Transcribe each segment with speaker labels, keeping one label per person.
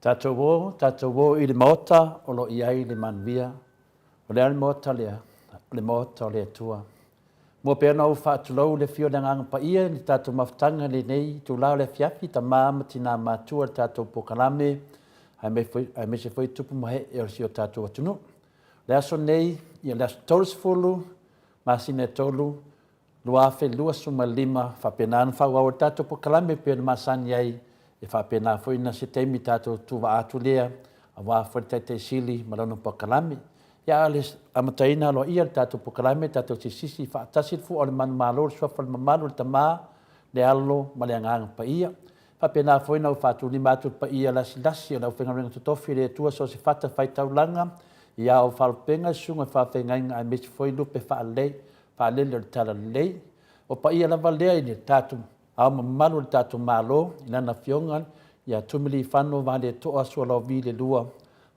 Speaker 1: Tatou o, tatou o i le Maota o lo o i ai le manuia. O le a le Maota lea? O le Maota o le Atua. Mua pea ona ou faatulou le afio o le Agaga Paia i le tatou mafutaga i lenei itula o le afiafi, tama ma tina matua i le tatou polokalame, aemaise foi tupu ma he'e o si o tatou atunuu. O le aso nei, ia le aso 30 masina e 3, 2025, faapena ona faaauau ai le tatou polokalame e pei ona masani ai, e faapena foi ona se taimi tatou tuuvaa atu lea aua foi le Taitai Sili ma lana polokalame. Ia a o le amataina aloaia o le tatou polokalame, tatou sisisi faatasi le fua o le manumalo, le suafa o le mamalu o le Tama, le Alo ma le Agaga Paia. E faapena foi ona ou faatulima atu i le paia lasilasi o le aufaigaluega totofi a le Atua so o se fata faitaulaga i ao faalupega, susuga i faafeagaiga aemaise foi lupe faalelei faalele o le Talalelei. O paia lava lea i le tatou Ao mamalu o le tatou Malo i Lana Afioga ia Tumiliifano Vaaletoa Sualauvi le Lua,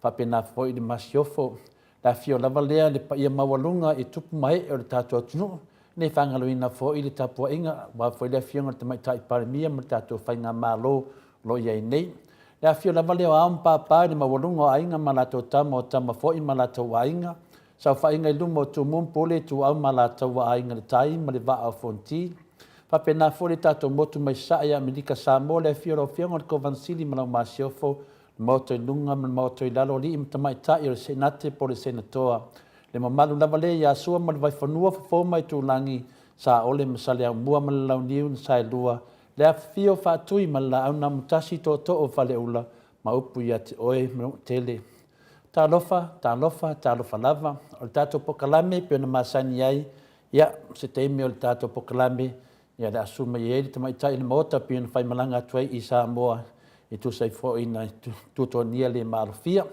Speaker 1: faapena foi le Masiofo. Le afifio lava lea le paia maualuga i tupu ma ee o le tatou atunuu, ne i faagaloina foi le tapuaiga aua foi le Afioga i le Tamaitai Palemia ma le tatou Faigamalo o lo o i ai nei. Le afifio lava lea o Ao ma Papa i le maualuga o Aiga ma latou Tama, o Tama foi ma latou Aiga, saofaiga i luma o Tumua ma Pule, Ituau ma Alataua, Aiga i le Tai ma le Vaa o Fonoti. Faapena foi le tatou motu mai Sasae, Amerika Samoa, le afio o lau Afioga i le Kovana Sili ma lau Masiofo, le Maota i Luga ma le Maota i Lalo, Alii ma Tamaitai o le Senate po o le Senatoa. Le mamalu lava lea ia Sua ma le Vaifanua, Fofo ma Aitulagi, Saole ma Saleaaumua ma le Launiu na Saelua, le afifio o Faatui ma le Laau na Amotasi, Tootoo o Faleula ma upu ia te oe Manuatele. Talofa, talofa, talofa lava. O le tatou polokalame e pei ona masani ai, ia, se taimi o le tatou polokalame, ia, le a susu mai ai le tamaitai i le Maota pei ona faimalaga atu ai i Samoa e tusa ai foi na tuatuagia le maalofia.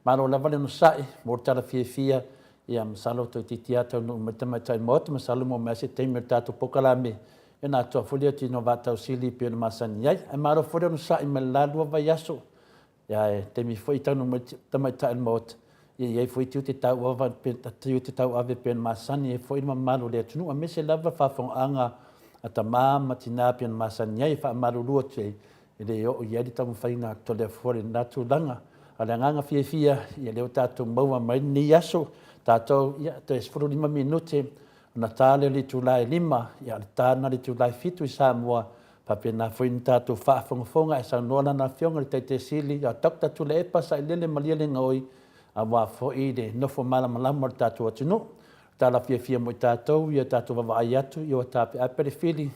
Speaker 1: Malo lava le onosai mo le tala fiafia, ia, masalo toeitiiti lava taunuu mai le tamaitai i le Maota, masalo maua mai lava se taimi o le tatou polokalame, ia ona atoa foi lea o tino vaatausili pei ona masani ai. Ae malo foi le onosai mai le la lua vaiaso. Ia, e taimi foi taunuu mai le tamaitai i le Maota. Ia i ai foi tiute tauava, tiute tauave pei ona masani ai foi le mamalu o le atunuu aemaise lava le faafofogaaga a tama ma tina pei ona masani ai. E faamalulu atu ai, e le oo i ai le taumafaiga a Toleafoa i lena tulaga. A o le agaga fiafia, ia lea ua tatou maua mai lenei aso, tatou, ia, toe 15 minute ona ta lea o le itula e 5, ia o le ta lena o le itula e 7 i Samoa, faapena foi ona tatou faafogafoga ae saunoa Lana Afioga i le Taitai Sili ia Doctor Tuilaepa Sailele Malielegaoi aua foi le nofo malamalama o le tatou atunuu. Tala fiafia mo i tatou ia tatou vaavaai atu ia ua taapeape le fili,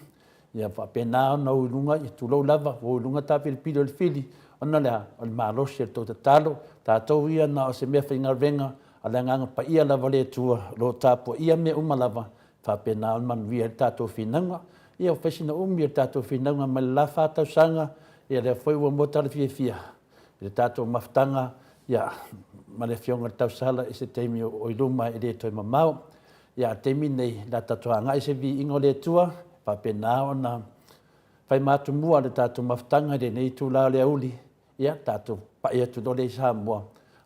Speaker 1: ia faapena ona o i luga, ia tulou lava, ua o i luga taapilipili o le fili, ona o le a? O le malosi o le tou tatalo. Tatou ia na o se mea faigaluega, a o le Agaga Paia lava o le Atua o lo o tapuaia mea uma lava, faapena ona manuia ai le tatou finauga. Ia ua fai sina umi o le tatou finauga mai le la fa tausaga, ia lea foi ua maua tala fiafia i le tatou mafutaga, ia, ma le Afioga i le Tausala i se taimi o i luma e le toe mamao. Ia, a o le taimi lenei, o le a tatou agai i se viiga o le Atua, faapena ona fai ma atumua le tatou mafutaga i lenei itula o le aoauli, ia tatou pai atu loa lea i Samoa,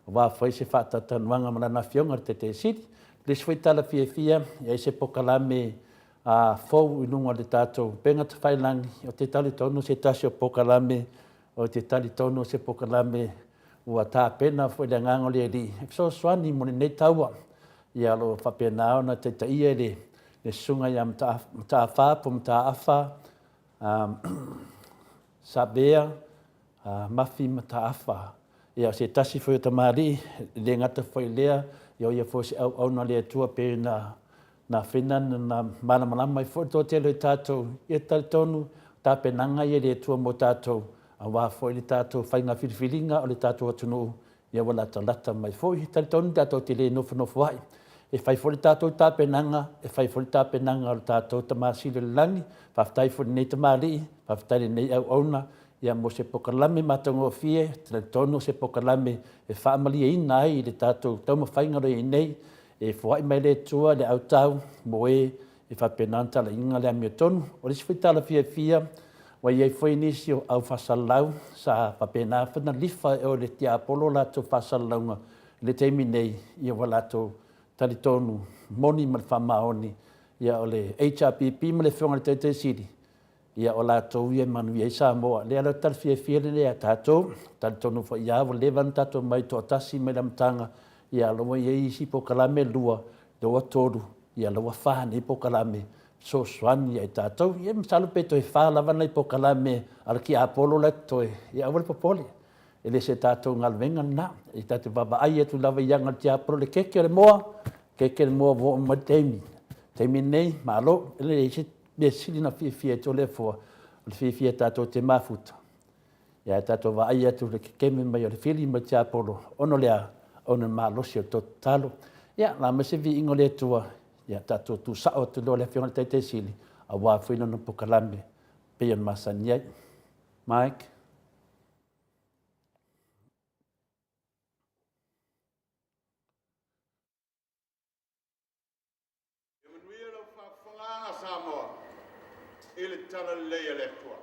Speaker 1: aua foi se faatalatalanoaga ma Lana Afioga i le Taitai Sili. O le isi foi tala fiafia, e i ai se polokalame fou i luga o le tatou upega tafailagi, ou te talitonu o se tasi o polokalame, ou te talitonu o se polokalame ua tapena foi e le Agaga o le Alii e fesoasoani mo lenei taua. Ia o lo o faapena ona taitaia e le Susuga ia Mataafa po o Mataafa Savea Mafi Mataafa. Ia o se tasi foi o tamalii, e le gata foi i lea, ia o ia foi o se auauna a le Atua pei ona na fena na malamalama ai foi le toatele o tatou, ia talitonu o tapenaga ia a le Atua mo tatou, aua foi le tatou faiga filifiliga o le tatou atunuu, ia ua latalata mai foi. E talitonu tatou te le nofonofoa'i, e fai foi le tatou tapenaga, e fai foi le tapenaga a le tatou Tama Sili o le Lagi. Faafetai foi i lenei tamalii, faafetai i lenei auauna, ia mo se polokalame matagofie, e talitonu o se polokalame e faamalieina ai le tatou taumafaiga o lo o i ai nei, e foai mai le Atua le autau mo e e faapena ona talaiina le amiotonu. O le isi foi tala fiafia, ua i ai foi nisi o au faasalalau sa faapena foi ona lifa e o i le tiapolo latou faasalalauga i le taimi nei, ia ua latou talitonu moni ma le faamaoni, ia o le HRPP ma le Afioga i le Taitai Sili, ia o latou ia e manuia ai Samoa. O lea la o le tala fiafia lenei ia tatou, talitonu foi lava ua leva ona tatou omai toatasi mai le amataga, ia o lea ua i ai isi polokalame e lua, lea ua tolu, ia lea ua fa nei polokalame e fesoasoani ia i tatou. Ia masalo pe toe fa lava nai polokalame a le tiapolo la e totoe, ia aua le popole, e le o se tatou galuega lena. E tatou te vaavaai atu lava i aga a le tiapolo, le keke o le moa, keke le moa ua oo mai le taimi. O le taimi lenei, malo, e leai se mea sili ona fiafia ai Toleafoa, o le fiafia tatou te mafuta, ae tatou vaai atu i le kekeme mai o le fili ma le tiapolo, ona o le a? Ona o le malosi o le toto tatalo. Ia, la mai se viiga o le Atua, ia tatou tuusao atu loa le Afioga i le Taitai Sili, aua foi lana polokalame pei ona masani ai. Mike.
Speaker 2: Ia manuia lau faafofogaaga Samoa i le Talalelei a le Atua.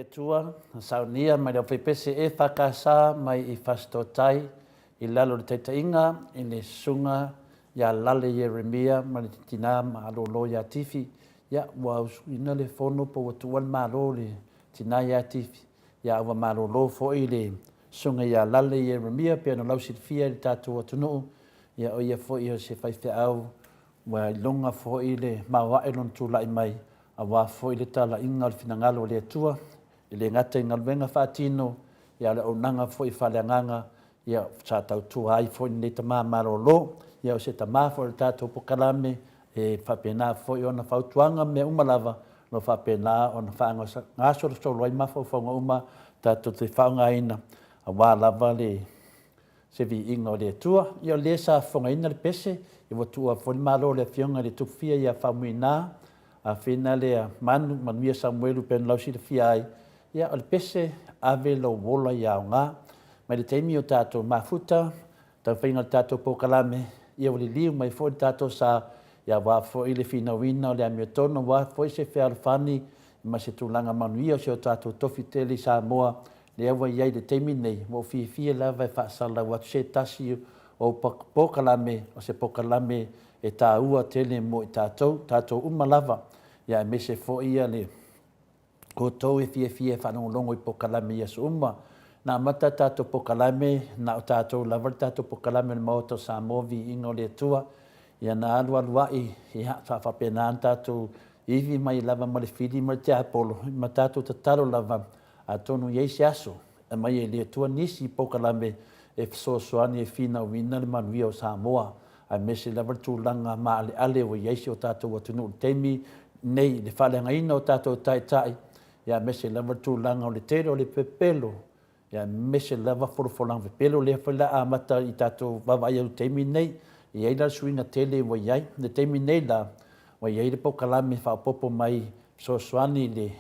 Speaker 1: Atua, na saunia mai le aufaipese EFKS mai i Fasitotai i lalo o le taitaiga i le Susuga ia Lale Ieremia ma le Tina Malolo ia Tifi. Ia, ua usuina le fono po ua tuua le Malo i le Tina ia Tifi, ia a ua malolo foi le Susuga ia Lale Ieremia pei ona lausilafia i le tatou atunuu, ia o ia foi o se faifeau ua iloga foi le maoae lona tulai mai aua foi le talaiga o le finagalo o le Atua, e le gata i galuega faatino, ia a o le auaunaga foi faaleagaga, ia, sa tautua ai foi lenei tama malolo. Ia o se tama foi o le tatou polokalame, e faapena foi ona fautuaga ma mea uma lava, o lo o faapena ona faagasolosolo ai mafaufauga uma tatou te faaaogaina aua lava le se viiga o le Atua. Ia o lea sa fofogaina le pese, ia ua tuua foi le malo i le Afioga i le Tupufia ia Faumuina, afena lea Manu, Manuia Samuelu pei ona lausilafia ai. Ia o le pese, ave lou ola ia aoga. Mai le taimi o tatou mafuta, taumafaiga o le tatou polokalame, ia ua liliu mai foi le tatou sa, ia aua foi le finauina o le amiotonu, aua foi se fealofani ma se tulaga manuia o si o tatou tofi tele i Samoa, lea ua i ai i le taimi lenei, ua ou fiafia lava e faasalalau atu se tasi o polokalame, o se polokalame e taua tele mo i tatou, tatou uma lava, ia aemaise foi le outou e fiafia e faalogologo i polokalame i aso uma. Na amata tatou polokalame, na o tatou lava le tatou polokalame o le Maota o Samoa, Viiga o le Atua, ia na alualu ai, ia, sa faapena ona tatou ivi mai lava ma le fili ma le tiapolo, ma tatou tatalo lava, atonu e i ai se aso e aumai ai e le Atua nisi polokalame e fesoasoani e finauina le manuia o Samoa, aemaise lava le tulaga maaleale ua i ai si o tatou atunuu i le taimi lenei i le faaleagaina o tatou taitai, aemaise lava le tulaga o le tele o le pepelo, aemaise lava folafolaga pepelo lea foi o le a amata i tatou vaavaai atu i le taimi lenei. E i ai la le suiga tele ua i ai. I le taimi nei la, ua i ai le polokalame faaopoopo mai e fesoasoani i le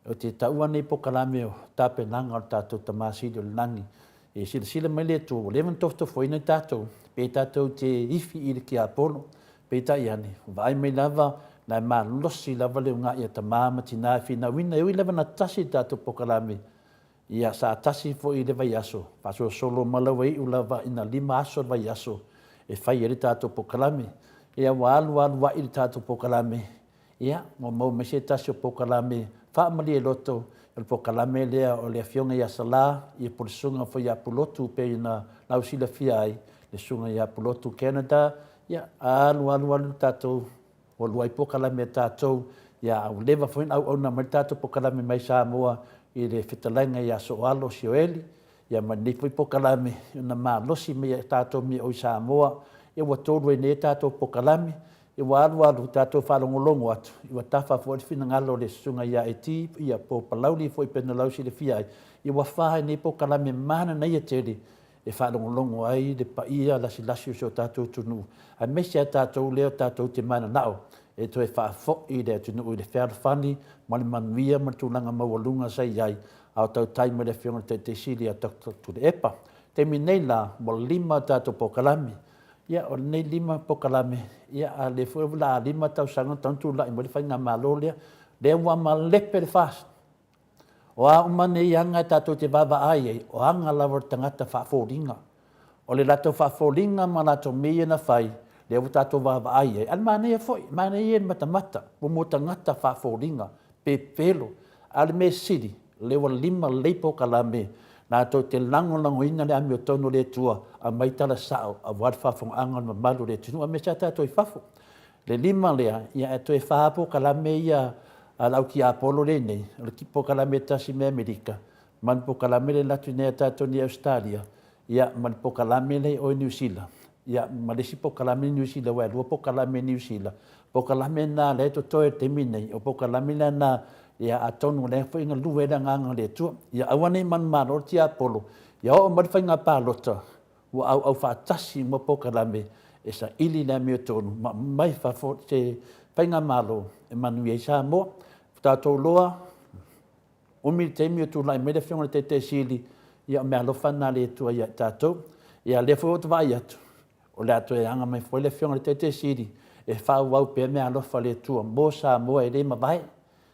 Speaker 1: Ou te taua nei polokalame o tapenaga o le tatou Tama Sili o le Lagi. E silasila mai le Atua, ua leva ona tofotofoina i tatou, pe tatou te ifi i le tiapolo. Peitai ane, ua vaai mai lava, la e malosi lava le uga'i a tama ma tina e finauina, e ui lava ina tasi le tatou polokalame, ia sa tasi foi i le vaiaso, faasolosolo ma la ua iu lava ina 5 aso le vaiaso e fai ai le tatou polokalame. Ia ua alu alu a'i le tatou polokalame, Ia, ua maua mai se tasi o polokalame faamalie loto, o le polokalame lea o le Afioga ia Sala, ia po o le Susuga foi ia Pulotu pei ona lausilafia ai, le Susuga ia Pulotu Canada. Ia, alu alu alu le tatou, ua lua ai polokalame a tatou, ia a ua leva foi ona auauna mai le tatou polokalame mai Samoa i le fetalaiga ia Sooalo Sioeli, ia ma lenei foi polokalame ona malosi mai e tatou me oi Samoa, ia ua tolu ai nei a tatou polokalame. Ia ua alu alu tatou faalogologo atu, ua tafa foi le finagalo o le Susuga ia Eti, ia po o Palauli foi pei ona lausilafia ai, ia ua fa ai nei polokalame mananaia tele e faalogologo ai le paia lasilasi o si o tatou atunuu, aemaise a tatou lea tatou te mananao e toe faafoi le atunuu i le fealofani ma le manuia ma le tulaga maualuga sa i ai a o tautai mai le Afioga i le Taitaisili ia Doctor Tuilaepa. Taimi nei la, ua 5 a tatou polokalame. Ia, o lenei 5 polokalame, ia, a lea foi o le a 5 tausaga talu ona tulai mai le faigamalo lea, lea ua malepe le FAST. O a uma nei aga tatou te vaavaai ai, o aga lava o le tagata faafoliga. O le latou faafoliga ma latou mea ia na fai, lea ua tatou vaavaai ai. A o le manaia foi, manaia ia le matamata, ua mo tagata faafoliga, pepelo. A o le mea sili, lea ua limalelei polokalame latou te lagolagoina le amiotonu o le Atua, aumai tala sao aua le faafofogaaga o le mamalu o le atunuu aemaise lava tatou i fafo. Le lima lea, ia ae toe fa polokalame ia a le au tiapolo lea i inei, o le polokalame e tasi mai Amerika, ma le polokalame lea e alu atu nei a tatou nei i Ausetalia, ia ma le polokalame lea i o i Niu Sila, ia ma le isi polokalame i Niu Sila, aua e lua polokalame i Niu Sila. Polokalame na lea e totoe i le taimi lenei, o polokalame la na, ia atonu o lea foi e galue ai le Agaga o le Atua. Ia aua ne i manumalo le tiapolo, ia oo mai le faiga palota, ua auau faatasi uma polokalame e saili le amiotonu ma aumai fafo se faigamalo e manuia ai Samoa. Ua tatou iloa, umi le taimi o tulai mai le Afioga i le Taitaisili, ia o meaalofa lena a le Atua ia i tatou. Ia o lea foi ua ou vaai atu, o le a toe aga mai foi le Afioga i le Taitaisili e faaauau pea meaalofa a le Atua mo Samoa e le mavae.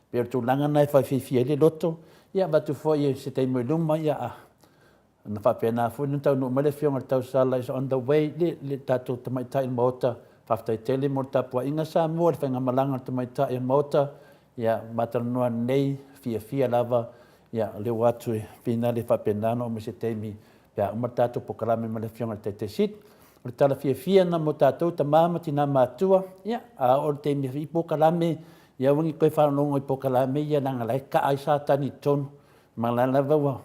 Speaker 1: Pei o le tulaga lena e faafiafia ai le loto. Ia avatu foi i se taimi o i luma, ia, a na faapena foi ona taunuu mai le Afioga i le Tausala is on the way, le, le tatou Tamaitai o le Maota. Faafetai tele mo le tapuaiga Samoa i le faigamalaga a le Tamaitai o le Maota. Ia, maatalanoa nei, fiafia lava, ia, o lea ua atu e finale faapena ona oo mai se taimi pe a uma le tatou polokalame ma le Afioga i le Taitai Sili. O le tala fiafia lena mo tatou tama ma tina matutua, ia, a oo i le taimi i polokalame, ia aua ne i toe faalogologo i polokalame ia leaga o la e kaa ai Satani i totonu, ma o la lava ua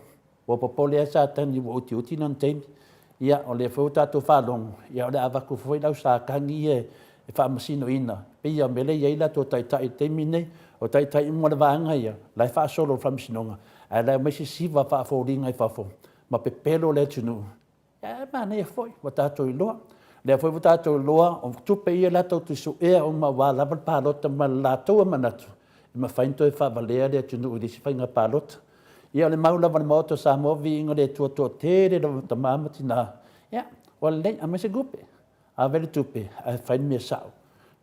Speaker 1: Ua popole lava Satani ua utiuti lona taimi. Ia, o lea foi ua tatou faalogo, ia o le a avatu foi le au Satani ia e faamasinoina, pei lava o le mea lea e i ai latou taitai i le taimi lenei. O taitai uma o le vaega ia, o la e faasolo i le faamasinoga, ae o la e omai sisiva faafoliga i fafo ma pepelo le atunuu. Ae manaia foi ua tatou iloa. O lea foi ua tatou iloa o tupe ia latou te suea uma aua lava le palota ma le latou manatu e mafai ona toe faavalea le atunuu i le isi faiga palota. Ia o le mau lava a le Maota o Samoa, viiga o le Atua, toatele lava tama ma tina, ia ua lelei, aumai se tupe, ave le tupe ae fai le mea sao.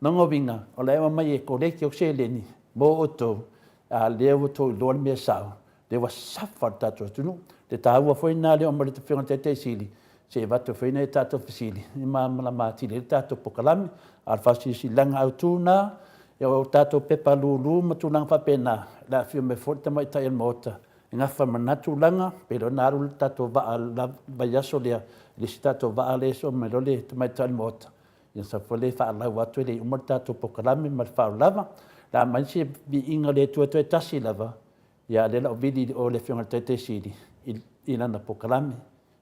Speaker 1: Lona uiga, o la e omai e koleki au seleni mo outou, a o lea ua outou iloa le mea sao, lea ua safa le tatou atunuu. Le taua foi lena o le oo mai o le Afioga i le Taitai Sili, se i avatu ai foi nai a tatou fesili e malamalama atili ai le tatou polokalame. A o le faasilasilaga autu lena, o tatou pepa lulu ma tulaga faapena, o le a afio mai foi le Tamaitai o le Maota e nafa ma lena tulaga, pe le o na alu le tatou vaa i le vaiaso lea, i le isi tatou vaa lea e sosoo mai loa le Tamaitai o le Maota, ia sau foi lea e faalau atu e le i uma le tatou polokalame. Ma le faaaloalo lava. O le a aumai se viiga o le Atua toe tasi lava, ia a o lea o le a ou vili i o i le Afioga i le Taitai Sili i lana polokalame.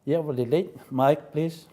Speaker 1: Ia ua lelei. Mic please.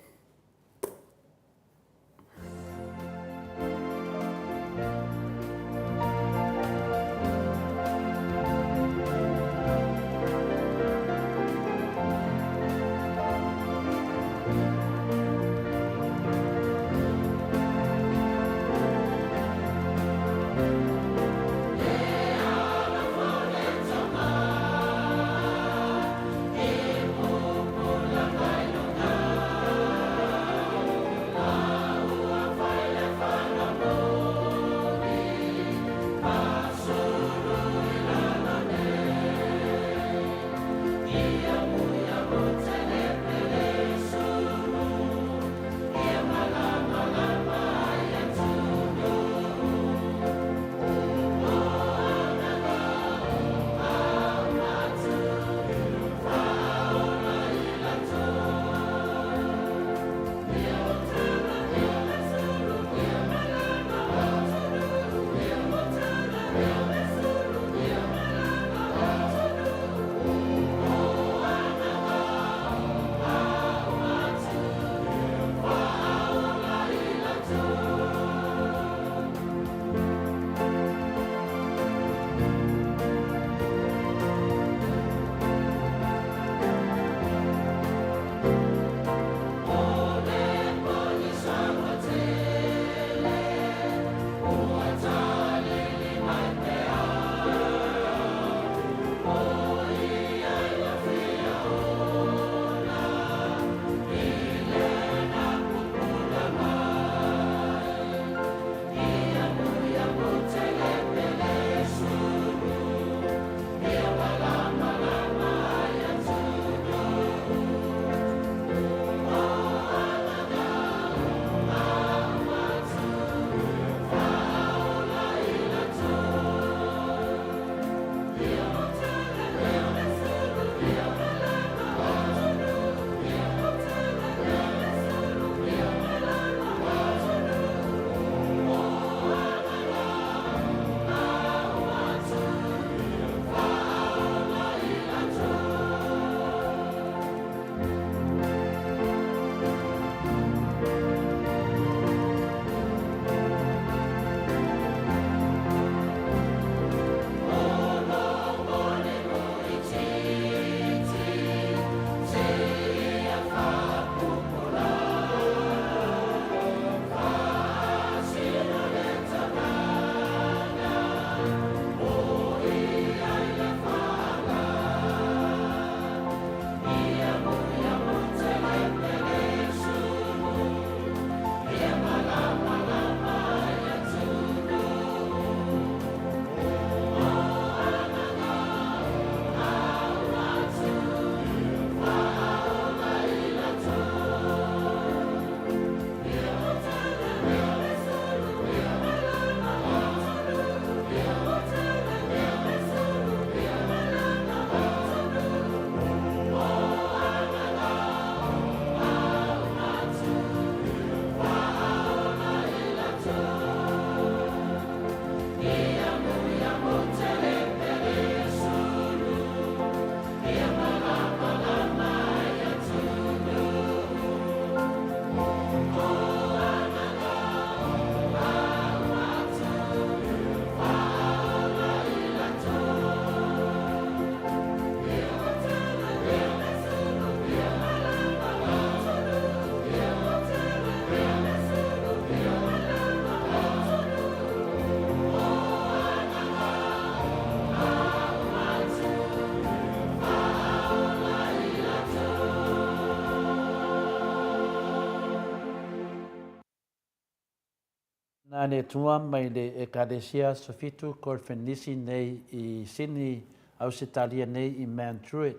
Speaker 1: Na le Atua mai le Ekalesia Asofitu Kolefenisi nei i Sini Ausetalia nei i Mount Druitt,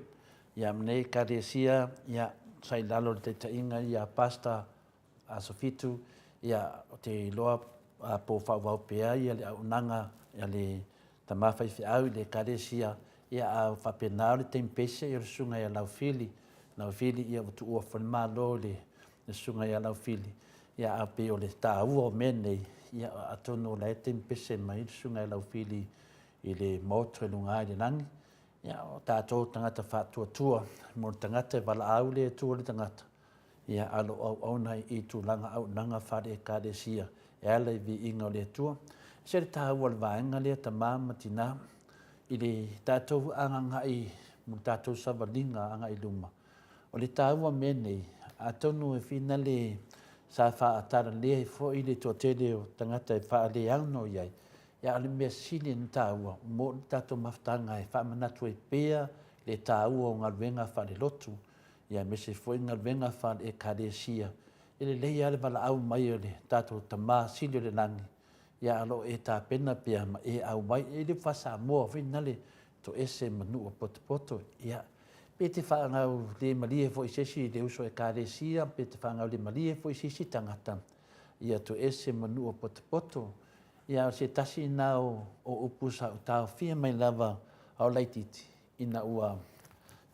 Speaker 1: ia ma nei Ekalesia ia sa i lalo o le taitaiga ia Pastor Asofitu, ia ou te iloa po o faaauau pea ia le auaunaga a le tama faifeau i le Ekalesia, ia a faapena o le taimi pese o le susuga ia Laufili, Laufili ia ua tuua foi le Malo i le susuga ia Laufili, ia a pei o le taua o mea nei, ia atonu o la e taimi pese mai le susuga ia Laufili i le Maota i luga i le lagi. Ia o tatou tagata faatuatua mo le tagata e valaau le Atua i le tagata, ia a o lo o auauna i tulaga auaunaga faale-Ekalesia e ala i viiga o le Atua. E ese le taua o le vaega lea tama ma tina i le tatou agagai mo le tatou savaliga agai i luma. O le taua o mea nei, atonu e finale sa faatalalea ai foi le toatele o tagata e faaleano i ai, a o le mea sili ona taua mo le tatou mafutaga e faamanatu ai pea le taua o galuega faalelotu, aemaise foi galuega faale-Ekalesia. E lelei lava le valaau mai o le tatou Tama Sili o le lagi, a o lo o e tapena pea ma e auai. E le o faa-Samoa foi lena le toese ma nuu e potopoto. Ia, pe te faagaulemalie foi i se isi i le uso Ekalesia, pe te faagaulemalie foi i se isi tagata, ia toese ma nuu e potopoto. Ia, o se tasi lena o upu sa ou taofia mai lava a o laitiiti, ina ua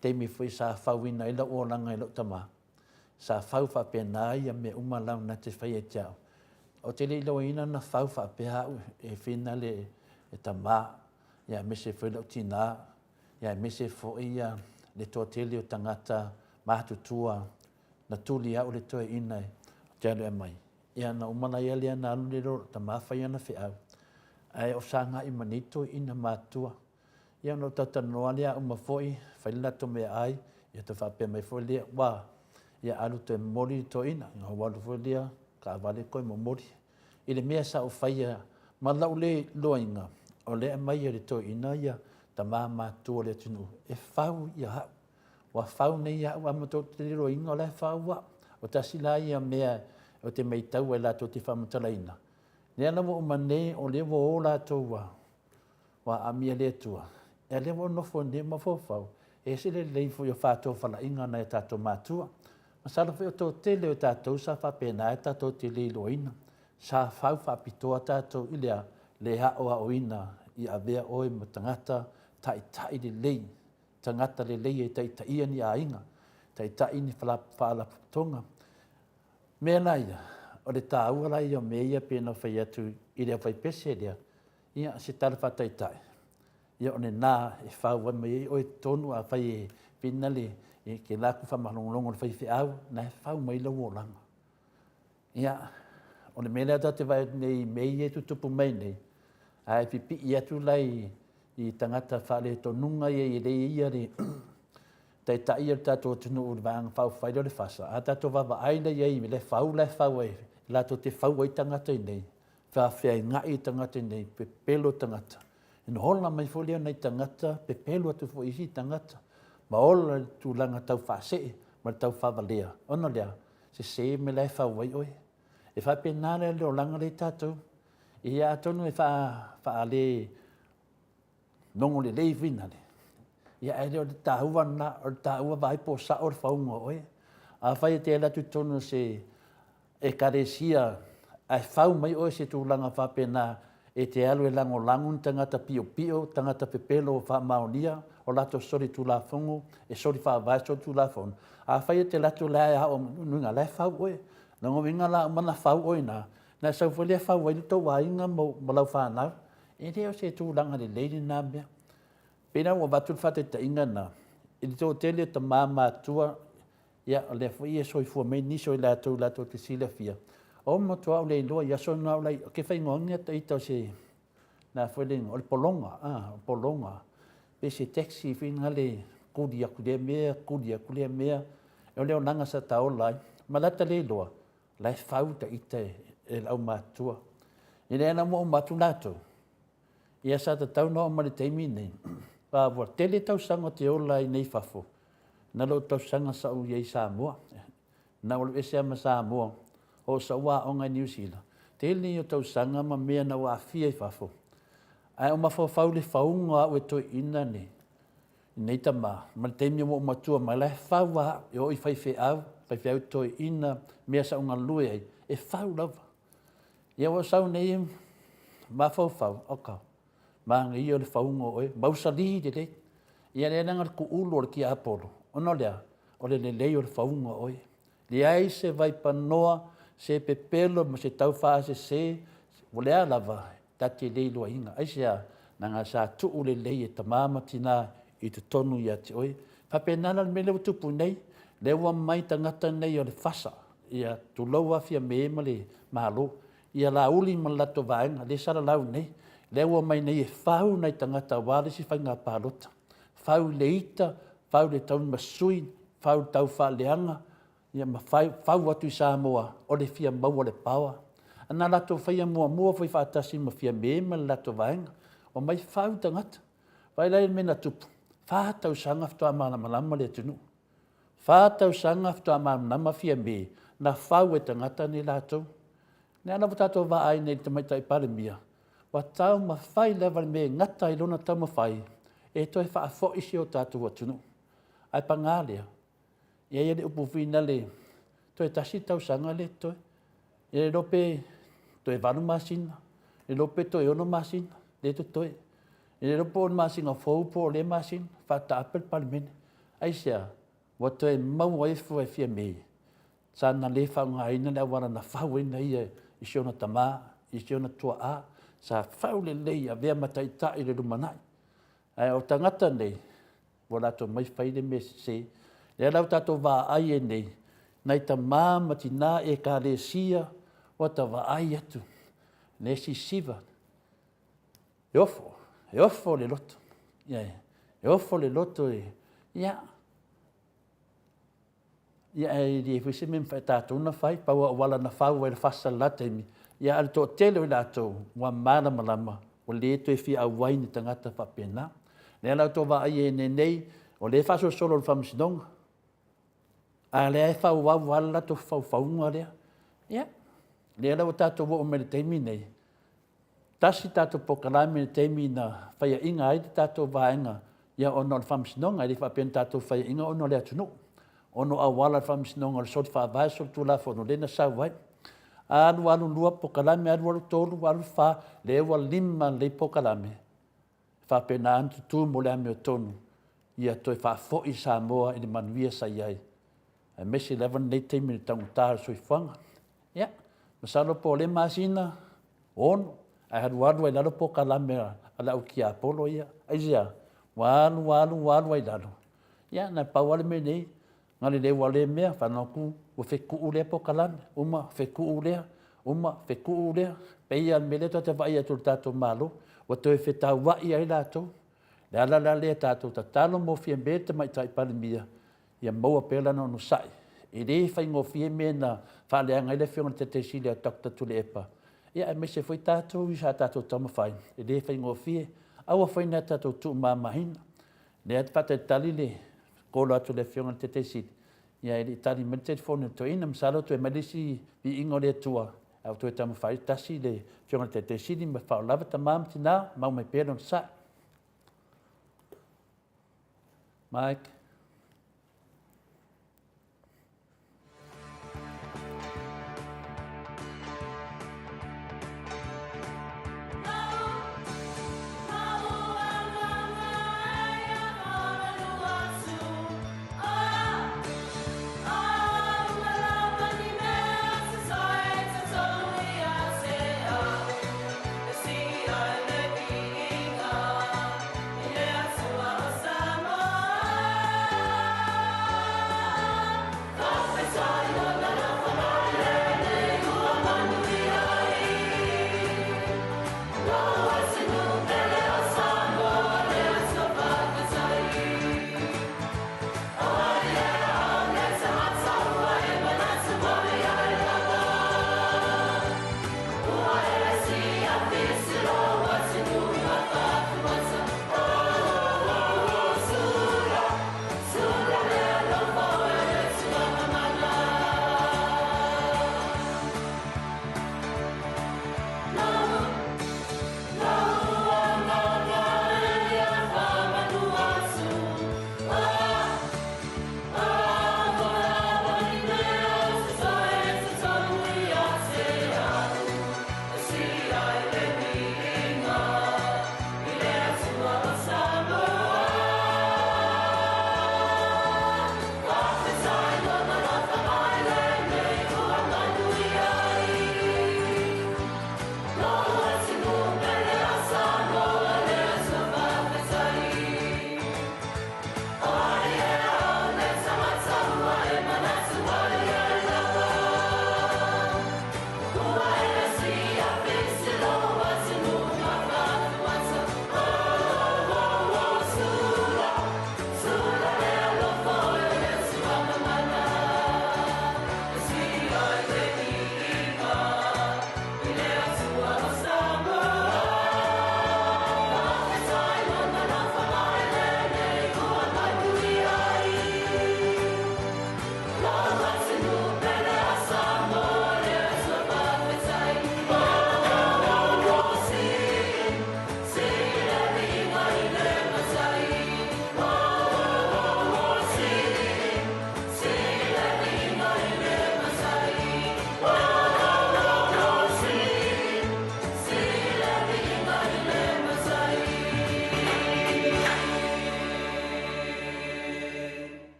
Speaker 1: taimi foi sa fauina ai lou olaga e lou tama, sa fau faapena ia mea uma na te faia ia te au. Ou te le i iloaina na fau faapea au e finale e tama, aemaise foi lou tina, aemaise foi le toatele o tagata matutua na tuli au e le toeaina ou te alu e aumai. Ia ona uma laia lea ona alu lea o lou tama fai ana feau, ae o fesagai ma nei toeaina matutua. Ia ona ou talatalanoa lea, a uma foi fai le latou meaai, ia toe faapea mai foi lea, ua, ia alu toe momoli le toeaina. Ona ou alu foi lea taavale toe momoli. I le mea sa ou faia ma lou le iloaina, o lea e aumai e le toeaina ia tama matutua o le atunuu e fau ia au. Ua fau nei au ae matou te le iloaina o la e fau au. O tasi la ia mea ou te matau ai latou te faamatalaina, lea la ua uma nei o lea ua o latou ua aamia e le Atua, a o lea ua ou nofo nei mafaufau, e ese le lelei foi o faatofalaiga a nai o tatou matua. Masalo foi o le toatele o tatou sa faapena tatou te le iloaina. Sa fau faapitoa tatou i le a? Le aoaoina ia avea oe ma tagata taitai lelei, tagata lelei e taitaia ni aiga, taitai ni faalapotopotoga. O mea la ia, o le taua la ia o mea ia pei ona ou fai atu i le aufaipese lea, ia o se tala faataitai, ia o lena e fau mai ai oe i totonu, afai e finale e te alu atu faalogologo i le faifeau, o lena e fau mai ai lou olaga. Ia, o le mea lea tatou te vaai atu nei i mea ia e tutupu mai nei, a e pipii atu la i tagata faaletonuga ia e le i i ai le taitai o le tatou atunuu i le Vaega Faaupufai lea o le FAST, a tatou vaavaai la i ai i le fau la e fau ai, latou te fau ai tagata i inei, faafeagai tagata i inei, pepelo tagata. Ona ola mai foi lea o nai tagata pepelo atu foi i isi tagata, ma ola i le tulaga tau faasee ma le tau faavalea, ona o le a? Sese le mea la e fau ai oe. E faapena la le olaga lea i tatou. Ia atonu e faale logo lelei foi lale, ia ae le o le taua lena, o le taua vaai po o sao le fauga o oe. Afai e te alu atu i totonu o se Ekalesia ae fau mai oe i se tulaga faapena e te alu e lagolago ni tagata piopio, tagata pepelo faamaonia o latou solitulafono, e soli faavae solitulafono, afai e te alu atu la e aoga, lona uiga o la e fau oe. Lona uiga la a uma ona fau oe i ina, ona e sau foi lea fau ai le tou aiga ma lau fanau. E le o se tulaga lelei lena mea. Pei la ua avatu le faataitaiga lena, i le toatele o tama matutua, ia o lea foi e soifua mai nisi o i latou latou te silafia, o matua ou le iloa i aso na o ou te faigauina ita o se, le a foi le igoa, o le pologa, a, o le pologa, pe se taxi foi lale, tuli atu i lea mea, tuli atu lea mea. O le olaga sa ta ola ai, ma lata le iloa, o la e fau ita e le aumatutua. Ia lea la ua uma atu latou, ia sa tatau ona oo mai i le taimi lenei, ua tele tausaga ou te ola ai nei i fafo, na i lou tausaga sa ou i ai i Samoa. Na ou alu ese lava ma Samoa, oo i sou aoga i Niu Sila, Tele ia o tausaga ma mea na ou aafia i fafo, ae ou mafaufau i le fauga o au e toeaina nei, nei tama, ma le taimi ua ou matua mai, la e fau lava au, e oo i faifeau, faifeau toeaina, mea sa ou galulue ai, e fau lava. Ia ua ou sau nei mafaufau, oka, manaia ia o le fauga o oe, mausali lelei. Ia lea leaga le tuulu o le tiapolo, ona o le a? O le lelei o le fauga o oe. Leai se vaipanoa, se pepelo ma se taufaasese, o le a lava, ta te le iloaina. Aisea? Leaga sa tuu lelei e tama ma tina i totonu ia te oe. E faapena la le mea lea ua tupu nei, lea ua omai tagata nei o le FASA, ia tulou lava Fiame ma le Malo, ia Laauli ma le latou vaega lea e salalau nei, lea ua omai nei e fau nai tagata aua le isi faiga palota. Fau i le ita, fau i le tauimasui, fau i le taufaaleaga, ia ma fau atu i Samoa o le fia maua o le power. Na latou faia muamua foi faatasi ma Fiame ma le latou vaega, omai fau tagata. Vaai la i le mea na tupu, fa tausaga faatoa malamalama le atunuu. Fa tausaga faatoa malamalama Fiame na fau e tagata nei latou. Lea la ua tatou vaai nei i le Tamaitai Palemia, ua taumafai lava i le mea e gata ai lona taumafai e toe faafoi si o tatou atunuu. Ae paga lea, e i ai le upu foi lea, toe tasi le tausaga lea e totoe. E le iloa pe toe 8 masina, le iloa pe toe 6 masina lea e totoe. E le iloa po o le masina fou po o lea masina faataape le Palemene. Aisea? Ua toe maua ifo e Fiame sana le faaaogaina le auala na fau ai na ia i si ona tama, i si ona tuaa, sa fau lelei e avea ma taitai i le lumanai. Ae o tagata nei, ua latou omai fai le mea sese. Lea la ua tatou vaai ai nei, nai tama ma tina Ekalesia ua ta vaai atu, lea e sisiva, e ofo, e ofo le loto, e ofo le loto, ia, Ia ae leai foi se mea e mafai e tatou ona fai, pau lava o auala na fau ai e le FAST i le la taimi, ia ae o le toatele o i latou ua malamalama ua le toe fia auai ni tagata faapena. O lea la ua outou vaai ai nei, o lea e faasolosolo i le Faamasinoga, a o lea e faaauau lava le latou faufauga lea. Ia, lea la ua tatou oo mai i le taimi lenei, tasi le tatou polokalame i le taimi na faiaina ai le tatou vaega ona o le Faamasinoga, e le faapea na tatou faiaina ona o le atunuu, ona o auala o le Faamasinoga o le soli Faavae, soli Tulafono lea na sau ai. Alu alu lua polokalame, alu alu tolu, alu fa, lea ua lima lelei polokalame, e faapena ona tutu mo le amiotonu ia toe faafoi Samoa i le manuia sa i ai, aemaise lava lenei taimi i le taugata o le soifuaga. Ia, masalo po o lea masina 6, ae alualu ai i lalo polokalame a le au tiapolo ia. Aisea? Ua alu alu alu ai i lalo, ia na pau lava le mea nei, galileu lava lea mea, faalogo atu ua fetuu lea polokalame, uma fetuu lea, uma fetuu lea. Pei lava o le mea lea ta te vaai atu i le tatou Malo, ua toe fetauai ai latou. O le ala la lea tatou tatalo mo Fiame le Tamaitai Palemia, ia maua pea lana onosai. E le faigofie mea na faaleaga ai le Afioga i le Taitai Sili ia Doctor Tuilaepa, ia aemaise foi tatou sa tatou taumafai, e le faigofie. Aua foi ne i tatou tuumamaina. O lea e faatalitali le call atu a le Afioga i le Taitai Sili, ia e le i tali mai le telefoni a le toeaina. Masalo toe aumai le isi viiga o le Atua, ae ua toe taumafai tasi le Afioga i le Taitai Sili ma faaolava tama ma tina, mau mai pea le onosai. Mike.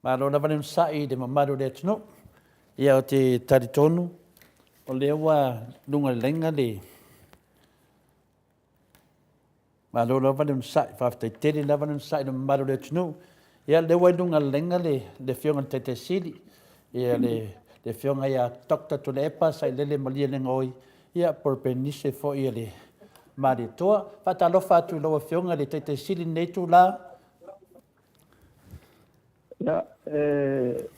Speaker 1: Malo lava le onosai i le mamalu o le atunuu. Ia ou te talitonu o lea ua luga i le laina le Malo lava le onosai, faafetai tele lava le onosai i le mamalu o le atunuu. Ia o lea ua i luga o le laina le Afioga i le Taitai Sili, ia le Afioga ia Dr. Tuilaepa Sailele Malielegaoi, ia po o le Perenise foi a le Malietoa. E faatalofa atu i lau Afioga i le Taitai Sili i lenei itula.
Speaker 3: Ia, e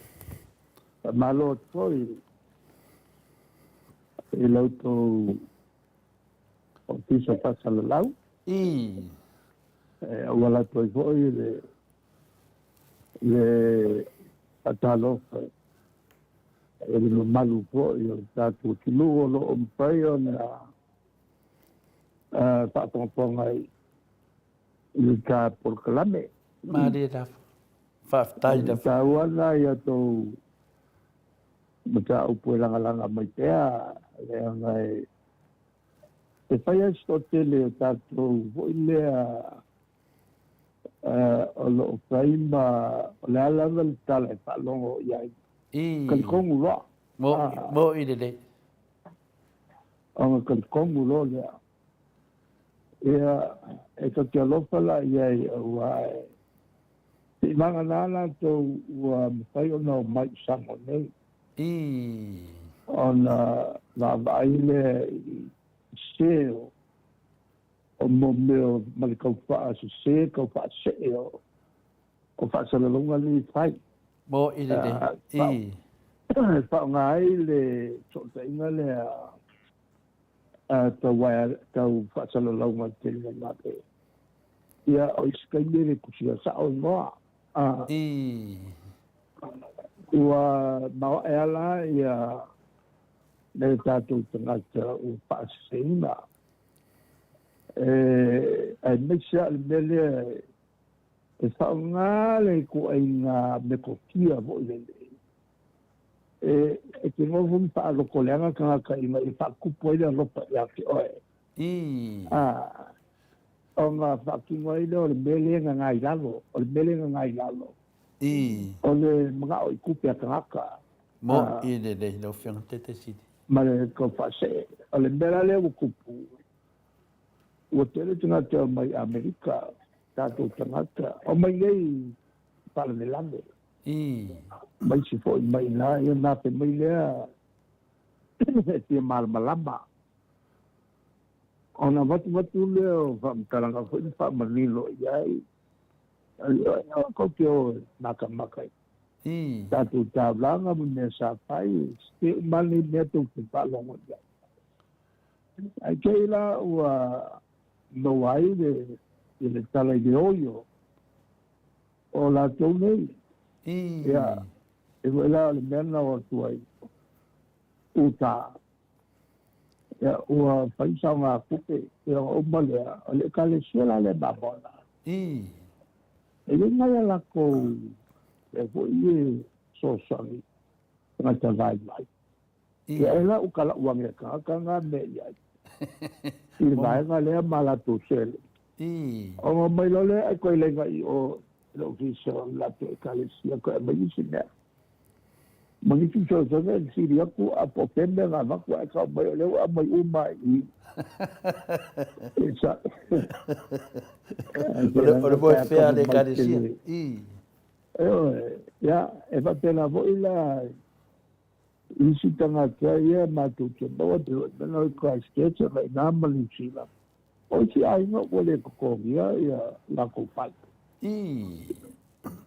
Speaker 3: faamalo atu foi i la outou Ofisa Faasalalau.
Speaker 1: Ii.
Speaker 3: E auala atu ai foi le le faatalofa i le mamalu foi o le tatou atunuu o lo o mafai ona faafogafoga i le ta polokalame.
Speaker 1: Malie lava. Faafetai lava.
Speaker 3: E taua lena i a outou mataupu e lagalaga mai pea, leaga e fai lava si toatele o tatou foi lea o lo o fai ma o le a lava le tala e faalogo i ai, talitonu loa.
Speaker 1: Mo'i lelei.
Speaker 3: Ona talitonu loa lea. Ia, e ta te alofa la i ai aua e seivagana latou ua mafai ona omai i Samoa nei. Ona vaavaai lea i sese o mea ma le tau faasese, tau faasee o faasalalauga nei e fai.
Speaker 1: Mo'i lelei.
Speaker 3: E faaaoga ai le fesootaiga lea tau waea, tau faasalalauga i le tele o Malo. Ia, o isi taimi e le tusia sao igoa. Ua maoae lava la ia nai o tatou tagata ua faaseseina. Aemaise lava o le mea lea e faaaoga le ituaiga metotia foi lele E te nofo ma faalotoleaga tagata ina ia faatupu ai le alofa ia te oe. Ona faatino ai lea o le mea lea e gaga i lalo, o le mea lea e gaga i lalo, o le manao i tupe a tagata.
Speaker 1: Mo'i lelei lau Afioga Tete Sili.
Speaker 3: Ma le tau faasee. O le mea la lea ua tupu, ua tele tagata e omai i Amerika, tatou tagata, omai nei i faalavelave. Ma isi foi mai ina, ia ona afe mai lea e fia malamalama. Ona avatu lea o faamatalaga foi ma faamanino i ai, ioe kou te o e makamaka i tatou taulaga ma mea sa fai, se uma nei mea tou te faalogo i ai. Ae te i la ua maua ai le tala i le oi o latou nei. Ia, e foi la o le mea na o atu ai uta, ia, ua fai saoga tupe, ia uma lea, o le ekalesia la lea ma bona. E le ngai a lakou, e foi e fesoasoani tagata vaivai. Ia e lau ka lau ange tagata nga mea i ai. I le vaega lea ma latou sele. Ona mai loa lea ai koe lenga i o le ofisa o le latou ekalesia koe aumai nisi mea. Ma nisi fesoasoani e fesili atu a po o fea mea na avatu ae tau mai o lea ua aumai uma i i.
Speaker 1: O le moe fea a le ekalesia.
Speaker 3: Ioe, ia, e faapena foi la isi tagata ia matou te maua te hoi mena o Christchurch ma ina ma New Zealand. O isi aiga ua le totogia ia latou fale.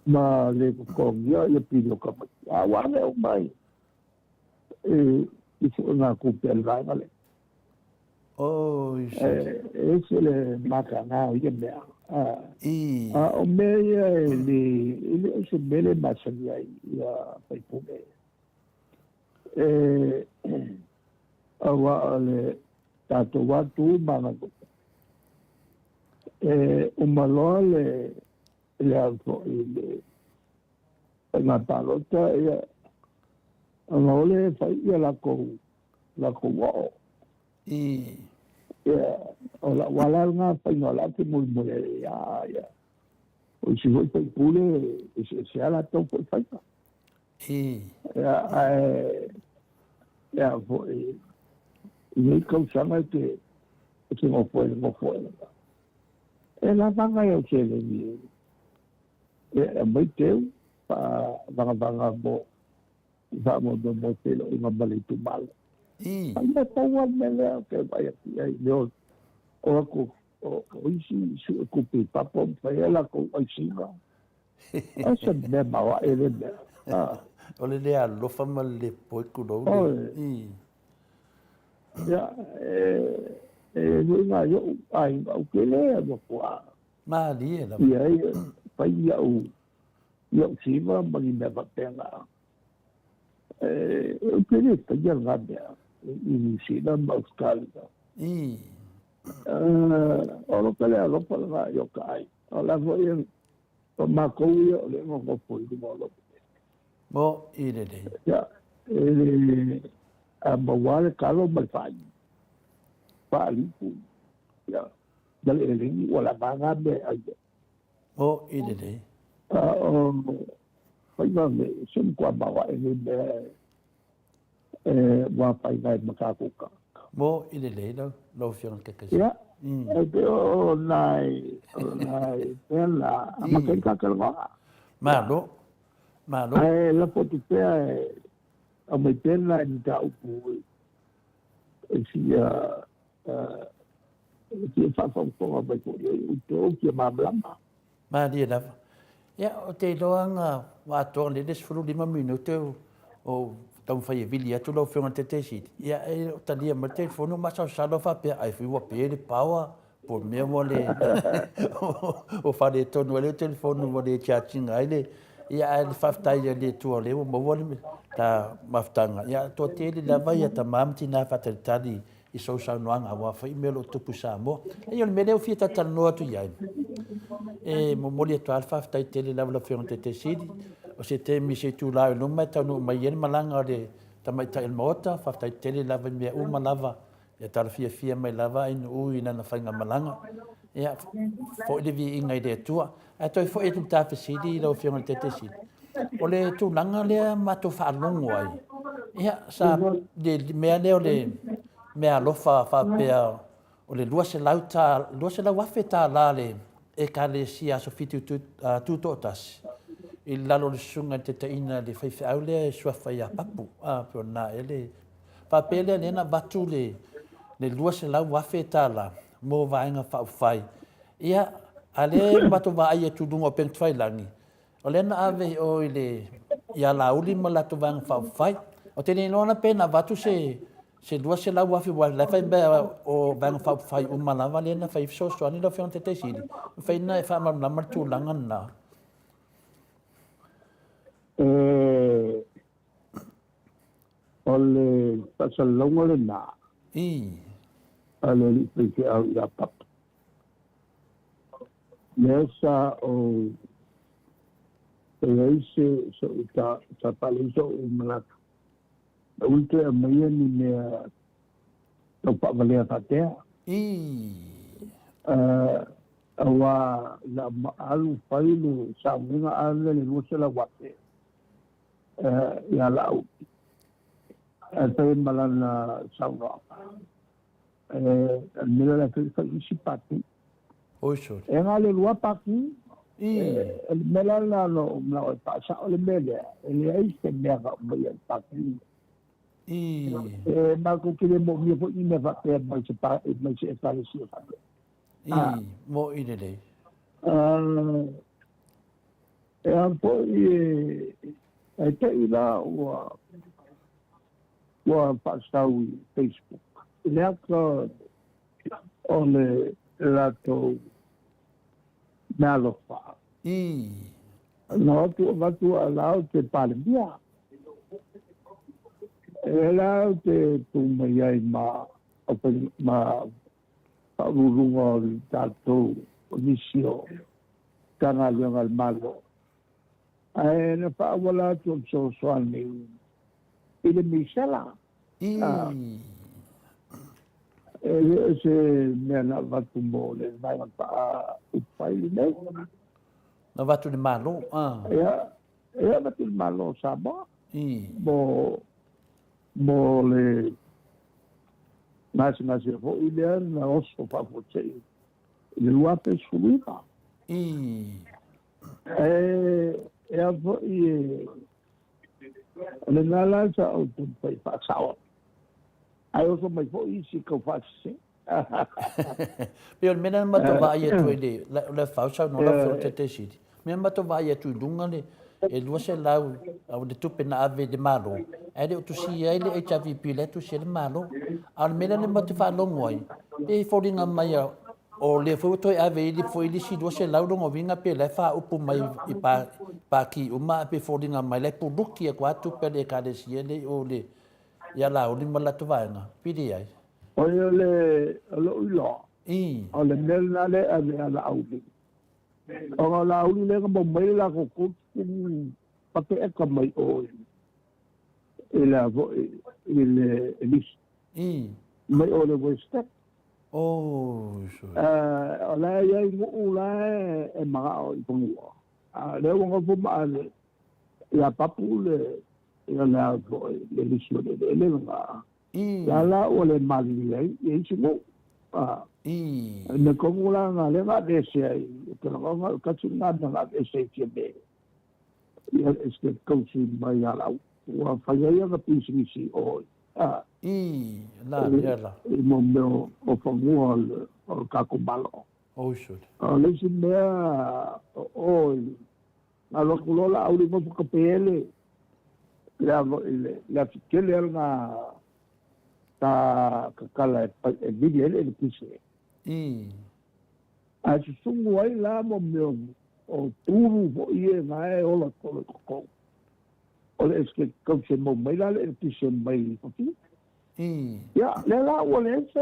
Speaker 3: Ma le totogia ia pili o tamaiti. A ua ave uma i i suega tupe a le vaega lea.
Speaker 1: Oi,
Speaker 3: E ese le mataga o ia mea. A o mea ia e le, e le o se mea le masani ai ia faipule. E aua o le tatou atu ma aganuu. E uma loa le le au foi le faiga palota ia ona o le fai ia lakou lakou oo. Ia, o lau ala lena faiga o la te mulimuli ai ia ia. O isi foi faipule e eseese lava latou foi faiga. Ia, ae ia foi i nei tausaga e te e te nofo ai i le nofoaiga. E lava nai au seleni e aumai teu faavagavaga mo faamoemoe mo feiloaiga ma le itumalo. Ai mea pau lava le mea lea ou te vaai atu i ai i le o atu o isi sue tupe i fafo ma fai ai latou aisiga. Ai se mea maoae lea mea.
Speaker 1: O le le alofa ma le le poe tulou le.
Speaker 3: Ia, e i ai o'u aiga, ou te le alu atu a.
Speaker 1: Malie lava.
Speaker 3: Ia, fai ia'u siva ma ni mea faapena. Ou te le faia lena mea i Niu Sila ma Ausetalia. O lo ka le alofa lena i o ka ai. O la foi o makou ia o le nonofo i luga o lou.
Speaker 1: Mo i lelei.
Speaker 3: Ia, e le a maua le kalo ma le faaiu. Faalifu. Ia, ma le eleni ua lava ngā mea ai.
Speaker 1: Mo i lelei.
Speaker 3: A o faiva me se matua maoae nei mea e ua afaina ai ma tatou tagata.
Speaker 1: Mo i lelei lau lau Afioga i le Taitaifono.
Speaker 3: Ia, e pei o nai o nai mea na amata ai ta talanoaga.
Speaker 1: Malo, malo.
Speaker 3: Ae lafo atu pea e aumai pea nai mataupu e fia e fia faafogafoga mai foi i ai outou fia malamalama.
Speaker 1: Malie lava. Ia, ou te iloa na ua atoa nei le 15 minute o ou taumafai e vili atu lau Afioga i le Taitaisili. Ia, e le o talia mai le telefoni, ua masalosalo faapea, ai foi ua pe le power, po o le mea ua le ua faaletonu ai le telefoni ua le charge ina ai le. Ia, ae faafetai i le Atua o lea ua maua le ta mafutaga. Ia, toatele lava ia tama ma tina faatalitali i sou saunoaga aua foi mea o lo o tupu i Samoa. Ia, o le mea lea ua fia talatalanoa atu i ai, e momoli atu lava le faafetai tele lava i lau Afioga i le Taitaisili, o se taimi i se itula i luma e taunuu mai ai le malaga a le tamaitai o le Maota, faafetai tele lava i mea uma lava, ia tala fiafia mai lava Ainuu i lana faigamalaga. Ia, foi le viiga i le Atua. Ae toe foi atu i le ta fesili lau Afioga i le Taitaisili, o le tulaga lea matou faalogo ai, ia, sa, le mea lea o le meaalofa faapea o le 200 $200,000 le Ekalesia Aso Fitu Tutoatasi i lalo o le susuga i le taitaiina le faifeau lea e suafa ia Papu, a, pe o lena ea le faapea lea, lea na avatu le $200,000 mo Vaega Faaupufai. Ia, a lea ua matou vaai atu i luga o upegatafailagi, o lea na ave i o i le, ia Laauli ma le latou Vaega Faaupufai. Ou te le iloa la pe na avatu se, se $200,000 aua o la e fai mai o Vaega Faaupufai uma lava lea na fai ai fesoasoani lau Afioga i le Taitaisili. Mafai ona e faamalamalama le tulaga lena?
Speaker 3: O le faasalalauga lena a le alii faifeau ia Papa. Lea sa ou fai ai se so'u sa sa faalei so'u manatu, aua le toe aumaia ni mea tau faavalea faatea. Auā na alu fai le sauniga ave le $200,000 ia Laauli, ae fai ai ma lana saunoaga. E mea la fai fai isi pati.
Speaker 1: Oi sole.
Speaker 3: E na le lua pati. E le mea la na no na o pa sa o le mea lea. E leai se mea ka mai e pati. E ma ko kile mo mi fo i me fa pe mai se pa mai se e si fa.
Speaker 1: I mo i le lei.
Speaker 3: E a foi e e te i la ua ua faasau i Facebook. I le ata o le latou meaalofa. Na o atu avatu a la o te Palemia. E la o te tu mai ai ma ma faauluuluga o le tatou o nisi o Matagaluega a le Malo. Ae na faaauala atu o le fesoasoani i le misela. E le o se mea na avatu mo le vaega faaupufai lenei.
Speaker 1: Na avatu i le Malo, a.
Speaker 3: Ia, ia avatu i le Malo o Samoa. Mo, mo le gasegase foi lea na oso faafuasei i le 2019. E, e a foi e, o lena la sa ou taumafai e faasao atu. Ae oso mai foi isi e tau faasese.
Speaker 1: Pei o le mea lea na matou vaai atu ai i le, o le fau saunoa lau Afioga i le Taitai Sili, mea na matou vaai atu i luga le, e 200 le tupe na ave i le Malo, ae le o tusia ai le HRPP la e tusi ai le Malo. A o le mea lea na matou faalogo ai, pei e foliga mai o lea foi ua toe ave i foi le isi 200 lona uiga pe la e faaupu mai i Pati uma ae pei e foliga mai la e puluki atu lava tupe a le Ekalesia lea i o ia Laauli ma le latou vaega. Pili ai.
Speaker 3: Oi o le o lou iloa, o le mea lena lea e ave ia Laauli, ona o Laauli lea na maua mai le latou 30 pakeeka mai o i le a foi i le lisi mai o le Westec. O la e i ai nuu la e manao i fanua, a o lea ua nofo ma ave ia Papu le ia le a foi le lisi o le eleele lena. La la ua le malilie ai ia isi nuu. O le mea tonu la lena lea na aveese ai, ou te lagona o le tasi lena mea na aveese ai Fiame ia le Estate Kausi mai ia Laau. Ua fai ai ana pisinisi o
Speaker 1: La mea la.
Speaker 3: I mo mea o fanua o le tatou Malo. O le isi mea o o na alu atu loa Laauli nofo kape le le le afi tele lava lena sa tatala e vili ai le eletise. Ae susugu ai la mo mea o tulu foi ia na e ola tolo i totonu. O le estate tausi e maua mai la le eletise mai fafine. Ia, lea la ua leai se,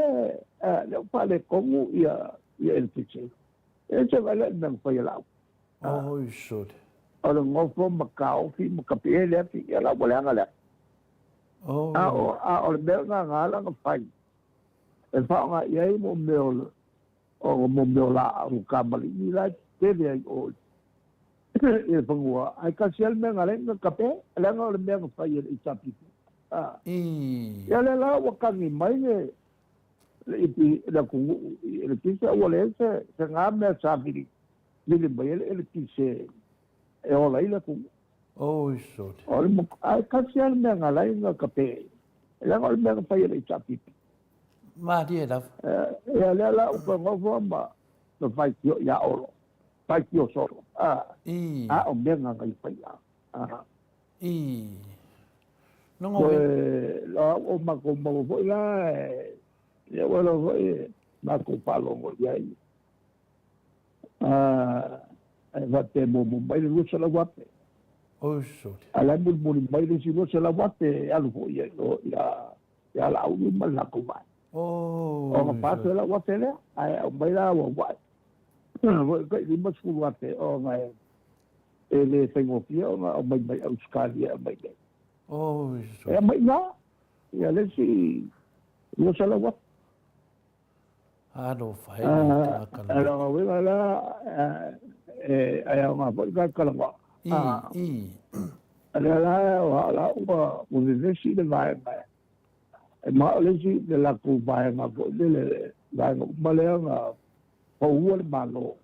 Speaker 3: lea ua faaletonu ia eletise. E ese vaai la i le mea na fai e Laauli.
Speaker 1: Oi sole.
Speaker 3: O le nofo ma taofi ma kapie le afi, ia la ua leaga le afi. A o, a o le mea lena na ala ona fai, e faaaoga i ai mo mea o, o mo mea o laau kamali'i la e tele ai o i le fanua, ae tasi lava le mea na ala ai ona kape, leaga o le mea na fai e le HRPP. Ia lea la ua tagi mai le, le ipi, le atunuu i eletise, ua leai se, se na mea sa vili, vili mai ai le eletise e ola ai le atunuu.
Speaker 1: Oi sole.
Speaker 3: O le, ae tasi lava le mea na ala ai ona kape, leaga o le mea na fai e le HRPP.
Speaker 1: Malie lava.
Speaker 3: Ia lea la ua toe nofo ma faitio ia Olo, faitio solo. A o mea na ia faia.
Speaker 1: Nogo
Speaker 3: Toe la o matou maua foi la, ia ua iloa foi matou faalogo i ai. E faapea e muamua mai le $200,000.
Speaker 1: Oi sole.
Speaker 3: A o la e mulimuli mai le isi $200,000 e alu foi i ai ia Laauli ma le latou vaega. Ona $400,000 lea, ae aumai la auauai foi tai $50,000 ona e le faigofie ona aumai mai Ausetalia e aumai nei. E aumai i ina ia le isi $200,000.
Speaker 1: Alofa e le tagata
Speaker 3: lelei. O lona uiga la, e aoga foi le talanoa. O lea la o la ua vevesi le vaega e manao le isi le latou vaega foi lele, vaega uma lea na paua le Malo.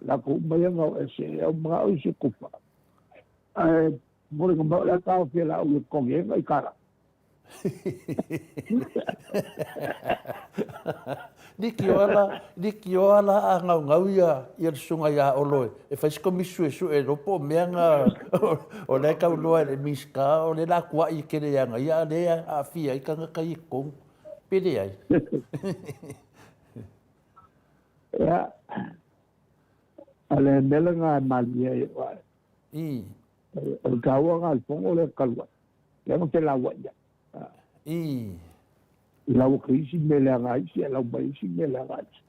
Speaker 3: Latou uma ia na o ese, e manao isi kupa. Ae foliga mai o le a taofia e Laauli e totogi ai nai tala.
Speaker 1: Likioa la, likioa la a gaugau ia ia le susuga ia Olo e fai se komisi suesue iloa po o mea na o la e tau loa e le Minisita o lea la tuai tele ia ia a lea e aafia ai tagata ia i totonu. Pe leai.
Speaker 3: Ia, o le mea lena e malie ai oe. O le taua lena o le fono lea talu ai. Lea na felauai ai. Lau atu isi mea leaga a isi, ae lau mai isi mea leaga a isi.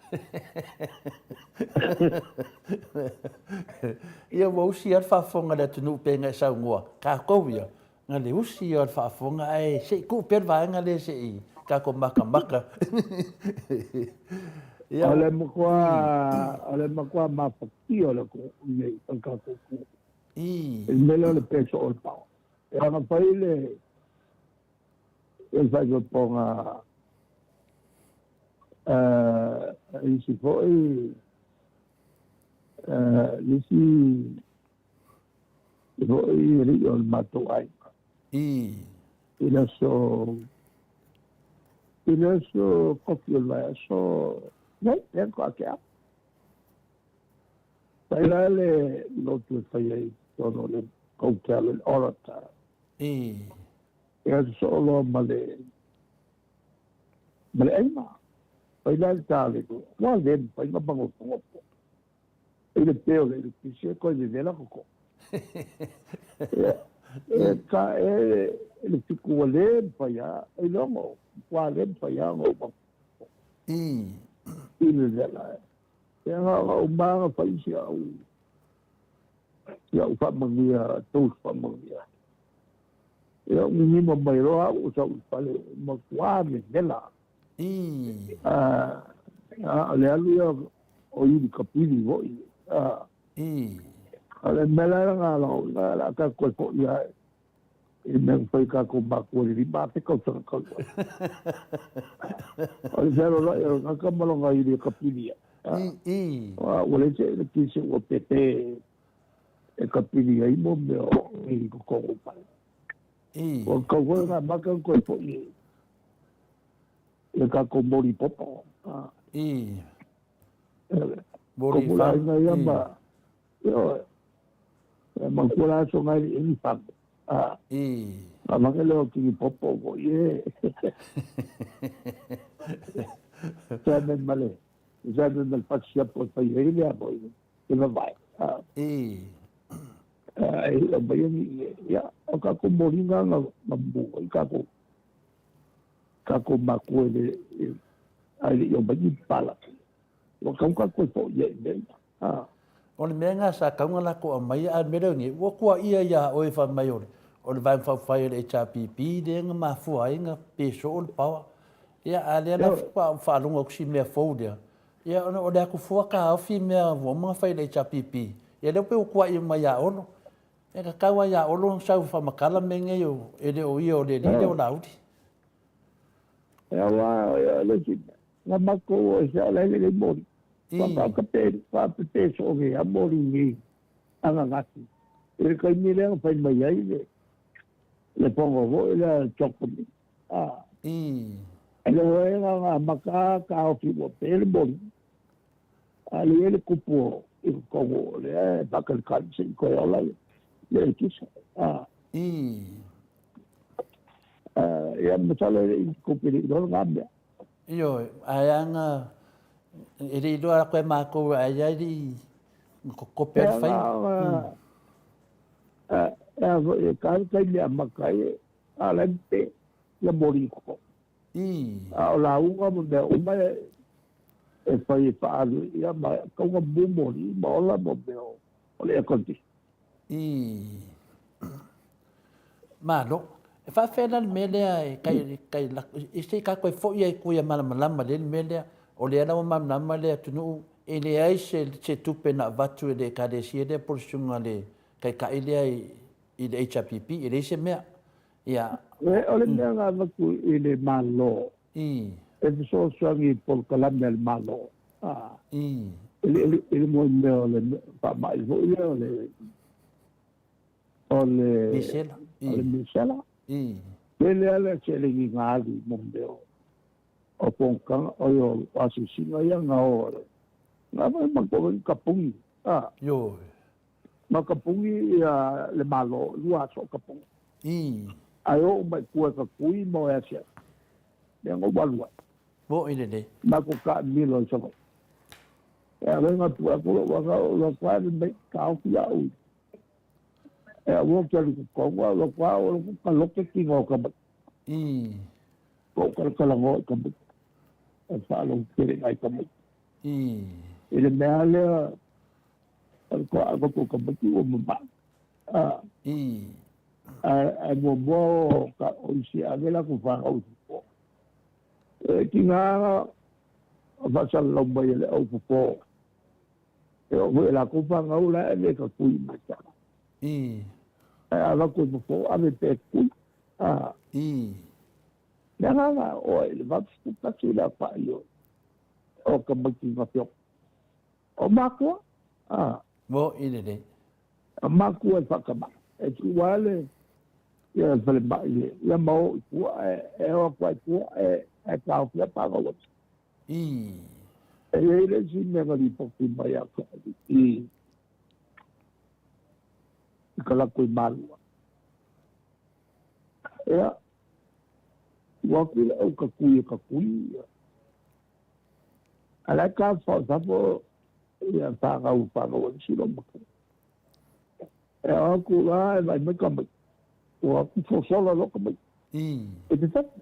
Speaker 1: Ia ua usi lava le faafofoga a le atunuu pei ona e saunoa, tatou ia, na le usi ia o le faafofoga ae se i tuu pea le vaega lea se i tatou matamata. Ia.
Speaker 3: O le matua, o le matua mafatia o le atunuu nei, o le tatou atunuu. I le mea lea o le peso o le power. E ana fai le le faaipoipoga isi foi isi foi alii o le matou aiga. I le aso i le aso kofi o le vaiaso nei, lea faatoa tea. Fai la le lotu e fai ai i totonu o le hotel i le Orata. E alu soo loa ma le ma le aiga. Fai la le tale, ua le mafai ona magofogopo. I le pe o le eletise e toe vevela koko. E ka e le fiku ua le mafai a, e logo, ua le mafai a ona ou magofogopo. I le vevela e. E nga o maga fai si au si au faamanuia, tous faamanuia. Ia gigima mai loa au o sau i fale, matua vevela. A o le alu ia o ili kapili foi. O le mea la nga la la la ka koe foʻi ia i mea fai kākou mākua i le 5000 tausaga talu ai. O le fealoloai o le tagata ma lona ili e kapili ai. Ua leai se eletise ua pepe e kapili ai mo mea o i totonu o fale. Ua tatau foi ona amata ona toe foʻi i le tatou moli popo.
Speaker 1: Moli
Speaker 3: fa. Aiga ia ma, ioe, e manatua la aso nai le ili famo. Avake lea o tini popo foi e. Sa me ma le, sa me ma le pasi siapo e fai ai le amo i le vavae. E o mai ni ia, o kākou moliga na na mu i kākou kākou makua le ai le i o mai ni pala. Ua kau kākou e foʻi ai i mea ia.
Speaker 1: O le mea nga sa kauga lako aumai a le mea lea nei, ua kuaia iā oe fai mai o le o le vaega faaupufai o le HRPP lea na mafua ai na pe soo le power. Ia a lea la faatoa faalogo atu si mea fou lea, ia ona o le atu fua taofi mea ua uma ona fai e le HRPP, ia lea pei ua tuuaia mai ia Olo. E tatau lava ia Olo ona sau e faamatala mea nei o e le o ia o le alii lea o Laauli.
Speaker 3: Ia aua o le isi mea, na matou o i fea o la e lelei moli. Faapepe soo nei lava moli nei ananati. I le taimi lea na fai mai ai le le fono foi lea le Chocolate. E le oe na na amata taofi ua pe le moli. A le i ai le kupu i totonu o lea e faakalikali se i toe ola le eletise. Ia masalo e le i kupu i le iloa lena mea.
Speaker 1: Ioe, ae ana e le iloa atu e matou ae ia e le i kokope ai le faiga.
Speaker 3: E a foi e ka le taimi e amata ai, a o la e pe ia moli i totonu. A o lauga ma mea uma e fai e faaalu ia ma tau na mu moli ma ola mo mea o le air condition.
Speaker 1: Malo. E faafefea la le mea lea e kai, kai lako, i se i tatou e foi ai i tua ia malamalama lelei le mea lea. O lea la ua malamalama le atunuu, e leai se, se tupe na avatu e le Ekalesia lea po o le susuga i le Taitai lea i, i le HRPP, e leai se mea. Ia.
Speaker 3: O le mea na avatu i le Malo, e fesoasoani i polokalame a le Malo. I le, i le mea o le faamai foi lea o le o le
Speaker 1: Misela.
Speaker 3: O le misela. Tele lava le seleni na alu mo mea o fonotaga, o asiasiga ia na o na mai matou ai kapuni.
Speaker 1: Ioe.
Speaker 3: Ma kapuni ia le Malo, lua aso o kapuni. Ae oo mai tua e tatui ma o e asiasi. Lea na ou alu ai.
Speaker 1: Moʻi lelei.
Speaker 3: Matou taamilo i Savaii. E ave na tua atu lou aga o lou atu ave mai taofi au. E aua ou te alu i totonu, a o lou atu o lou talote tino o tamaiti. Ou talatalanoa i tamaiti. E faalogo tele nai tamaiti. I le mea lea, o le toa atu o tamaiti ua mamao. Ae muamua o isi e ave latou fanau i fafo. E tiga Faasalalau mai e le au popo. E oo foi i lakou fanau la e ave e ka kui mai ta. Ae a avatu e popo ave pea e kui. A. Le agaga oa i le 81 le afa'i o o tamaiti ma fioga. O makua. A.
Speaker 1: Mo i lelei.
Speaker 3: O makua e faatamai. E tuu lava le ia le falemai ia ma o i tua e o atu ai tua e taofi lava fanau atu. E i ai le isi mea na lipoti mai ia te au i i ka latou i Malua. Ia, ua atu le au ka kui e ka kui, ia. A la e tafafao i fafo ia fanau fanau a nisi loomatua. E ao atu la e vaai mai tamaiti. Ua atu sosola loa tamaiti. E te tapu.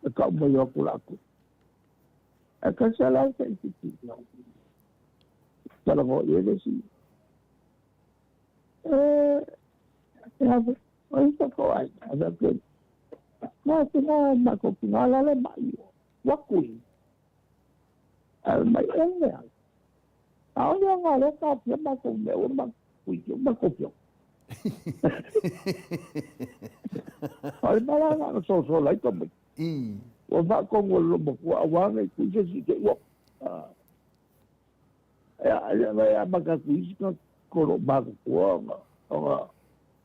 Speaker 3: E kau mai o atu latou. Ae kasi a la e saititi. Talanoa i ai le isi. E, e ave, o ai sa ko ai. Ave atu e. Nā te nā mākou ki ngā lale mai o. Wakui. Ae mai e mea. Aole o ngā leka pia mākou mea ua mākou i o mākou pio. O le mea la na sosola ai tamaiti. Ua faatonu e le loomatua auā nei kui se isi te ua. Ea, e le amata atu i isi tagata o loo matutua ona ona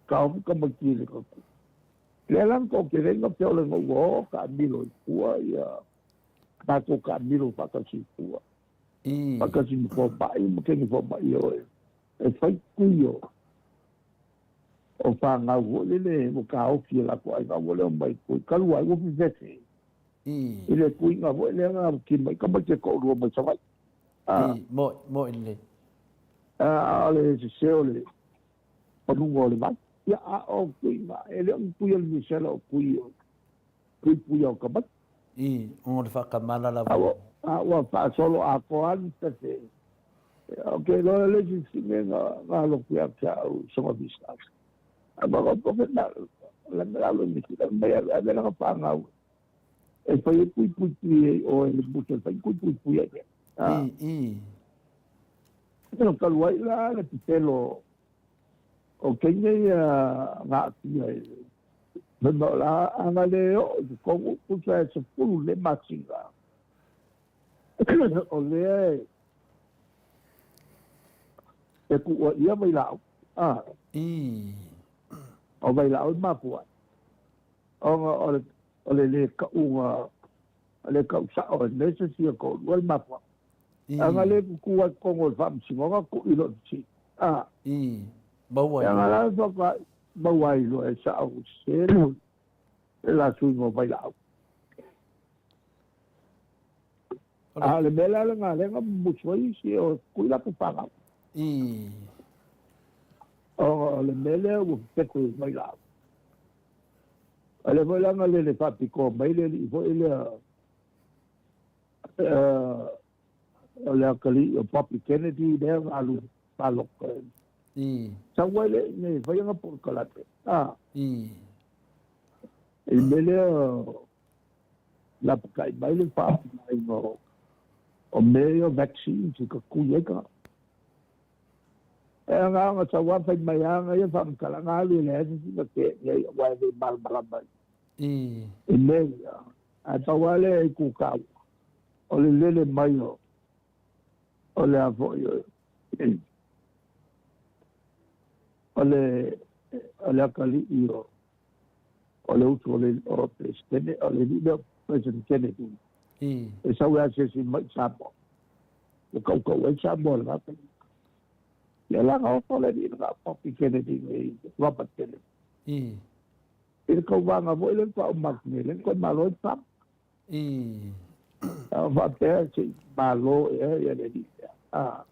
Speaker 3: taofi tamaiti i le tatu. Lea la na toatelega pea o le na ua oo taamilo i tua ia matou taamilo faatasi i tua. Faatasi ma fomai ma keni fomai o e e fai kui o o fanau foi lele ua taofi e latou aiga aua le omai kui talu ai ua fefefe i le kuiga foi lea na ki mai tamaiti e toalua mai Savaii.
Speaker 1: Moe, moe lelei.
Speaker 3: A o le sese o le panuga o le vai. Ia, a o kuiga, e le o ni kui o le misela o kui o puipuia o tamaiti.
Speaker 1: I, o le faakamala lava.
Speaker 3: A ua faasolo atoa lava le fefe. Ou te iloa le isi fine na alu atu ia te au i Soga Vista. A ma o na la me la lo ni ki mai a ve la fanau. E fai e pui pui pui e o e le buta fai pui pui pui e.
Speaker 1: I, i.
Speaker 3: No kalu ai la le pipelo o Kenya ia ngā atia e. Mema o la anga le o i kongu pusa e 10 le masina. O lea e e kuua ia mai lau. Ah. O mai lau e mapua. Ona o le o le le kauga o le kau sao e mese sia ko lua le mapua. Anga le kuku ai kongo le faamasinoga ku i lo ti. Ah.
Speaker 1: Maua
Speaker 3: ai. Anga la whaka maua ai lo e sao se le la sui mo mai lau. A le mea la le ngā lenga musu ai si o kui la pupanga. O le mea lea ua peko i mai lau. A le foi langa le le whapiko mai le li foi lea o le akali o Bobby Kennedy lea nga alu palok. Sau ai le nei whai anga po kalate. Ah. I mea lea lapakai mai le whaapinga o mea o vaccines i ka kui ai ka. E anga anga sau a whai mai anga ia whaamkalanga alu e le asa sina te nei wa e malamalama. I mea ia. A tau ale e ku kau. O le lele mai o o le a foi o o le o le akali i o o le utu o le o presidente o le lile President Kennedy. E sau e asiasi mai Samoa. O kaukau ai Samoa le vata. Ia la nga ofo le lile nga Bobby Kennedy me Robert Kennedy. I le kauvaga foi le faaumaki nei le koe malo ai Trump. A faapea se i malo ea ia le alii lea. A.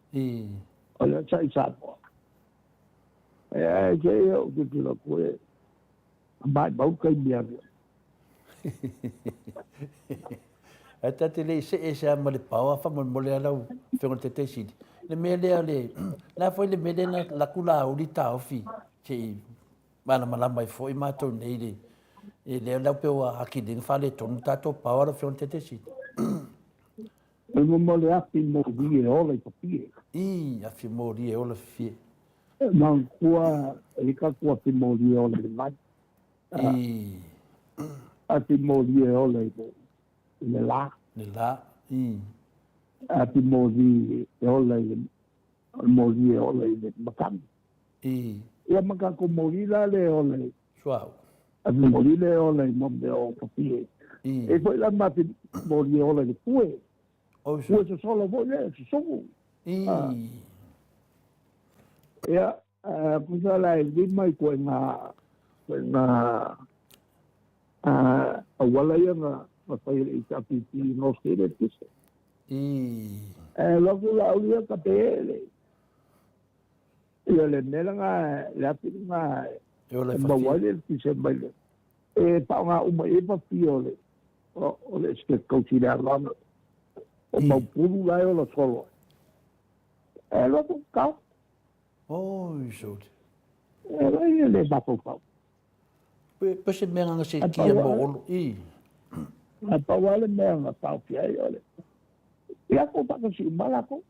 Speaker 3: O lea sa i Samoa. E ae se ia ou tilotilo atu e maimau taimi alu ai.
Speaker 1: Ae ta te le i see ese lava ma le paoa faamolemole a lau Afioga i le Taitai Sili. Le mea lea o le, le a foi le mea lea na laku lauli taofi se i malamalama ai foi matou nei i le, lea la pei ua akili na faaletonu tatou paoa lau Afioga i le Taitai Sili.
Speaker 3: O le mea o le afi moli e ola i papie.
Speaker 1: Ii, afi moli e ola fifie.
Speaker 3: E manatua e i tatou afi moli e ola i le vai.
Speaker 1: Ii.
Speaker 3: Afi moli e ola i le i le la.
Speaker 1: Le la, ii.
Speaker 3: Afi moli e ola i le o le moli e ola i le makani.
Speaker 1: Ii.
Speaker 3: Ia ma tatou moli la lea e ola i
Speaker 1: Suauu.
Speaker 3: Afi moli lea e ola i mo mea o papie.
Speaker 1: Ii.
Speaker 3: E foi la ma afi moli e ola i le pue.
Speaker 1: Oiso.
Speaker 3: Pue sosolo foi lea, susugu.
Speaker 1: Ii.
Speaker 3: Ia, tusa la e lima i ituaiga, ituaiga auala ia na fai e le HRPP i North Sea le eletise.
Speaker 1: Ii.
Speaker 3: Ae alu atu la au ia ka pe le ia le mea lena le afi lena
Speaker 1: E ola
Speaker 3: e
Speaker 1: i
Speaker 3: maua
Speaker 1: fafie.
Speaker 3: ai le eletise mai le e faaaoga uma i ai fafie o le o le Esetete Tausi i le aloalo o
Speaker 1: Ii.
Speaker 3: Maupulu la e ola solo ai. Ae alu atu tatao.
Speaker 1: Oi sole.
Speaker 3: E leai e le mafaufau.
Speaker 1: Pe se mea na se
Speaker 3: Ae
Speaker 1: kia
Speaker 3: pau
Speaker 1: mo
Speaker 3: lava
Speaker 1: olo. Ii.
Speaker 3: ae pau lava le mea na taofia ai o le ia kou faatasi uma lakou.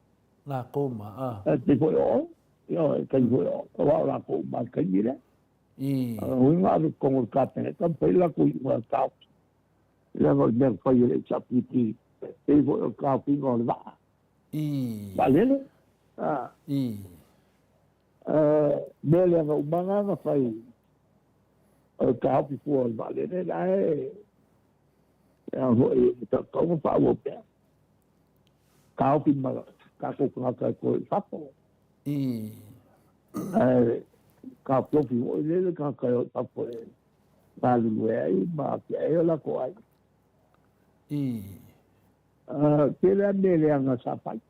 Speaker 1: Lakou ma, a.
Speaker 3: Ae pei foi o oe, ioe, e taimi foi o aua o lakou uma i le taimi lea.
Speaker 1: Ii.
Speaker 3: O lona uiga ave i totonu o le Kapeneta ma fai le latou iuga e taofi. Leaga o le mea na fai e le HRPP, pei foi o le taofiga o le vaa.
Speaker 1: Ii.
Speaker 3: Vaalele, a.
Speaker 1: Ii.
Speaker 3: Mea leaga uma na na fai o le taofi fua o le vaalele la e a foi e tatau ona faaauau pea. Taofi ma tatou tagata e toe i fafo.
Speaker 1: Ii.
Speaker 3: Ae taofiofi foi lea le tagata e o i fafo e galulue ai ma atiae ai o latou aiga.
Speaker 1: Ii.
Speaker 3: Tele lava mea leaga sa fai.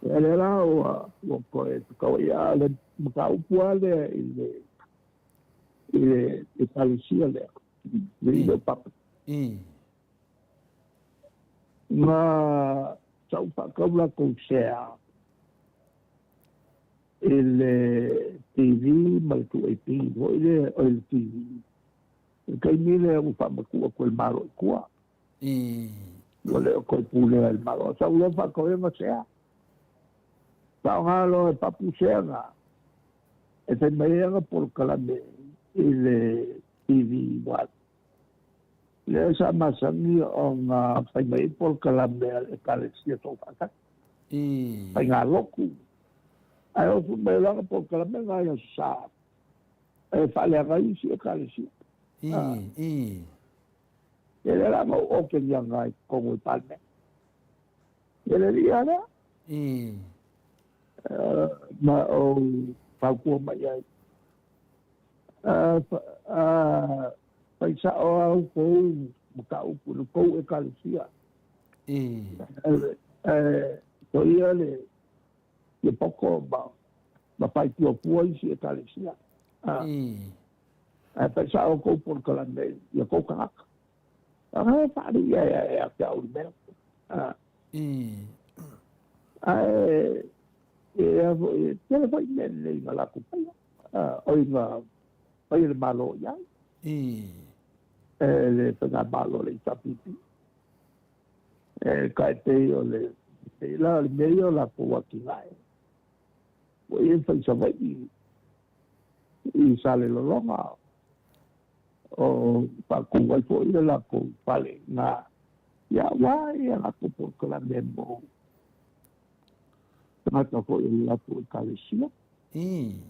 Speaker 3: Ia lea la ua ua toe fetauai a o le mataupu lava lea i le i le Ekalesia lea, le
Speaker 1: Ii.
Speaker 3: le papa.
Speaker 1: Ii.
Speaker 3: Na sa ou faatau latou sea i le TV ma le 2AP foi lea, oi le TV. I le taimi lea ua faamatuu atu e le Malo i tua.
Speaker 1: Ii.
Speaker 3: Ua le o toe pulea e le Malo. Sa ou iloa faatau ai ma sea. Faaaoga loa e papu sea na e fai mai ai ana polokalame i le TV One. Lea sa masani ona fai mai ai polokalame a le Ekalesia Soofaatasi,
Speaker 1: Ii.
Speaker 3: faigalotu. Ae ofu mai loa ana polokalame na i Aso Sa e faaleaga ai isi Ekalesia.
Speaker 1: Ii. Ii.
Speaker 3: Ia lea la na ou okegiaga ai i totonu o le Palemene. Ia le alii a lea.
Speaker 1: Ii.
Speaker 3: Ma ou fautua mai ai. Fai sa'o a outou mataupu i le tou Ekalesia.
Speaker 1: Ii.
Speaker 3: Ae soia le le poto ma ma faituatua isi Ekalesia.
Speaker 1: Ii.
Speaker 3: Ae fai sa'o outou polokalame i a tou tagata. Aga e faalii ai ia te au i le mea.
Speaker 1: Ii.
Speaker 3: Ae e a foi e tele foi mea lelei na latou faia, oi na fai e le Malo i ai.
Speaker 1: Ii.
Speaker 3: E le faigamalo a le HRPP. E tae pei o le pei la o le mea ia o latou atinae. Ua ia fai i Savaii i Salelologa o faatu ai foi le latou fale i ina ia aua ia latou polokalame mo tagata foi o le latou Ekalesia.
Speaker 1: Ii.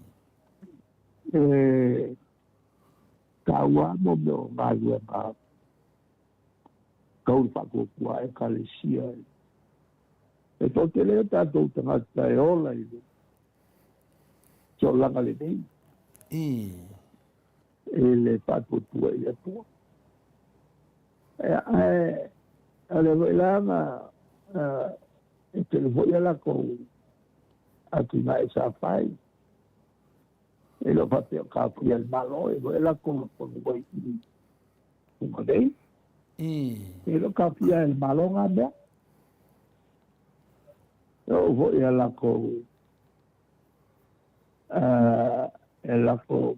Speaker 3: E taua mo mea o galuega tau le faatuatua Ekalesia. E toatele ai o tatou tagata e ola i le solaga lenei.
Speaker 1: Ii.
Speaker 3: I le faatuatua i le Atua. Ae o lea foi la na e tele foi a latou atinae sa fai. E le o faapea o taofia e le Malo e foi latou fanua i luga nei.
Speaker 1: Ii.
Speaker 3: E le o taofia e le Malo ngā mea. E oo foi a latou e latou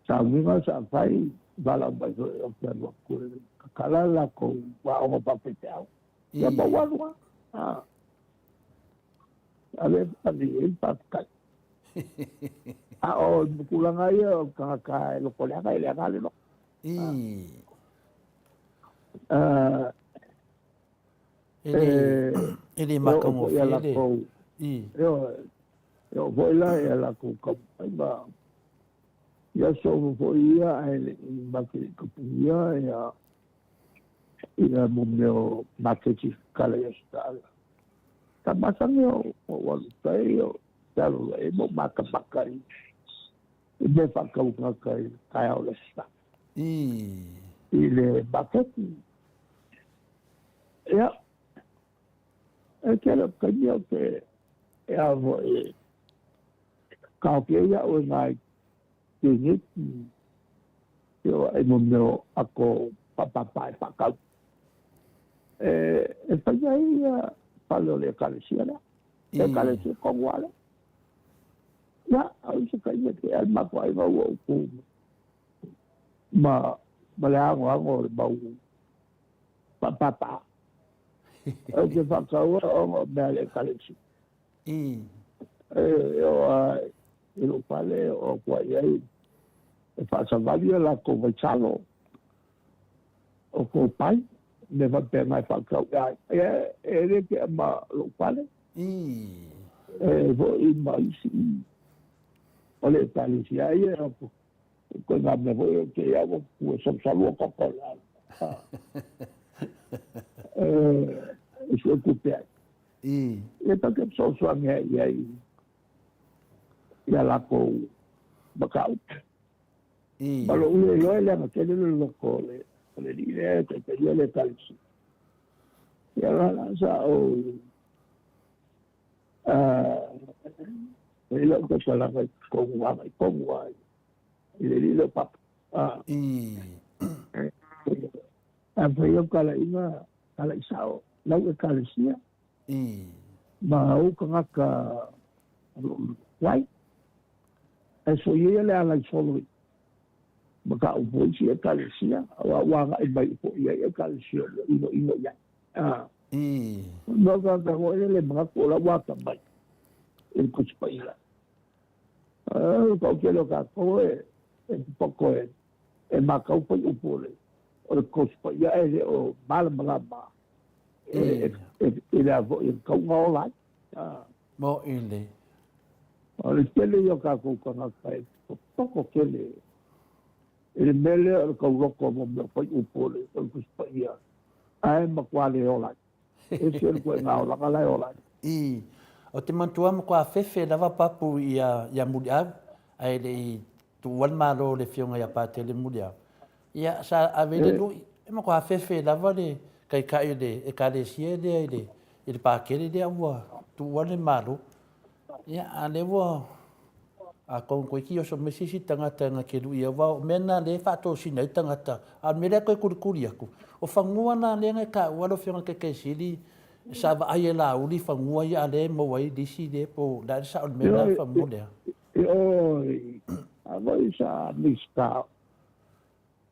Speaker 3: sauniga sa fai. Valaau mai foi ou te alu atu e tatala le latou aoga faafaifeau. Ia ma ua alu lava. A lea e ave i ai le faafetai. A o le tulaga ia o le tagata e lotoleaga, e leaga lava le loto.
Speaker 1: E le matagofie le.
Speaker 3: E oo foi la i a latou taumafaiga i aso foi ia ae le i matou tapunia ia mo mea o maketi kala i Ausetalia. Sa masani ou alu tai o te alu loa i ai ma ou matamata i mea faatau tagata i le taeao o le Aso Sa i le maketi. Ia, e tele o taimi ou te e a foi taofi ai au e nai keneti e o ai mo mea o ako faapapa e faatau. E fai ai ia fale o le ekalesia lea. Le ekalesia tonu lava lea. Ia, au se taimi e tea le matou aiga ua ou tu ma le anoano o le mau faapapa. Ou te faataua ona o mea a le ekalesia. E oo lava i lou fale e oo atu ai i ai e faasavali a latou vaisalo o kopai, mea faapena e faatau i ai. Ia e le tea ma lou fale, e foi ma isi o le ekalesia ia e o ituaiga mea foi ou te i au ua salusalu o koko i lalo. E sue tupe ai. Ia tatou te fesoasoani ai i ai i a latou mataupu. Ma lou le iloa e leaga tele le loto o le alii lea e taitaia le Ekalesia. Ia la la sa ou i lau tautalaga i totonu agai tonu lava i le alii lea o Papa. A fai au talaiga, talai sao lau Ekalesia ma ou tagata o lo o tuai. Ae soia ia le ala i solo i mataupu o isi Ekalesia, aua ua agai mai foi i ai Ekalesia ua inoino i ai. No ka ka foi le manatu o la ua atamai i le Tusi Paia. O le toatele o tatou e popoto e matau fuaiupu o le o le Tusi Paia ae le o malamalama i le a foi e tatau ona ola ai.
Speaker 1: Moʻi le.
Speaker 3: O le tele ia o tatou tagata e popoto tele i le mea lea o le tauloto mo mea fuaiupu o le Tusi Paia, ae matua le ola ai. Ese le ituaiga olaga la e ola ai.
Speaker 1: I. Ou te manatua matua fefe lava Papu ia Muliau, ae le i tuua le Malo i le Afioga ia Patele Muliau. Ia, sa ave le lui, e matua fefe lava le taitai o le Ekalesia lea i le i le Patele lea ua tuua le Malo. Ia, a lea ua atonu toeitiiti oso mai se isi tagata na te lui aua o mea na lea e faatosina ai tagata, a o le mea lea e toe kulikuli atu, o fanua na lea na e taua lau Afioga i le Taitaisili, sa vaai e Laauli fanua ia a lea e maua ai lisi lea po o le a le sao o le mea lena fanua lea?
Speaker 3: Ioe, a foi sa Minisita,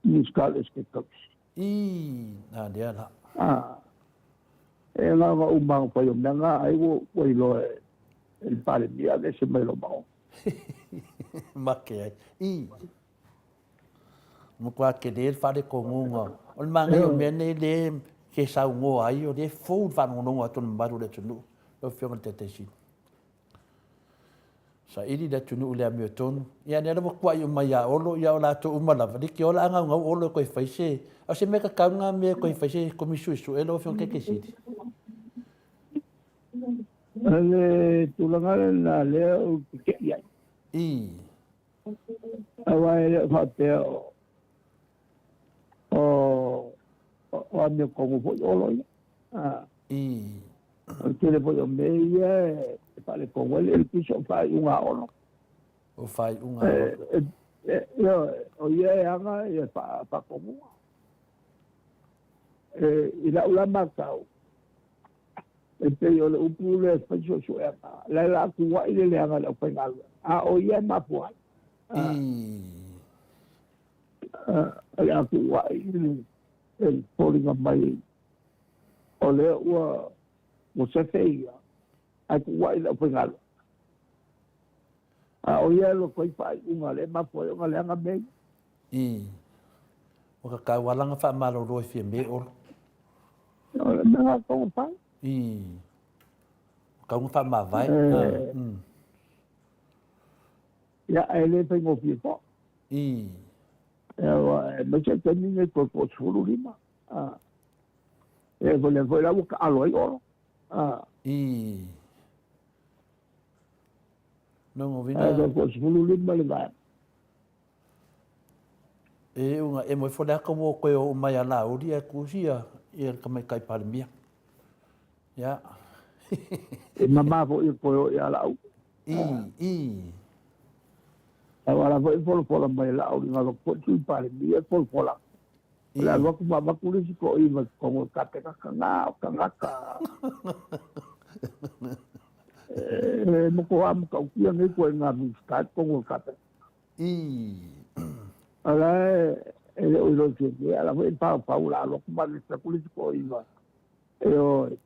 Speaker 3: Minisita o le Esetete Tausi.
Speaker 1: Ii, a lea la.
Speaker 3: A, e na ona uma ona fai o mea na, ai ua iloa e le Palemia aveese mai lou maoga.
Speaker 1: Make ai. Ii. Matua tele le faalekonuga. O le manaia o mea nei le ke saunoa ai, o lea e fou le faalogologo atu o le mamalu o le atunuu, lau Afioga i le Taitaisili. Saili le atunuu i le amiotonu. Ia lea lava ua tuai uma ia Olo, ia o latou uma lava, leitioa la a naunau Olo e toe fai se, a o se mea tatau lena mea e toe fai se Komisi Suesue lau Afioga Taitaisili?
Speaker 3: O le tulaga lena lea ou te te'i ai.
Speaker 1: I.
Speaker 3: Aua e le o faapea o o amiotonu foi Olo ia.
Speaker 1: I.
Speaker 3: O le tele foi o mea ia e faaletonu ai le pisa o faaiuga a Olo.
Speaker 1: O faaiuga a Olo.
Speaker 3: Ioe, o ia e aga ia faatonuga. I lau la matau, e pei o le upu lea e fai suesuega, la e la tuuai le leaga i le aufaigaluega, a o ia e mafua ai. O le a tuuai e foliga mai o lea ua ua sefe ia ae tuuai le aufaigaluega. A o ia e alu atu ai faaiuga a lea e mafua ai ona leaga mea ia.
Speaker 1: Ii. Ua kakau lava lana faamalolo e Fiame Olo.
Speaker 3: O le mea lena e tatau ona fai.
Speaker 1: Ii. Ua tatau ona faamavae.
Speaker 3: Ia, ae le faigofie foi.
Speaker 1: Ii.
Speaker 3: Aemaise le taimi lenei toe po 15. E lea foi la ua taalo ai Olo.
Speaker 1: Ii. Lona uiga.
Speaker 3: Ae toe po 15 le vaega.
Speaker 1: E uga e moe fo le aka ua koe o mai a Laauli ae kusi ia le Tamaitai Palemia. Ia.
Speaker 3: E mama foi e koe o ia Laauli.
Speaker 1: Ii, ii.
Speaker 3: Ae ala foi folafola mai Laauli na loko foi Sui Palemia e folafola. O le alu atu ma avatu le isi toeaina i totonu o le Kapeneta, na o tagata e matua matautia nei ituaiga Minisita i totonu o le Kapeneta. O la e le o iloa i Fiamē, a o la foi e paopao o le a alu atu ma alu atu le isi toeaina e o e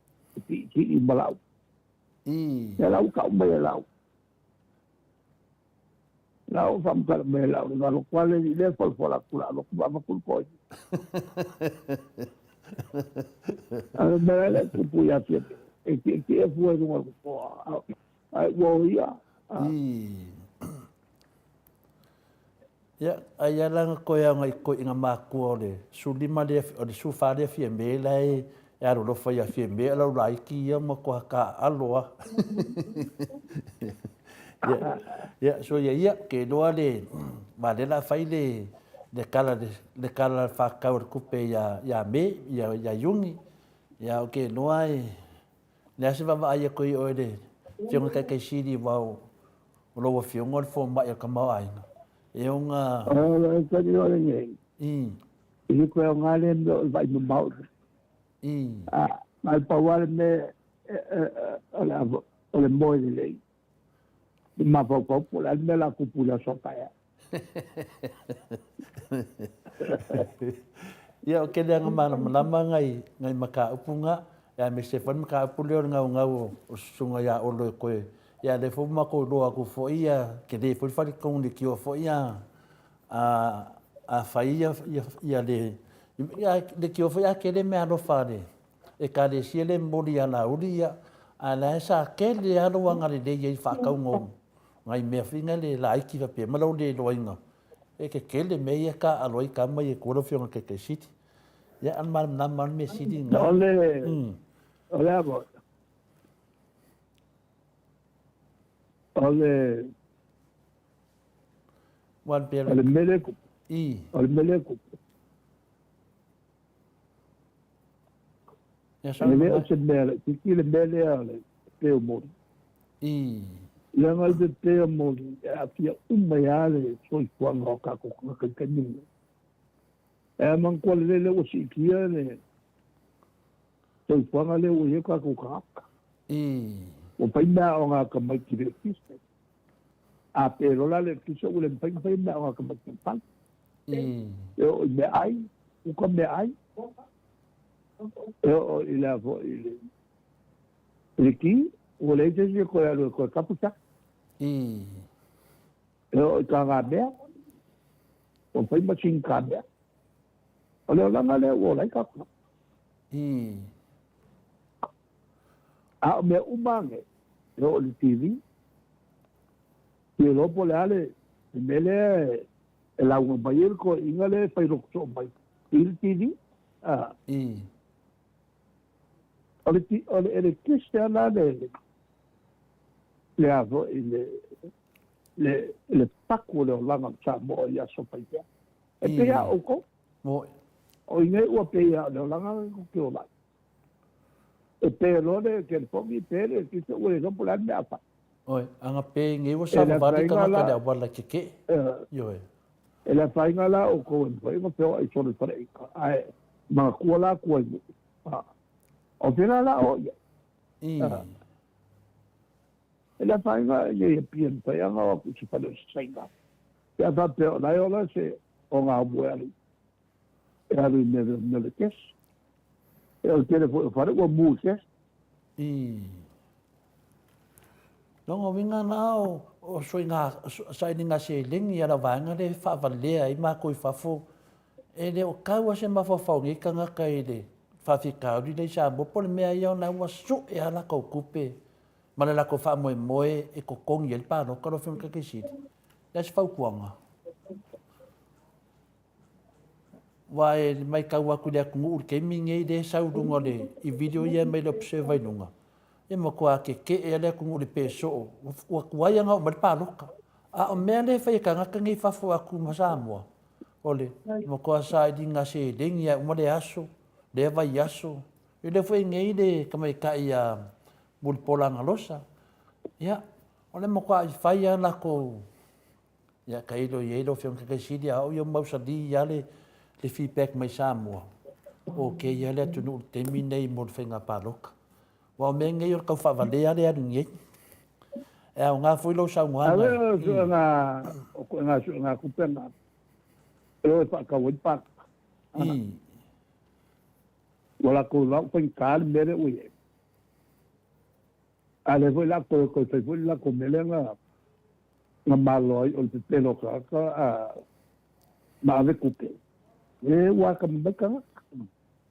Speaker 3: siisii ma lau. Ia la ua tau mai e lau. La ua faamatala mai e lau, na alu atu lava le alii lea folafola atu la alu atu ma avatu le toeaina. A o le mea la lea e tupu ia Fiamē, e tietie fua i luga o le nofoa, ae ua o ia.
Speaker 1: Ia, ai lava la na toe aoga i toeaiina matua o le 15 lea, o le 14 lea Fiamē la e alolofa ia Fiamē, o lau laiti ia matua taaalo lava. Ia, ia, soia ia, ou te iloa le, aua o lea o le a fai le, le tala, le tala faatatau o le tupe ia, ia Me, ia, ia Iuni. Ia, ou te iloa e, le a se vaavaai atu i oe le Afioga i le Taitaisili aua o, o lau Afioga o le fomai o le tamaoaiga. E ona...
Speaker 3: O le tali o lenei. I le koe o ngā le mea o le vaai mamao. A, pau lava le mea o le moe lelei. I mafaufau po o le a le mea o le a tupu i le aso a taeao.
Speaker 1: Ia, o ke leaga malamalama ngai, ngai mataupu nga, aemaise foi le mataupu lea o le gaugau o Susuga ia Olo e toe, ia lea foi ua matou iloa atu foi ia, tele foi le faletonu leitioa foi a, a, a fai ia, ia, ia le, ia leitioa foi a tele meaalofa a le Ekalesia lea e momoli ia Laauli, ia, a o la e sa tele lava lou agalelei ai i le faatauga o nai mea foi na le laiti faapea ma lou le iloaina e tetele mea ia e taaalo ai tama ia i tua lau Afioga i le Taitai Sili. Ia, a o le malamalama lava le mea sili lena.
Speaker 3: O le, o le a foi? O le, o le mea lea e tupu. O le mea lea e tupu. E le o se mea laitiiti le mea lea o le pepe o moli. Leaga o le pepe o moli e aafia uma ai lava le soifuaga o tatou tagata i le taimi lenei. E manatua lelei lea ua siitia le soifuaga lea ua i ai o tatou tagata. Ua fai meaaoga a tamaiti i le ekise. A pe loa la le ekise ua le mafai ona fai meaaoga a tamaiti i le fale. E oo i meaai, uka meaai. E oo i le a foi i le i le ki, ua leai se isi e toe alu e toe tapu siaki. E oo i tagamea, ua fai masini tamea. O le olaga lea ua ola ai tatou. A o mea uma lava nei, e oo i le TV, fia iloa po o le a le mea lea e lauga mai ai le toeaina lea e fai loto soo mai i le TV. O le, o le eletise la le, le a foi le, le, le paku o le olaga o Samoa i aso faipea. E pei a outou. O i nei ua pei a o le olaga le kou te ola ai. E pe loa le telefoni, e pe le eletise ua le iloa po o le a le mea a fai.
Speaker 1: Oi, aga pe nei ua savavali tagata i le auala i kekeʻe. Ioe.
Speaker 3: E le afaina la outou e mafai ona feoai solo i faleaiga, ae manatua la tua i nuu. O fea la o ia? E le afaina i nei Apia e mafai ona o atu i se fale o se Saina. Pe a faapea o la e ola se. o ngā mo e alu. E alu i mea mea le kesi. E o le tele foi o fale ua mu i kesi.
Speaker 1: I. Lona uiga la o, o soiga, sailiga seleni a le vaega lea e faavalea ai matou i fafo, e le o tau lava se mafaufau o nei tagata i le faafitauli lea i Samoa, po o le mea ia ona ua sue lava latou tupe ma le latou faamoemoe e totogi ai le palota lau Afioga i le Taitai Sili. O le a se fautuaga? Aua e matau atu i le atunuu i le taimi lenei lea e sau i luga o le, i video ia e aumai le Observer i luga, e matua tetee lava le atunuu i le pe soo, ua tuai lava ona oo mai le palota. A o mea lea e fai e tagata nei i fafo atu ma Samoa, o le matua sailiga seleni lava e uma le aso, lea vaiaso. E lea foi nei le tamaitai ia Mulipola Anarosa, ia, o le matua fai lava latou. Ia, tailo i ai lau Afioga i le Taitai Sili, a o ia mausali lava le, le feedback mai Samoa, okay lava le atunuu i le taimi lenei mo le faiga palota. Aua o mea nei o le tau faavalea le alu nei. E aoga foi lou saunoaga.
Speaker 3: Awe o suega, o koe suega kupe na. E o e whaakau ai pāka.
Speaker 1: I.
Speaker 3: Ua lakou lau faigata le mea lea ua i ai. A o lea foi o le a toe toe fai foi le latou mea lea na na malo ai o le pepelo o tagata a ma ave tupe. E ua atamamai tagata.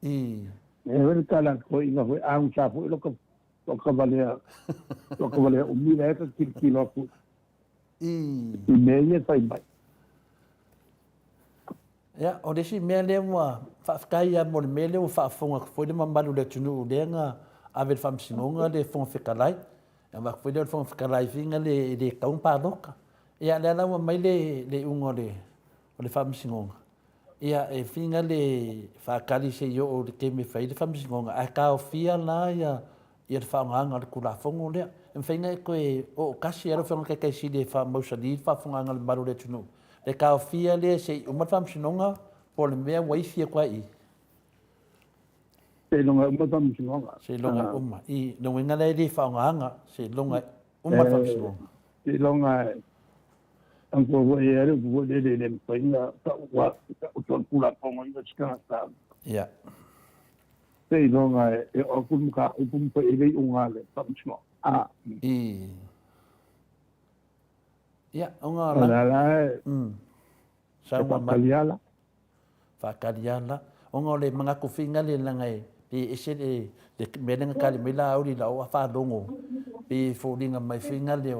Speaker 1: I.
Speaker 3: E foi le tala atu foi ina foi agusa foi loka loka valea loka valea umi la e ka tilotilo atu
Speaker 1: I.
Speaker 3: i mea ia e fai mai.
Speaker 1: Ia, o le isi mea lea ua faafetai lava mo le mea lea ua faafofoga atu foi le mamalu o le atunuu lea na ave i le Faamasinoga le Fofoga Fetalai. E avatu foi lea o le Fofoga Fetalai fina le e le tatau ona palota. Ia, lea la ua aumai le le iuga o le o le Faamasinoga. Ia, e fina le faatali se i oo i le taimi e fai ai le Faamasinoga, ae taofia la ia ia le faaaogaina o le Tulafono lea. E mafai ona e toe oo tasi lava lau Afioga i le Taitai Sili e faamausali le faafofogaaga a le mamalu o le atunuu, le taofia lea se i uma le Faamasinoga po o le mea ua ifi atu ai i i.
Speaker 3: Seiloga e uma le Faamasinoga.
Speaker 1: Seiloga e uma. I le uiga lea e le faaaogaina, seiloga e uma le Faamasinoga.
Speaker 3: Seiloga e Uncle foi e le upu foi lele e le mafai ona tau atu o le Tulafono i se tagata.
Speaker 1: Ia.
Speaker 3: Seiloga e oo atu le mataupu ma fai ai le iuga a le Faamasinoga. A.
Speaker 1: I. Ia, ona
Speaker 3: O le ala e
Speaker 1: Saunoa mai.
Speaker 3: faataliala.
Speaker 1: Faataliala. Ona o le manatu fina lea leaga e pei e ese le le mea lea na tali mai Laauli i lau faalogo, pei e foliga mai fina lea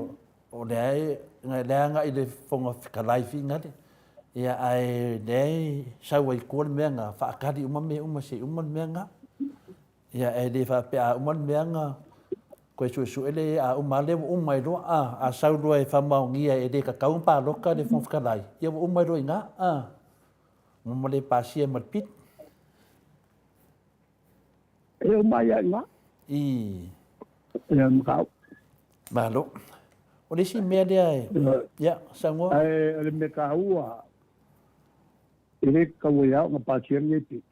Speaker 1: o lea e lea agai i le Fofoga Fetalai fina lea. Ia ae lea e sau ai i tua le mea na faatali uma mea uma se i uma le mea na. Ia e le faapea a uma le mea na toe suesue le a uma lava lea ua uma ai loa a, a sau loa e faamaonia e le tatau ona palota le Fofoga Fetalai, ia ua uma ai loa i ina a, ma le pasia ma le pili.
Speaker 3: E uma ai lava i ina.
Speaker 1: I.
Speaker 3: Ia mataupu.
Speaker 1: Malo. O le isi mea lea e, ia, saunoa.
Speaker 3: Ae o le mea taua, e le tatau ai lava ona pasia lenei pili.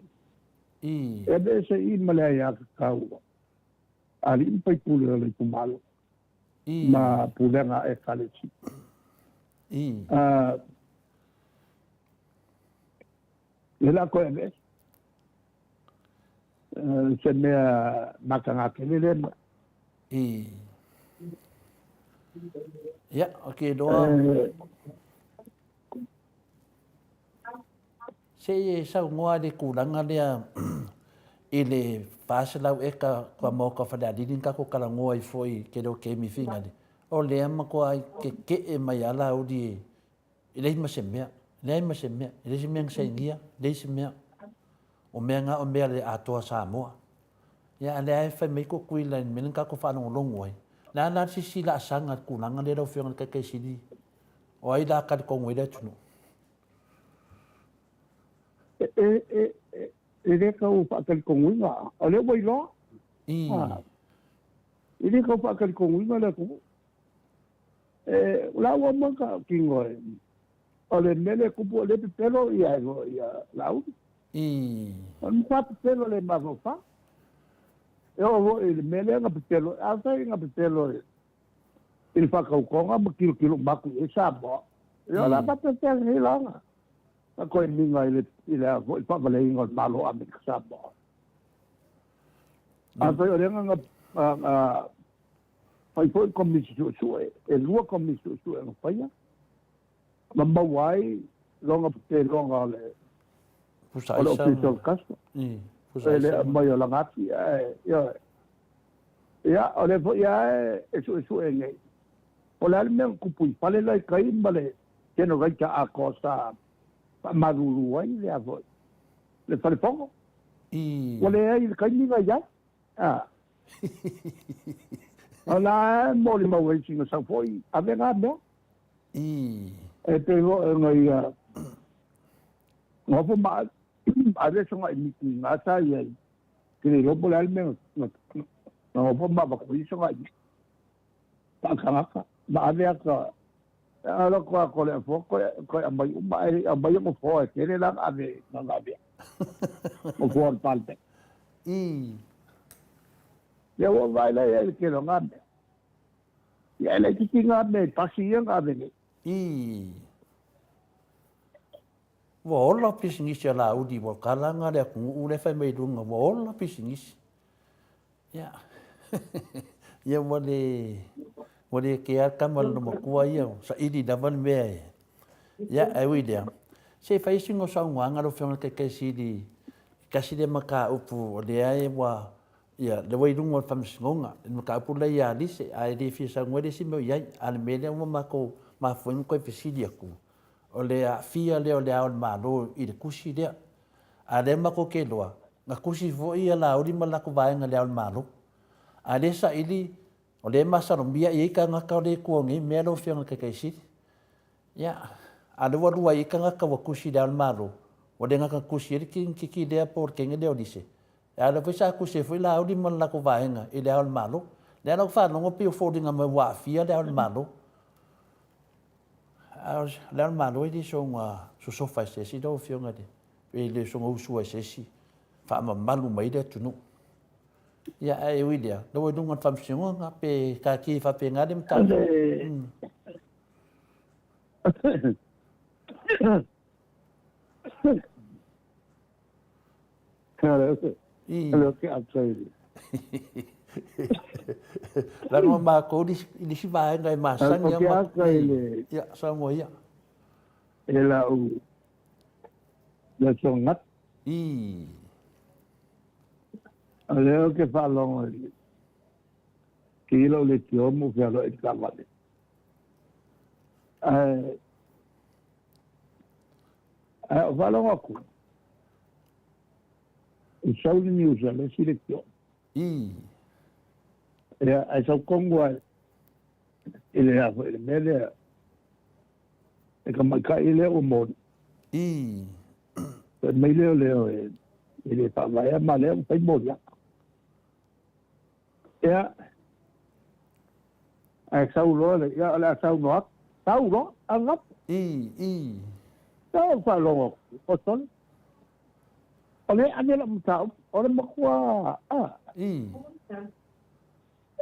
Speaker 1: I.
Speaker 3: E aveese i ma le aiatatau a alii ma faipule o le itumalo
Speaker 1: I.
Speaker 3: ma pulega a Ekalesia.
Speaker 1: I.
Speaker 3: Lea o le a toe aveese. Se mea mataga tele lea mea.
Speaker 1: I. Ia, ou te iloa. Se i e saunoa i le tulaga lea i le 400 eka kua maoka o Falealili na tatou talanoa ai foi i tele o taimi finale, o lea matua tetee mai lava Laauli e leai ma se mea, leai ma se mea, e leai se mea na sainia, leai se mea. O mea na o mea a le Atoa Samoa. Ia a o lea e fai mai Tutuila i le mea lea na tatou faalogologo ai. O le a la le sisi laasaga i le tulaga lea lau Afioga i le Taitai Sili? O ai la talitonu ai le atunuu?
Speaker 3: E le tau faatalitonuina, o lea ua iloa.
Speaker 1: I.
Speaker 3: E le tau faatalitonuina le atunuu. E, o la ua uma ona tautino e, o le mea lea e tupu o lea e pepelo ia ia Laauli.
Speaker 1: I.
Speaker 3: O le matua pepelo le mafaufau. E oo foi i le mea lea na pepelo, afai na pepelo i le faatautoga ma tilotilo uma atu i ai Samoa. Ia o le a faapefea lenei laga? Na koe minga i le foi faavalēina o le Malo o Amerika Samoa. Afai o le agaga fai foi komisi suesue, e lua komisi suesue na faia, ma maua ai loga peloga o le
Speaker 1: Pusa
Speaker 3: o le
Speaker 1: aisa
Speaker 3: Ofisa o le Custom.
Speaker 1: Pusa
Speaker 3: E le
Speaker 1: aisa.
Speaker 3: aumai o lagati ae, ioe. Ia, o lea foi lava e suesue nei. O le a le mea na tupu i fale la i tai ma le generator atoa sa faamalulu ai le a foi le fale fono. Ua leai i le taimi na i ai. A. O la e molimau ai sina sau foi ave na mea. E pei foi ona ia nofo ma ave soga'i miti i na sa i ai. Ke le iloa po o le a le mea na nofo ma avatu ai soga'i miti. Faatagata ma ave ata a loko atu o le afoa toe aumai uma ae le i aumaia nofoa e tele la na ave na ave nofoa o le Palemene. Ia ua ou vaai la i ai i le tele o na mea. Ia e laitiiti na mea i pasi ia na ave nei.
Speaker 1: Ua ola pisinisi a Laauli, ua kalaga le atunuu lea e fai mai i luga, ua ola pisinisi. Ia, ia ua le, ua le kea le tama lona matua ia, saili lava le mea e. Ia, ae ui i lea, se i fai sina saunoaga lau Afioga i le Taitai Sili i tasi lea mataupu o lea e ua, ia, lea ua i luga o le Faamasinoga, le mataupu lea ia Alise, ae le fia saunoa le isi mea o i ai. A o le mea lea ua matou mafua ai ona toe fesili atu, o le aafia lea o Le Ao o le Malo i le tusi lea. A o lea matou te iloa, na tusi foi ia Laauli ma le latou vaega i Le Ao o le Malo. A o lea e saili, o lea e masalomia e i ai tagata o lea e tua nei mea lau Afioga i le Taitai Sili. Ia, a o lea ua lua ai tagata ua tusi i Le Ao o le Malo, ua le gata na tusi ai le tinikitii lea po o le teine lea o Lise, a o lea foi sa tusi ai foi Laauli ma le latou vaega i Le Ao o le Malo. O lea la ua faalogo pei ua foliga mai ua aafia Le Ao o le Malo. A o Le Ao o le Malo e le soona sosofa e se isi lau Afioga i le, e le soona usua e se isi, faamamalu mai ai le atunuu. Ia, ae ui i lea, lea ua i luga o le Faamasinoga, pe taatia faapena le mataupu. Leaga o matou i le isi vaega e masani lava matou. Ia, saunoa ia.
Speaker 3: E lau lesoga. O lea ou te faalogo i le kilo le tiomu fealoai i le taavale. Ae ae ou faalogo atu, e sau le news a le isi leitio. Ia, ae sau tonu lava i le a foi i le mea lea, e tamaitai lea ua moli. Fai mai lea o leo e le faavaea ma lea ua fai moliaga. Ia, ae sau loa le, ia o le a saunoa atu. Sau loa, alu atu. Ia ou faalogo atu, o sole. O lea e ave lau mataupu, o le matua, a. O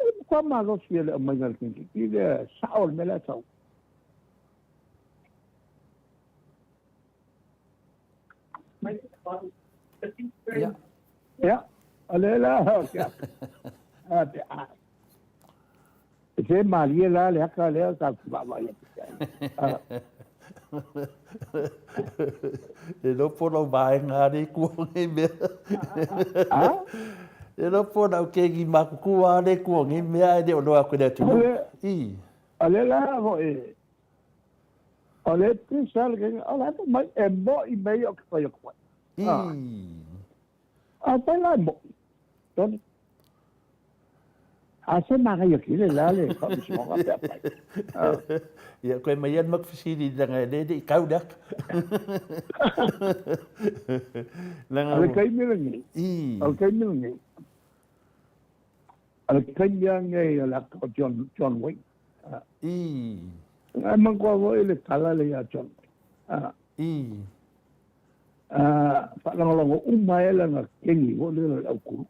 Speaker 3: le matua malosi e le aumaiga a le tamaitiiti lea, sao le mea la e sau. Ia, o lea la o ke aka. A pe a. E se malie la le aka lea sa ku vaavaai atu i ai.
Speaker 1: E iloa po o lau vaega lea i tua o nei mea.
Speaker 3: A?
Speaker 1: E iloa po o lau keiki matutua lea i tua o nei mea ae le o iloa atu i le atunuu.
Speaker 3: O lea la foi O le pisa le kega, o la e mai, e mo'i mea ia ou te fai atu ai. A fai la e mo'i. Tonu. A se manaia tele la le faamasinoga pe afai.
Speaker 1: Ia, koe mai ia le maku fesili leaga e le i kau le aka.
Speaker 3: Leaga O le taimi lenei, o le taimi lenei, o le taimi lava lenei o le aka o John, John Wayne. Ae manatua foi le tala lea ia John Wayne. Faalagolago uma ai lana keni foi lea o le aukulu.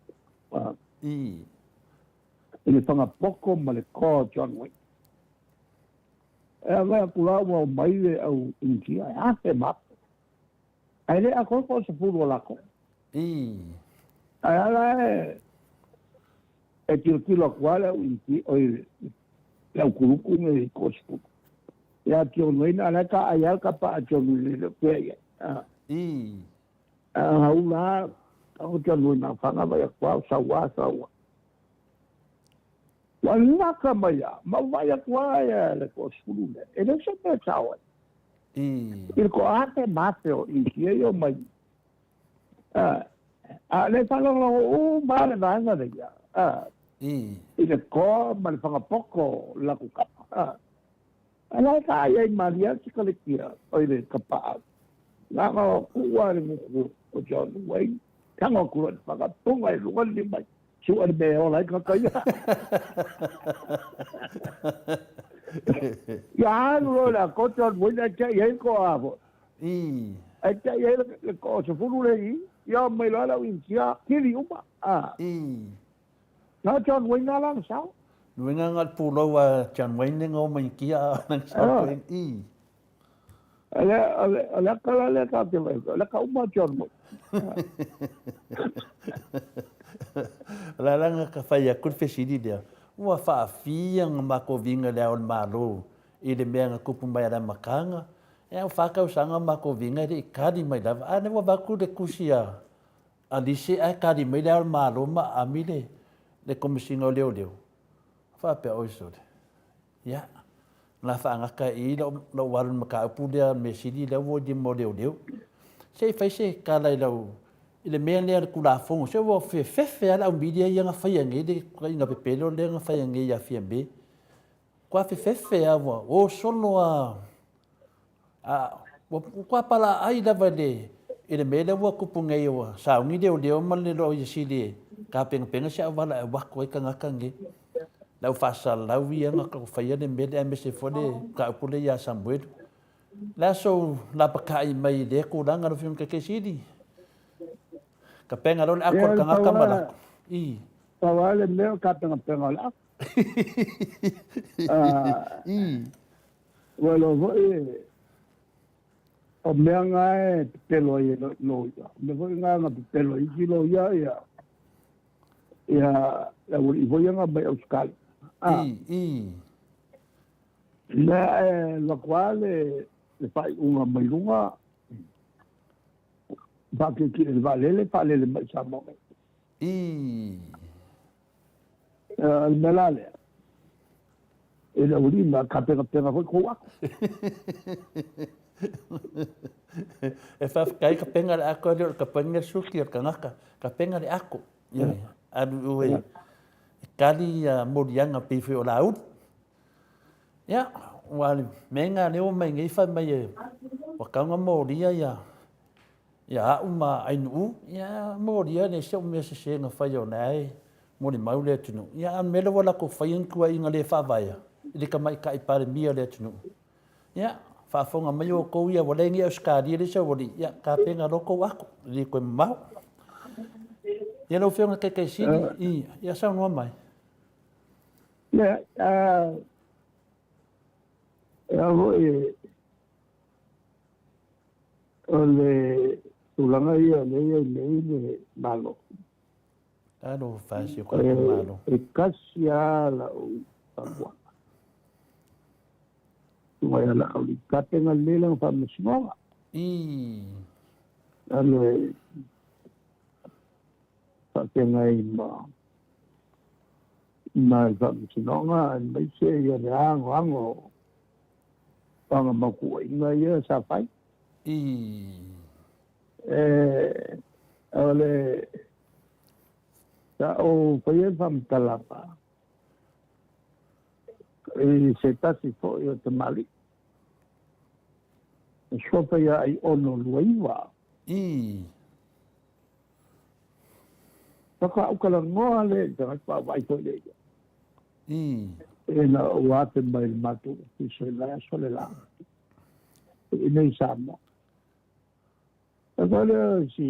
Speaker 3: I le fagapoto ma le toa o John Wayne. E vaai atu la ua omai le au Initia e afe ma afe. Ae le atoa le toasefulu o latou. Ae a la e e tilotilo atu lava le au Initia, oi le au kuluku nei i le toasefulu ia John Wayne, a o la e taai lava le kapa a John Wayne e le o pea i ai. A haula lava, tago John Wayne a fana vai atu lava, o sau lava, sau lava. Ua gata mai lava, ma ou vaai atu lava ia le toasefulu lea, e leai se mea e sao ai. I le toaafe ma afe o Initia ia omai. A o lea e faalogologo uma lava le vaega lea, i le toa ma le fagapoto o le latou kapa. A la e taai ai malie lava le sikaleti oi le tapaau. Na ona tuu lava i le gutu o John Wayne, tago atu loa i le faga, puna i luga le lima, sue le mea e ola ai tagata ia. Ia alu loa i le atoa John Wayne ae tiai ai le toa foi. Ae tiai ai le toasefulu lea i i, ia omai loa le au Initia, kili uma. Na John Wayne lava lana sao.
Speaker 1: Luiga nga le pulou a John Wayne nga o mai kia a lana sao koe i.
Speaker 3: O le o le aka la lea tatou te vaai atu ai, o le aka uma a John Wayne.
Speaker 1: O le ala nga ka fai atu le fesili lea, ua faafia nga makou viga i le ao o le Malo i le mea nga tupu mai a le amataga, e au fa tausaga makou viga e le i kali mai lava, a lea ua avatu le tusi a Alise ae kali mai le Ao o le Malo ma aami le le Komesina o Leoleo. Faapea, Oi sole, ia, na faagata i i lou, lou alu i le mataupu lea, mea sili lea ua i lima o leoleo. Se i fai se tala i lau, i le mea lea le Tulafono, se ua fefefe lava le au media ia na faia nei le ituaiga pepelo lea na faia nei ia Fiame. Ua fefefe lava, ua o solo lava. A, ua matua palaai lava i le, i le mea lea ua tupu nei ua sauni leoleo ma le loia sili e tapenapena se auala e alu atu ai tagata nei. Le au faasalalau ia na faia le mea lea aemaise foi le mataupu lea ia Samuelu. O le a sou lapata'i mai i lea tulaga lau Afioga i le Taitai Sili? Tapena loa le ato a le tagata ma lako. I.
Speaker 3: Pau lava le mea o le tapenapena o le ato.
Speaker 1: I.
Speaker 3: Ua iloa foi o mea na e pepelo ai e loia. O mea foi na na pepelo ai isi loia ia ia le aualii foi ia na omai Ausetalia.
Speaker 1: I, i.
Speaker 3: Mea e alu atu lava le le faaiuga mai luga faatietie i le vaalele, faalele mai i Samoa nei.
Speaker 1: I.
Speaker 3: O le mea la lea, e le aualii ma tapenapena foi kou ato.
Speaker 1: E faafetai tapena le ato e le o le tapena le suki o le tagata, tapena le ato. Ioe, alu i o e tali ia moliaga pei foi o Laauli. Ia, ua le mea lena lea ua mai nei fai mai e ua tatau ona molia ia Ia a'u ma Ainuu, ia molia le isi au mea sese na fai o lea e molimau le atunuu. Ia a o le mea lea ua latou faia ni tuuaiga le faavaea i le tamaitai Palemia o le atunuu. Ia, faafofoga mai outou ia ua leai ni Ausetalia le isi aualii, ia tapena loa tou ato, e le toe mamao. Ia lau Afioga i le Taitai Sili, i, ia saunoa mai.
Speaker 3: Ia, e a foi O le tulaga ia o lea e i ai nei le Malo.
Speaker 1: Talofa e si o tatou Malo.
Speaker 3: E tasi lava lau fautuaga. Susuga ia Laauli, tapena lelei lana faamasinoga.
Speaker 1: Ii.
Speaker 3: Alu e faafeagai ma ma le faamasinoga aemaise ia le anoano o ana mau tuuaiga ia sa fai.
Speaker 1: Ii.
Speaker 3: E, o le, sa ou faia le faamatalaga i se tasi foi o tamalii, e suafa ia Aiono 29.
Speaker 1: Ii.
Speaker 3: Faatoa ou talanoa lea i le tagata faatoa ou vaai foi lea i ai.
Speaker 1: Ii.
Speaker 3: Ina ua afe mai i le matou ofisa i le aso le la i inei i Samoa. Fai mai lea o si,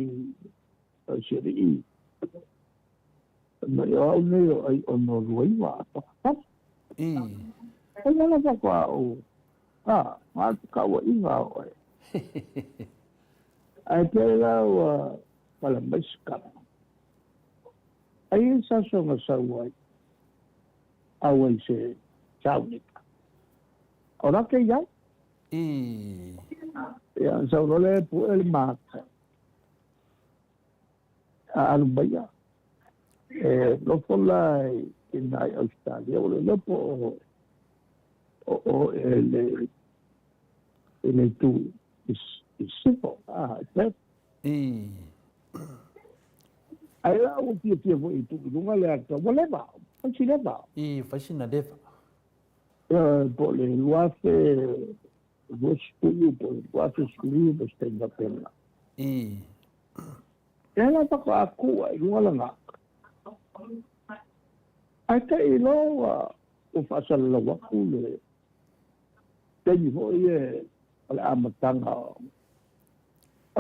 Speaker 3: o si alii, fai mai, o au nei o Aiono 29.
Speaker 1: Ii.
Speaker 3: Fai mai la faatoa ou, a, na o le fekauaiga oe. Ae tele la ua pala mai se kama. Ai e se aso na sau ai, au ai se saunika. O la ke iai. Ia, na sau loa lea e pue le mata. A alu mai ia. E nofo la i ina i Ausetalia, ua le iloa po o o e le i le itu i sisifo, a, i Perth. Ai la ua fiafia foi i tuu i luga le ata, ua leva, fai si leva.
Speaker 1: I, fai sina leva.
Speaker 3: Ioe, po o le 2020 po o le 2019 se taimi faapena. Lea la faatoa tuu ai i luga lana ata. Ae te i loa ua faasalalau atu le taimi foi o le amataga o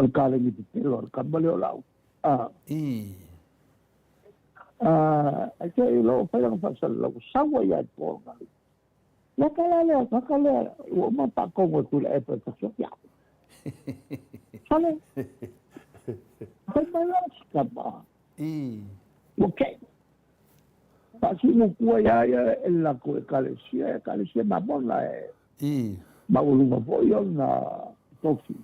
Speaker 3: le kalegi pepelo a le kama lea o Laauli. Ae te i loa ua fai lana faasalalau, ua sau ai lava i po o le galuega. Le ata la lea, tagata lea, ua uma ona faatonu e Tuilaepa e fasioti au. Sole, fai mai la si tama. Ua kei. Faasino tua iā ia e le latou ekalesia, ekalesia Mamona e maualuga foi ona tofi.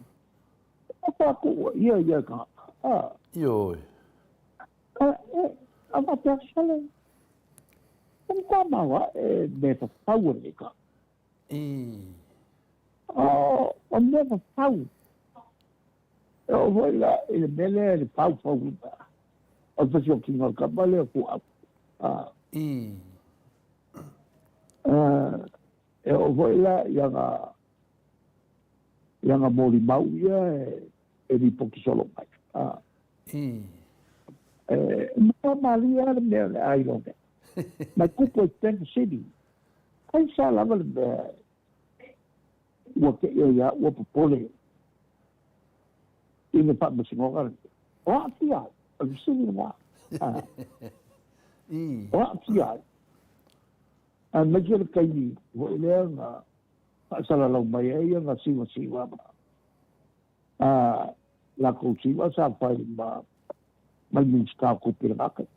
Speaker 3: E atu ua ia ia tagata.
Speaker 1: Ioe.
Speaker 3: A faapea, sole, ua matua maoae mea fafau a lenei tagata. O mea fafau. E oo foi la i le mea lea i le faufauina o le fasiokiga o le kama lea o Fuaau. E oo foi la i ana i ana molimau ia e lipoti solo mai. E matua malie lava le mea o le a iloa nei. Mai tupu ai i Kansas City. Ai sa lava le mea ua te i ai au ua popole i le faamasinoga lenei. O aafia ai, o le fesili lena. O aafia ai. Aemaise le taimi foi lea na faasalalau mai ai ana siuasiuaga a latou siua sa fai ma le Minisita o Tupe i lena taimi.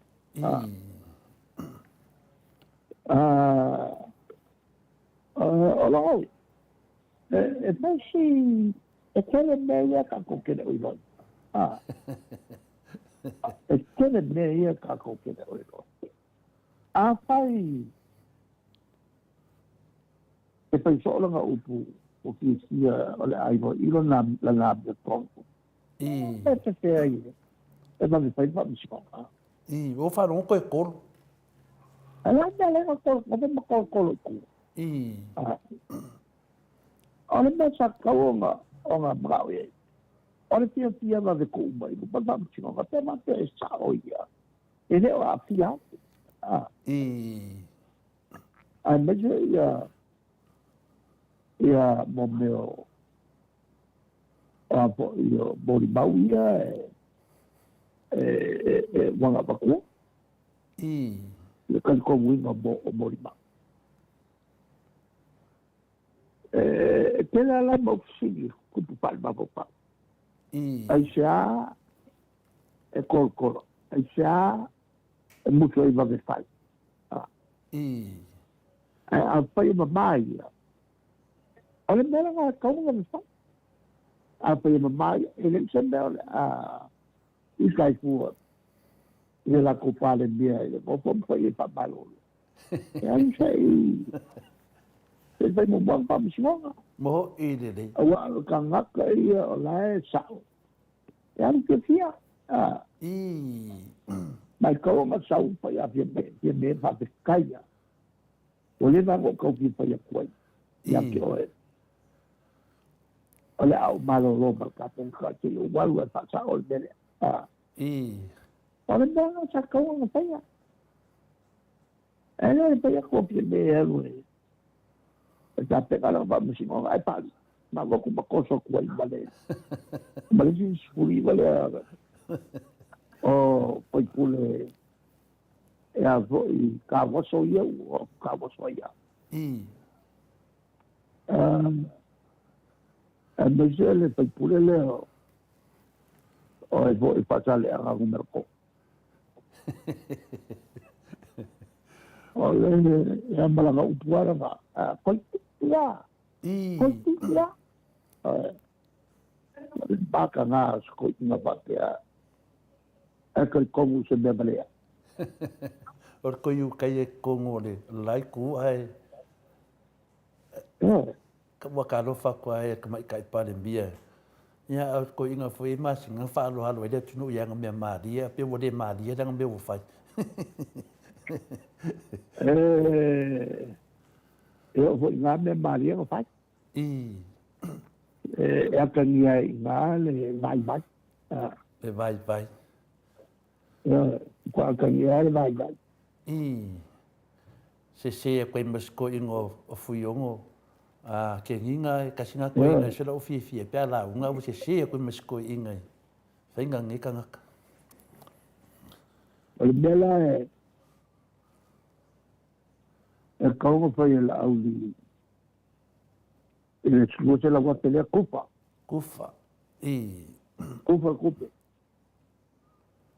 Speaker 3: O lou, e fai si, e tele mea ia tatou te le o iloa. E tele mea ia tatou te le o iloa. Afai e fai soo lana upu ua fiafia o le a iloilo lana amiotonu, e pefea ai e vave fai le faamasinoga.
Speaker 1: I, ua faalogo toe tolu.
Speaker 3: A le a mea lea na tolu, ave ma tolotolo i tua. O le mea sa tatau ona ona manao i ai, o le fiafia vave tuu mai i luma le faamasinoga, pe faapea e sao ia, e le o aafia atu. Aemaise ia ia mo mea o a foi o molimau ia e ua na avatua. Le talitonuina o molimau. E tele lava la mau fesili e tupu faale-mafaufau. Aisea e kolokolo? Aisea e musu ai vave fai? Ae afai e mama ia, o le mea lena e tatau ona vave fai. Afai e mama ia, e leai se mea o le a ita ai fua i le latou Palemia i le nofo ma fai ai faamalolo. E alu se i se i fai muamua le faamasinoga.
Speaker 1: Mo i lelei.
Speaker 3: Aua o le tagata ia o la e sao. E alu fiafia. Mai kau ona sau fai a fia me, fia me faafetai ia. Ua leva ona ou tau fia fai atu ai ia te oe. O le a ou malolo ma le Kapeneta seia ou alu e faasao le mea lea. O le mea lena sa tatau ona faia. E le fai atu o Fiamē e alu e tapena lana faamasinoga ae pali. Ma alu atu ma toso atu ai ma le ma le isi 19 lea o faipule e a foi kavaso ia ua kavaso ai au. Aemaise le faipule lea Oe foi Faasaleleaga numera 3. O le ia ma lana upu lava lena, a koitia, koitia. O le maka na o se koitinga faapea, ae talitonu i se mea valea.
Speaker 1: O le koi ukai e totonu o le la itu ae Ua talofa atu lava e Tamaitai Palemia, ia a o le toeaina foi e masina ona faaaloalo ai le atunuu i ana mea malie, ae pei ua le malie lana mea ua fai.
Speaker 3: E oo foi i na mea malie na fai. E atagia ai i ina le vaivai.
Speaker 1: Le vaivai.
Speaker 3: Ua atagia ai le vaivai.
Speaker 1: Sese atu ai ma si toeaina o Fuiono a Keniga e tasi na toeaina ese lou fiafia pe a lauga ua sese atu ai ma si toeaina i faiga a lenei tagata.
Speaker 3: O le mea la e tatau ona fai e Laauli i le 200,000 lea, kufa.
Speaker 1: Kufa, i.
Speaker 3: Kufa tupe.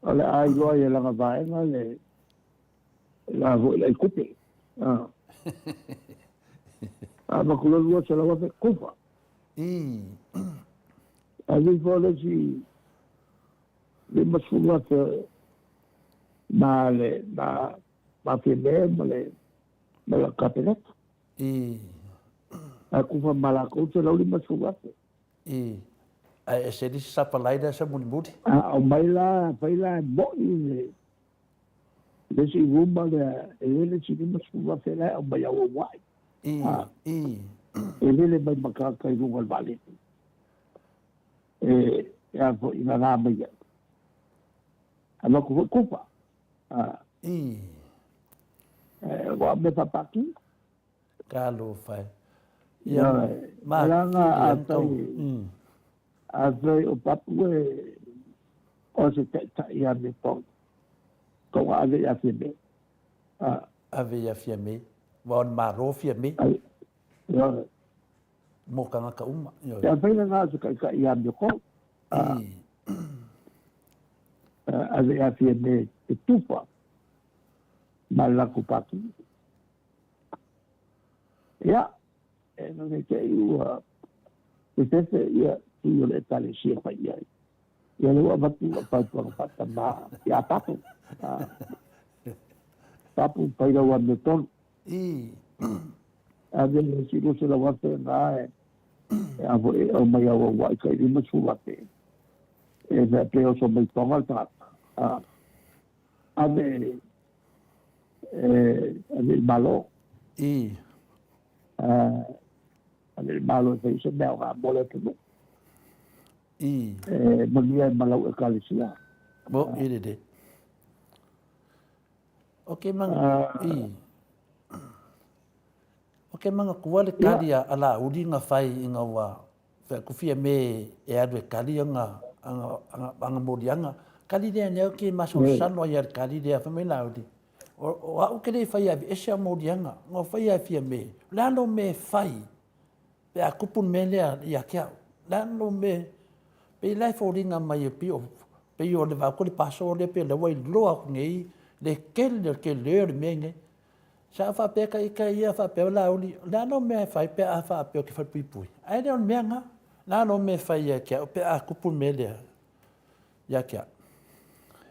Speaker 3: O le a iloa ai e lana vaega le la foi le aikupe. A avatu loa 200,000, kufa. Ave ifo le isi 50,000 ma le ma ma Fiamē ma le ma le Kapeneta. Ae kufa ma lakou 150,000.
Speaker 1: I, ae ese le isi sapalai lea sa mulimuli.
Speaker 3: A aumai la, fai la e mo'i le, le isi ruma lea, e i ai le isi 50,000 la e aumai auauai.
Speaker 1: I, i.
Speaker 3: E lele mai ma tagata i luga o le vaalele. E, e a foi, gagā mai ai. Avatu foi kufa.
Speaker 1: I.
Speaker 3: E, ua mea faapaki.
Speaker 1: Talofa e. Ia,
Speaker 3: ma leaga afai o Papu e o se taitai ia me tonu, kou ave ia Fiamē.
Speaker 1: Ave ia Fiamē. Ua o le Malo Fiamē. Mo tagata uma.
Speaker 3: Te afai lena o se taitai ia me kou. Ave ia Fiamē te tufa ma le latou pati. Ia, e nane te i ua fefefe ia tui o le Ekalesia fai i ai. Ia lea ua avatu lau fautuaga faatamā ia Papu. Papu, fai lau amiotonu. Ave le isi 200,000 na e a foi e aumai auauai tai 50,000 e mea pe oso mai Tonga le tagata. Ave ave i le Malo. Ave i le Malo e fai se mea aoga mo le atunuu. E manuia ai ma lau Ekalesia.
Speaker 1: Mo i lelei. O ke mana, i. O ke manatua le kali a Laauli na fai ina ua Whai ku Fiamē e alu e kali ana, ana, ana, ana moliaga. Kali lea nei au ke masalosalo ai ia le kali lea, fai mai Laauli, o, o au ke le i fai e aveese au moliaga, na o fai lava e Fiamē. O le a lou mea e fai pe a tupu le mea lea ia te au? O le a lou mea, pei la e foliga mai e pei o, pei o le vaai atu le paso lea pei o lea ua iloa atu nei le tele o le tele o le mea lenei. Sa ou faapea ka ita ia faapea o Laauli, o le a lou mea e fai pe a faapea ou te falepuipui? Ae le o le mea lena. O le a lou mea e fai ia te au pe a tupu le mea lea ia te au?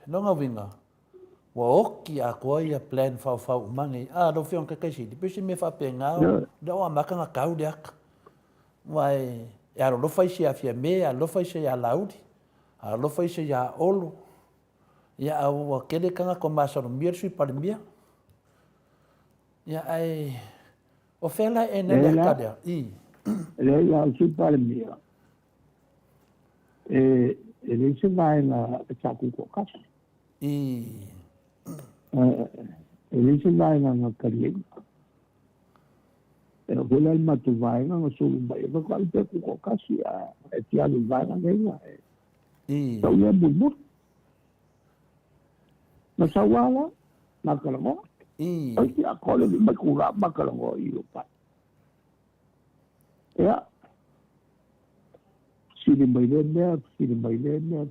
Speaker 1: Lona uiga, ua oti atoa ia plan faofao uma nei. A, lau Afioga i le Taitai Sili, pei o se mea faapena, o lea ua amata ona tau le ata. Aua e alolofa isi ia Fiame, e alolofa isi ia Laauli, alolofa isi ia Olo. Ia, a ua tele tagata o masalomia le Sui Palemia. Ia, ae o fea la e ena le ata lea? I.
Speaker 3: Leai la, o le Sui Palemia, e leai se vaega e sa tutoatasi.
Speaker 1: I.
Speaker 3: E leai se vaega na taliaina. E oo foi la i le matou vaega na sulu mai, e faatoa ave pea tutoatasi, a e fia alu i le vaega lenei,
Speaker 1: I.
Speaker 3: Tau ia mulimuli. Na sau lava la, ma talanoa.
Speaker 1: I.
Speaker 3: Oi te ako le mai kula ma talanoa i o pai. Ia, sili mai lea mea, sili mai lea mea.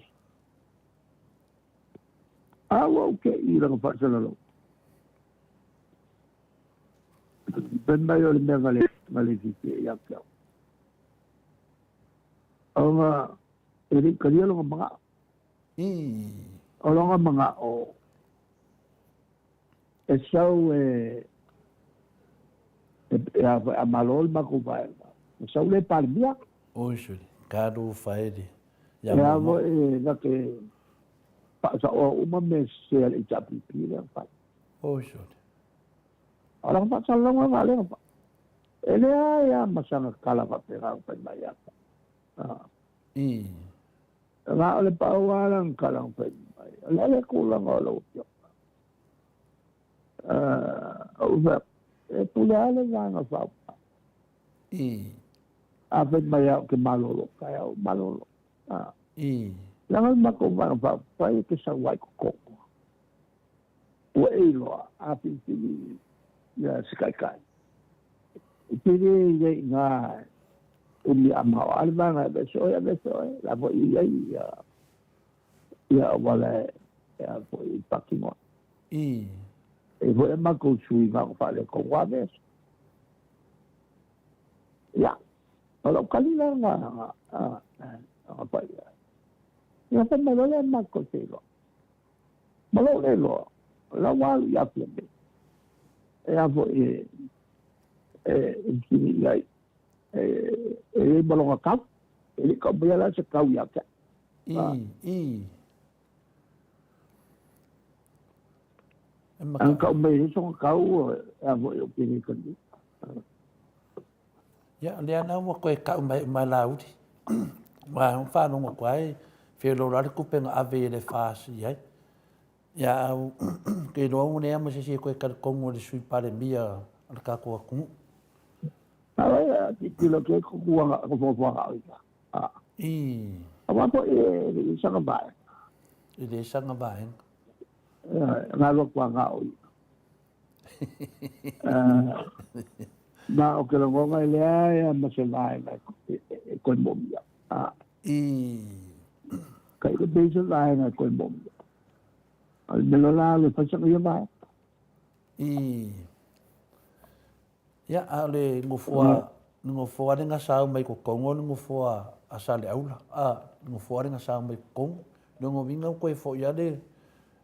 Speaker 3: ua ou te'i i lana faasalalau. Fai mai o le mea na le, na le fiafia ia te au. Ona e le i talia lona manao. O lona manao e sau e e, e a, a malo le matou vaega, e sau le Palemia.
Speaker 1: Oi suli, kalu faele.
Speaker 3: Ia e a foi na te faasaoa uma mea sese a le HRPP lea na fai.
Speaker 1: Oi suli.
Speaker 3: O lana faasalalauga na lea na fai. E leai lava ma sana tala faapena na fai mai ia te au. Na o le pau lava lana tala na fai mai, o le a le tulaga o lau afioga? Ou fai atu, e pule lava le Vaega Faaupufai. A fai mai lava ou te malolo, taeao ou malolo. Leaga le matou Vaega Faaupufai e te sau ai i totonu. Ua e iloa, a filifili ia se taitai, e te le i ai i ina e umi a maoa le vaega e aveese oe, aveese oe, o la foi e i ai ia, ia auala e a foi e faatino ai. E i ai foi a matou sui na ona faaletonu lava aveese. Ia, o lau tali la na, na, na fai ai. Ia fai mai loa lea matou te iloa. Ma lou le iloa, o la ua alu ia Fiamē, e a foi e, e, e fesili i ai, e, e i ai ma lona kau, e le i kau maia la se kau ia te au. Ana kau mai ai sona kau, e a foi o pēnei ka nui.
Speaker 1: Ia, o lea la ua toe kau mai uma e Laauli. Aua ua faalogo atu lava e feoloolo lava le tupe na ave i le FAS i ai. Ia, ae ou te iloa ua leai ma se isi e toe talitonu i le Sui Palemia o le tatou atunuu.
Speaker 3: Ae tilotilo atu ai ko fuafuaga o ia. Aua foi e le i sana vaega.
Speaker 1: E le sana vaega.
Speaker 3: Na alu atu a o ia. Ma o ke lagona e leai lava ma se vaega e toe moomia. Ka ilo pei se vaega e toe moomia. O le mea loa la alu e fai sana ia vaega.
Speaker 1: Ia, a o le nofoa, le nofoa lea na sao mai totonu o le nofoa a Saleaula, a, le nofoa lea na sao mai totonu. Lona uiga ua toe foi lava le,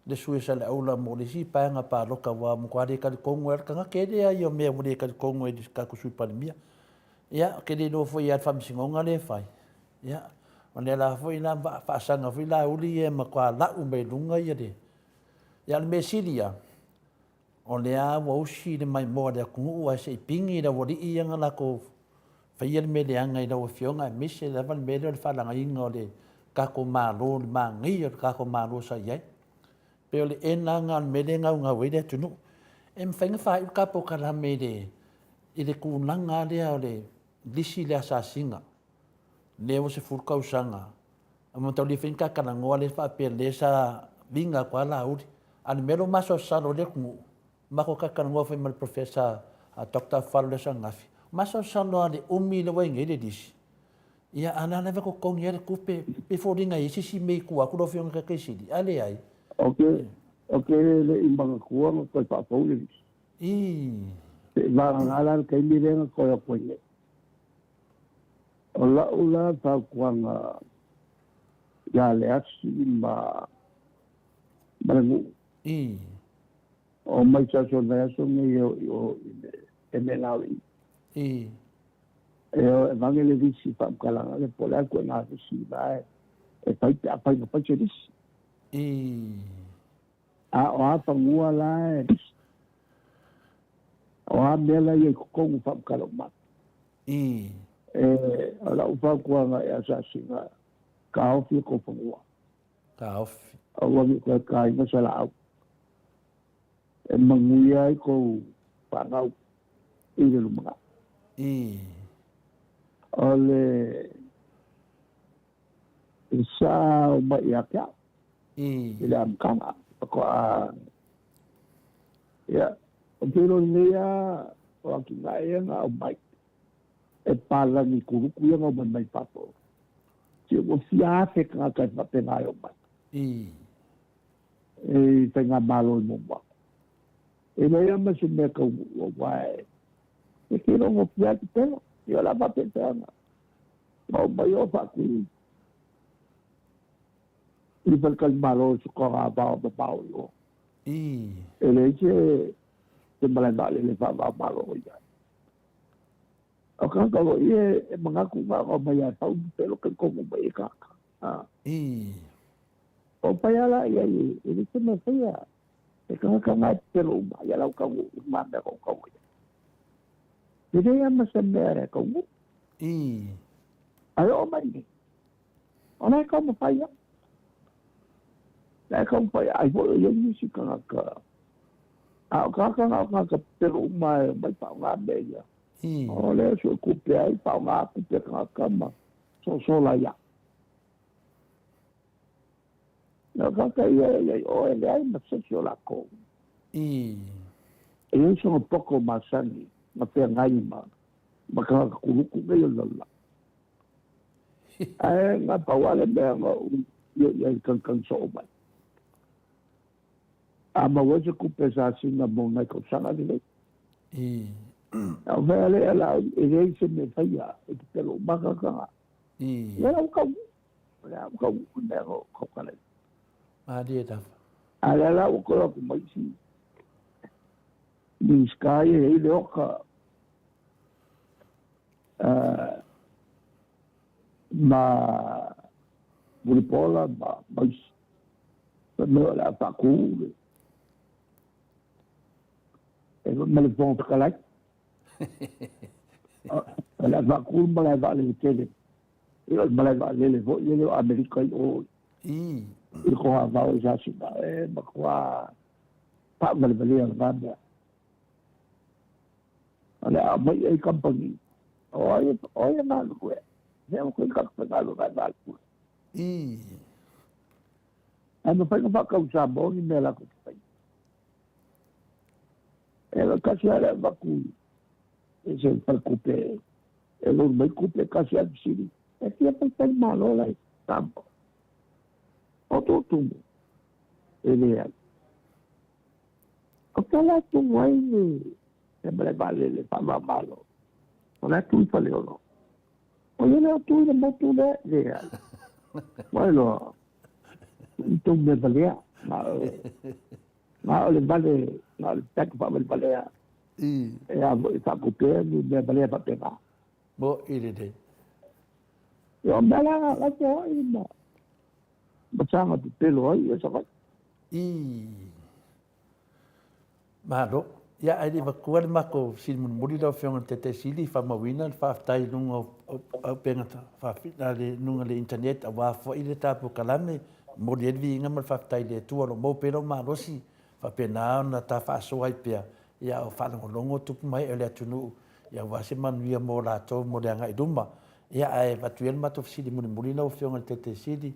Speaker 1: le sui o Saleaula mo le isi paega palota aua ua matua le talitonu ai lava le tagata. Tele lava ia o mea ua le talitonu ai i le tatou Sui Palemia. Ia, ou te le iloa foi i ai le faamasinoga lea e fai. Ia, o lea la foi la faasaga foi Laauli ia e matua lau mai luga ia le... Ia, o le mea sili lava, O lea ua usi le maimoa a le atunuu ae se i pigi le aualii ia na latou faia le mea leaga i lau Afioga aemaise lava le mea lea o le faalagaina o le tatou Malo, le manaia o le tatou Malo sa i ai. Pei o le ena lena o le mea lea e naunau ai le atunuu. E mafai ona faaiu le ta polokalame i le i le tulaga lea o le lisi le asasiga lea ua 10 tausaga A ma tau le fai ni ta talanoa lea faapea lea sa viga atu a Laauli. A o le mea lea ua masalosalo ai le atunuu, matou talatalanoa foi ma le Professor Doctor Falo i le aso ananafi, masalosalo lava i le umi lea ua i ai nei le lisi. Ia, a o la e lava e totogi lava le tupe, pei e foliga e i ai se isi mea i tua atu lau Afioga i le Taitaifono Sili, a leai.
Speaker 3: Ou te, ou te le i manatua na toe faafou le lisi. Se i vagana la le taimi lea na toe atu ai nei. O lau la fautuaga ia Leasi ma ma le nuu. O mai se aso nai aso nei e o i o i le MNRE. E o e vage le lisi faamatalaga le po o le a le ituaiga lisi la e fai pe afai na fai se lisi. A o a fanua la e lisi. O a mea la ia i totonu faamatala uma. E, o lau fautuaga i asasiga, taofi e kou fanua.
Speaker 1: Taofi.
Speaker 3: Aua ne i toe taina se laau e manuia ai kou fanau i le lumanai. O le sa o mai ia te au i le amataga, faatoa Ia, o te iloa lelei lava o atinae ia na aumai, e palagi kuluku ia na omai mai fafo. Se ua fia afe tagata e faapena e omai. E i faigamalo i muamua. E leai lava ma se mea taunuu aua e te logofia atu pea. Ia o le a faapefea ona oo mai o faatui i faletalimalo i se togavao mamao i o. E leai se malae vaalele faava-o-Malo o i ai. O tagata foi ia e manatu na ona omai lava e fau pepelo talitonu mai ai tagata. O pai lava la i ai, e le se mea faia. E tagata na e pepelo uma, ia lau taunuu uma mea o tau ai. E leai lava ma se mea e taunuu. Ae oo mai nei, o la e taumafai lava. La e taumafai, ai foi o i ai nisi tagata. A o tagata na o tagata pepelo uma e omai faaaoga mea ia. O lea sue tupe ai, faaaoga tupe a tagata ma sosola ai. O tagata ia e iai oe, leai ma se isi o latou. E i ai sona poto masani na feagai ma tagata kuluku nei o le lalolagi. Ae na pau lava le mea na ou io i ai i tagitagi soo mai. A maua ai se tupe sa sina mo nai tausaga lelei. A o mea lea la e leai se mea e faia e pepelo uma tagata na. Ia la ua taunuu. O lea ua taunuu le mea na ou tautala ai.
Speaker 1: Malie lava.
Speaker 3: A lea la ua toe o atu ma isi Minisita ia e i ai le oka ma Mulipola ma isi. Fai mai o le a faatu le ma le Fofoga Fetalai. O le a faatu le malae vaalele tele. Ia o le malae vaalele foi lele o Amerika i o i le togavao i Sasina. E matua faavalevalea lena mea. O le a aumai ai kamupani. O ai o ai e galulue? Mea o koe ka faigaluega e galulue. Ae mafai ona faatau i Samoa ni mea latou te faia. E le tasi lava le avatu i se faletupe e loan mai tupe, tasi lava le fesili, e fia faifai le Malo la i Samoa? O tou tumu? E leai. O fea la tumu ai le malae vaalele faava-o-Malo? O la e tu i Faleolo. O ia lea o tu i le motu lea? Leai. Ua iloa, i tou mea valea. Na o le vale, na o le pack faavalevalea. E a foi e faatupea ni mea valea faapena.
Speaker 1: Mo i lelei.
Speaker 3: Ia o mea la la te hoi ma saga pepelo ai ia Savaii.
Speaker 1: Malo. Ia, ae le i avatua le matou fesili mulimuli lau Afioga i le Taitai Sili, faamauina le faafetai i luga o auupega luga o le internet aua foi le ta polokalame, e momoli ai le viiga ma le faafetai i le Atua o lo o maua pea lou malosi, faapena ona ta faasoa ai pea, ia a o faalogologo tupu ma ee o le atunuu, ia aua se manuia mo latou mo le agai i luma. Ia, ae avatu ia le matou fesili mulimuli lau Afioga i le Taitai Sili,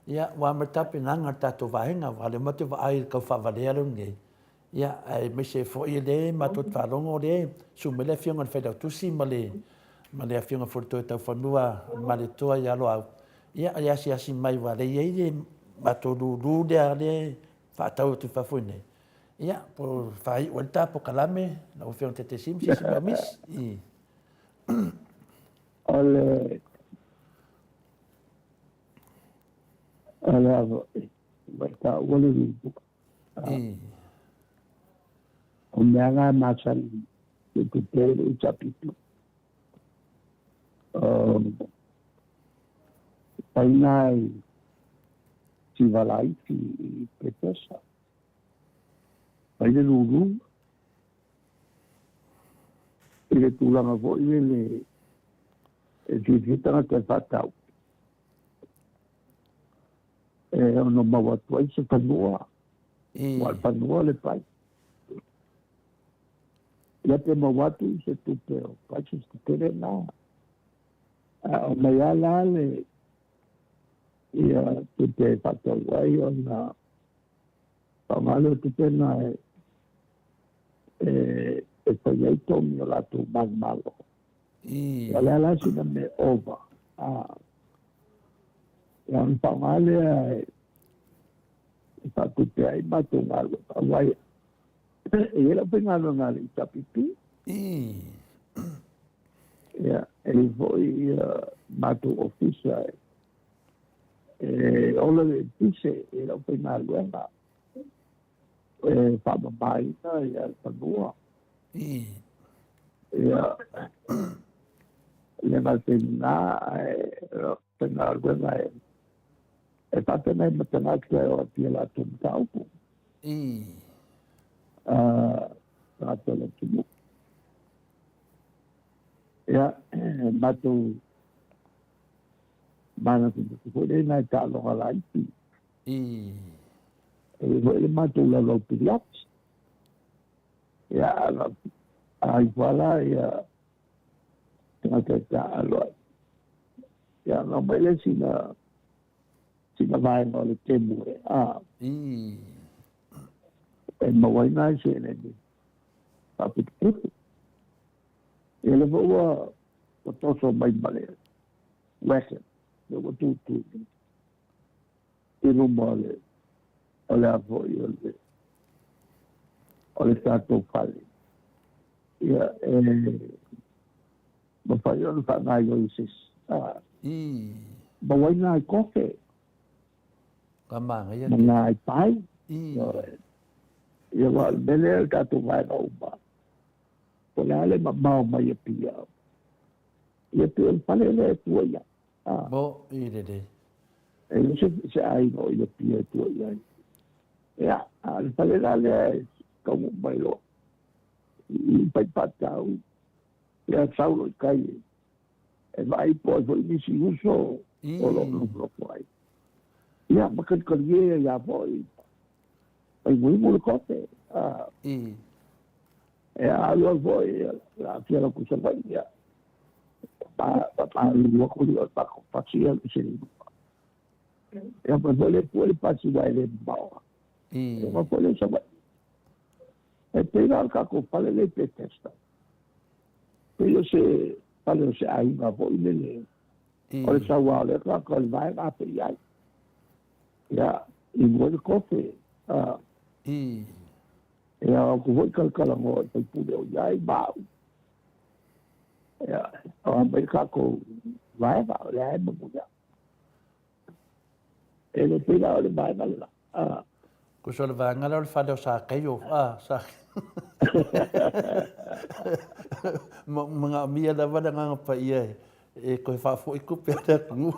Speaker 1: ia, ua amata tapenaga a le tatou vaega, aua o lea matou te vaai i le tau faavalea lea nei, Ia, aemaise foi o lea matou te faalogo o lea e susu mai le Afioga i le Failautusi ma le ma le Afioga foi i le Toetaufanua a le Malietoa ia Loau, ia e asiasi mai aua o lea e i ai le matou lulu lea lea e faatau atu i fafo i nei. Ia, po o faaiu ai le ta polokalame lau Afioga i le Taitai Sili ma se isi mea o misi.
Speaker 3: O le o le a foi, ua taua le lulu. O mea na e masani i te le HRPP. O paina i Tivalaiti i Petesa. Fai le lulu i le tulaga foi lele e fiafia tagata e faatau. E ono maua atu ai se fanua, aua o le fanua le price. Ia pe maua atu se tupe o prices tetele na. A o mai lava la le ia tupe e faatau ai ona faaaoga lea o tupe na e fai ai togi o latou manumalo. O le a la sina mea ova, ia ona faaaoga lea E faatupe ai matou galuega, aua e i ai lau faigaluega a le EWP. Ia, e i ai foi ia matou ofisa e ola le eletise i lau faigaluega e faamamaina ia le fanua. Ia, le gata i lena, ae faigaluega e faapena ai ma tagata e o atu i a latou mataupu. Tagata o le atunuu. Ia, matou manatunatu foi lea i nai taaloga laiti. E i ai foi le matou laulau piliati. Ia, a ifo lava la ia tagata e taaalo ai. Ia, ona aumai lea sina, sina vaega o le temu e, a, e maua ai nai seleni faaputuputu. Ia, lea foi ua, ua toso mai ma le wagon, lea ua tutu i luma o le, o le a foi o le, o le tatou fale. Ia, e mafai ona faagaoioi e se isi. A. Maua ai nai kofe.
Speaker 1: Ka manaia
Speaker 3: Ma nai pai. Ia, aua o le mea lea o le tatou vaega uma, po o le a le mamao mai Apia, ia pei o le fale lea e tua i ai.
Speaker 1: A. Mo, i lelei.
Speaker 3: E le o se aiga o i Apia e tua i ai. Ia, a o le fale la lea e taunuu mai loa i Paipatau, ia sau loa i tai e vaai po o ai foi nisi uso o lo o nofonofo ai. Ia, ma kalikalie ai lava foi, faimuimu le kope. E alu ai foi le aafia o lau Savaii, ia, faamalulu atu lea o le matou pasi alu ese i luga. Ia, fai foi le pue le pasi aua e le mamao. Ia ma foi lea i Savaii. E pei la o le tatou fale lea i Bethesda, pei o se fale o se aiga foi lele, o le sauā o lea tagata o le vaega a pei ai. Ia, inu ai le kofe. Ia, o atu foi talatalanoa i faipule o i ai ma au. Ia, o a mai le tatou vaega, o lea e manuia. E le pei la o le vaega lela.
Speaker 1: Tusa o le vaega lea o le fale o Sakaio, a, Sa Manaomia lava le Agaga Paia e toe faafoi tupe a le atunuu.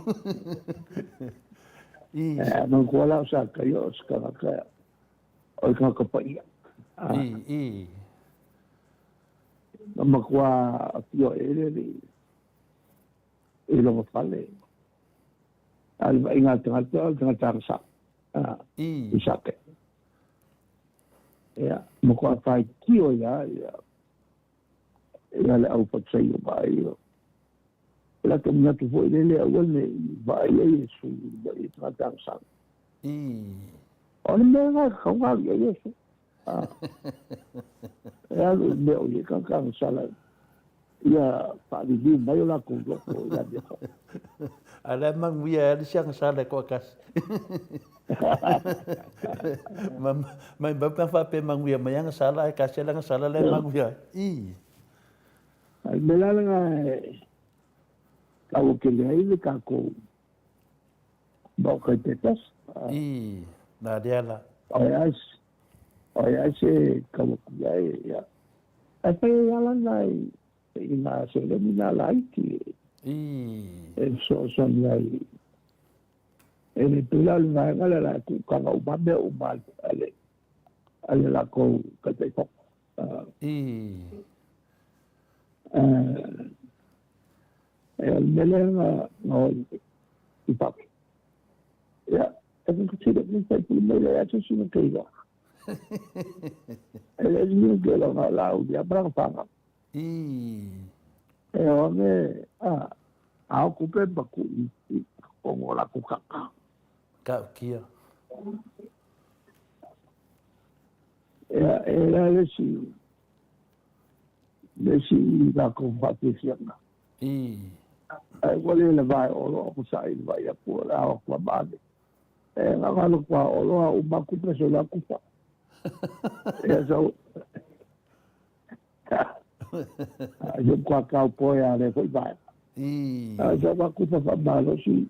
Speaker 3: I. Manatua la o Sakaio o se tagata o le tagata paia.
Speaker 1: I, i.
Speaker 3: Na matua afio e le alii i lona fale. A o le vaaiga a le tagata, o le tagata agasala i Sake. Ia, matua faitio ai lava ia, ia le au Farisaio ma ia. O latou manatu foi lele, aua ne i vaai ai Iesu i le tagata agasala. O le mea lena e tatau ona alu i ai Iesu. E alu i mea o i ai tagata agasala ia faaliliu mai o latou loto i amiotonu.
Speaker 1: A o la e manuia ai lava le isi agasala e toatasi. Maumau pe ana faapea e manuia mai agasala ae tasi lava le agasala la e manuia ai.
Speaker 3: I. A o le mea la lena e taua tele ai le tatou Maota i Petesa.
Speaker 1: I, na lea la.
Speaker 3: O ai lava se tau atu i ai, ia. Ae fai ai lava la nai i nā seleni nā laiti e fesoasoani ai. E le pei la o le vaega lea o le a tuutaga uma mea uma a le a le latou Taitaifono. E o le mea lea na o i fafo. Ia, e whakatira me whai pulu mai le atu sina te iwa. E le sina te iwa ngā lau ia maranga whanga. E o me, a, a o kupe maku i, i o ngō la kukaka.
Speaker 1: Ka ukia.
Speaker 3: Ia, e la le si, le si lākou whaafiafianga. Ai ua le le vae o lo ko sa i vai aku o le ao kua mane. E ngalo kwa oloa umaku peso la kupa. Ia sau. Ia kwa kau poe a le foi vai. A sa wa kupa fa malo si.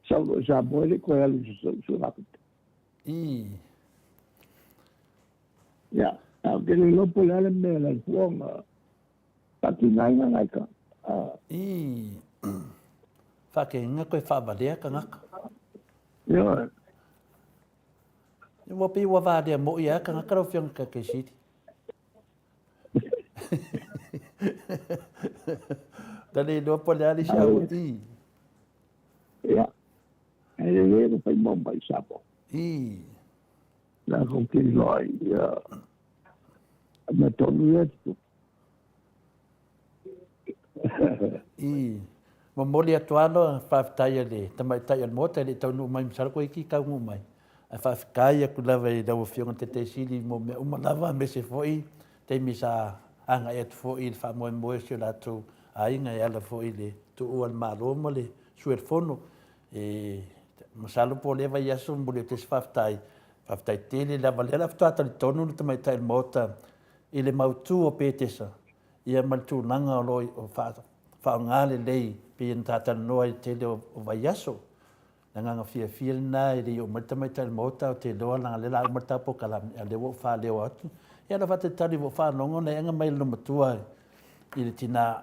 Speaker 3: Sau lo sa moe le koe alu su su la kupa. Ia, a ke le lopo le ale mea la fuonga. Paki ngai ngai ka.
Speaker 1: Whakeinga koe whaavalea ka ngaka.
Speaker 3: Ia.
Speaker 1: Ua pei ua valea mo'i a ka ngaka lau Afioga ka Kesili. Ta le iloa po o le a le isi au i.
Speaker 3: Ia. E le le fai mo mai Samoa. La ko ke loa ia. Ma tonu ia tu.
Speaker 1: I. Momoli atu alo faafetai a le tamaitai o le Maota e le i taunuu mai masalo koe iki taunuu mai. Ae faafetai atu lava i lau Afioga i le Taitaisili mo mea uma lava aemaise foi taimi sa agai atu foi i le faamoemoe o si o latou aiga e ala foi i le tuua o le Malo ma le Sui o le Fono. E masalo po o lea vaiaso momoli atu ai se faafetai. Faafetai tele lava lea la faatoa talitonu le tamaitai o le Maota i le mautu o Petesa ia ma le tulaga o lo o faaaoga lelei pei ona ta talanoa i le tele o vaiaso. Le agaga fiafia lena e le i oo mai le tamaitai i le Maota, ou te iloa leaga o lea o le a uma le ta polokalame, a o lea ua ou faaleo atu. Ia lau faatalitali ua ou faalogo na e aga mai le loomatua i le tina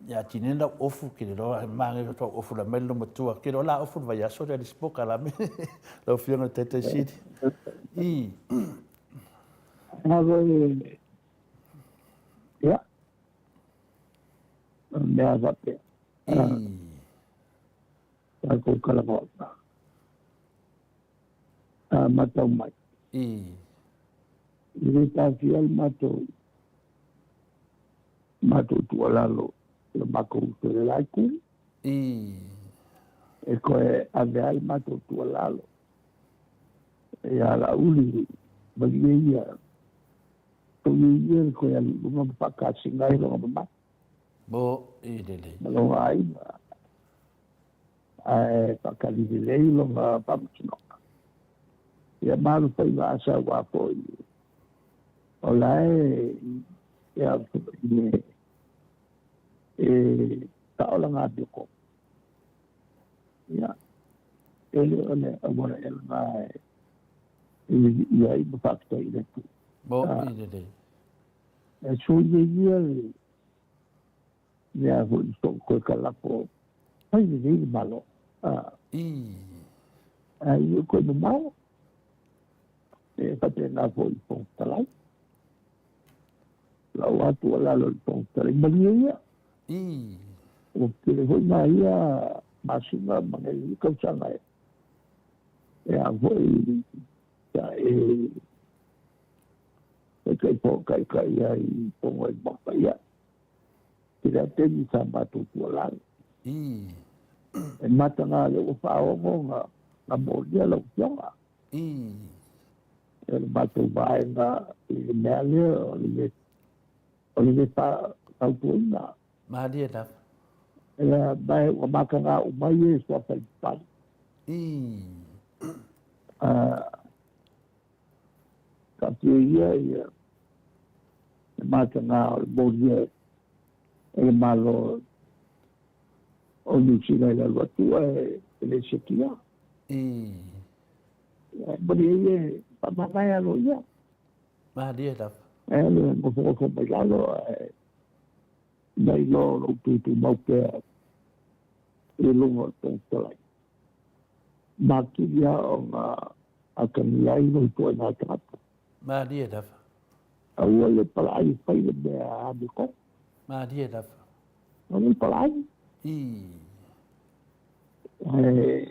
Speaker 1: ia Tine lau ofu, ke le iloa e manaia faatoa ou ofu la mai le loomatua, ke iloa o le a ofu i le vaiaso lea i le isi polokalame. Lau Afioga i le Taitai Sili. I.
Speaker 3: Ia, mea faapea. Tatou kalavaoa. A matau mai. I le tafia le matou matou tuualalo i le matou uso i le la itu. E koe ave ai le matou tuualalo ia Laauli malie ia togi ia le koe alu i luga ma faakasiga ai lona mamalu.
Speaker 1: Mo i lelei.
Speaker 3: Ma lona aiga. Ae faatali lelei lona faamasinoga. Ia ma alu faiva asa aua foi o la e ia e e taolaga amiotonu. Ia, e le o le auala ea lena e vivii ai ma faafetai i le Atua.
Speaker 1: Mo i lelei.
Speaker 3: E sui ai ia le mea foi soo koe kalafo fai lelei le Malo. Ae ia koe mamao e faapena foi i le Fofoga Fetalai. Lau atu ua lalo i le Fofoga Fetalai, malie ia. Ua tele foi nā ia masina ma nei tausaga e e a foi sa e taitai po taitai ai i pono i Maota. Ia, tele a taimi sa matou tuualalo. E mataga lea ua faaogo na na molia lau Afioga. E le matou vaega i le mea lea o le o le le fautuaina.
Speaker 1: Malie lava.
Speaker 3: Ia, ma ua mataga uma ai e suafa i pale. Taatia ia ia le mataga o le molia e le Malo o Niu Sila i le alu atu ae le sekia. Ia, malie ia e faamavae alo ia.
Speaker 1: Malie lava.
Speaker 3: E le nofonofo mai lalo ae nai lo lou tutumau pea i luga o le Fofoga Fetalai. Makili lava ona atagia ai lou ituaiga tagata.
Speaker 1: Malie lava.
Speaker 3: Aua le palaai e fai le mea amiotonu.
Speaker 1: Malie lava.
Speaker 3: Aua le palaai. Ae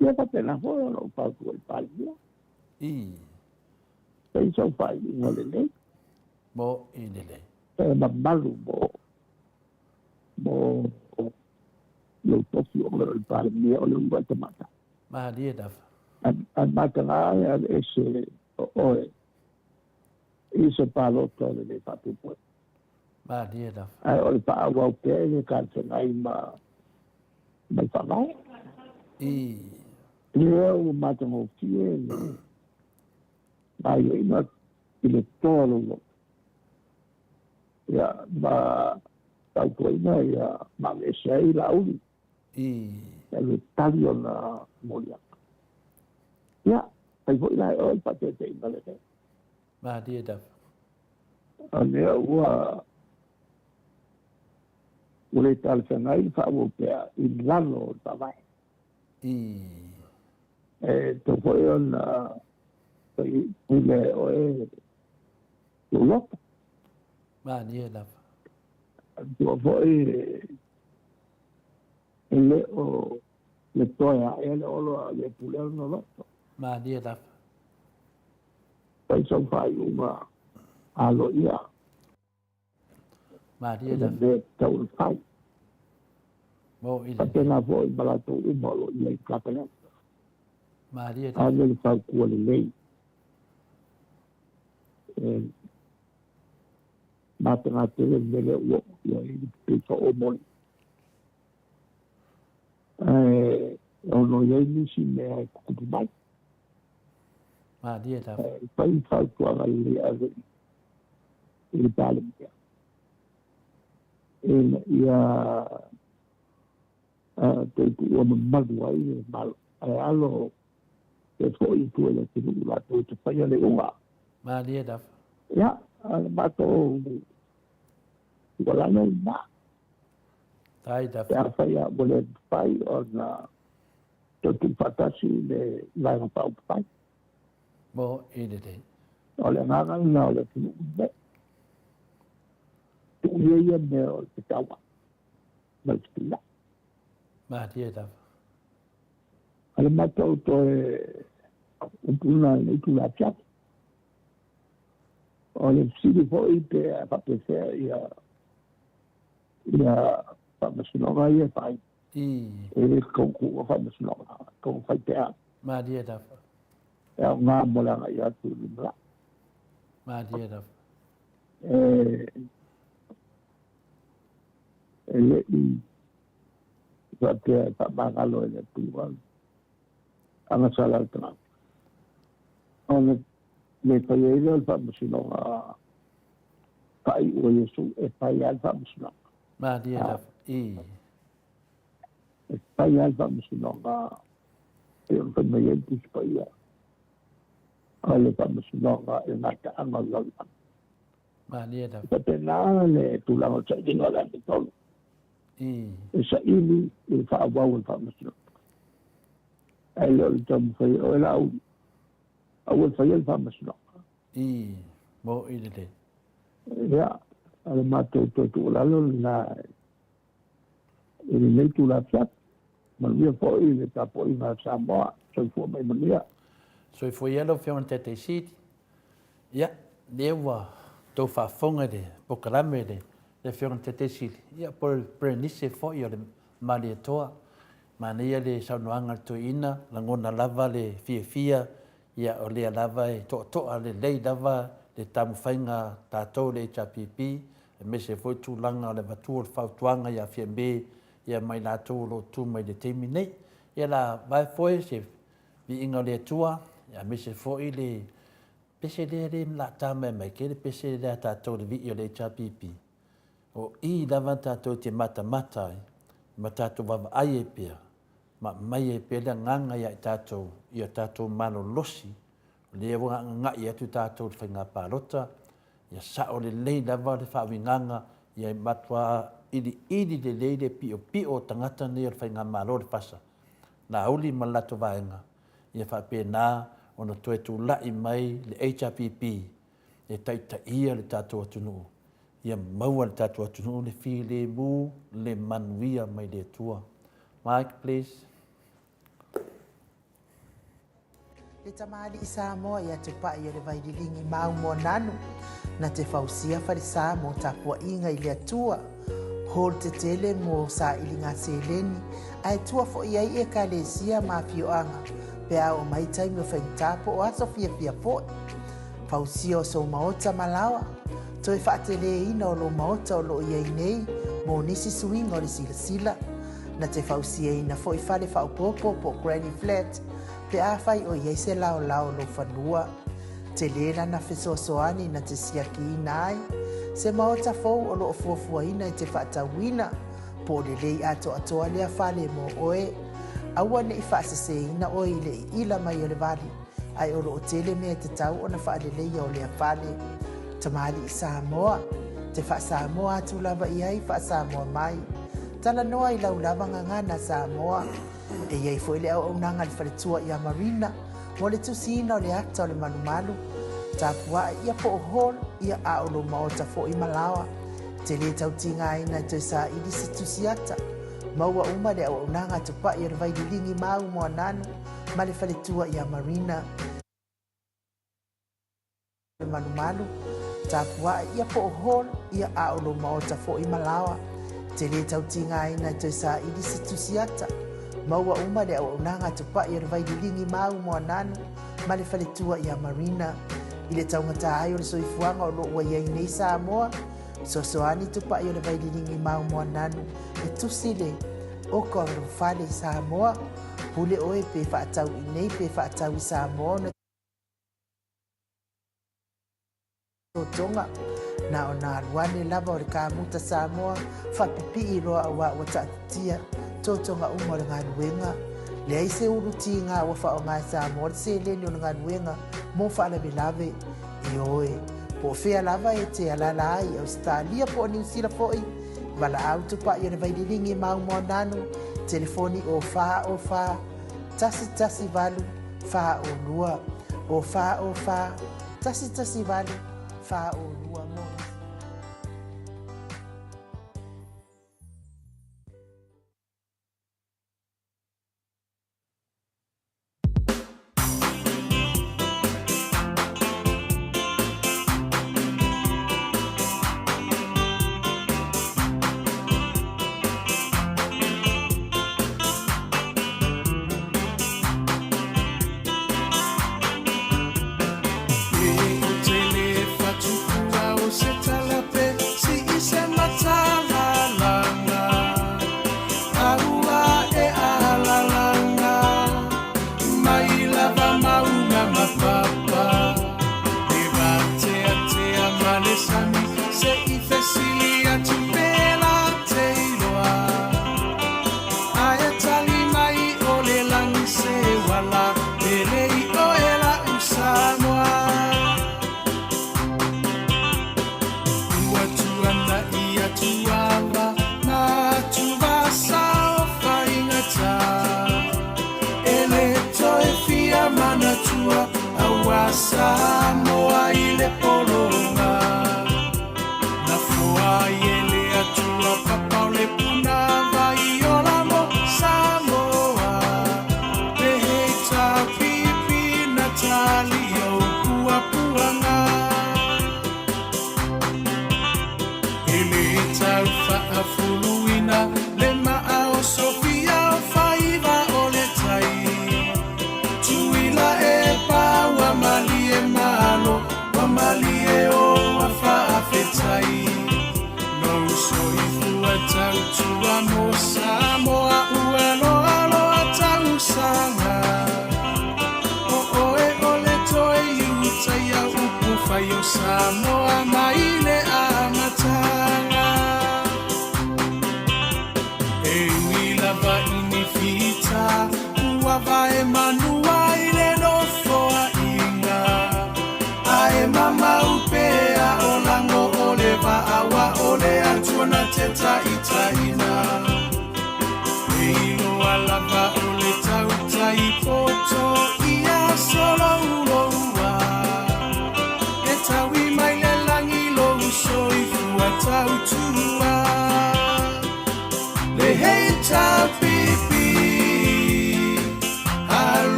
Speaker 3: ia faapena foi o lou fautua i le Palemia. Fai sau faaiuga lelei.
Speaker 1: Mo i lelei.
Speaker 3: E mamalu mo mo lou tofi o le Palemia o le uluai tamaitai.
Speaker 1: Malie lava.
Speaker 3: Ae mataga e aveese o oe i se palota o le le faapuepue.
Speaker 1: Malie lava.
Speaker 3: Ae o le faaauau pea e le talafeagai ma ma le faavae. Lea ua matagofie le gaoioiga i le toa o lou loto, ia, ma fautuaina ia ma aveese ai Laauli e alu e tali ona moliaga. Ia, fai foi la e oe le faataitaiga lenei.
Speaker 1: Malie lava.
Speaker 3: O lea ua ua le talafeagai le faaauau pea i lalo o le Faavae. E tatau foi ona pule e oe lou loto.
Speaker 1: Malie lava.
Speaker 3: Tua foi e le o le toe ae le olo a le pule ona loto.
Speaker 1: Malie lava.
Speaker 3: Fai sau faaiuga aloaia.
Speaker 1: Malie lava.
Speaker 3: Le tatau ona fai.
Speaker 1: Mo i le.
Speaker 3: Faapena foi ma latou uma o lo o i ai i le Kapeneta.
Speaker 1: Malie lava.
Speaker 3: Ave le fautua lelei. E matagatele le mea lea ua oo i ai le pei faaomoli. Ae ono i ai nisi mea e tutupu mai.
Speaker 1: Malie lava.
Speaker 3: E fai le fautuaga lelei ave i le Palemia ina ia toe tuua mamalu ai le Malo, ae alo e foi i tua i le atunuu latou te faia le iuga.
Speaker 1: Malie lava.
Speaker 3: Ia, o le matou tuualalo lena.
Speaker 1: Tai lava.
Speaker 3: Pe afai lava ua le mafai ona toe tuufaatasi le Vaega Faaupufai.
Speaker 1: Mo i lelei.
Speaker 3: O le agaga lena o le atunuu lenei. Tuu ia ia mea o le fetauai ma le fetuunai.
Speaker 1: Malie lava.
Speaker 3: O le matou toe upu lena i lenei itula afiafi. O le fesili foi pe faapefea ia ia faamasinoga ia e fai. E le tatau ona tuua faamasinoga, e tatau ona fai pea.
Speaker 1: Malie lava.
Speaker 3: E aoga mo le agai atu i le lumanai.
Speaker 1: Malie lava.
Speaker 3: E e le i faapea e faamagalo e le Atua le agasala a le tagata, ona le fai ai lea o le faamasinoga faaiu a Iesu, e fai lava le faamasinoga.
Speaker 1: Malie lava. I.
Speaker 3: E fai lava le faamasinoga e pei ona fai mai ai le Tusi Paia, o le faamasinoga i le gataaga o le lalolagi.
Speaker 1: Malie lava.
Speaker 3: E faapena le tulaga o le sailiga o le amiotonu. E saili i le faaauau o le faamasinoga. Ae le o le taumafai e oe Laauli, aua le faia le faamasinoga.
Speaker 1: I, mo i lelei.
Speaker 3: Ia, o le matou toe tuualalo lena i lenei itula afiafi. Manuia foi le tapuaiga a Samoa. Soifua mai manuia.
Speaker 1: Soifua ia lau Afioga i le Taitaifono Sili. Ia, lea ua outou faafofoga i le polokalame i le Afioga i le Taitai Sili, ia po o le Perenise foi o le Malietoa. Manaia le saunoaga a le toeaina, lagona lava le fiafia, ia o lea lava e toatoa lelei lava le taumafaiga a tatou le HRPP, aemaise foi tulaga o le avatua o le fautuaga ia Fiame ia ma i latou o lo o tu mai i le taimi nei. Ia la vae foi se viiga o le Atua, aemaise foi le pese lea le lata mai mai ke le pese lea tatou le vii o le HRPP. O i lava tatou te matamata ai, ma tatou vaavaai ai pea, ma aumai ai pea le agaga ia i tatou, ia tatou malolosi, o lea ua gaga'i atu tatou i le faiga palota, ia sao lelei lava le faauigaga, ia matua iliili lelei le piopio o tagata nei o le faigamalo o le FASA, Laauli ma le latou vaega, ia faapena ona toe tulai mai le HRPP e taitaia le tatou atunuu, ia maua e le tatou atunuu le filemu, le manuia mai le Atua. Mic please.
Speaker 4: Le tamalii Samoa ia Tupai o le Vaililigi mau Moananu na te fausia falesa mo tapuaiga i le Atua. Hall tetele mo sailiga seleni ae tua foi ai Ekalesia ma afioaga pe a oo mai taimi o faigata po o aso fiafia foi. Fausia o sou maota ma laoa. Toe faateleina o lou maota o lo o i ai nei mo nisi suiga o le silasila. Na te fausiaina foi fale faaopoopo po o granny flat pe afai o i ai se laolao o lou fanua. Tele lana fesoasoani na te siakiina ai se maota fou o lo o fuafuaina e te faatauina po o lelei atoatoa lea fale mo oe. Aua ne i faaseseina oe i le iila mai o le vali, ae o lo o tele mea e tatau ona faaleleia o lea fale. Tamalii Samoa, te faa-Samoa atu lava i ai, faa-Samoa mai. Talanoa i lau lava gagana Samoa. E i ai foi le auaunaga a le faletua ia Marina mo le tusiina o le ata o le malumalu, tapuae ia po o hall ia a o lou maota foi ma laoa. Te lē tau tigaina e toe saili se tusi ata. Maua uma le auaunaga a Tupai o le Vaililigi Mau Moananu ma le faletua ia Marina. Le malumalu, tapuae ia po o hall ia a o lou maota foi ma laoa. Te lē tau tigaina e toe saili se tusi ata. Maua uma le auaunaga a Tupai o le Vaililigi Mau Moananu ma le faletua ia Marina. I le taugata ai o le soifuaga o lo o ua i ai nei Samoa, fesoasoani Tupai o le Vaililigi Mau Moananu e tusi le oka o lou fale i Samoa. Pule oe pe faatau i nei pe faatau i Samoa ona totoga. Na ona alu ane lava o le kamuta Samoa faapipii loa auā ua taatitia totoga uma o le galuega. Leai se ulu tiga ua faaaoga e Samoa le seleni o le galuega mo faalavelave. Ioe, po o fea lava e te alaala ai i Ausetalia po o Niu Sila foi, valaau tupai o le Vaililigi Mau Moananu, telefoni o 4 o 4 118 42, o 4 o 4 118 42 mo nisi.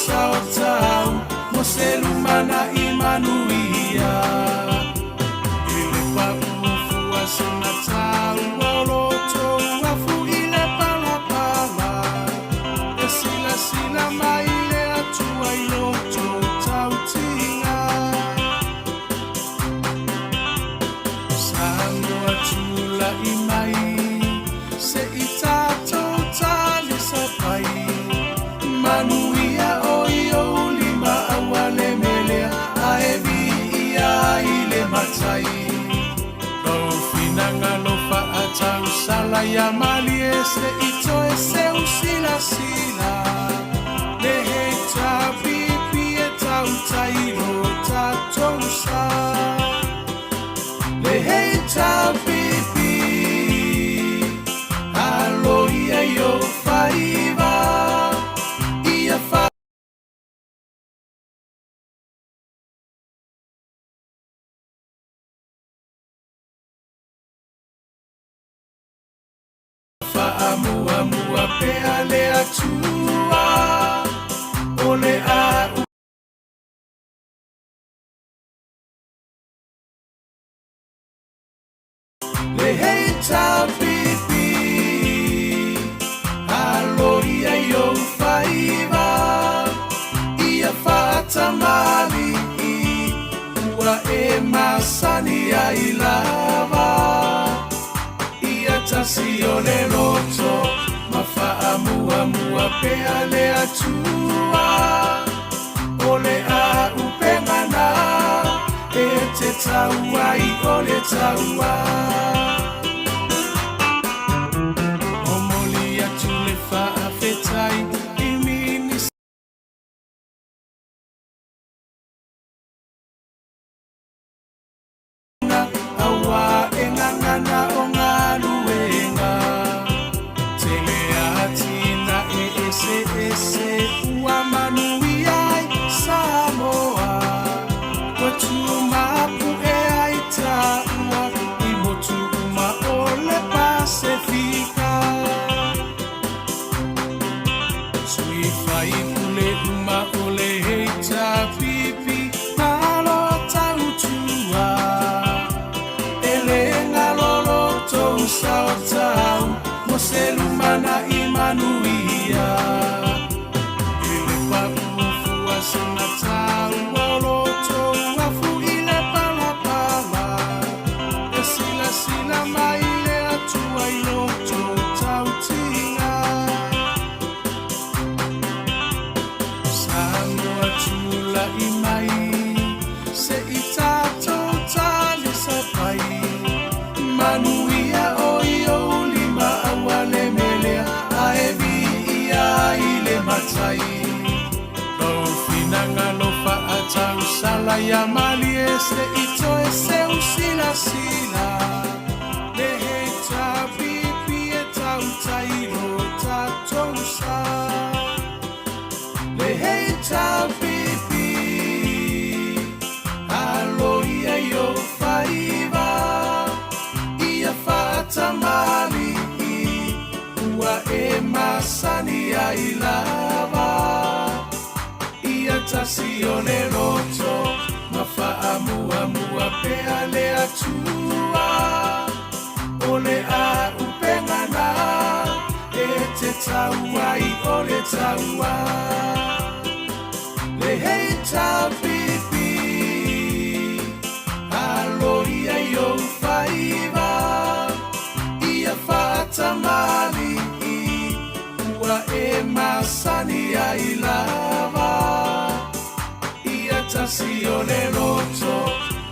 Speaker 5: saotau mo se lumanai manuia. I le paufua sina taua o lo outou afu i le palapala, e silasila mai le Atua i lo outou tautiga. Samoa tulai mai, se i tatou talisapai. Manuia o i ou lima aua le melea, ae viia i le matai. Lou finagalo faatausala ia malie se i toe seu silasila. Le HRPP e tautai lo tatou sa. Le HRPP, alo ia i ou faiva, ia faamuamua pea le Atua o le a Le HRPP, alo ia i ou faiva, ia faatamalii, ua e masani ai lava. Ia tasi o le loto, ma faamuamua pea le Atua. O le a upega na, e te tau ai o le taua. Momoli atu le faafetai i Minisita aua e gagana o galuega. Tele atinae eseese ua manuia ai Samoa. Ua tumapu'e ai taua i motu uma o le Pasefika. Sui faipule uma o le HRPP, malo tautua. E le galo lo outou saotau mo se lumanai manuia. I le paufua sina taua o lo outou afu i le palapala, e silasila mai le Atua i lo outou tautiga. Samoa tulai mai, se i tatou talisapai. Manuia o i ou lima aua le melea, ae viia i le matai. Lou finagalo faatausala ia malie se i toe seu silasila. Le HRPP e tautai lo tatou sa. Le HRPP, alo ia i ou faiva, ia faatamalii, ua e masani ai lava. Ia tasi o le loto, ma faamuamua pea le Atua. O le a upega na, e te tau ai o le taua. Le HRPP, alo ia i ou faiva, ia faatamalii, ua e masani ai lava. Ia tasi o le loto,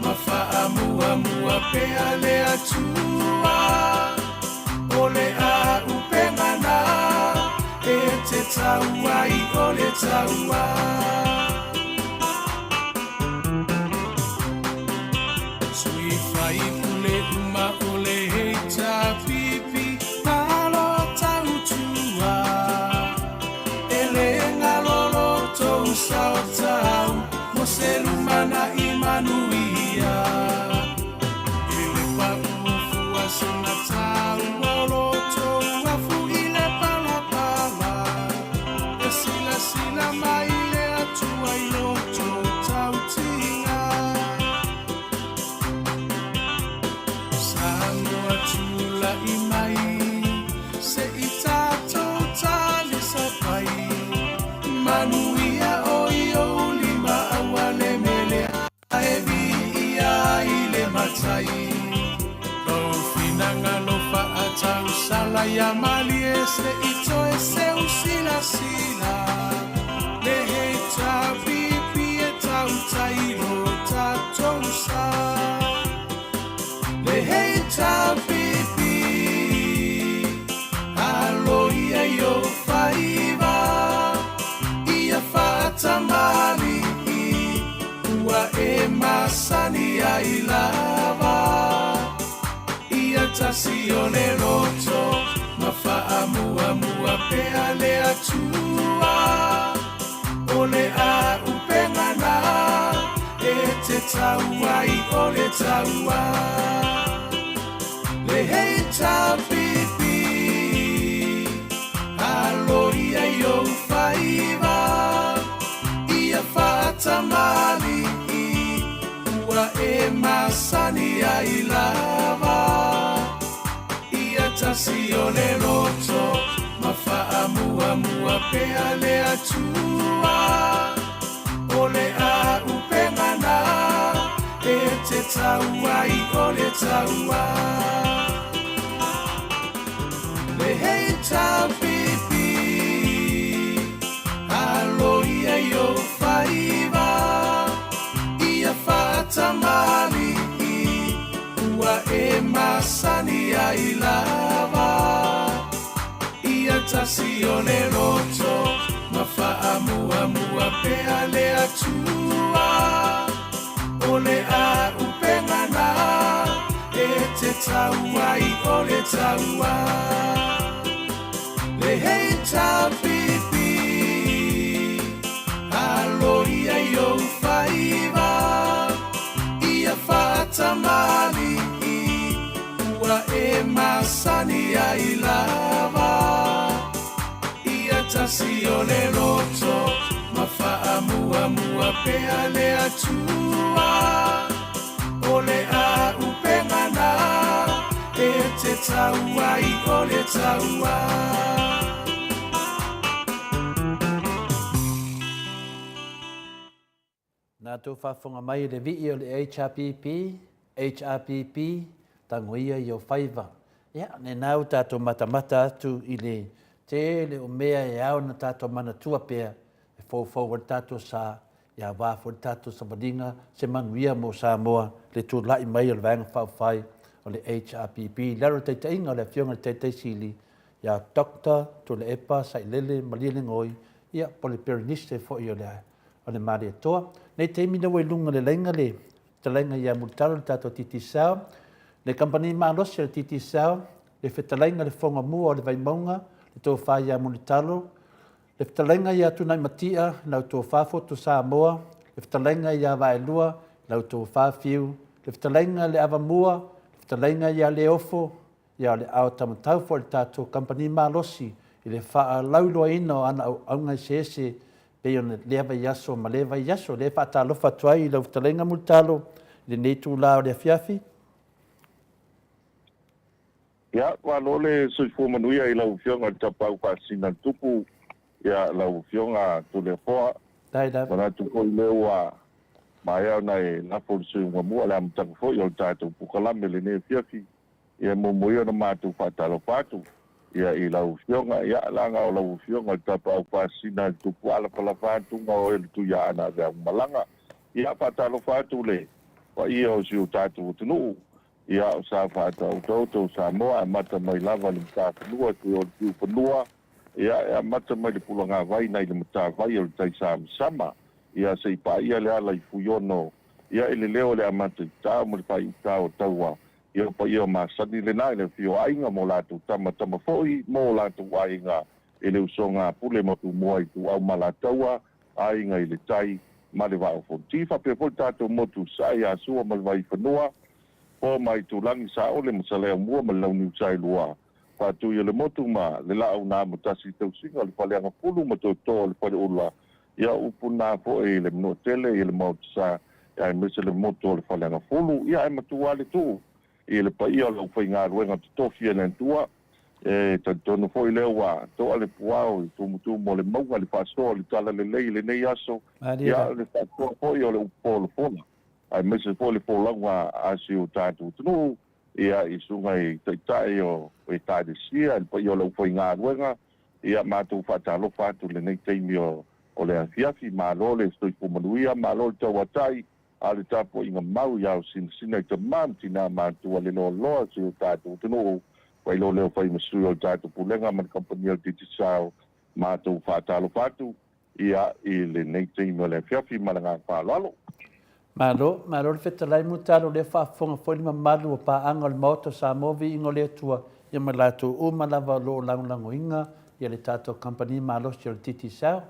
Speaker 5: ma faamuamua pea le Atua. O le a upega na, e te tau ai o le taua. Sui faipule uma o le HRPP, malo tautua. E le galo lo outou saotau mo se lumanai manuia. I le paufua sina taua o lo outou afu i le palapala, e silasila mai le silasila Le HRPP e tautai i lo tatou sa Le HRPP Alo ia i ou faiva Ia faatamalii Ua e masani ai lava Ia tasi o le loto Ma faamuamua pea le Atua O le auupega na E te tau ai o le taua Le HRPP Alo ia i ou faiva Ia faatamalii Ua e masani ai lava Ia tasi o le loto Ma faamuamua pea le Atua O le auupega na E te tau ai o le taua Le HRPP Alo ia i ou faiva Ia faatamalii Ua e masani ai lava Ia tasi o le loto Ma faamuamua pea le Atua O le auupega na E te tau ai o le taua Le HRPP Alo ia i ou faiva Ia faatamalii Ua e masani ai lava Ia tasi o le loto Ma faamuamua pea le Atua O le auupega na E te tau ai o le taua.
Speaker 1: Nā tou faafofoga mai i le vii o le HRPP, HRPP, tangoia i ou faiva. Ia, nena ua tatou matamata atu i le tele o mea e ao ona tatou manatua pea e foufou ai le tatou sa, ia aua foi le tatou savaliga se manuia mo Samoa le tulai mai o le Vaega Faaupufai o le HRPP i lalo o le taitaiga o le Afioga i le Taitai Sili ia Doctor Tuilaepa Sailele Malielegaoi, ia po o le Pereniste foi o le o le Malietoa. Nei taimi nei ua i luga o le laina le fetalaiga ia Mulitalo le tatou Digicel, le kamupani malosi a le Digicel, le fetalaiga i le Fofoga Mua o le Vaimauga, le Tofa ia Mulitalo, le fetalaiga ia Tunaimatia i lau Tofa Fotu Samoa, le fetalaiga ia Vaelua i lau Tofa Fiu, le fetalaiga i le Avamua, le fetalaiga ia Leofo, Ia o le ao taumatau foi le tatou kamupani malosi i le faalauiloaina o ana auaunaga eseese pei ona lea vaiaso ma lea vaiaso. O lea e faatalofa atu ai i lau fetalaiga Mulitalo i lenei itula o le afiafi.
Speaker 6: Ia, malo le soifua manuia i lau Afioga i le Tapaau Faasisina a le Tupu, ia lau Afioga Toleafoa. Manatu foi lea ua maea ona e lafo le sui muamua i le amataga foi o le tatou polokalame i lenei afiafi. Ia e muamua ia ona matou faatalofa atu ia i lau Afioga, ia leaga o lau Afioga le tapaau faasina i le tupu alafalafa atu ma oe le Tuiaana aveavu malaga. Ia faatalofa atu le paia o si o tatou atunuu, ia o sa faatautaouta o Samoa e amata mai lava i le Matafanua seia o le Piufanua, ia e amata mai le Pulagavai nai le Matavai o le Taisamasama, ia se i paia le ala i Fuiono, ia i le leo o le amata i tao ma le faaiutao o Taua, ia o paia o masani lena i le afio o aiga ma o latou tama, tama foi ma o latou aiga i le usoga a Pule ma Tumua Ituau ma Alataua, Aiga i le Tai ma le Vaa o Fonoti. Faapea foi le tatou motu i Sae ia Sua ma le Vaifanua, Foa ma Aitulagi, Saole ma Saleaaumua ma le Launiu Saelua, Faatui o le Motu ma le Laau na Amotasi i Tausiga o le Faleagafulu ma Tootoo o le Faleula, ia o upu na foi i le Manuatele i le Maota Sa, aemaise le motu o le Faleagafulu, ia ae matua lava le tuu i le paia o le aufaigaluega totofi a le Atua. E talitonu foi lea ua toa le puao i tumutumu o le mauga i le faasoa o le talalelei i lenei aso, ia le faasoa foi o le upu folafola, aemaise foi le folauga a si o tatou atunuu, ia i susuga i taitai o Ekalesia, i le paia o le aufaigaluega. Ia, matou faatalofa atu i lenei taimi o le afiafi. Malo le soifua manuia, malo le tauatai, a o le tapuaiga mau i ao sinasina i tama ma tina matua le loaloa o si o tatou atunuu, faailoa leo fai ma sui o le tatou Pulega ma le Kamupani o le Digicel. Matou faatalofa atu. Ia, i lenei taimi o le afiafi ma le agaga faaaloalo.
Speaker 1: Malo, malo le fetalai Mulitalo o lea faafofoga foi le mamalu o paaga o le Maota o Samoa Viiga o le Atua ia ma latou uma lava o lo o lagolagoina ia le tatou kamupani malosi o le Digicel.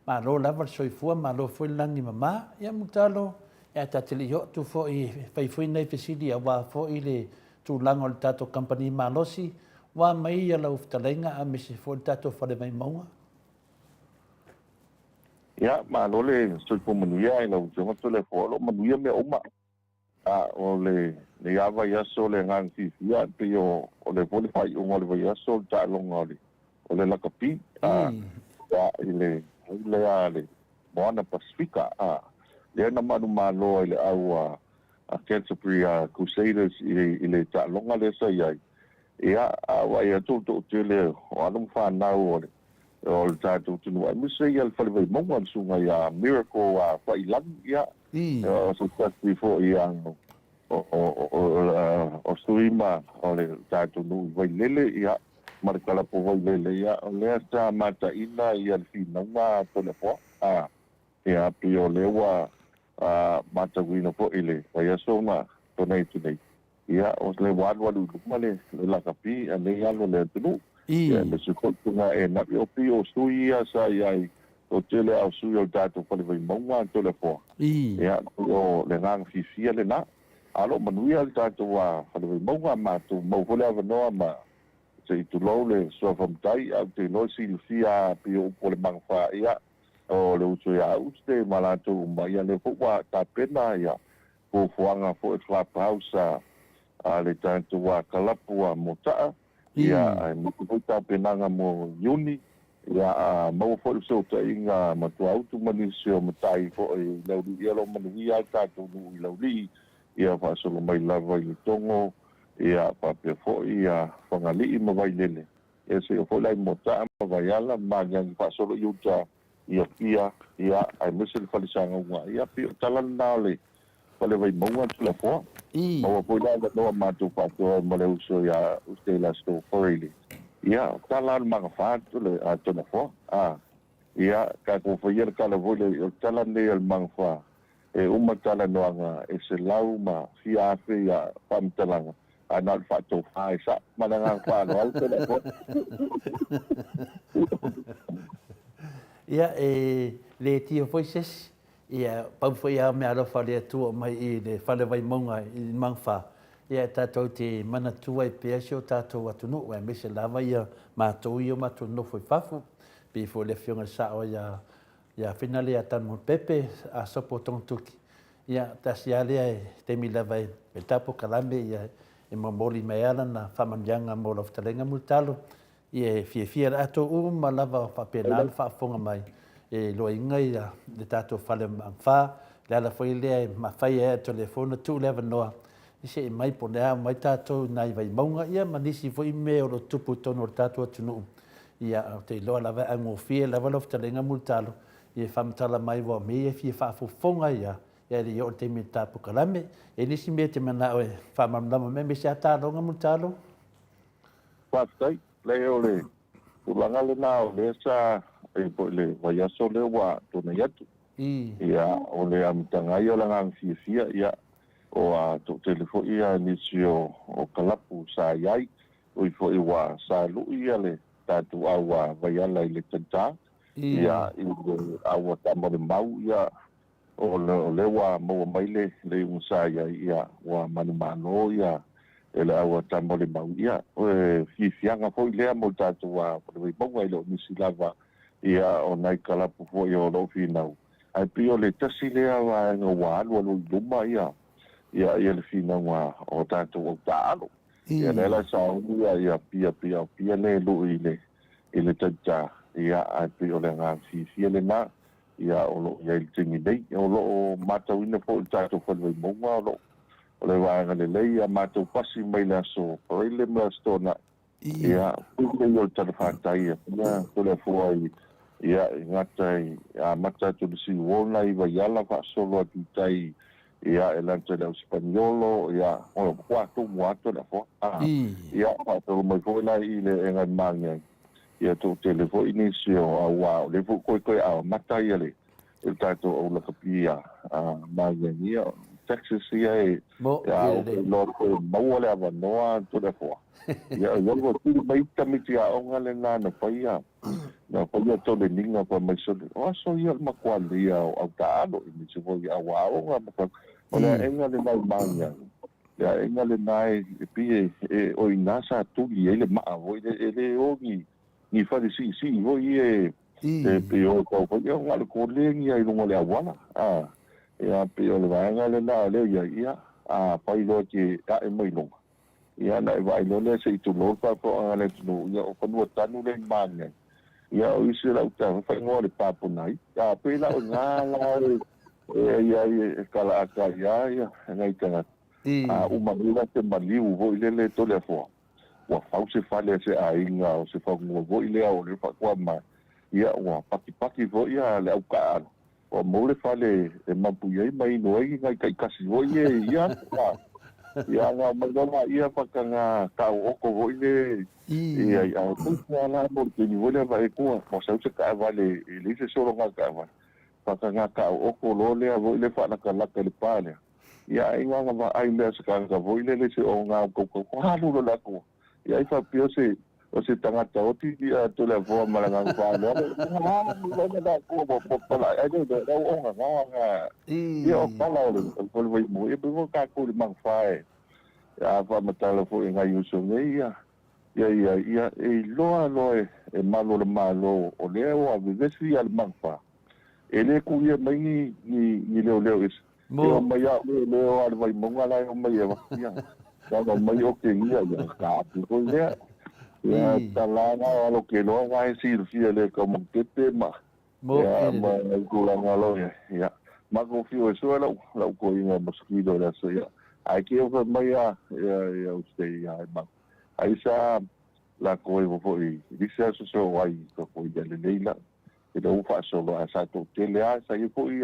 Speaker 1: Malo lava le soifua, malo foi le lagi mama. Ia Mulitalo, ia ta te le i oo atu foi e fai foi nai fesili aua foi le tulaga o le tatou kamupani malosi, ua mai ia lau fetalaiga aemaise foi le tatou Fale Vaimauga.
Speaker 6: Ia, malo le soifua manuia i lau Afioga Toleafoa, o lo o manuia mea uma. A o lenei lava vaiaso o le agaga fiafia, e pei o le foi le faaiuga o le vaiaso o le taaloga o le o le lakapi a i le lea a le Moana Pasifika, a lea na manumalo ai le au a Canterbury Crusaders i le taaloga lea sa i ai. Ia, a vaai atu o le toatele o alo ma fanau o le o le tatou atunuu aemaise ia le Fale Vaimauga le susuga ia Miracle Faiilagi ia o se tasi foi ia o sui ma o le tatou nuu i Vailele ia ma le kalapu o Vailele ia o lea sa mataina ia le finauga a Toleafoa a ia pei o lea ua matauina foi le vaiaso na tuanai atu nei Ia, o le ua alualu i luma le lakapi a nei alo o le atunuu. Ia, aemaise foi tuna e naʻi o pei o sui ia sa i ai, toatele lava o sui o le tatou Fale Vaimauga a Toleafoa. Ia, pei o le agaga fiafia lena. A o lo o manuia le tatou Fale Vaimauga, matou maua foi le avanoa ma se i tulou le Suafa Matai, ae ou te iloa e silafia lava pei o upu o le Magafa, ia, o le uso ia Uste ma latou uma, ia lea foi ua tapena ia fuafuaga foi club house a le tatou kalapu a Motaa, ia aemaise foi tapenaga mo Iuni, ia a maua foi le fesootaiga ma Tuaautu ma nisi o matai foi i Laulii, ia o lo o manuia lava le tatou nuu i Laulii, ia faasolo mai lava i Letogo, ia faapea foi ia Fagalii ma Vailele. Ia seia foi la i Motaa ma Vaiala ma Magiagi faasolo i uta i Apia, ia, aemaise le fale sagauga. Ia, pei o tala lena o le fale Vaimauga Tulafoa. Maua foi le avanoa matou faatoa ai ma le uso ia Ustela Stofferele. Ia, o tala o le magafa Tulafoa. A, ia, tatou faia le tala foi lea, o le tala lenei o le magafa E uma talanoaga e 100,000+ ia faamatalaga, ae na o le faatofa e sa'o. Ma le agaga faaaloalo tele atu ai.
Speaker 1: Ia, e le tio foi se isi, ia, pau foi lava o meaalofa a le Atua mai i le fale Vaimauga i le Magafa, ia e tatou te manatua ai pea si o tatou atunuu, aemaise lava ia matou ia o matou nonofo i fafo, pei foi o le Afioga i le Sao ia Ia Finale ia Tanumopepe a Sopo Togatuki, ia tasi a lea e taimi lava e le tapo kalame ia e momoli mai a lana faamanuiaga mo lau fetalaiga Mulitalo, ia e fiafia le ato uma lava o faapena ona faafofoga mai e iloaina ia le tatou fale fa, le ala foi lea e mafai ai atu lea foi ona tuu le avanoa i se i mai po o le a omai tatou i nai Vaimauga ia ma nisi foi mea o lo o tupu i totonu o le tatou atunuu. Ia, ou te iloa lava e augofie lava lau fetalaiga Mulitalo i e faamatala mai aua o mea ia e fia faafofoga ai lava, ia e le i oo i le taimi e ta polokalame. E i ai nisi mea e te manao e faamalamalama mai aemaise lava taaloga Mulitalo?
Speaker 6: Faafetai. Leai o le tulaga lena o lea sa i foi le vaiaso lea ua tuanai atu. Ia, o le amataga ia o le agaga fiafia, ia, ua toatele foi ia nisi o kalapu sa i ai. Ui foi ua salu'i ia le tatou au a Vaiala i le taita, ia, i le au a Tamalemau, ia, o lea ua maua mai le iuga sa i ai, ia, ua manumalo ia e le au a Tamalemau, ia, o le fiafiaga foi lea mo le tatou Fale Vaimauga, e le o nisi lava ia o nai kalapu foi o lo o finau, ae pei o le tasi lea vaega ua alualu i luma ia ia le finauga o tatou au taaalo. Ia lea la sauni ia ia pia pia o pia le lui i le i le taita ia ae pei o le agaga fiafia lena ia o lo o i ai i le taimi nei. O lo o matauina foi i le tatou Fale Vaimauga o lo o le vaega lelei ia matou pasi mai le aso Faraile ma le aso Toonai. Ia, pule ia o le Tala Fatai a ia Toleafoa i, ia, i gata i amata atu i le Siuona i Vaiala faasolo atu i tai, ia, e lata i le au Sipaniolo, ia, o matua tumu lava Toleafoa. A, ia, faasolo mai foi la i le eega i Magiagi, ia, toatele foi nisi o, aua o lea foi toe toe amata ia le, i le tatou au lakapi a Magiagi, ia, Texas ia e, ia, ou te iloa toe maua le avanoa Toleafoa. Ia, o lea ua tuli mai tamaiti aoga lena na faia, na faia toleniga fai mai sole, o aso ia o le matua lelei o au taaalo, aemaise foi i au aoga ma fai, o le aega lena i Magiagi, le aega lena e pei e, o i ina sa tuli ai le maa foi lea, e le o ni, ni fale siisii foi ia e, e pei o tau foi, ia na o le koleni lava i luga o le auala, a, ia pei o le vaega lena o lea e i ai, ia, a fai loa e te ae mai luga, Ia ona e vaai loa lea se i tulou le faafofoga a le atunuu, ia o fanua tanu lea i Magiagi. Ia o isi o lau tala, faaigoa o le Paponai. A pei la o ina la e i ai e kalaaka ai lava ia nai tagata. A uma nei la se maliu foi lele Toleafoa, ua fau se fale a se aiga o se fanua foi lea o lea faatoa ma, ia ua patipati foi ia le au taaalo. Ua maua le fale e mapu i ai ma inu ai nai taitasi foi ia i ia aso. Ia ana omai loa laia pakanga tauoto foi le i ai a pei la mo le taimi foi lea vaetua ua sau se taavale e leai se sologa taavale pakanga tauoto loa lea foi le faalatalata i le pa lea. Ia ai na vaai lea se tagata foi lele se o gautautau alu loa le atua. Ia ai faapea o se o se tagata oti ia Toleafoa ma le agaga faaaloalo. Ia o tala o le fale Vaimauga, ia pei foi tatou i le Magafa e a faamatala foi e nai uso nei ia ia ia ia e iloa loa e malu o le Malo o lea ua vevesi ia le Magafa e le tuia mai ni ni ni leoleo ese. E omai a leoleo a le Vaimauga la e omai e avatu ia. Na omai o kegia ia ka atu foi lea. Ia tala na o alo ke loa na e silafia le ka makepe ma ia ma i tulaga lo ia. Ia ma ko fiu e sua lau lau koiga mosquito le aso ia. Ai ke o mai ia ia ia o te ia ma. Ai sa la ko e foi i se aso so ai ko ko ia le leila. E le ua faasolo ae sa toatele lava, sa i ai foi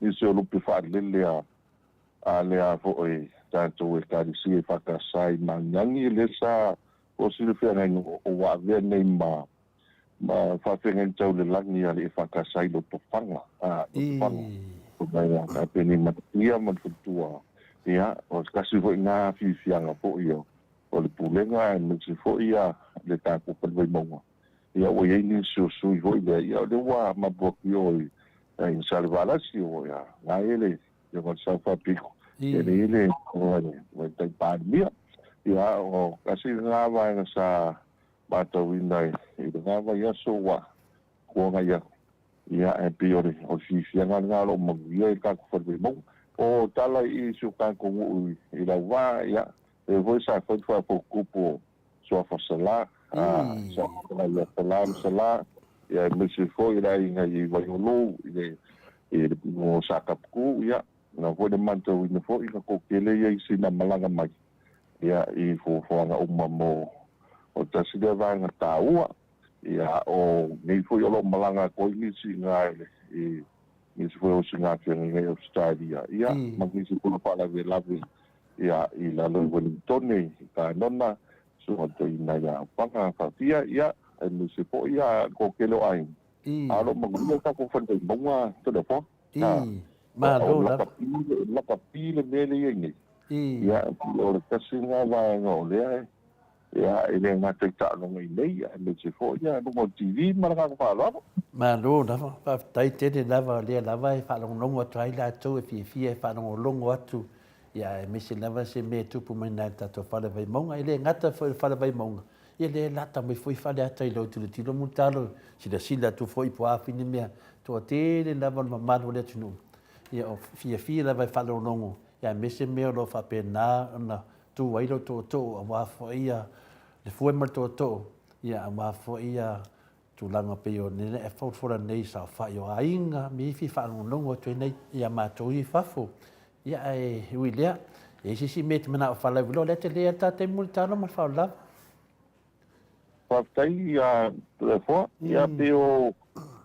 Speaker 6: nisi o lupe faalele a lea foi tatou Ekalesia i Fakasa i Magiagi, lea sa ua silafia nai o ua avea nei ma ma faafeagaiga tau le lagi a le Ekalesia i Lotofaga, a Lotofaga. Ko mai a ka peni matia ma le faletua. Ia, o se tasi foi na fiafiaga foi o le pulega aemaise foi a le tatou Fale Vaimauga. Ia ua i ai nisi o sui foi lea, ia o lea ua mapu atu i o i i Salevalasi o ia na e le ia o Sao Faapito. Ia le le o le o tai Palemia. Ia o kasi ngā vaega sa matauina i le ngā vaiaso ua kuanga ia ia e pei o le o le fiafiaga lena o lo o manuia i le tatou fale Vaimauga. O tala i si o tatou nuu i Lauvaa, ia, lea foi sa fai le faafotutupu o Suafa Sala, a sa fetalai ia Sala ma Sala, ia aemaise foi le aiga i Vaiolou i le i le o Sakapuku, ia na foi le matauina foi na toatele ia i sina malaga mai ia i fuafuaga uma mo o tasi lea vaega taua, ia o nei foi o lo o malaga atu ai nisi i le i nisi foi o sina feagaiga i Ausetalia, ia ma nisi foi o faalavelave ia i lalo i Welingtone i Kanona, susuga toeaina ia Aupaga Faafia, ia aemaise foi ia le toatele o aiga. A o lo o manuia le tatou fale Vaimauga Toleafoa.
Speaker 1: Malo
Speaker 6: lava. Lakapi le mea lea e i ai nei. Ia, o le tasi lena vaega o lea e ia, e le gata i taaloga i nei, aemaise foi ia luga o le TV ma le agaga faaaloalo.
Speaker 1: Malo lava, faafetai tele lava, o lea lava e faalogologo atu ai latou e fiafia e faalogologo atu, ia aemaise lava se mea e tupu mai na i le tatou Fale Vaimauga. E le gata foi i le Fale Vaimauga, ia lea e lata mai foi Faleata i lou tilotilo Mulitalo, silasila atu foi po o a foi ni mea, toatele lava o le mamalu o le atunuu, ia o fiafia lava e faalogologo, ia aemaise mea o lo o faapena ona tu ai lou tootoo aua foi ia le fue ma le tootoo, ia aua foi ia tulaga pei o lea e folafola nei saofai o aiga, me i fia faalogologo atu ai nei ia matou i fafo. Ia ae ui i lea, e i ai se isi mea e te manao e faalauiloa, o lea e tele lava le ta taimi mo le talo ma le faaaloalo lava.
Speaker 6: Faafetai ia Toleafoa. Ia pei o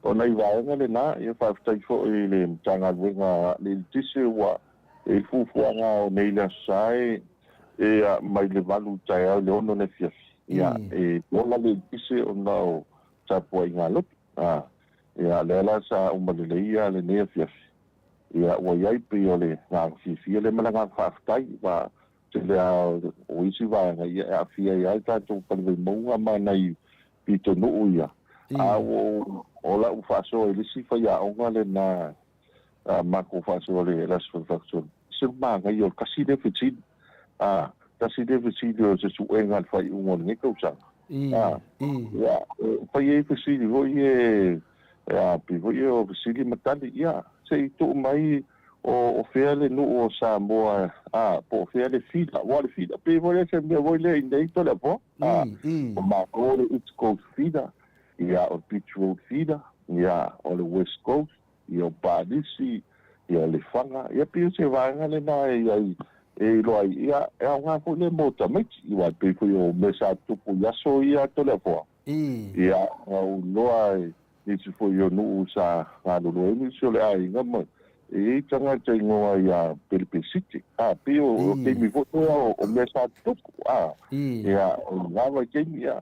Speaker 6: o nai vaega lena, ia faafetai foi i le Matagaluega a le Eletise ua i ai le fuafuaga o nei le Aso Sa e mai le 8 i le taeao i le 6 i le afiafi. Ia e ola le eletise ona o tapuaiga a lotu. Ia lea la sa uma lelei ia lenei afiafi. Ia ua i ai pei o le agaga fiafia lea ma le agaga faafetai aua tele lava o isi vaega ia e aafia ai lava le tatou Fale Vaimauga ma nai pitonuu ia. A ua ou o lau faasoa i le isi faiaoga lena a matou faasoa i le Aso Faraile, se manaia o le tasi lea fesili, a, tasi lea fesili o se suega i le faaiuga o lenei tausaga. A, ia, e fai ai fesili foi ia e a, pei foi ia o fesili ma tali, ia, se i tuu mai o, o fea le nuu o Samoa, a, po o fea le fila, aua o le fila, pei foi lea se mea foi lea i inei Toleafoa, a, o matou o le East Coast Feeder, ia, o le Beach Road Feeder, ia, o le West Coast, ia o Palisi, ia o Lefaga, ia pei o se vaega lena e i ai e iloa ai, ia e aoga foi lea mo tamaiti, aua e pei foi o mea sa tutupu i aso ia Toleafoa, ia na ou iloa i nisi foi o nuu sa galulue ai nisi o le aiga ma e i ai tagata igoa ia Pelepesite, a pei o taimi foi lea o mea sa tutupu, a ia o lena vaitaimi, ia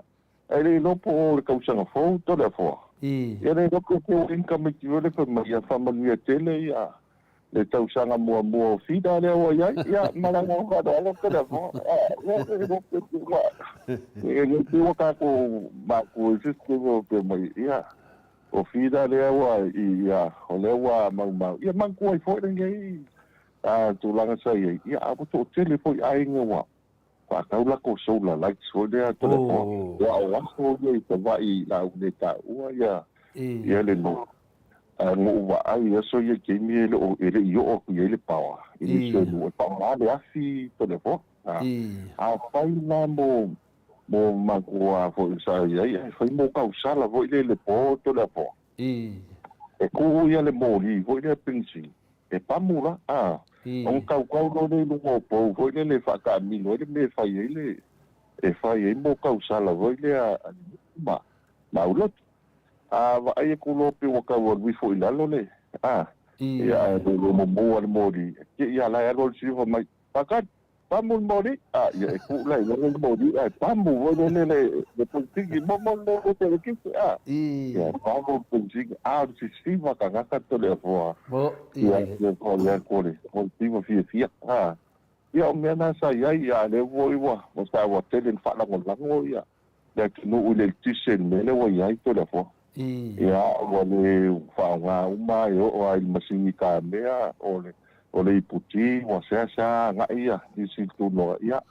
Speaker 6: Ae le iloa po o le tausaga fou Toleafoa. Ia le iloa po o ai ni tamaiti foi lea fai mai ia faamanuia tele ia le tausaga muamua o Fida lea ua i ai. Ia ma le agaga faaaloalo Toleafoa. Ia le iloa pe ua e pei ua tatou matua i se isi taimi faapea mai ia o Fida lea ua ia o lea ua maumau. Ia manatua ai foi lenei tulaga sa i ai. Ia a ua toatele foi aiga ua faatau latou solar lights foi lea Toleafoa. Aua o aso ia i Savaii o le a ou le taua ia ia le nuu. Ae na ou vaai i aso ia i taimi e le o e le i oo atu i ai le power i nisi o nuu e faaaoga le afi Toleafoa. Afai la mo mo matou foi sa i ai ae fai mo tausala foi lea i le po Toleafoa. E kū ia le moli foi lea penisini, e pamu la, a, ona tautau loa lea i luga o pou foi lele e faataamilo ai le mea e fai ai le, e fai ai mo tausala foi lea a le nuu ma, ma aulotu. A vaai atu loa pei ua tau alu ifo i lalo le, a, ia ae le mumu a le moli, te i a la e alu alu sili fai mai, Pakari! Pamu le moli, a ia e kuu la i lalo le moli ae pamu foi lele le le penisini mo mo le le telekisi a. Ia pamu le penisini a o le sisiva tagata Toleafoa. Ia ia ko ia ko le ko le siva fiafia a. Ia o mea na sa i ai a lea foi ua ua sa ua tele ina faalagolago ia le atunuu i le eletise i le mea lea ua i ai Toleafoa. Ia, ua le faaaoga uma e oo lava i le masini kamea, o le, o le iputi, ua seasea agai ia nisi i tulaga, ia,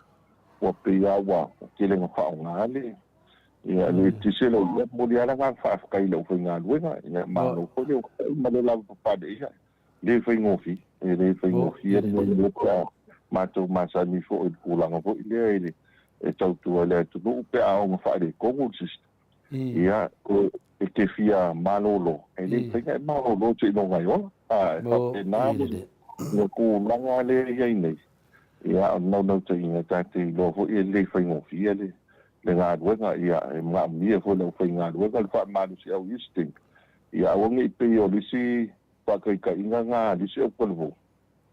Speaker 6: ua pei lava ua tele ina faaaoga le, ia, le eletise lea. Ia, momoli lava le agaga faafetai i le aufaigaluega, ia, malo foi le onosai ma le lavapapale, ia, e le faigofie, e le faigofie le mea pe a matou masani foi i le tulaga foi lea i le, e tautua i le atunuu pe a ono faaletonu le system. Ia, e te fia malolo, e le mafai ona e malolo seiloga e ola. A, e faapena le tulaga lea e i ai nei. Ia, o le naunautaiga ta te iloa foi e le faigofie le galuega. Ia, e manaomia foi e le aufaigaluega le faamalosiau i isi taimi. Ia aua ne i pei o le isi faataitaiga lena a le isi autalavou,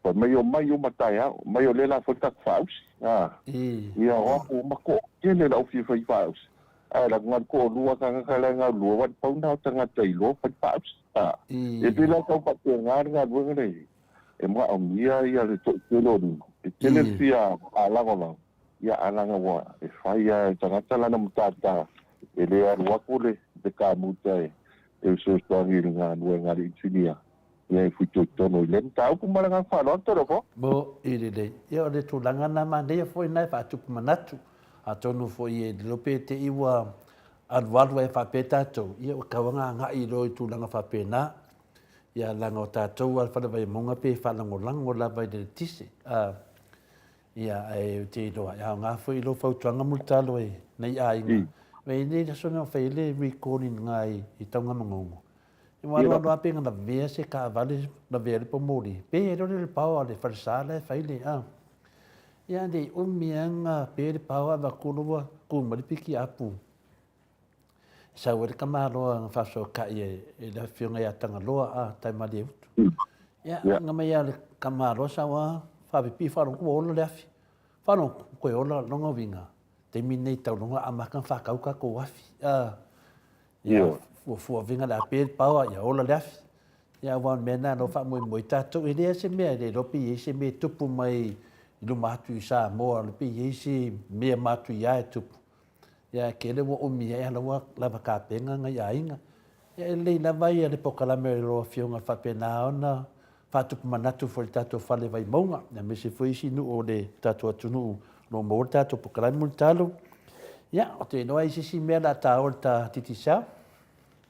Speaker 6: Fai mai omai uma taeao, mai o lea la fai le tatou faausi. A, ia o atu uma toatele le au fia fai faausi. Ae la na toalua tagata la e galulue aua le pau na o tagata iloa fai faausi. A, e pei la tau faapena le galuega lea i ai, e manaomia ia le toatele o lima, e tele le fia lagolago, ia ae leaga ua e fai lava e tagata lana matata e le alu atu le kamuta e fesoasoani i le galuega a le inisinia. Ia e fitoitonu i lea mataupu ma le agaga faaaloalo Toleafoa.
Speaker 1: Mo i lelei. Ia o le tulaga na manaia foi na e faatupu manatu. Atonu foi e lilo pe te i ua alualu ai faapea tatou, ia ua tau ona agai loa i tulaga faapena. Ia leaga o tatou a le Fale Vaimauga pe faalagolago lava i le eletise. A, ia ae ou te iloa e aoga foi i lou fautuaga Mulitalo e nei aiga. E i ai le aso na fai ai le recalling na i Taugamagogo. Ua alualu lava pe na lavea se taavale lavea le pomoli, pe le le pao a le falesa la e fai le a. Ia le umi lava na pe le pao avatu loa ua tu mai le piki apu. sau ai le tamaloa na faafesoatai e le afioga ia Tagaloa a Taimalieutu. Ia, na mai lava le tamaloa sau a faapipii faalogo ua ola le afi. Faalogo toe ola lona uiga, taimi lenei tau loga amata ona faatau tatou afi. A, ia, fuafua uiga o le a pe le power, ia ola le afi. Ia aua o le mea lena o lo o faamoemoe tatou, e leai se mea, e le iloa pe i ai se mea e tupu mai i luma atu i Samoa, pe i ai se mea matuia e tupu. Ia ae tele ua umi ai a la ua lava tapena nai aiga. Ia e lelei lava ia le polokalame a lau Afioga e faapena ona faatupu manatu foi i le tatou fale Vaimauga, aemaise foi isi nuu o le tatou atunuu o lo o maua le tatou polokalame Mulitalo. Ia, ou te iloa e i ai se isi mea o le a taua i le ta Digicel.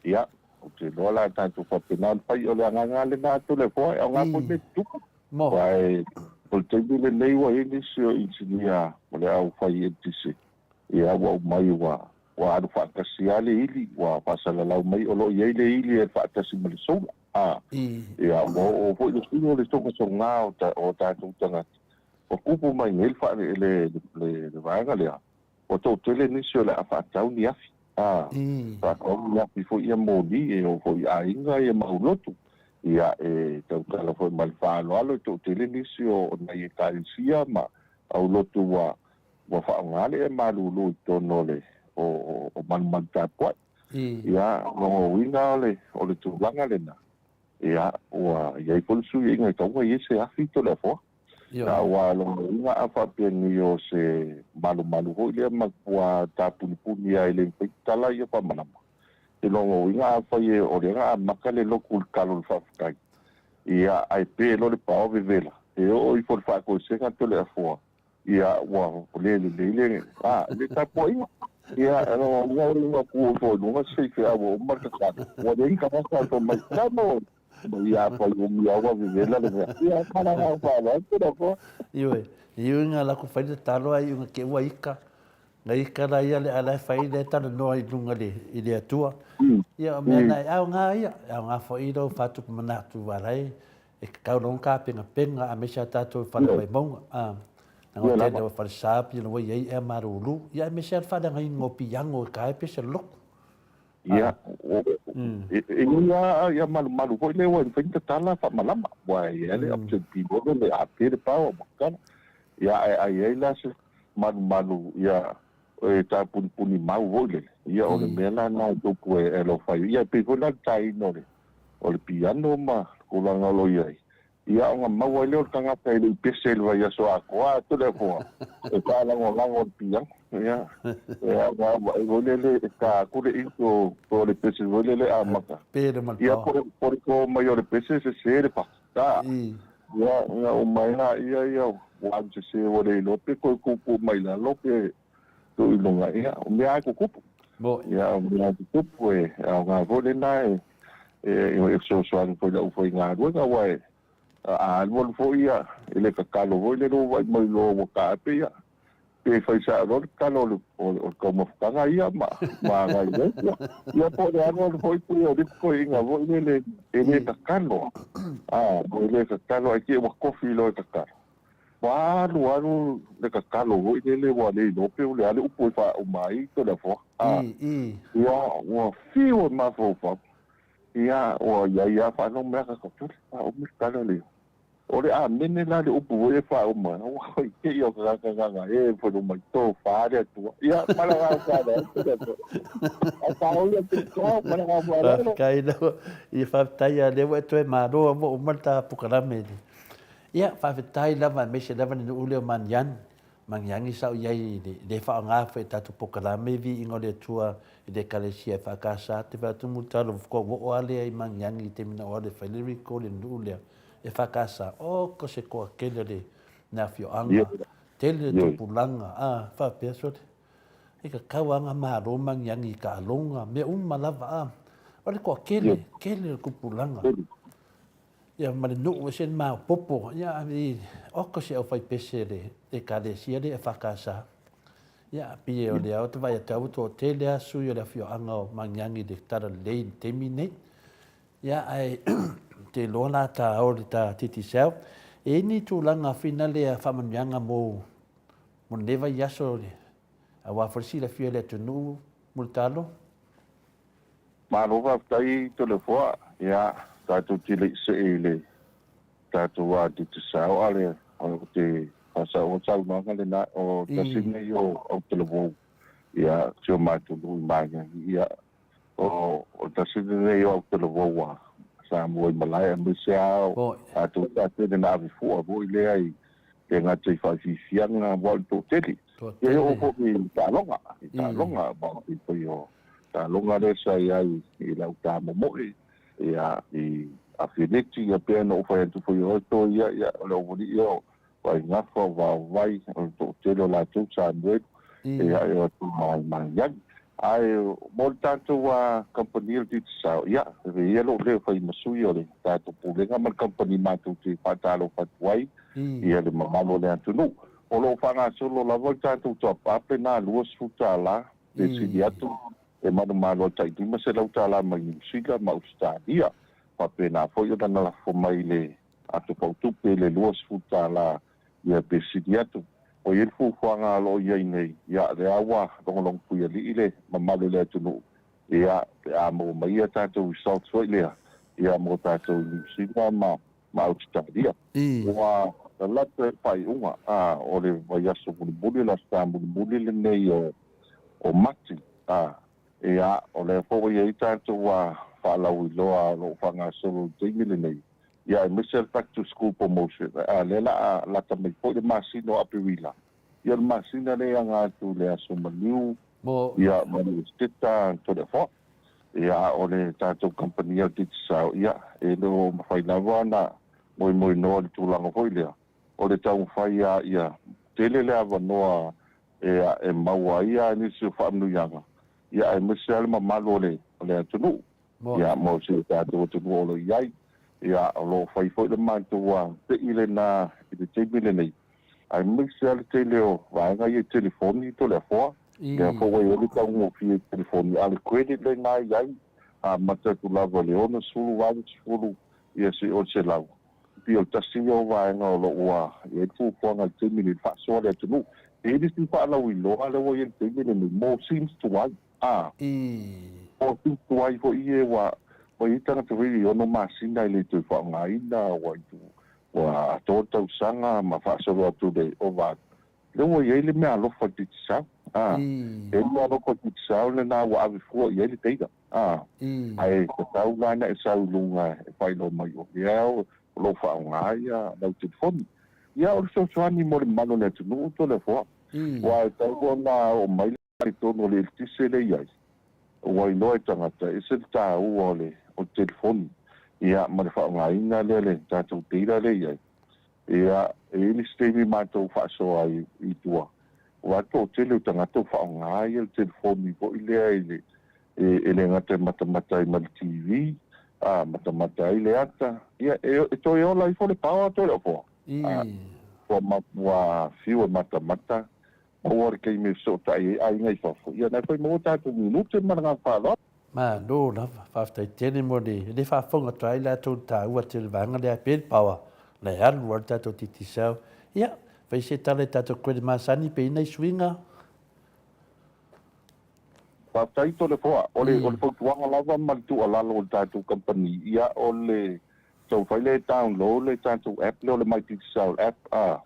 Speaker 6: Ia, ou te iloa la tatou faapena ona fai, o le agaga lena atu le foa e aoga foi mea tutupu. Aua o le taimi lenei ua i ai nisi o inisinia o le au fai eletise, ia ua aumai ua ua alu faatasi lava le ili, ua faasalalau mai o lo o i ai le ili e faatasi ma le solar. A, ia ua oo foi le sui o le sogasoga o o tatou tagata, ua tupu mai nei le le le vaega lea, Ua toatele nisi o le a faatau ni afi, ā, faatau ni afi foi ia moli e oo foi i aiga ia ma aulotu. Ia, e tautala foi ma le faaaloalo, e toatele nisi o nai Ekalesia ma aulotu ua ua faaaoga le ea malulu i totonu o le o o malumalu tapuai. Ia, o lona uiga o le o le tulaga lena, ia, ua i ai foi le suiaiga e tatau ona i ai se afi Toleafoa. Aua lona uiga a faapea nei o se malumalu foi lea ma ua tapunipuni a e le mafai tatala ia faamalama. I lona uiga afai e o lea na amata le lotu i le talo o le faafetai, ia ae pe loa le pao vevela, e oo ifo i le faatoesega Toleafoa, ia ua le lelei le a le tapuaiga. Ia lona uiga o le ua tu ifo i luga se faifeau ua uma le tatalo, ua leai ni tagata e fai mai, Tama! Ia fai umi au a vevela le mea. Ia kala ngā whānau, tēnā koa.
Speaker 1: Ioe, i uinga la ku fai le tatalo ai unga ke ua ika. Nga ika la ia le ala e fai le talanoa i lunga le i le Atua. Ia o mea na e aoga ia, e aoga foi i lou whatupu manatu wala e e kakau longa ka penga penga a mese a tātou i whare Vaimauga. A, na ngā tēnei o whare sāpi na wai ei ea marūrū. Ia e mese a le whare ngai ngō piango e ka e pese loku.
Speaker 6: Ia, e nui lava ia malumalu foi lea ua mafai ona tatala faamalama, aua e i ai le option piliona le AP le power ma tatala. Ia, ae a i ai la se malumalu ia e tapunipuni mau foi lele, ia o le mea la lena e tupu e alofa ai. Ia e pei foi la le taina o le piano ma le tulaga o lo o i ai, Ia ona maua ai lea o le tagata e le i pese i le vaiaso atoa atu le afoa e faalagolago i le piano. Ia, ia vaai foi lele e ta atu le intro o le pese foi lele amata. Ia po o le to mai o le pese sese le pasi. Ta. Ia, ia uma ai laia ia ua alu sese ua le iloa pe toe tuutuu mai lalo pe tuu i luga. Ia, o mea lava e tutupu. Ia, o mea lava e tutupu e aoga foi lena e e fesoasoani foi i le aufaigaluega, aua e a alualu foi ia i le tatalo foi lele ua vaai mai loa ua taape ia, pe fai sao loa le tatalo o le taumafataga ia ma agai i ai. Ia po o le alualu foi pei o le isi toeaina foi lele e le tatalo, a, e le tatalo ae te i ua tofi loa e tatalo. Ua alu alu le tatalo foi lele ua le iloa pe o le a le upu e faauma ai Toleafoa. A, ia, ua fiu e mafaufau. Ia, ua i ai lava faanomeaka totole, faauma le tala lea. O le amene la le upu foi e faauma ai, ua i te i o tagata gagae foi luma i tofa le Atua. Ia, ma le agaga faaaloalo Toleafoa. Ae faaoia atu i tua ma le agaga faaaloalo.
Speaker 1: Faafetai lava. Ia faafetai lava o lea ua e toe malo ua uma le ta polokalame. Ia, faafetai lava aemaise lava le nuu lea o Maniani. Maniani sa ou i ai i le le faaaoga foi e tatou polokalame viiga o le Atua i le Ekalesia e faakasa te fai atu Mulitalo faatoa ou oo lava lea i Maniani i le taimi na ou alu e fai le record i le nuu lea e faakasa. Oka se toatele o le afioaga, tele le tupulaga, a, faapea sole. E tatau lava ona malo Maniani i taaloga, mea uma lava, a. O le toatele, tele o le tupulaga. Ia ma le nuu ese le maopopo, ia i oka se aufaipese le Ekalesia lea EFKS. Ia pei o lea ou te vaai atu ai ua toatele lava sui o le afioaga o Magiagi i le talalelei i le taimi lenei. Ia ae ou te iloa la ta o le ta Digicel. E i ai ni tulaga finale a faamanuiaga mo mo lenei vaiaso aua foi le silafia e le atunuu Mulitalo?
Speaker 6: Malo faafetai Toleafoa, ia tatou te le i see i le tatou Digicel a le o te faasaoa saunoaga lena o tasi lenei o autalavou ia si o matou nuu i Magiagi ia o tasi lenei o autalavou a Samoa i malae aemaise a o tatou sa tele na ave fua foi lea i le gata i faaifiifiaga aua o le toatele ia e oo foi i taaloga i taaloga aua e pei o taaloga lea sa i ai i lau ta momoe ia i afeleti ia pei ona ou fai atu foi o oe ia ia o le aualii ia o Vaigafa o Vaovai o le toatele o latou sa muelu ia e o atu mai Magiagi ae mo le tatou kamupani o le Digicel ia e i ai lou leo fai ma sui o le tatou Pulega ma le kamupani matou te faatalofa atu ai ia le mamalu o le atunuu. O lo o faagasolo lava le tatou top up lena $20 pe sili atu e manumalo ai tai $500 mai Niu Sila ma Ausetalia. Faapena foi ona na lafo mai le ato fautupe le $20 ia pe sili atu. Ua i ai le fuafuaga o lo o i ai nei, ia lea ua logologo puialii le mamalu o le atunuu, ia pe a maua mai ia tatou results foi lea, ia mo tatou i Niu Sila ma Ausetalia. Ua lalato ai le faaiuga o le vaiaso mulimuli, o le Aso Sa mulimuli lenei o Mati, ia, o lea foi ua i ai tatou faalauiloa o lo o faagasolo i le taimi lenei, ia aemaise le Back to School Promotion, a lea o le a lata mai foi le masina o Aperila, ia o le masina lea e aga atu i le Aso Maliu, ia ma le Esiteta Toleafoa. Ia, o le tatou kamupani o le Digicel, ia, e le o mafai lava ona moemoenoa i le tulaga foi lea, o le taumafai lava ia tele le avanoa e maua ai lava nisi o faamanuiaga, ia aemaise lava le mamalu o le o le atunuu, ia mo si o tatou atunuu o lo o i ai. Ia, o lo o fai foi le matou pei lena i le taimi lenei, aemaise lava le tele o vaega ia i telefoni Toleafoa, lea foi ua i ai le taugofie i telefoni, a o le credit lena e i ai, amata atu lava i le 60, 80, ia seia oo i le 100. E pei o le tasi ia o vaega o lo o ua i ai le fuafuaga i le taimi lenei, faasoa le atunuu. E i ai le isi faalauiloa lea ua i ai i le taimi lenei mo SIMs tuai. A. Mo SIMs tuai foi ia ua i ai tagata foi ia e 6 masina e le toe faaaogaina, ua ua atoa le tausaga ma faasolo atu i le ova atu. Lea ua i ai le meaalofa i le Digicel. A. E i ai le meaalofa i le Digicel lena ua ave fua i ai le data. A, ae tatau la ona e sau i luga e faailoa mai o lea o lo o faaaoga ia lau telefoni. Ia o le fesoasoani mo le mamalu o le atunuu Toleafoa. Aua e tatau ona oo mai i totonu o le eletise lea e i ai, ua iloa e tagata e ese le taua o le telefoni ia ma le faaaogaina lea o le tatou data lea e i ai. Ia, e i ai le isi taimi matou faasoa ai i tua, aua toatele o tagata ua faaaoga ia le telefoni foi lea i le, e le gata e matamata ai ma le TV, a, matamata ai le ata, ia, e toe ola ifo le power toe ofoa. A, ua, ua fiu e matamata, maua le taimi e fesootai ai aiga i fafo, ia na foi maua tatou minute ma le agaga faaaloalo.
Speaker 1: Malo lava, faafetai tele mo le le faafofoga atu ai latou i le taua tele o le vaega lea pei le power la e alu ai le tatou Digicel. Ia, fai se tala i tatou credit masani pe i ai nai suiga.
Speaker 6: Faafetai Toleafoa, o le o le fautuaga lava ma le tuualalo o le tatou kamupani, ia o le taumafai lea e download le tatou app lea o le My Digicel app a,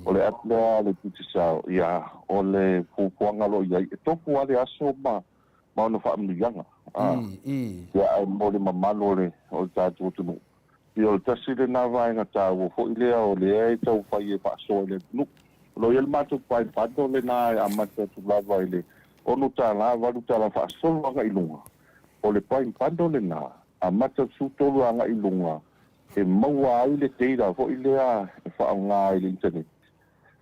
Speaker 6: o le app lea a le Digicel, ia o le fuafuaga o lo o i ai, e tofu lava le aso ma ma ona faamanuiaga. Ia, ae mo le mamalu o le o le tatou atunuu, ia o le tasi lena vaega taua foi lea o lea e taumafai e faasoa i le atunuu. O lo o i ai le matou prime bundle lena e amata atu lava i le $6, $8 faasolo agai i luga. O le prime bundle lena, amata atu 13 agai i luga e maua ai le data foi lea e faaaoga i le internet.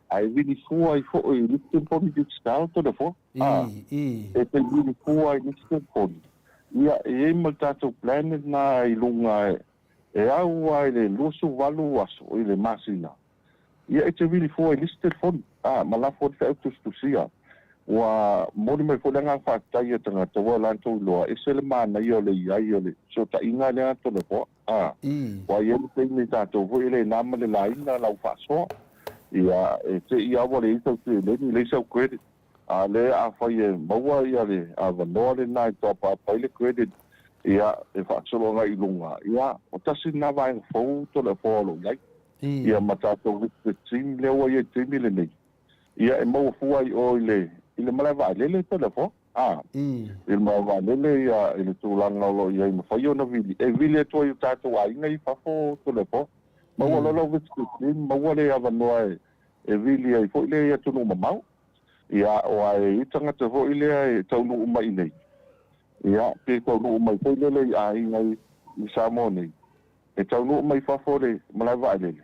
Speaker 6: Ae vili fua ai foi i le isi telefoni digital telefoni. A, e te vili fua i le isi telefoni. Ia, e i ai ma le tatou plan lena i luga e au lava i le 28 aso i le masina. Ia, e te vili fua i le isi telefoni. A, ma lafo ai le feau tusitusia. Ua momoli mai foi le agaga faafetai a tagata ua latou iloa, ese le manaia o le i ai o le fesootaiga lea Toleafoa. A, ua i ai le taimi tatou foi e le na ma le laina lau faasoa. Ia, e te i lava ua leai sau seleni, leai sau credit. A o lea afai e maua ia le avanoa lena e toapaapa ai le credit, Ia, e faasolo agai i luga, ia, o tasi lena vaega fou Toleafoa o lo o i ai. Ia, ma tatou visitor team lea ua i ai i le taimi lenei, ia, e maua fua i o i le, i le malae vaalele Toleafoa, a, i le malae vaalele, ia, i le tulaga o lo o i ai, mafai ona vili, e vili atu ai i o tatou aiga i fafo Toleafoa. Maua loa lau visitor team, maua le avanoa e, e vili ai foi lea i atunuu mamao. Ia, aua e i ai tagata foi lea e taunuu mai i inei, ia, pe taunuu mai foi lele i aiga i Samoa nei, e taunuu mai fafo i le malae vaalele,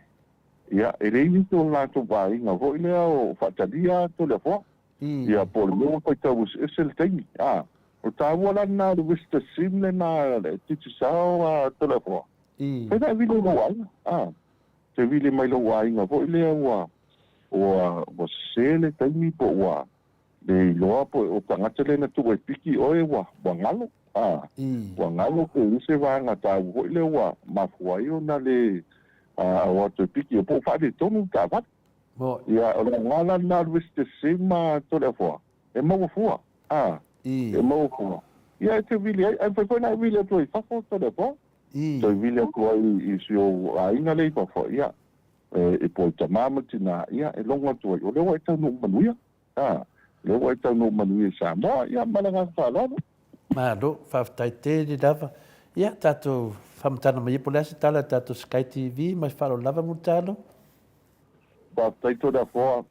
Speaker 6: ia, e leai nisi o le latou aiga foi lea o faatalia atu le afoa. Ia, po o le mea ua faitau eseese le taimi. A, o le taua la lena o le Vista Sim lena, le Digicel a Toleafoa, fai la e vili i lou aiga, a. Te vili mai lou aiga foi lea ua ua ua sese le taimi po ua le iloa po o tagata lea na tuu e piki oe ua ua galo a ua galo pe i ai se vaega taua foi lea ua mafua ai ona le o atu e piki po o faaletonu le taavale. Ia o le aoga la lena o le Visitor Sim a Toleafoa e maua fua a e maua fua. Ia e te vili ai ae mafai foi ona e vili atu ai i fafo Toleafoa. Toe vili atu ai i si ou aiga lea i fafo, ia, e po i tama ma tina, ia, e logo atu ai, o lea ua e taunuu manuia, a, o lea ua e taunuu manuia i Samoa, ia, ma le agaga faaaloalo.
Speaker 1: Malo, faafetai tele lava. Ia, tatou faamatala mai ia po o le a se tala a le tatou Sky TV ma se faaaloalo lava Mulitalo.
Speaker 6: Faafetai Toleafoa,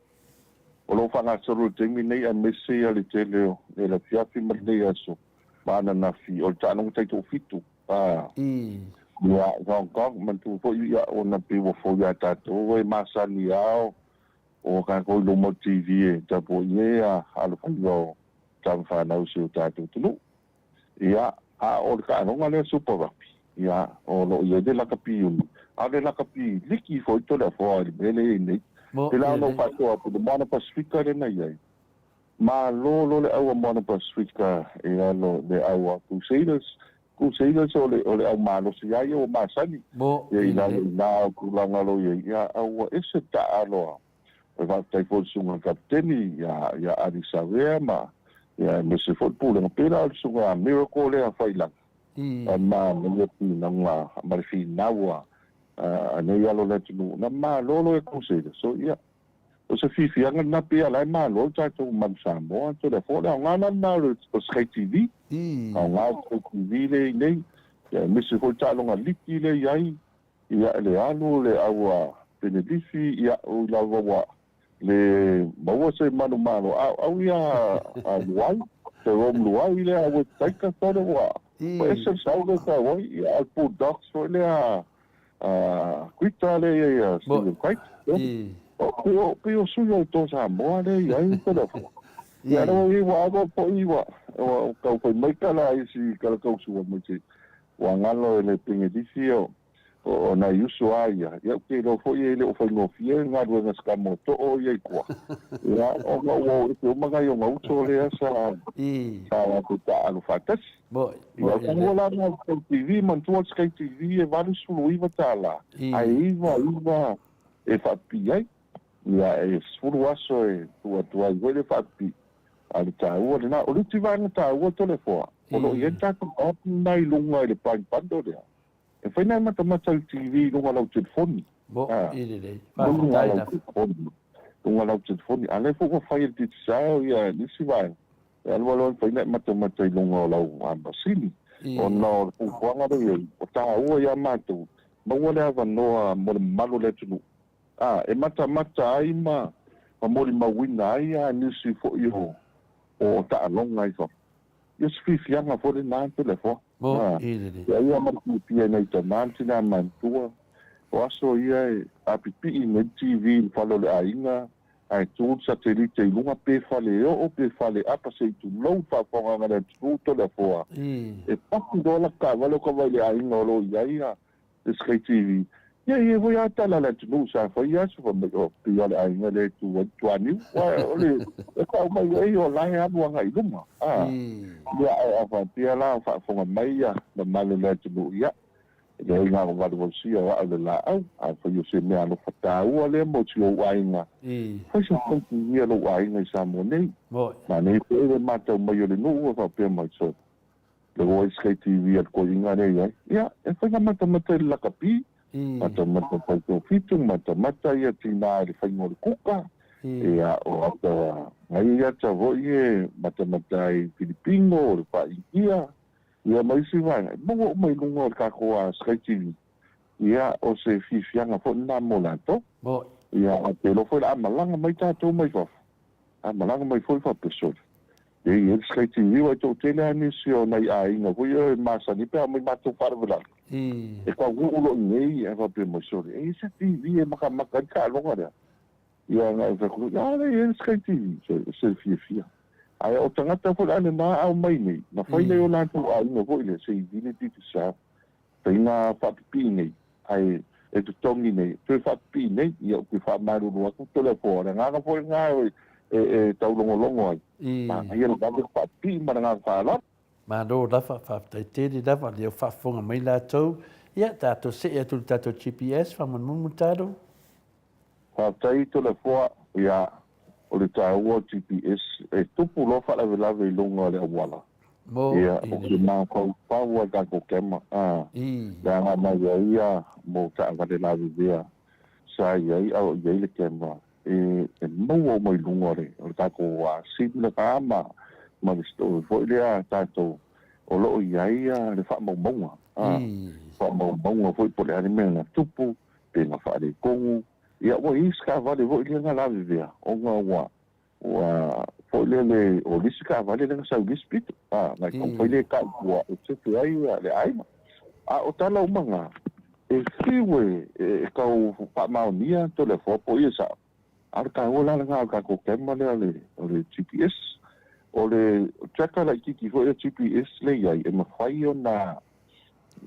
Speaker 6: o lo o faagasolo i le taimi nei aemaise ia le tele o le afiafi ma lenei aso ma ananafi o le taaloga taitoafitu a ia Hong Kong manatua foi ia ona pei ua fou ia tatou e masani a o tatou i luma o le TV e tapuai ai a alofaiva o tama fanau i si o tatou atunuu. Ia, a o le taaloga lea Super Rugby, ia, o lo o i ai le lakapi uni, a o le lakapi liki foi Toleafoa i le mea lea e i ai nei. Pei la ona ou faatoa atu, le Moana Pasifika lea na i ai, malo loa le au a Moana Pasifika e alo le au a Crusaders. Crusaders o le, o le au malosi lava ia ua masani, ia i lalo i ina o tulaga o lo o i ai, ia, a ua ese taaalo a E faafetai foi i le susuga i le Kapeteni ia Ali Savea ma ia aemaise foi le Pulega pei la o le susuga ia Miracle lea Failaga ma ia finauga ma le finau a nei alo o le atunuu na malolo e Crusaders. So ia o se fiafiaga lena pei a la e malo le tatou Manu Samoa Toleafoa le aoga la lena o le Sky TV aoga o le Sky TV lea i nei ia aemaise foi le taaloga liki lea i ai Ia le alu le au a Penelifi, ia ui lava ua le maua se manumalo, a o au ia a Luai, Jerome Luai lea a West Taika sole ua ua ese le sau lea sa ai, ia a le Bulldogs foi lea a Kuita lea i ai a Steven Craig. O pei o sui o to Samoa lea i ai Toleafoa. Ia lea ua i ai ua alu foi ua tau fai mai tala a isi kalakausua mai se Ua galo e le Pengelisi o o nai uso a ia, ia ou te iloa foi e le o faigofie le galuega sa too ia i tua. Ia, ona ua o ese uma nai ona uso lea sa sa latou taaalo faatasi. Ia, o fanua la na o le Sky TV, manatua le Sky TV e $89 ae 99 e faapipii ai. Ia, e 10 aso e tuu atu ai foi le faapipii. A o le taua lena. O le isi vaega taua Toleafoa, o lo o i ai le tatou app lena i luga i le Prime Bundle lea, e mafai ona e matamata i le TV i luga o lau telefoni.
Speaker 1: Mo, i lelei. Luga o lau
Speaker 6: telefoni. Luga o lau telefoni. A o lea foi ua fai e le Digicel ia nisi vaega, e alu alu lava e mafai ona e matamata i luga o lau masini. Ona o le fuafuaga lea i ai, o taua ia matou, maua le avanoa mo le mamalu o le atunuu Ā, e matamata ai ma molimauina ai a nisi foi o o taaloga i fafo. Ia o se fiafiaga foi lena Toleafoa. Ā, ia ia ma le fiafia i nai tama ma tinā matutua, o aso ia e apipii nei le TV i le fale o le aiga, ae tu le satelite i luga, pe faleoo pe faleapa se i tulou le faafofogaaga a le atunuu Toleafoa, e pasi loa lata taavale o ka vai i le aiga o lo o i ai a SK TV, Ia e i ai foi lava tala a le atunuu sa fai aso fai mai, oh, pei o le aiga lea e tu ai le tuaniu, aua o le, e tau mai ai o la e alu agai i luma, a. Ia, ae a faapea la o faafofoga mai ia mamalu o le atunuu, ia, e leai na o valuvalusia o au le laau, a fai o se mea alofa taua lea mo si ou aiga, fai se fautuia lou aiga i Samoa nei. Manaia foi le matau mai o le nuu e faapea mai, so, Le ua Sky TV a le toeaina lea i ai. Ia, e fai matamata i le lakapi, matamata faitofitu, matamata ia tina i le faiga o le kuka. Ia, o ata, ngai ata foi e matamata i Filipino, o le Faa-India, ia ma isi vaega. E maua uma i luga o le tatou Sky TV. Ia, o se fiafiaga foi lena mo latou. Ia, ae te iloa foi o le a malaga mai tatou mai fafo, a malaga mai foi faapea, sole, e i ai le Sky TV, aua e toatele lava nisi o nai aiga foi ia e masani pe a omai matou faalavelave, e taunuu loa i inei ae faapea mai, sole, e i ai se TV e matamata ai le taaloga lea? Ia, na ou fai atu, a lea e i ai le Sky TV, sole, e se fiafia. Ae o tagata foi la lena a omai nei, na fai nai o latou aiga foi lea, se i vili Digicel, Faiga faapipii nei, ae e totogi nei, toe faapipii nei, ia ou te faamalulu atu Toleafoa, o le agaga foi lena e taulogologo ai, manaia le vave faapipii ma le agaga faaaloalo.
Speaker 1: Malo lava, faafetai tele lava, lea ua faafofoga mai latou. Ia, tatou see atu i le tatou GPS, faamolemole Talo.
Speaker 6: Faafetai Toleafoa, ia, o le taua o GPS, e tupu loa faalavelave i luga o le auala, ia, ou te mafaufau lava i le tatou camera, a, leaga na i ai ia mo taavale lavevea sa i ai a o i ai le camera, e, e maua uma i luga o le, o le tatou sim lena ma, ma le story foi lea tatou o lo o i ai le faamaumauga, a, faamaumauga foi po o le a le mea na tupu, pe na faaletonu, ia ua i ai se taavale foi lea na lavevea ona ua ua foi lele o le isi taavale lea na sau i le isi pito, a, na taumafai lea e tau ua e sefe ai le aiga. A o tala uma na, e fiu e, e tau faamaonia Toleafoa po o ia sao, a o le taua la lena o le tatou camera lea o le, o le GPS. O le tracker laitiiti foi lea GPS lea e i ai, e mafai ona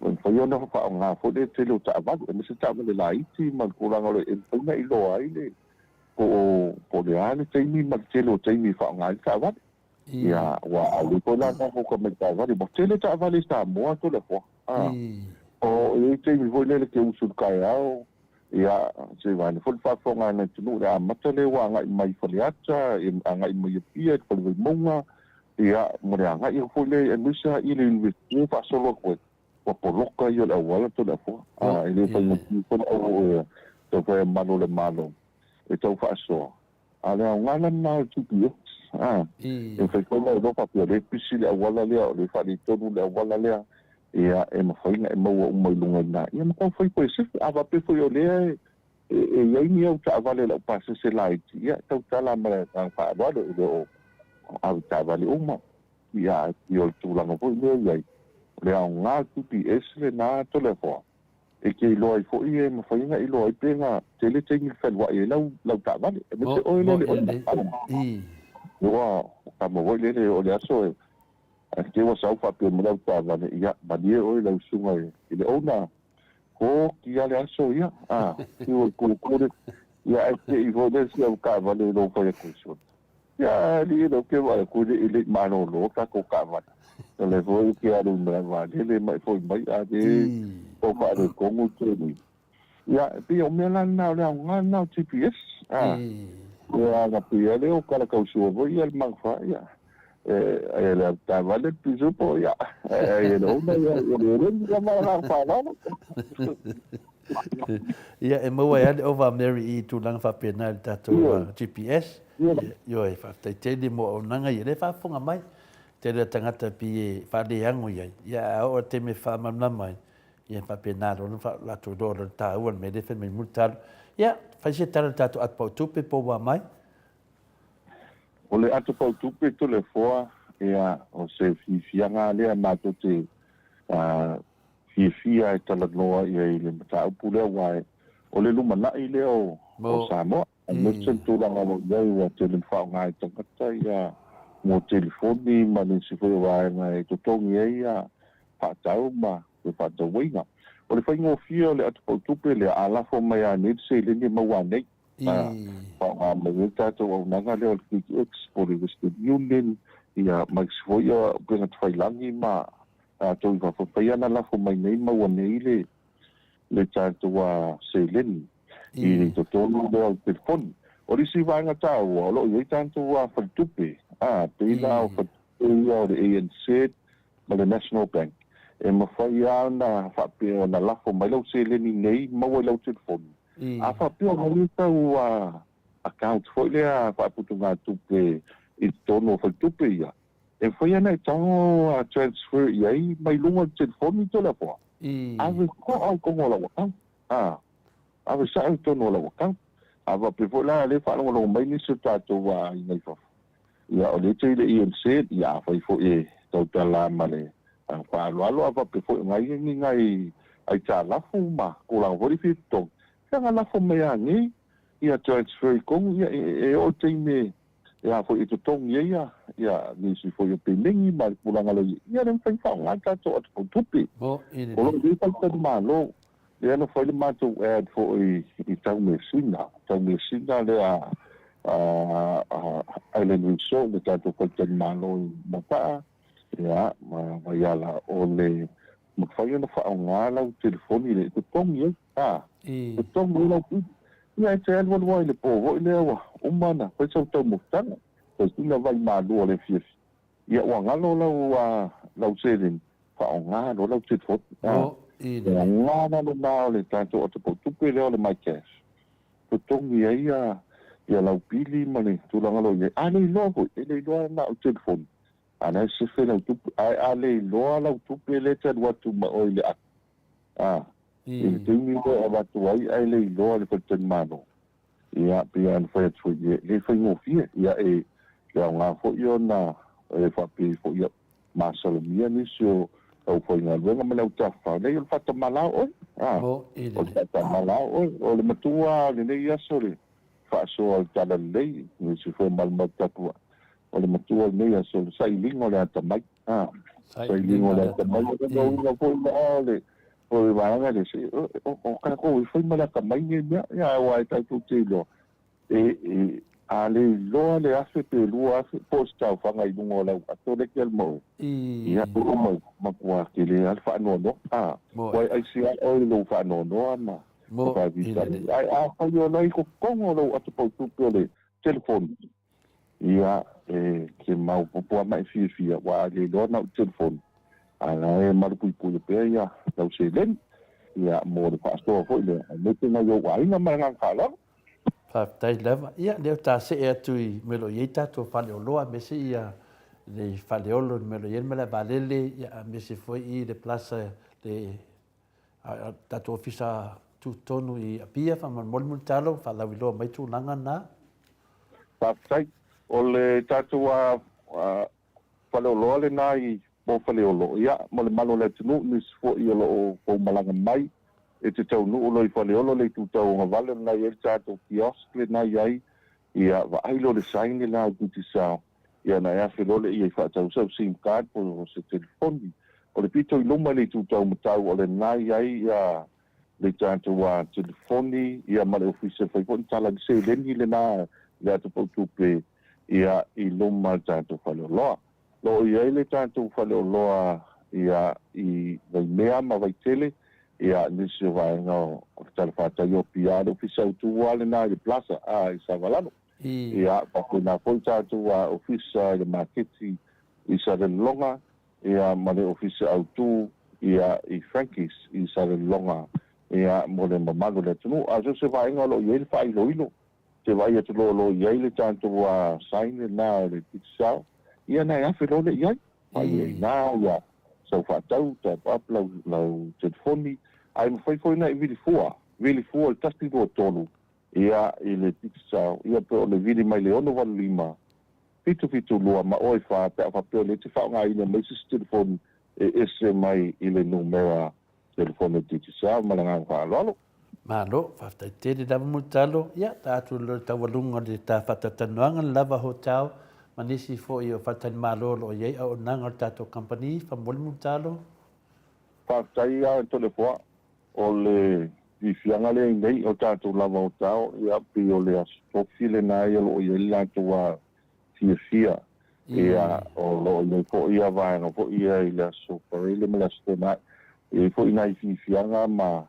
Speaker 6: E mafai ona faaaoga foi le tele o taavale, aemaise taavale laiti ma le tulaga o le e mafai ona iloa ai le po o po o le a le taimi ma le tele o taimi e faaaoga ai le taavale. Ia, aua a le foi la tatou mai taavale, ua tele taavale i Samoa Toleafoa. A, o e i ai taimi foi lele e te usu i le taeao, ia, se i vaeane foi le faafofoga a le atunuu i le amata lea ua agai mai Faleata, agai mai Apia i le Fale Vaimauga, ia, ma le agai atu foi lea aemaise lava i le Iunivesite e faasolo atu ai, ua poloka ia o le auala Toleafoa. A, e le faigofie foi le au e taumafai e malu o le Malo e tau faasoa. A o le aoga la lena o le GPS, a, e mafai foi ona iloa faapea o lea e pisi le auala lea, o lea e faaletonu le auala lea, ia, e mafai ona e maua uma i luga i ina, ia ma taumafai foi e sefe. A faapea foi o lea e i ai ni au taavale a le aupasese laiti, ia, e tautala ma le agaga faaaloalo, e le o avetaavale uma. Ia, ae pei o le tulaga foi lea e i ai, o le aoga o le GPS lena Toleafoa, E te iloa ai foi e mafai ona iloa ai pe na tele taimi e fealuai ai lau lau taavale. Aemaise oe lele oe
Speaker 1: I.
Speaker 6: Ua tama foi lele o le aso e ae te ua sau faapea mai lau taavale, ia malie oe lau susuga i le owner, koti lava le aso ia, a, fiu e kukule, ia ae te i foi lea si au taavale i lou fai atu i sona. Ia alii lau ke vaai atu e le i malolo tatou taavale. O lea foi e te alu i malaevaalele ma e foi mai a le o faaletonu le tele. Ia, e pei o mea la lena o le aoga lena o GPS. A, ia na pei lava lea o tala tausua foi ia le magafa, ia, e le avetaavale le pisupo, ia, e le owner, ia, e le eleni lava le agaga faaaloalo.
Speaker 1: Ia, e maua ai lava le ova a Mary i tulaga faapena i le tatou GPS. Ioe, faafetai tele mo auaunaga ia, o lea e faafofoga mai. Tele o tagata e pei e faaleago i ai, ia ae a oo i le taimi e faamalamalama ai, ia e faapena loa ona latou iloa loa le taua o le mea lea e fai mai mulimuli talo. Ia, fai se tala i le tatou ato pautupe po ua mai.
Speaker 6: O le ato pautupe Toleafoa, ia, o se fiafiaga lea matou te fiafia e talanoa i ai i le mataupu lea, aua o le lumanai lea o Samoa. Aemaise le tulaga o lo o i ai ua tele ina faaaoga e tagata ia mo telefoni ma nisi foi o vaega e totogi ai ia faatau ma toe faatauaina. O le faigofie o le ato pautupe lea, a lafo mai anei le seleni e maua anei. Faaaoga mai ai le tatou auaunaga lea o le KTX po o le Western Union, ia ma isi foi upega tafailagi ma tatou i fafo. E mafai lava ona lafo mai nei maua nei le le tatou seleni i totonu lea o le telefoni. O le isi vaega taua, o lo o i ai tatou faletupe, pei la o faletupe ia o le ANZ, ma le National Bank, e mafai lava ona faapea ona lafo mai lau seleni nei maua i lau telefoni. A faapea o le tau account foi lea faaputugatupe i totonu o faletupe ia, e mafai ona e tago transfer i ai mai luga o le telefoni Toleafoa. Ave koa i totonu o lau account. Ave sao i totonu o lau account. A faapea foi la lea faalogologo mai nisi o tatou aiga i fafo, ia o lea e te i le EMC, ia afai foi e tautala ma le faaaloalo, a faapea foi o nai ni nai aitalafu ma tulaga foi le fia totogi, ia na lafo mai lava nei, ia transfer i totonu, ia e oo i le taimi e a foi e totogi ai ia nisi foi o pemeni ma le tulaga o lo o i ai, ia le mafai ona faaaoga le tatou atopautupe. O lo o i ai faletalimalo, lea na fai le matou ad foi i Taumeasina, Taumeasina lea Island Resort, le tatou faletalimalo i Moataa, ia, ma Vaiala, o le mafai ona faaaoga lau telefoni lea e totogi ai, totogi ai lau pili. Ia e te alu alu lava i le po foi lea ua uma ona fai sau taumafataga, fai sina vai malua o le afiafi, ia ua galo lau lau seleni, faaaoga loa lau telefoni. O le agaga lena o le tatou atopautupe lea o le MyCash, totogi ai ia lau pili ma le tulaga o lo o i ai. A le iloa foi, e le iloa na o le telefoni, a la e sefe lau tupe, ae a le iloa lau tupe lea e te alu atu ma oe i le ato, i le taimi lea e avatu ai ae le iloa e le faletalimalo, ia, pei lava ona fai atu foi, e le faigofie, ia, e le aoga foi ona e faapea foi, ia, masalomia nisi o aufaigaluega ma le autafa, leai, o le faatamala oe, o le faatamala oe, o le matua o lenei aso le faasoa o le talalelei, nisi foi o malumalu tapuai, o le matua o lenei aso, o le sailiga o le atamai, sailiga o le atamai, o le uiga foi la o le o le vaega lea, se o tatou e fai ma le atamai nei mea, ia aua e tatou te iloa, e a le iloa le 1000 pe 2000 po o se taufaga i luga o lau ato lea e te alu ma oe, ia oo mai, matua tele lava le faanoanoa, ua e aisia oe i lou faanoanoa ma faafitauli. Ae afai o la i totonu o lou ato pautupe o le telefoni, Ia, e te maopoopo lava ma e fiafia, aua a le iloa na o le telefoni, a o la e malupuipuia pea ia lau seleni, ia, mo le faasoa foi lea, aemaise nai ou aiga. Ma le agaga faaaloalo.
Speaker 1: Faafetai lava. Ia, lea ua ta see atu i mea o lo o i ai tatou faleoloa, aemaise ia le faleolo i le mea o lo o i ai le malaevaalele, ia, aemaise foi i le plaza, le tatou ofisa tutotonu i Apia, faamolemole Mulitalo, faalauiloa mai tulaga na.
Speaker 6: Faafetai. O le tatou faleoloa lena i po Faleolo, ia, mo le malu o le atunuu, nisi foi o lo o foumalaga mai e te taunuu loa i Faleolo le itu tauagavale lena e i ai le tatou kiosk lena e i ai, ia, vaai loa i le sign lena o Digicel, Ia ona e afe loa lea i faatau sau sim card po o se telefoni. O le pito i luma i le itu taumatau o lena e i ai ia le tatou telefoni ia ma le ofisa e fai foi ni tala i le seleni lena i le atopautupe ia i luma le tatou faleoloa. O lo o i ai le tatou faleoloa ia i Vaimea ma Vaitele ia nisi o vaega o le talafatai o Apia le ofisa autu lava lena i le plaza i Savalalo. Ia, faapena foi tatou ofisa i le maketi i Salelologa, ia, ma le ofisa autu, ia, i Frankies i Salelologa, ia, mo le mamalu o le atunuu. A o so o se vaega o lo o i ai le faailoilo, te vaai atu loa o lo o i ai le tatou sign lena o le Digicel, ia ona e afe loa lea i ai. Fai ai i ina, ia, sau faatau, top up lau, lau telefoni, ae mafai foi ona e vili fua, vili fua i le 1, 2, 3, Ia, i le Digicel, ia pe o le vili mai le 685, 772 ma oe fa pe a faapea o lea e te faaaogaina mai se isi telefoni e ese mai i le numera telefoni o Digicel. Ma le agaga faaaloalo.
Speaker 1: Malo, faafetai tele lava Mulitalo. Ia, ta atu loa i le taualuga o le ta faatalatalanoaga le Lava Hotel ma nisi foi o faletalimalo o lo o i ai auaunaga o le tatou kamupani. Faamolemole Mulitalo.
Speaker 6: Faafetai a Toleafoa. O le fiafiaga lea i nei o tatou lava o tao, ia, pei o le Aso Tofi lena ia o lo o i ai le latou fiafia. Ia, o lo o i ai foi ia vaega foi ia i le Aso Faraile ma le Aso Toonai. E i ai foi nai fiafiaga ma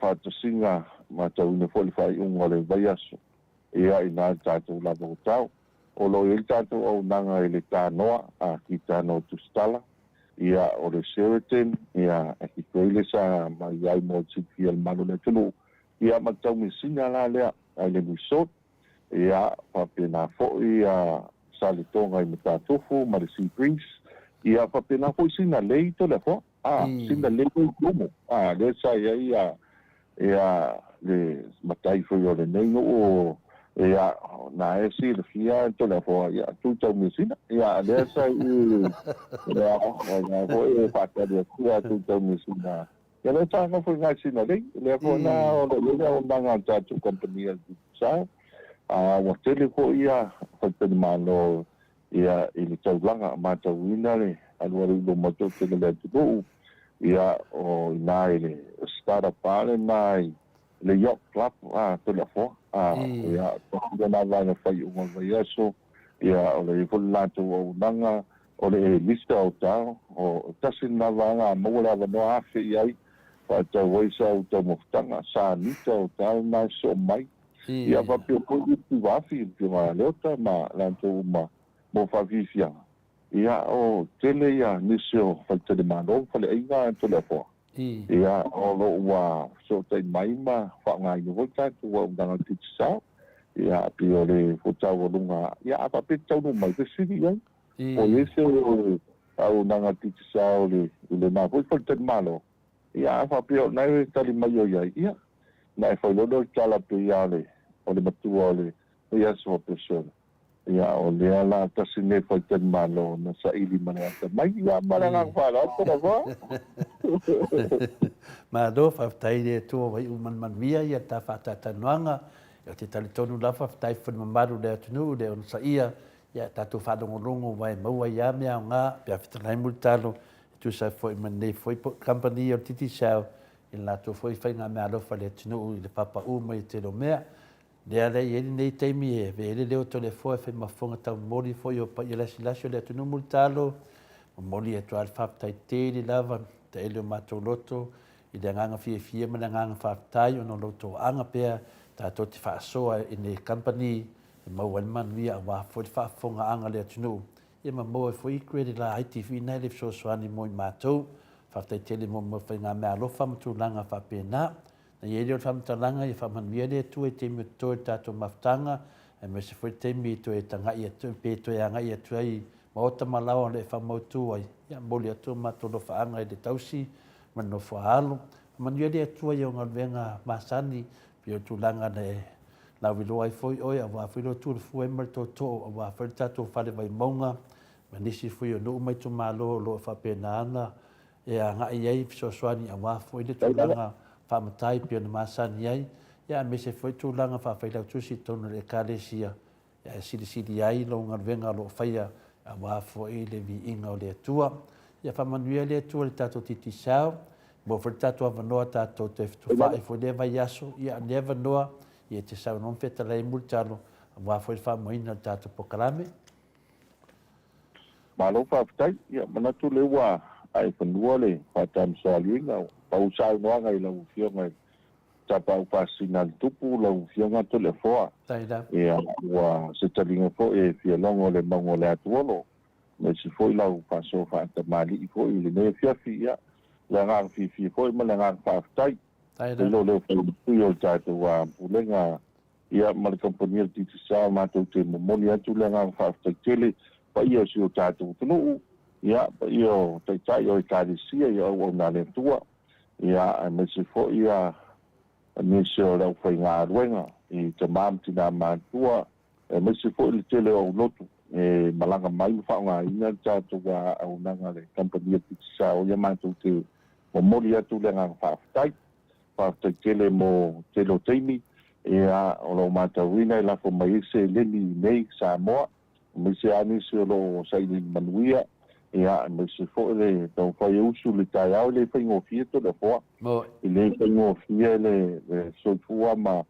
Speaker 6: faatasiga matauina foi le faaiuga o le vaiaso, ia, i na tatou lava o tao. O lo o i ai le tatou auaunaga i le Tanoa, Kitano Tusitala. Ia, o le Sheraton, ia, e toe le sa mai ai mo le silafia e le mamalu o le atunuu, ia ma le taumeasina la lea, Island Resort, ia, faapena foi ia Saletoga i Matatufu ma le Sea Breeze, ia, faapena foi Sinalei Toleafoa, a, Sinalei foi i Tumu, a, lea sa i ai ia, Ia, le matai foi o lenei nuu, ia, na e silafia Toleafoa, ia, tu tau measina. Ia, lea sa i, ia, na foi e faatali atu ia tu tau measina. Ia, lea sa nofo i ngai Sinalei, lea foi na o lo o i ai le auaunaga a le tatou kamupani a le Digicel. A ua tele foi ia faletalimalo ia i le taulaga, matauina le alualu i luma toatele o le atunuu. Ia, o i ina i le startup lava lena i le Yacht Club a Toleafoa. A, ia, tasi lena vaega faaiuga o le vaiaso, ia, o le i ai foi le latou auaunaga, o le Elisa Hotel, o tasi lena vaega a maua le avanoa afe i ai, faatau ai sau taumafataga, Sanita Hotel lena e sosoo mai. Ia, faapea foi le Tuafi, le Afioga ia Leota ma latou uma mo faafiafiaga. Ia, o tele ia nisi o faletalimalo ma faleaiga a Toleafoa. Ia, o lo o ua fesootai mai ma faaaogaina foi tatou auaunaga Digicel. Ia, pei o le fuataualuga, ia a faapea e te taunuu mai, fesili i ai. Po o i ai se auaunaga Digicel i lena foi faletalimalo. Ia, a faapea o lena e tali mai o i ai, ia, ona e fai loa lea o le tala pei lava o le matua o le Aso Apesola. Ia, o lea la tasi lenei faletalimalo na saili ma le atamai. Ia, ma le agaga faaaloalo lava.
Speaker 1: Malo, faafetai i le Atua ua iu manumanuia ia ta faatalatalanoaga. Ou te talitonu lava, faafetai foi i le mamalu o le atunuu i le onosaia, ia tatou faalogologo aua e maua ai lava mea aoga pe a fetalai mulitalo e tusa ai foi ma lenei foi kamupani o le Digicel i le latou foi faigameaalofa i le atunuu i le papau mai o tele o mea. Lea la e i ai lenei taimi e avea ai le leo Toleafoa e fai ma fofoga taumoli foi o paia lasilasi o le atunuu mulitalo, momoli atu lava le faafetai tele lava taele o matou loto i le agaga fiafia ma le agaga faafetai ona o lo outou aga pea tatou te faasoa i nei company e maua ai le manuia aua foi le faafofogaaga a le atunuu ia ma maua ai foi credit laiti foi na e le fesoasoani mo i matou. Faafetai tele mo mo faigameaalofa ma tulaga faapena. Na i ai lea o le faamatalaga ia faamanuia le Atua i taimi o totoe o le tatou mafutaga, aemaise foi le taimi e toe tagai atu pe toe agai atu ai i maota ma laoa o lo o e faamautu ai. Ia momoli atu o matou alofaaga i le tausi ma le nofo a alo. Faamanuia le Atua i au galuega masani pei o le tulaga na e lauiloa ai foi oe aua foi lou tulafua ai ma le tootoo aua foi le tatou fale Vaimauga ma nisi foi o nuu ma itumalo o lo o faapena ana e agai i ai fesoasoani aua foi le tulaga faamatai pei ona masani ai, ia aemaise foi tulaga faafailautusi i totonu o le Ekalesia e silisili ai lou galuega o lo o faia aua foi le viiga o le Atua. Ia faamanuia le Atua i le tatou Digicel, maua foi le tatou avanoa tatou toe fetufaai foi lea vaiaso, ia lenei avanoa ia e te saunoa ma fetalai Mulitalo aua foi le faamoeina o le tatou polokalame.
Speaker 6: Malo faafetai. Ia manatu lea ua ae fanua le faatamasoaliiga. Pau saunoaga i lau Afioga i le Tapaau Faasisina a le Tupu, lau Afioga Toleafoa. Ia ua se taliga foi e fia logo le mauga o le Atuolo, aemaise foi lau faasoa faatamalii foi i lenei afiafi. Ia le agaga fiafia foi ma le agaga faafetai. Tailo lea fai o le tatou Pulega Ia, ma le kamupani a le Digicel, matou te momoli atu le agaga faafetai tele, paia o si o tatou atunuu, ia, paia o Taitai o Ekalesia, ia auauna a le Atua, ia, aemaise foi ia nisi o le aufaigaluega i tama ma tina matutua, aemaise foi le tele o aulotu e malaga mai ma faaaogaina le tatou auaunaga a le kamupani a le Digicel, ia matou te momoli atu le agaga faafetai. Faafetai tele mo tele o taimi, ia, o lo o matauina e lafo mai ai seleni i inei i Samoa, aemaise lava nisi o lo o sailiili manuia, ia, aemaise foi le taumafai e usu i le taeao, e le faigofie Toleafoa, e le faigofie le soifua ma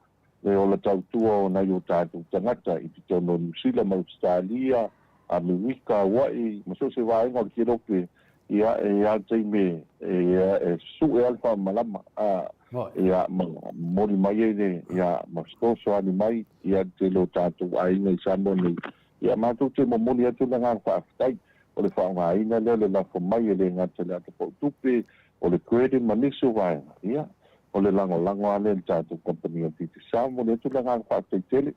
Speaker 6: le ola tautua o nai o tatou tagata i totonu o Niu Sila ma Ausetalia, Amerika, Hawaii, ma so o se vaega o le Kelope, ia, e i ai lava le taimi e sue ai le faamalama, a, ia, ma momoli mai ai le, ia, ma fesoasoani mai, ia, le tele o tatou aiga i Samoa nei. Ia, matou te momoli atu le agaga faafetai. o le faaaogaina lea o le lafo mai e le gata i le ata pautupe, o le credit ma nisi o vaega, ia, o le lagolago lava lea i le tatou kamupani o le Digicel. Momoli atu le agaga faafetai tele i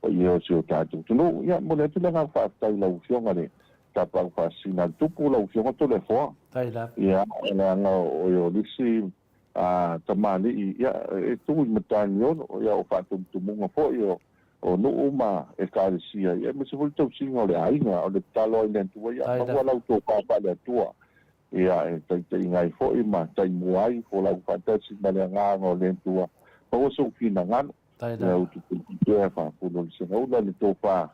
Speaker 6: paia o si o tatou atunuu. Ia, momoli atu le agaga faafetai i lau Afioga i le Tapaau Faasisina a le Tupu, lau Afioga Toleafoa. Ia, leaga o oe o le isi tamalii, ia, e tu i Mataniolo, ia, o faatumutumuga foi o o nuu ma Ekalesia, ia, aemaise foi le tausiga o le aiga. O le tatalo ai i le Atua, ia, maua lau tofa faale-Atua, ia, e taitaiga ai foi ma taimua ai folau faatasi ma le agaga o le Atua. Maua sou finagalo, ia utupupu pea faapulu o le segaula le tofa,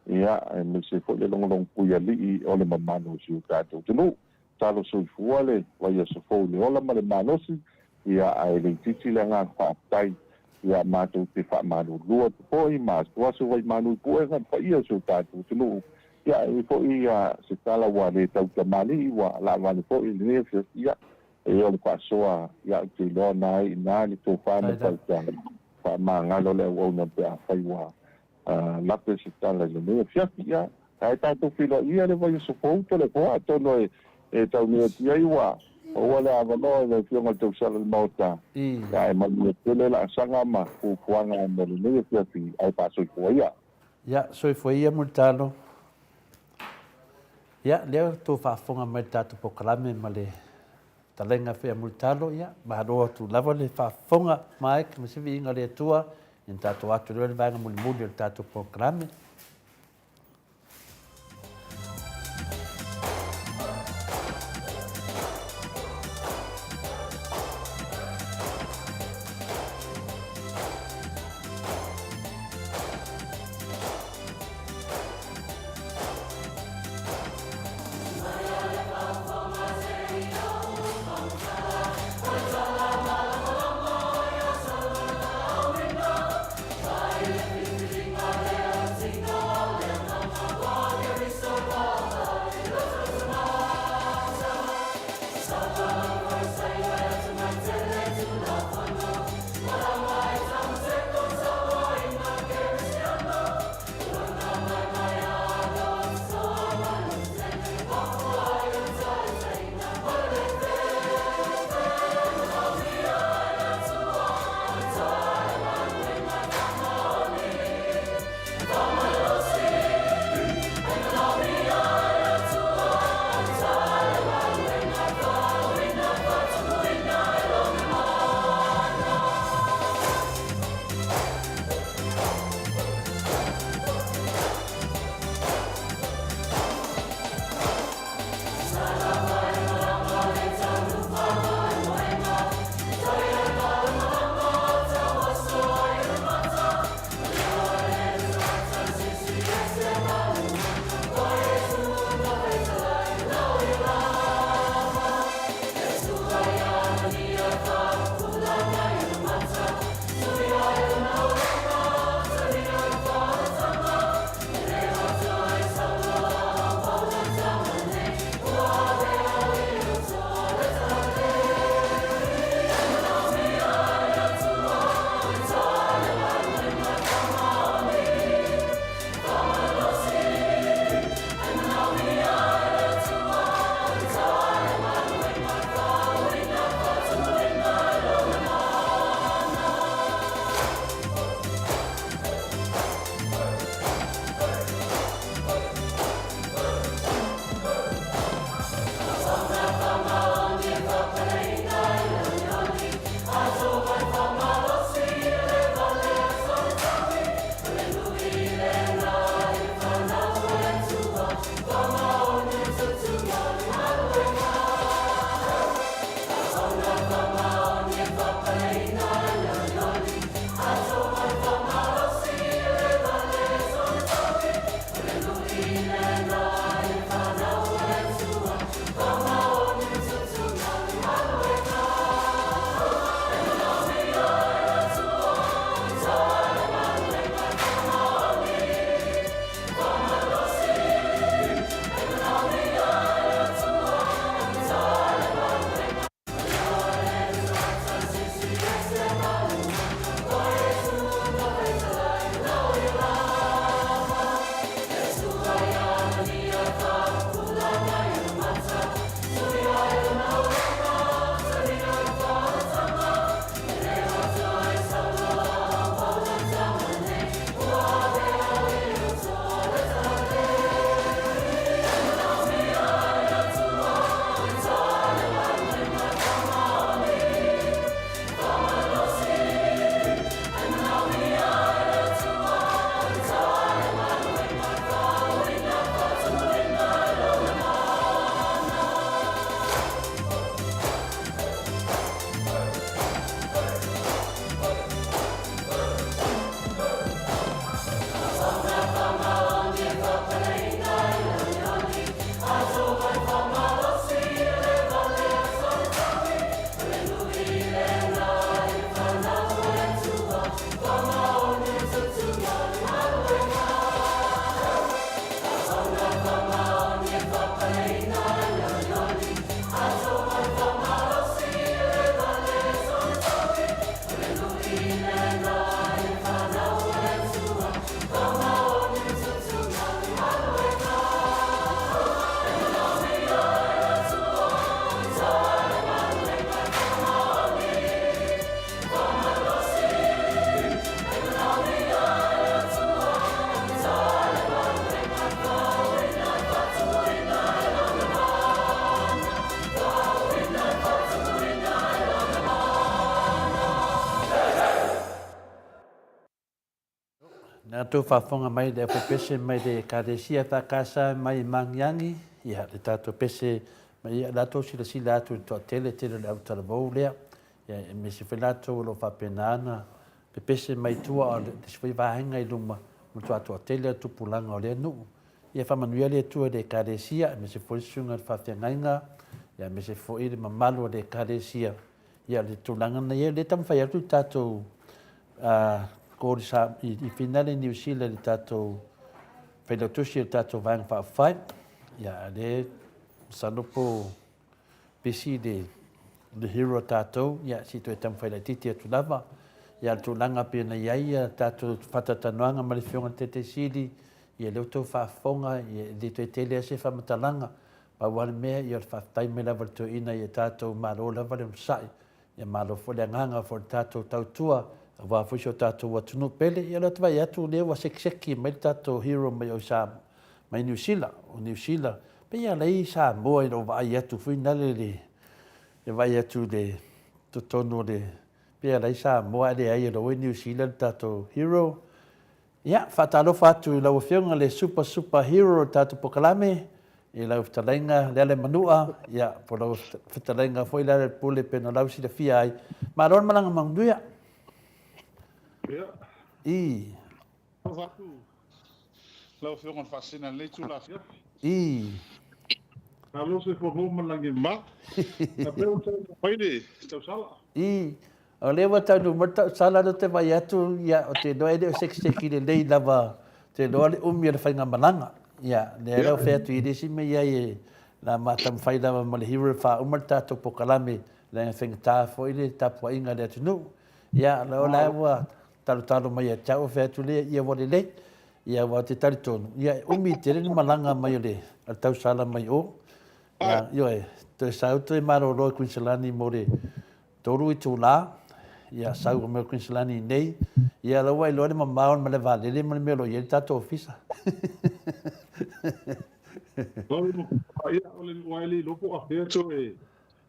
Speaker 6: ia, aemaise foi le logologo puialii o le mamalu o si o tatou atunuu. Talo soifua le vaiaso fou i le ola ma le malosi, ia, ae le itiiti le agaga faafetai, ia, matou te faamalulu atu foi ma asuasu vaimanu i puega i le paia o si o tatou atunuu. Ia, e i ai foi se tala ua le tautamalii ua laavale foi i lenei afiafi, ia, e o le faasoa, ia, ou te iloa na ai i ina le tofa ma le fautuaga faamagalo le auauna pe afai ua lape se tala i lenei afiafi. Ia, ae tatou feiloai ia le vaiaso fou Toleafoa, atonu e taunuu atu i ai ua maua le avanoa i le Afioga i le Tausala o le Maota, ia ae manuia tele laasaga ma fuafuaga mo lenei afiafi, ae faasoifua ia.
Speaker 1: Ia, soifua ia Mulitalo. Ia, lea ua outou faafofoga mai i le tatou polokalame ma le Fetalaiga foi a Mulitalo, ia, malo atu lava le faafofoga mai ma se viiga o le Atua ina tatou atu loa le vaega mulimuli o le tatou polokalame. Na tou faafofoga mai le aufai-pese mai le Ekalesia EFKS mai Magiagi, ia, le tatou pese mai, ia, latou silasila atu i le toatele tele o le autalavou lea, ia, aemaise foi latou o lo o faapena ona pepese mai tua o le isi foi vaega i luma, matua toatele le tupulaga o lea nuu. Ia faamanuia le Atua i le Ekalesia, aemaise foi le susuga i le faafeagaiga, ia, aemaise foi le mamalu o le Ekalesia. Ia, le tulaga na i ai, o lea e taumafai atu le tatou call i Finale i Niu Sila i le tatou failautusi o le tatou Vaega Faaupufai. Ia, a o lea masalo po o busy le hero a tatou, ia, se i toe taumafai laitiiti atu lava. Ia, o le tulaga pei ona i ai a tatou faatalatalanoaga ma le Afioga i le Taitai Sili, ia, lea ua outou faafofoga, ia, e le toe tele lava se faamatalaga. Pau lava le mea, ia o le faafetai mai lava i le toeaina i a tatou malo lava le onosai, ia malo foi le agaga foi i le tatou tautua aua foi si o tatou atunuu pele. Ia o lea ou te vaai atu o lea ua sekiseki mai le tatou hero mai o Samoa, mai Niu Sila, o Niu Sila, pei lava la e i Samoa i lou vaai atu foi nale le vaai atu i le totonu o le, pei lava la e i Samoa ae leai o la ua i Niu Sila le tatou hero. Ia, faatalofa atu i lau Afioga le Super Super Hero o le tatou polokalame, i lau fetalaiga Lealaimanua, ia, po o lau fetalaiga foi Lealailepule pei ona lau silafia ai. Malo le malaga manuia.
Speaker 7: Ia.
Speaker 1: I.
Speaker 7: Alofa atu lau Afioga i le Faasisina i lenei itula afiafi.
Speaker 1: I.
Speaker 7: Malo soifua maua ma le lagi e mama. Faapea ua taunuu mai le tausala.
Speaker 1: I. O lea ua taunuu mai le tausala lea ou te vaai atu, ia, ou te iloa e le o sekiseki lelei lava, ou te iloa le umi o le faigamalaga. Ia, lea la ua fai atu i le isi mea i ai e na ma taumafai lava ma le hero e faauma le tatou polokalame, leaga e faigata foi le tapuaiga a le atunuu. Ia, o la ua talotalo mai ia te au, fai atu lea, ia ua lelei. Ia, aua ou te talitonu, ia, e umi tele le malaga mai o le tausala mai o. Ia, ioe, toe sau toe malolo i Kuiniselani mo le 3 itula, ia sau mai Kuiniselani nei, ia la ua iloa le mamao o le malae vaalele ma le mea o lo o i ai le tatou ofisa.
Speaker 7: Ia, o le aua e le iloa po o afea toe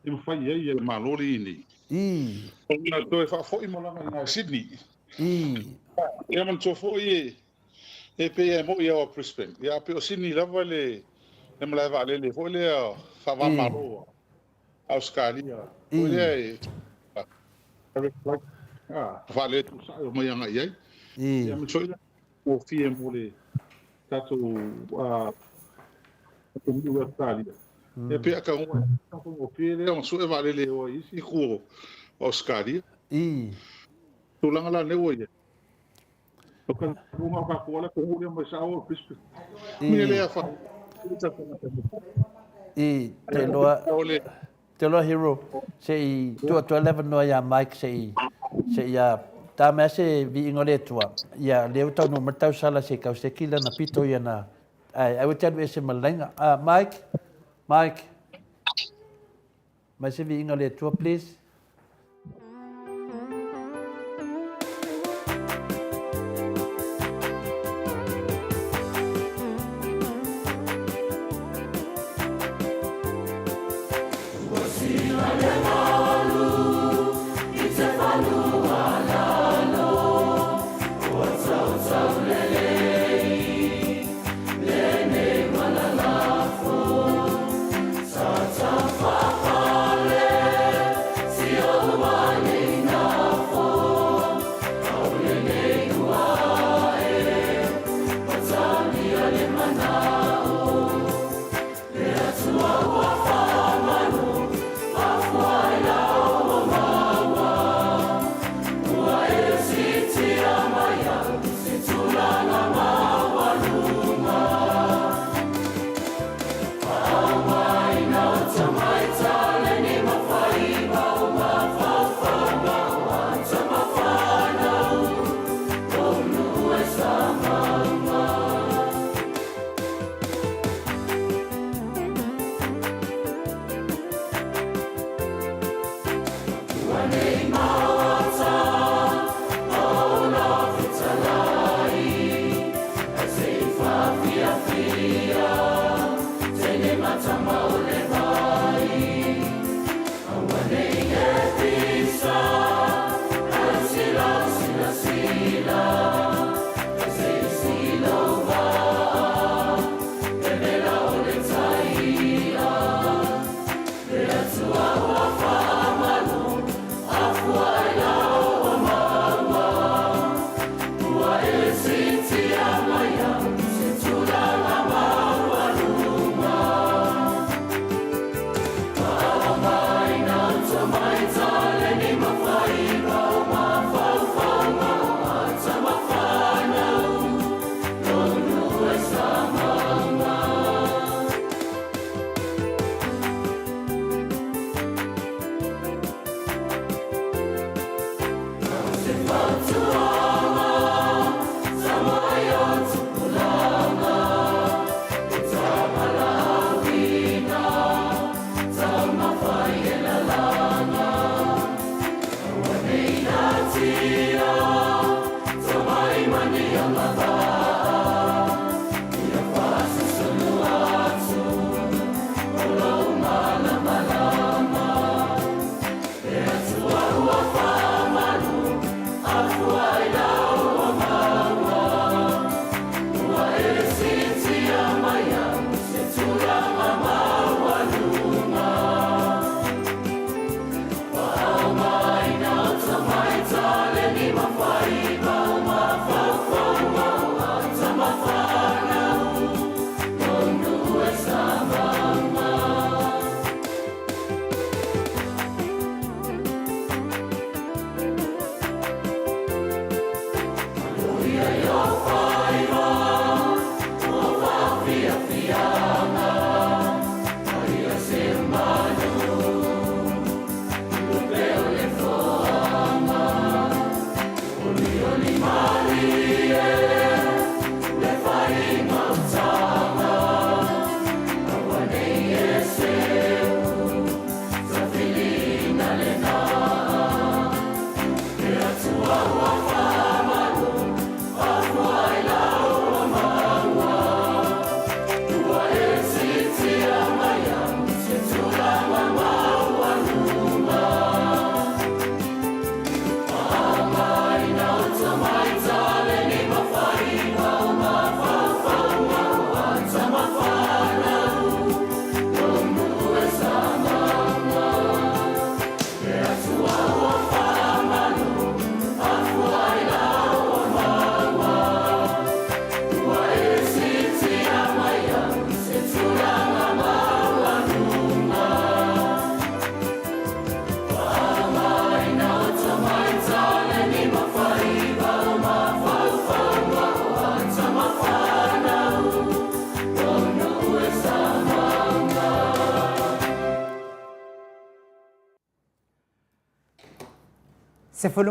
Speaker 7: e mafai ai e le Malo le ini.
Speaker 1: I.
Speaker 7: Ona toe faafoi malaga i ina i Sydney.
Speaker 1: I.
Speaker 7: Ia manatua foi e pei e moi lava o Brisbane. Ia pei o Sydney lava le malae vaalele foi lea faava-o-Malo. Ausetalia foi lea e direct flight vaalele tuusao e omai agai i ai. Ia ma foi gofie mo le tatou atunuu i Ausetalia. Ia pei a tago gofie lea ona sue vaalele e o ai i isi itu o Ausetalia. Tulaga la lea ua i ai. O ka luga o tatou ala ko lea mai sao o Brisbane. Mea lea fa.
Speaker 1: I te loa te loa hero se i tuu atu ai le avanoa iā Mike se i se i a tā mea se viiga o le Atua ia lea ua taunuu mai le tausala se i kau seki lana pito ia na ae aua e te alu ese ma le laina. Mike Mike Mai se viiga o le Atua please.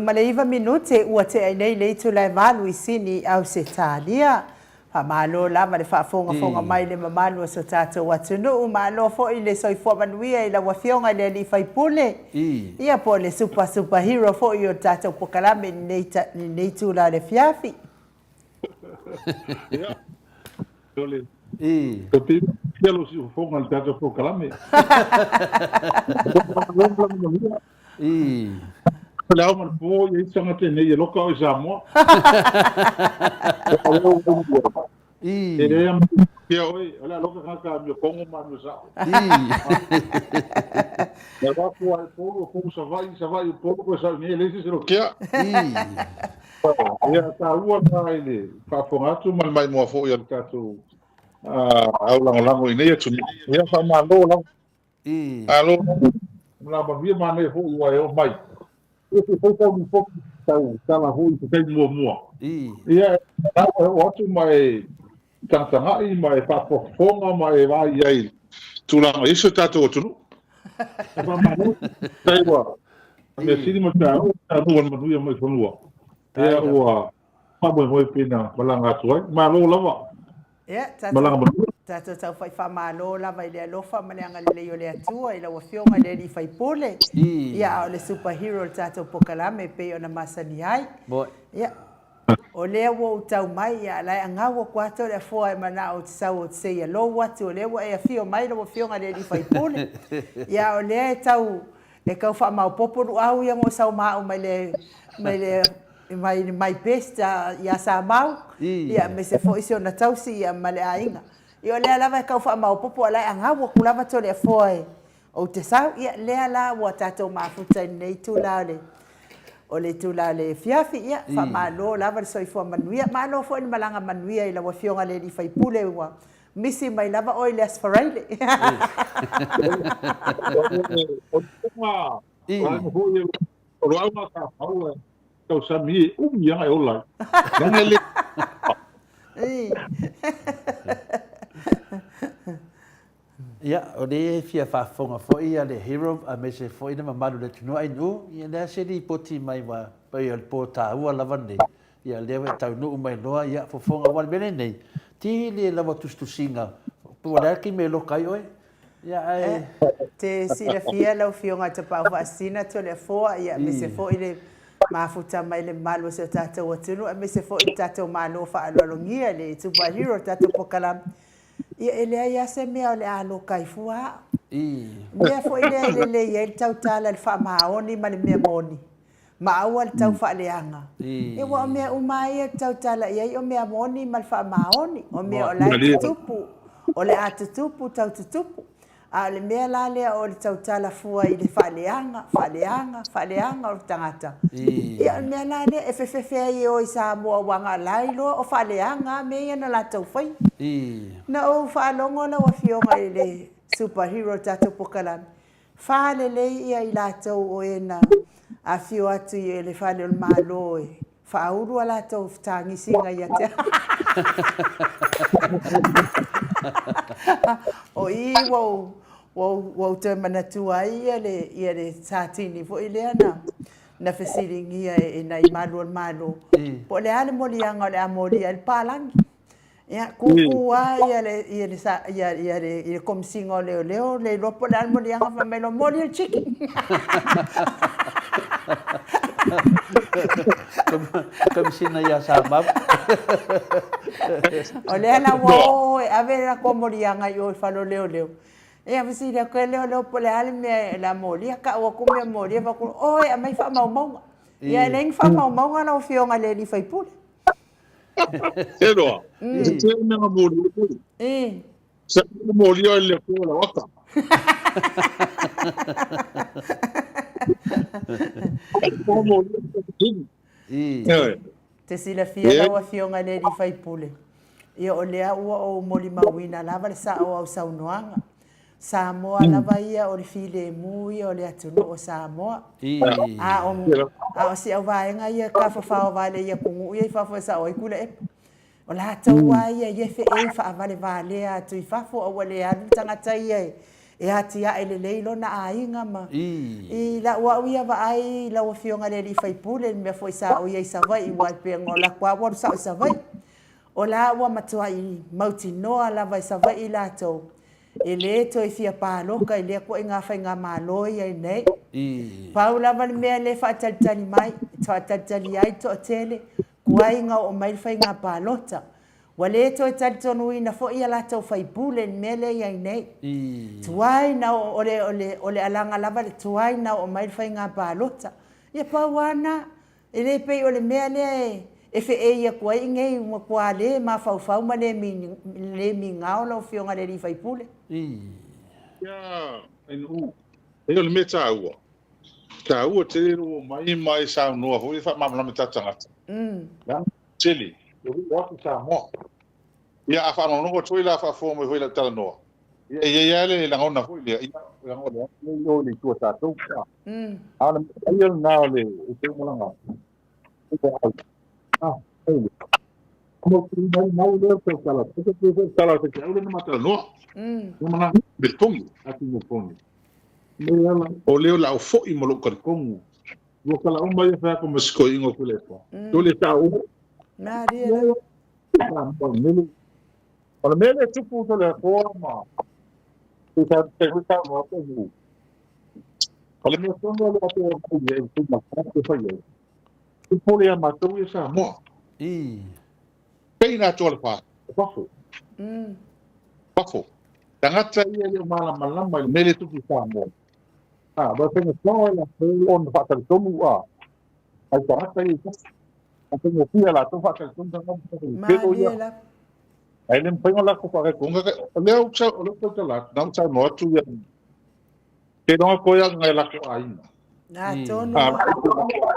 Speaker 4: 19 minute ua tea ai nei le itula e valu i Sini, Ausetalia. Faamalo lava le faafogafoga mai i le mamalu o so tatou atunuu. Malo foi le soifua manuia i lau Afioga i le Alii Faipule, ia po o le super super hero foi o le tatou pokalame i lenei itula o le afiafi.
Speaker 7: Ia, o le Ia lo siufofoga i le tatou polokalame. Le ao ma le po, ia isi tagata nei e loka o i Samoa. E le am ia oi, o le aloka kaka mi kongo ma mi sa. Na wa ku ai polu ku savai savai polu ko sa ni le se lo kia. Ia taua la i le faafofoga atu ma le maimoa foi a le tatou au lagolago i nei atunuu. Ia faamalo lava. Malo la manuia manaia foi ua e oo mai. E te fai tau lipoti tau tala foi i se taimi muamua. Ia e oo atu ma e tagatagai ma e faafofoga ma e vaai i ai i tulaga i si o tatou atunuu. Faamalo, faafetai ua mea sili ma taua taunuu ma le manuia mai fanua. Ia ua faamoemoe pei na malaga atu ai. Malo lava.
Speaker 4: Ia,
Speaker 7: Malaga manuia.
Speaker 4: Tatou taufai faamalo lava i le alofa ma le agalelei o le Atua i lau Afioga i le Alii Faipule, ia, a o le super hero o le tatou pokalame e pei ona masani ai. Ia, o lea ua ou tau mai, ia, la e agau aku atu le afoa e manao ou te sau ou te seia lou atu, o lea ua e afio mai lau Afioga i le Alii Faipule. Ia, o lea e tau, e tau faamaopopo luau ia mo sau ma au mai le, mai le, mai le my best ia Samau, ia, aemaise foi si ona tausi, ia, ma le aiga. Ia, o lea lava e tau faamaopopo, a o la e agau aku lava Toleafoa e, Ou te sau, ia, lea la ua tatou mafuta i lenei itula o le, o le itula o le afiafi, ia, faamalo lava le soifua manuia. Malo foi le malaga manuia i lau Afioga i le alii faipule ua misi mai lava oe i le Aso Faraile.
Speaker 7: O le tulaga foi o Loau ma Samau e tausami e umi lava e ola ai. Leaga e le
Speaker 1: Ia, o lea e fia faafofoga foi ia le Hero aemaise foi le mamalu o le atunuu Ainuu, ia lea se lipoti mai ua pei o le po taua lava lenei, ia lea ua e taunuu mai loa, ia fofoga aua o le mea lenei, tele lava tusitusiga, po o le a le taimi e loka ai oe, ia ae.
Speaker 4: Te silafia lau Afioga Tapaau Faasisina Toleafoa, ia aemaise foi le mafuta mai le mamalu o si o tatou atunuu aemaise foi le tatou Malo faaaloalogia le Super Hero le tatou polokalame. Ia e leai lava se mea o le a loka ai fua au. Mea foi lea e lelei ai le tautala i le faamaoni ma le mea moni, ma aua le tau faaleaga. Ia aua o mea uma lava ia e tautala i ai o mea moni ma le faamaoni, o mea o la e tutupu, o le a tutupu tau tutupu. A o le mea la lea o le tautala fua i le faaleaga, faaleaga, faaleaga o le tagata, ia o le mea la lea e fefefe ai e o i Samoa aua na o la e iloa o faaleaga lava mea ia na latou faia. Na ou faalogo lau Afioga i le Super Hero o le tatou polokalame, fa lelei ia i latou o e na afifio atu i le fale o le Malo e Faaulu a latou fetagisiga ia te O i ua ou, ua ou, ua ou toe manatua ai ia le, ia le Satini foi lea na, na fesiligia e, e nai malu o le Malo, po o le a le moliaga o le a molia ai le palagi. Ia, kūkū lava ia le, ia le, ia, ia le, ia le Komisiga o Leoleo, le iloa po o le a le moliaga, fai mai loa, moli le chicken.
Speaker 1: Komesina ia Samau.
Speaker 4: O lea la ua o e ave le latou moliaga i o i fale o leoleo. Ia fesili atu e leoleo po o le a le mea o le a molia, tau atu mea molia, fai atu, o e aumai faamaumauga. Ia e leai ni faamaumauga lau Afioga i le sui usufono.
Speaker 7: E roa, e te mea nga moli o koe. Se nga moli o le koe la waka. Ko moli o te tini.
Speaker 4: Te silafia lau Afioga i le alii faipule, ia o lea ua ou molimauina lava le sao o au saunoaga. Samoa lava ia o le filemu ia o le atunuu o Samoa. A o, a o si au vaega ia tafafao vale i atunuu ia i fafo e sao ai Tuilaepa. O latou lava ia i efe e faavale valea atu i fafo a ua le alu le tagata ia e, e atiae lelei lona aiga ma i lau au ia vaai i lau Afioga i le alii faipule i le mea foi sa ou i ai i Savaii aua e pei ona o latou lava ua alu sao i Savaii. O la ua matuai mautinoa lava i Savaii latou E le toe fia paloka i lea koiga faigamalo ia i nei. Pau lava le mea lea e faatalitali mai, faatalitali ai le toatele, tuai ina oo mai le faiga palota. Ua le toe talitonuina foi a latou faipule i le mea lea e i ai nei. Tuai ina oo, o le, o le, o le alaga lava le tuai ina oo mai le faiga palota. Ia pau lava lena. E le pei o le mea lea e feei atu ai nei ua matua le mafaufau ma le migao lau Afioga i le alii faipule.
Speaker 7: Ia, NU, e o le mea taua, taua tele lou omai ma e saunoa foi e faamalamalama i tatou tagata. Leaga tele, e oo atu Samoa. Ia, a faalogologo atu foi la, faafofoga mai foi i lau talanoa, ia e i ai lava le lagona foi lea, ia, leaga o le a le o i le itu a tatou. A o le mea lena o le malaga O lea o le a ou foi ma lou talitonu. Ua tala uma ia fai atu ma si toeaina o Tuilaepa. O le sao uma. O le mea lea e tupu Toleafoa ma O le mea tonu lea te mai ai te ma te fai ai. E pole ia matou ia Samoa.
Speaker 1: I.
Speaker 7: Pei na atoa le fa, fafo. Fafo. Tagata ia le o malamalama i le mea lea e tupu i Samoa. A, ba faiga toa ia ona faatalitonu a. Ai tagata ia i fafo. A faigofie latou faatalitonu tagata
Speaker 4: Malie lava.
Speaker 7: Ae le mafai ona latou faatalitonu. O lea ou te o lea ou te tautala atu, na ou saunoa atu ia ke longa koe au ngai latou aiga.
Speaker 4: Atonu lava.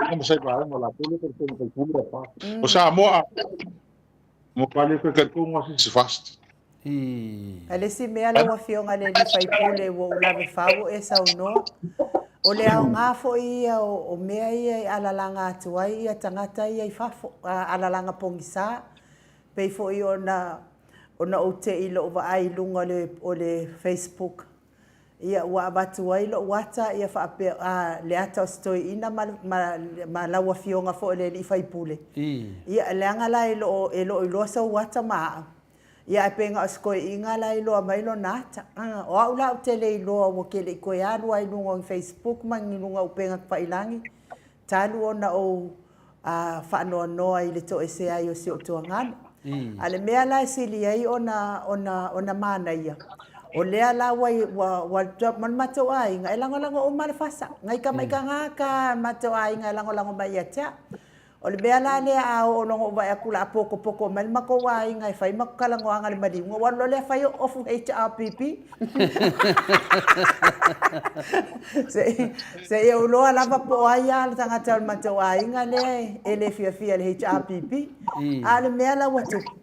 Speaker 7: Aiga ma sai vaega o latou lea talitonu faipule a pa. O Samoa mo ka le toe talitonu lava se fast.
Speaker 4: A le isi mea lau Afioga i le alii faipule ua ou lave fau o e saunoa, o le aoga foi ia o mea ia e alalaga atu ai ia tagata ia i fafo, alalaga pogisa, pei foi ona Ona ou te i lou vaai i luga o le, o le Facebook, ia ua avatu ai lou ata ia faapea, a, le ata o se toeaina ma, ma, ma lau afioga foi le alii faipule. Ia, leaga la e loo, e loo iloa sou ata ma au. Ia ae pe na o se toeaina la e iloa mai lona ata. A, o au la ou te le iloa ua ke le i toe alu lava i luga o ni Facebook ma ni luga o upega tafailagi, talu ona ou faanoanoa i le toesea ai o si ou tuagana. A le mea la e sili ai ona, ona, ona manaia, o lea la ua, ua, ua, ma le matou aiga, e lagolago uma le fasa. Nai tamaitagata le matou aiga e lagolago mai ia te au. O le mea la lea a oo loa ona ou vaai atu o le a potopoto mai le matou aiga e fai matou talanoaga i le maliuga, ua alu loa lea fai ofu HRPP. Se i ou iloa lava po o ai lava le tagata o le matou aiga lea e le fiafia i le HRPP. A o le mea la ua tupu,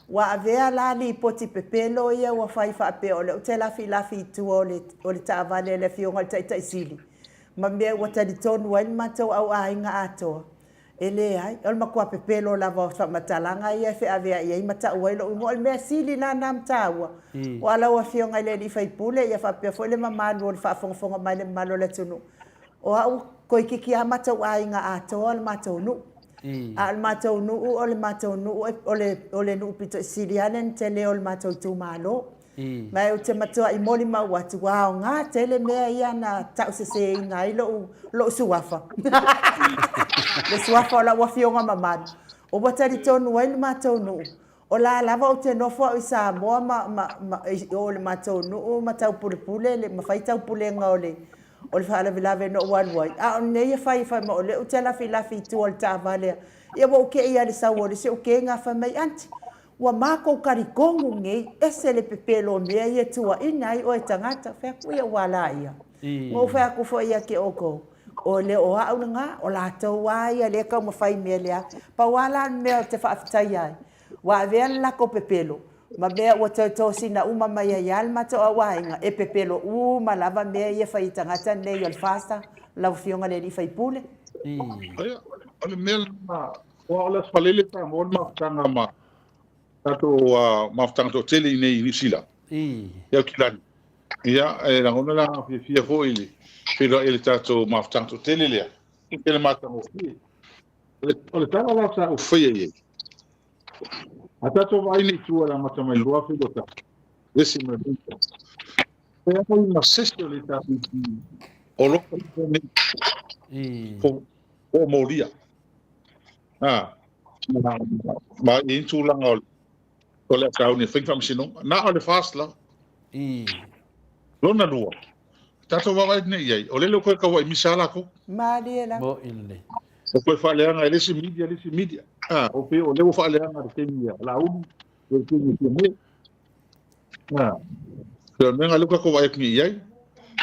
Speaker 4: ua avea la lipoti pepelo ia ua fai faapea o lea ou te lafilafi i tua o le taavale a le Afioga i le Taitai Sili, ma mea ua talitonu ai le matou au aiga atoa, e leai, o le matua pepelo lava o faamatalaga ia e feaveai ai ma tau ai lou igoa. O le mea sili la lena ma taua, aua lau Afioga i le alii faipule, ia faapea foi le mamalu o le faafogafoga mai le mamalu o le atunuu, o au toeitiiti lava matou aiga atoa le matou nuu. A o le matou nuu, o le matou nuu, o le nuu pito i sili lava lea ona tele o le matou itumalo. Ma ou te matuai molimau atu, ua aoga tele mea ia na tauseseina ai lou, lou suafa. Le suafa o lau afioga mamalu. Ua talitonu ai le matou nuu, o la lava ou te nofo au i Samoa ma, ma, ma, i o le matou nuu ma taupulepule le, ma fai taupulega o le, o le faalavelave na ou alu ai. A o lenei e fai, fai mai o lea ou te lafilafi i tua o le taavale a. Ia ua ou te i lava i le sau o le isi ou kega, fai mai, Aunty, Ua matou talitonu nei, ese le pepelo o mea ia e tuuaina ai oe tagata. Fai atu ia ua ala ia. Na ou fai atu foi ia te outou, o le o au lena, o latou lava ia lea e taumafai i mea leaga. Pau lava la le mea ou te faafetaia ai, ua avea le latou pepelo ma mea ua toe tosina uma mai ai lava le matou auaiga, e pepelo uma lava mea ia e fai e tagata nei o le FASA, lau Afioga i le alii faipule.
Speaker 7: Ia, o le mea lena Aua o le Aso Faraile sa maua le mafutaga ma tatou mafutaga toatele i inei i Niu Sila, i Aukilani. Ia, e lagona le agaga fiafia foi i le feiloai i le tatou mafutaga toatele lea, e tele matagofie. O le tala la sa ou faia i ai, a tatou vaai nei i tua i le amata mai i le 2021, 21, e ai ma se isi o le HRPP o lo o nei po o molia. A, ma e i ai tulaga o o le akauni e fai faamasinoga. Na o le FAST lava. Lona lua, tatou vaavaai nei i ai, o lele ua toe tauai misa lava latou.
Speaker 4: Malie lava.
Speaker 1: Mo'i lelei.
Speaker 7: Ua toe faaleaga e le isi media, le isi media. A, o pei o lea ua faaleaga i le taimi a Laauli, i le taimi a Fiame. A, pei o le mea lena lea ua tatou vaai atu nei i ai.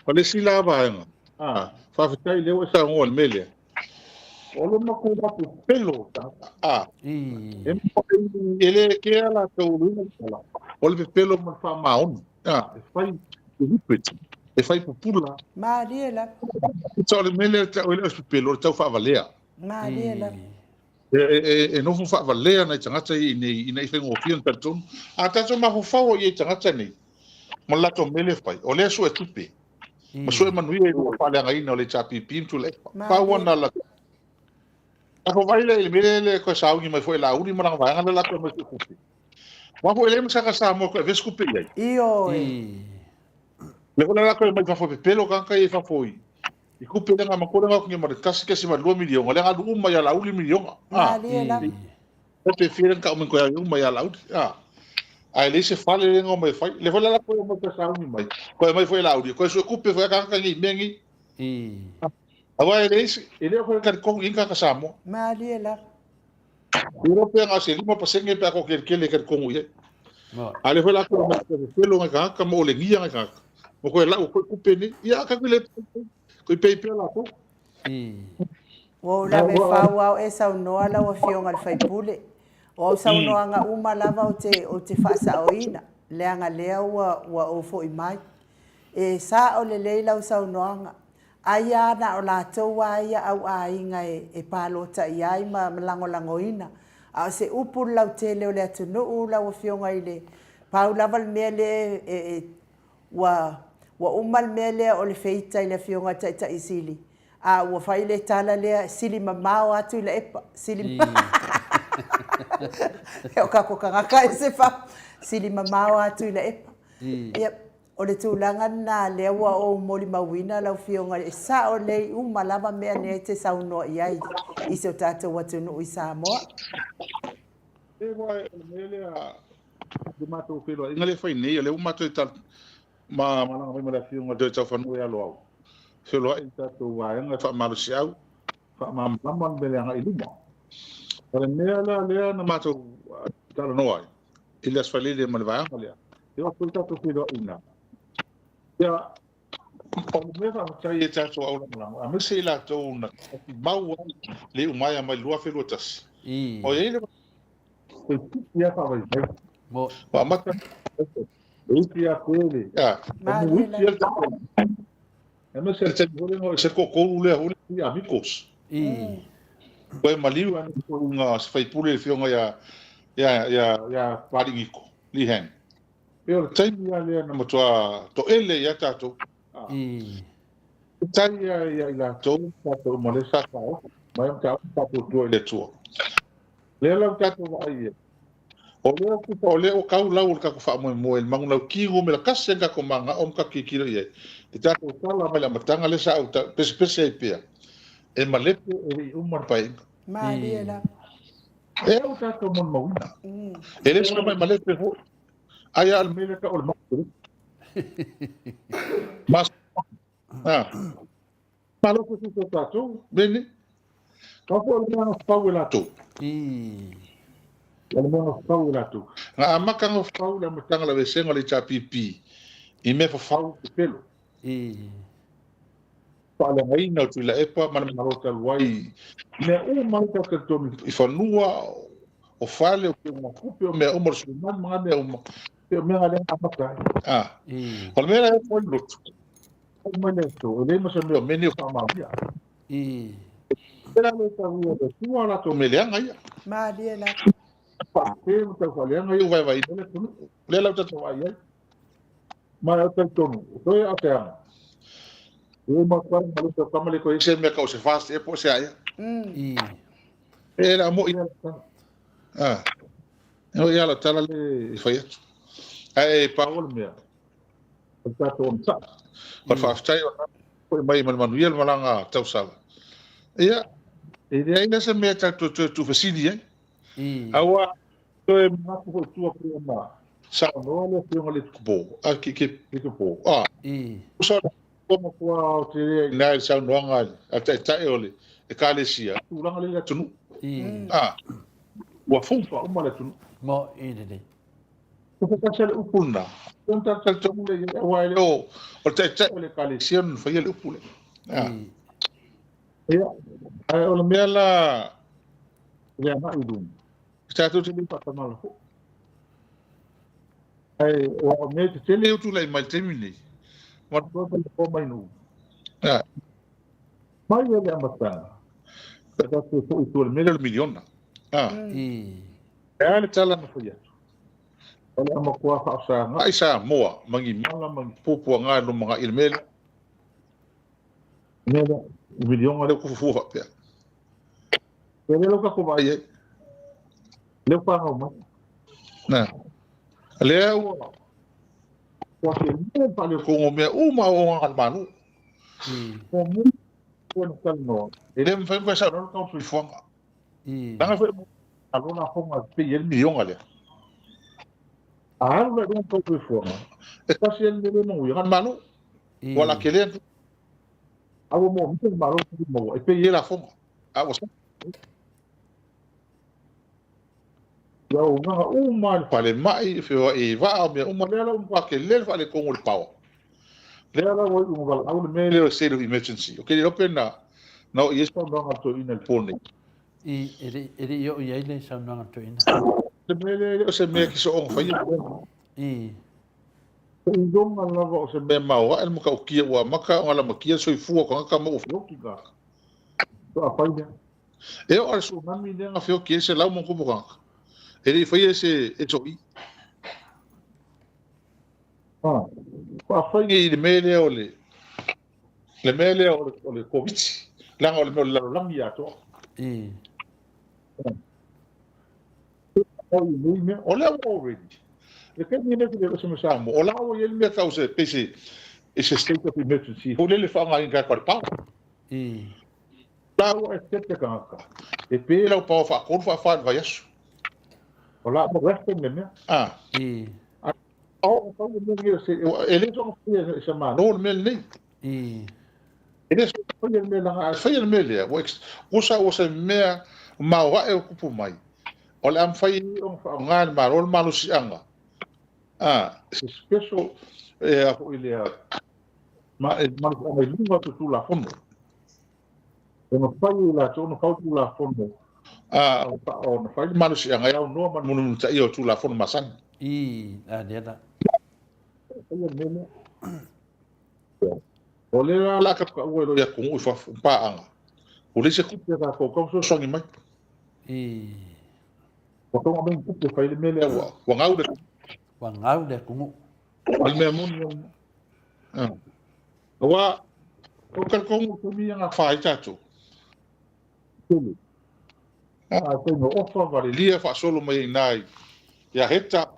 Speaker 7: O le isi la vaega, a, faafetai lea ua e saunoa i le mea lea. O le matou pepelo a e e le kea latou le tala o le pepelo ma le faamaoni a e fai deliberate e fai pupula.
Speaker 4: Malie lava.
Speaker 7: So o le mea lea o le pepelo o le tau faavalea.
Speaker 4: Malie lava.
Speaker 7: E nofo faavalea nai tagata ia i inei ina ia faigofie ona talitonu. A tatou mafaufau ai i tagata nei ma le latou mea lea e fai, o lea e sue tupe. Ma sue manuia i le faaleagaina o le HRPP ma Tuilaepa. Pau ana la Tatou vaai lea i le mea lea toe sauni mai foi e Laauli ma lana vaega lea la toe aumai sue tupe. Aua foi e leai ma se tagata Samoa e toe avea se tupe i ai.
Speaker 4: Ioe.
Speaker 7: Lea foi la la toe aumai fafo e pepelo tagata ia i fafo i i tupe lea na matua lea na o atu nei ma le 1.2 miliona lea na alu uma ia Laauli miliona.
Speaker 4: Malie lava.
Speaker 7: E pe fia lea na tau mai toe ave uma ia Laauli. A. Ae leai se fale lea na omai e fai. Lea foi la latou omai toe sauni mai, toe aumai foi e Laauli, toe suetupe foi a tagata nei i mea nei. Aua e leai se, e le o toe talitonu i ai ni tagata Samoa.
Speaker 4: Malie lava.
Speaker 7: E iloa pe na o se 5% pe a toateletele e talitonu i ai. A o lea foi la toe omai toe fefelo nai tagata ma olegia nai tagata, ma toe lau atu ai tupe nei. Ia a tatou le toe pei pea latou.
Speaker 4: Ua ou lave fau a o e saunoa lau Afioga i le sui usufono. O au saunoaga uma lava ou te, ou te faasaoina, leaga lea ua, ua ou foi mai. E sao lelei lau saunoaga. Ai a na o latou a ia au aiga e, e palota i ai ma, ma lagolagoina. A o se upu le lautele o le atunuu lau Afioga i le. Pau lava le mea lea e, e, ua, ua uma le mea lea o le feita i le Afioga i le Taitai Sili, a ua fai le tala lea, sili mamao atu i Laepa, sili o kako tagata e se fa, sili mamao atu i Laepa. Ia, o le tulaga lena lea ua ou molimauina lau Afioga, e sao lelei uma lava mea nei e te saunoa i ai i si o tatou atunuu i Samoa.
Speaker 7: E aua o le mea lea le matou feiloaiga lea e fai nei, o lea ua matou ma malaga mai ma le Afioga i le Toetaufanua ia Loau, feiloai i le tatou vaega e faamalosiau, faamalamalama le mea le agai i luma. O le mea la lea na matou talanoa ai i le Aso Faraile ma le vaega lea, e oo atu ai le tatou feiloaiga. Ia, o le mea faafetai i tatou au lagolago, aemaise i latou na mau ai le iumaea mai le 2021. O i ai le iti lava faavaivai. Ua amata e iti lava pele. A, o iti lava le tatou. Aemaise le taimi foi lea na o ese le toatolu lea foi lea Amigos. Toe maliu lava le toeaiina se faipule le afioga ia ia ia ia Papalii Niko Lee Hang. E o le taimi lava lea na matua toele ai lava tatou. Tai ia ia i latou tatou ma le sa taofi mai ma taofi tatou tua i le Atua. Lea la ua tatou vaai ai. O lea tusa o lea ua tau lau o le tatou faamoemoe i le manulauti numera tasi le tatou manao ma tatou tilotilo i ai. Le tatou tala mai le amataga lea sa ou pesepese ai pea, e malepe e le i uma le paeaiga.
Speaker 4: Malie lava.
Speaker 7: E au tatou molimauina. E le sola mai malepe foi. Ai a o le mea lea tau o le malepe. Mas, ah, malo foi se tatou, bene. Kau foi o le mea na fau e latou. O le mea na fau e latou. Na amata na fau le amataga o le aveesega o le HRPP i mea fafau pepelo. Faaleagaina o Tuilaepa ma le Malo talu ai. Mea uma ai tatou talitonu i fanua, o fale, o tupe, o mea uma, o le Sulemani ma mea uma. E o mea na lea na amata ai. Ah. O le mea la e foi lotu. Foi mai le aso, e leai ma se mea o mea nei o faamaonia. E la le tau ia le tua latou mea leaga ia.
Speaker 4: Malie la.
Speaker 7: Faapea ma tau faaleaga ia ua vaevaeina le atunuu. Lea la ua tatou vaai ai. Ma e talitonu, o toe a o te aga. E ma kare ma le tau kama le koe se mea ka o se fast e po se aia. E la mo ia la tala. Ah. E o ia la tala le i fai atu. Ae e pau o le mea. O le tatou onosai. O le faafetai o foi mai ma le manuia le malaga tausala. Ia, e leai la se mea tatou toe tuufesili ai. Aua toe manatu foi tua pei ona saunoa le Afioga i le Tukupo, a ke ke Tukupo. Ah. Usa o matua aotelega i ina i le saunoaga a le Taitai o le Ekalesia, tulaga lea i le atunuu. Ah. Ua fufa uma le atunuu.
Speaker 1: Mo i lelei.
Speaker 7: Ko se tasi o le upu lena, ona tatou talitonu lea i ai, aua e le o o le Taitai o le Ekalesia na faia le upu lea. Ah. Ia, ae o le mea la i le agai i luma, tatou te le faatamala foi. Ae o mea tetele ia ua tulai mai i le taimi lenei, manatua mai le mai nuu. Ah. Mai ia le amataga, pe tatou foi i tua i le mea lea o le miliona. Ah. E a le tala na fai atu? O le a matua faafesagai Samoa ma ni mala ma ni puapuaga e lumanai i le mea lea. Le mea lea, le miliona lea ua fufua faapea. E lea lau tatou vaai ai. Lea ua fanau mai. Na. Lea ua ua tele le faaletonu o mea uma o auaunaga a le Malo. Muamua ona talanoa, e le mafai ona toe saunoa le tau o le soifuaga. Leaga foi e malo lafoga e pei ai le miliona lea. A alu la i luga le tau o le soifuaga, e tasi lava le mea lea e manuia, na o le Malo. Ua la tele atu. A ua moomia le Malo le maua e pei ai lafoga. A ua Ia auaunaga uma le falemai, feoai i vaa, o mea uma lea la ua matua tele le faaletonu o le power. Lea la ua iu ina valaau le mea lea o le state of emergency. Ou te le iloa pe na na oo i ai se saunoaga a le toeaina i le po nei.
Speaker 1: I, e le, e le i oo i ai le saunoaga a le toeaina.
Speaker 7: Le mea lea e le o se mea kisooga faia.
Speaker 1: I.
Speaker 7: Seiloga lava o se mea maoae le matautia ua amata ona lamatia le soifua o tagata ma ua feoti tagata. Faatoa fai lea. E oo lava i le tsunami lea na feoti ai 100 ma ono tupu tagata, e le i faia se SOE. Faafetai i le mea lea o le le mea lea o le Koviti, leaga o le mea o le lalolagi atoa. O lea ua already. Le taimi lenei ou te le ese ma Samoa, o la ua i ai le mea tau se pei se se state of emergency foi lele faaaogaina e tagata o le power. La ua accept e tagata e pe lau power faatolu faafa i le vaiaso. O la ua ration le mea. O tau le mea lenei o se e le soona faia e se Malo le mea lenei. E le soona faia le mea leaga a faia le mea lea ua tusa ua se mea maoae ua tupu mai. O le a mafai ai ona faaaoga e le Malo le malosiaga se special a foi lea malosiaga i luga o le Tulafono. E mafai e latou ona fau Tulafono ona fai le malosiaga e aunoa ma le mulimulitaia o Tulafono masani.
Speaker 1: A lea la.
Speaker 7: O lea la o le a tautaua ai loa i atunuu i fafo, paaga, ua leai se tupe a tatou, tau fesoasoani mai. Ua tau aumai ni tupe e fai ai le mea lea ua gau le atunuu.
Speaker 1: Ua gau le atunuu.
Speaker 7: O le mea moni lava lena. Aua, ou te talitonu i le taimi lea na afa ai tatou, tele. A taimi o Ofa, Valelia faasolo mai ai i ina ia Heta,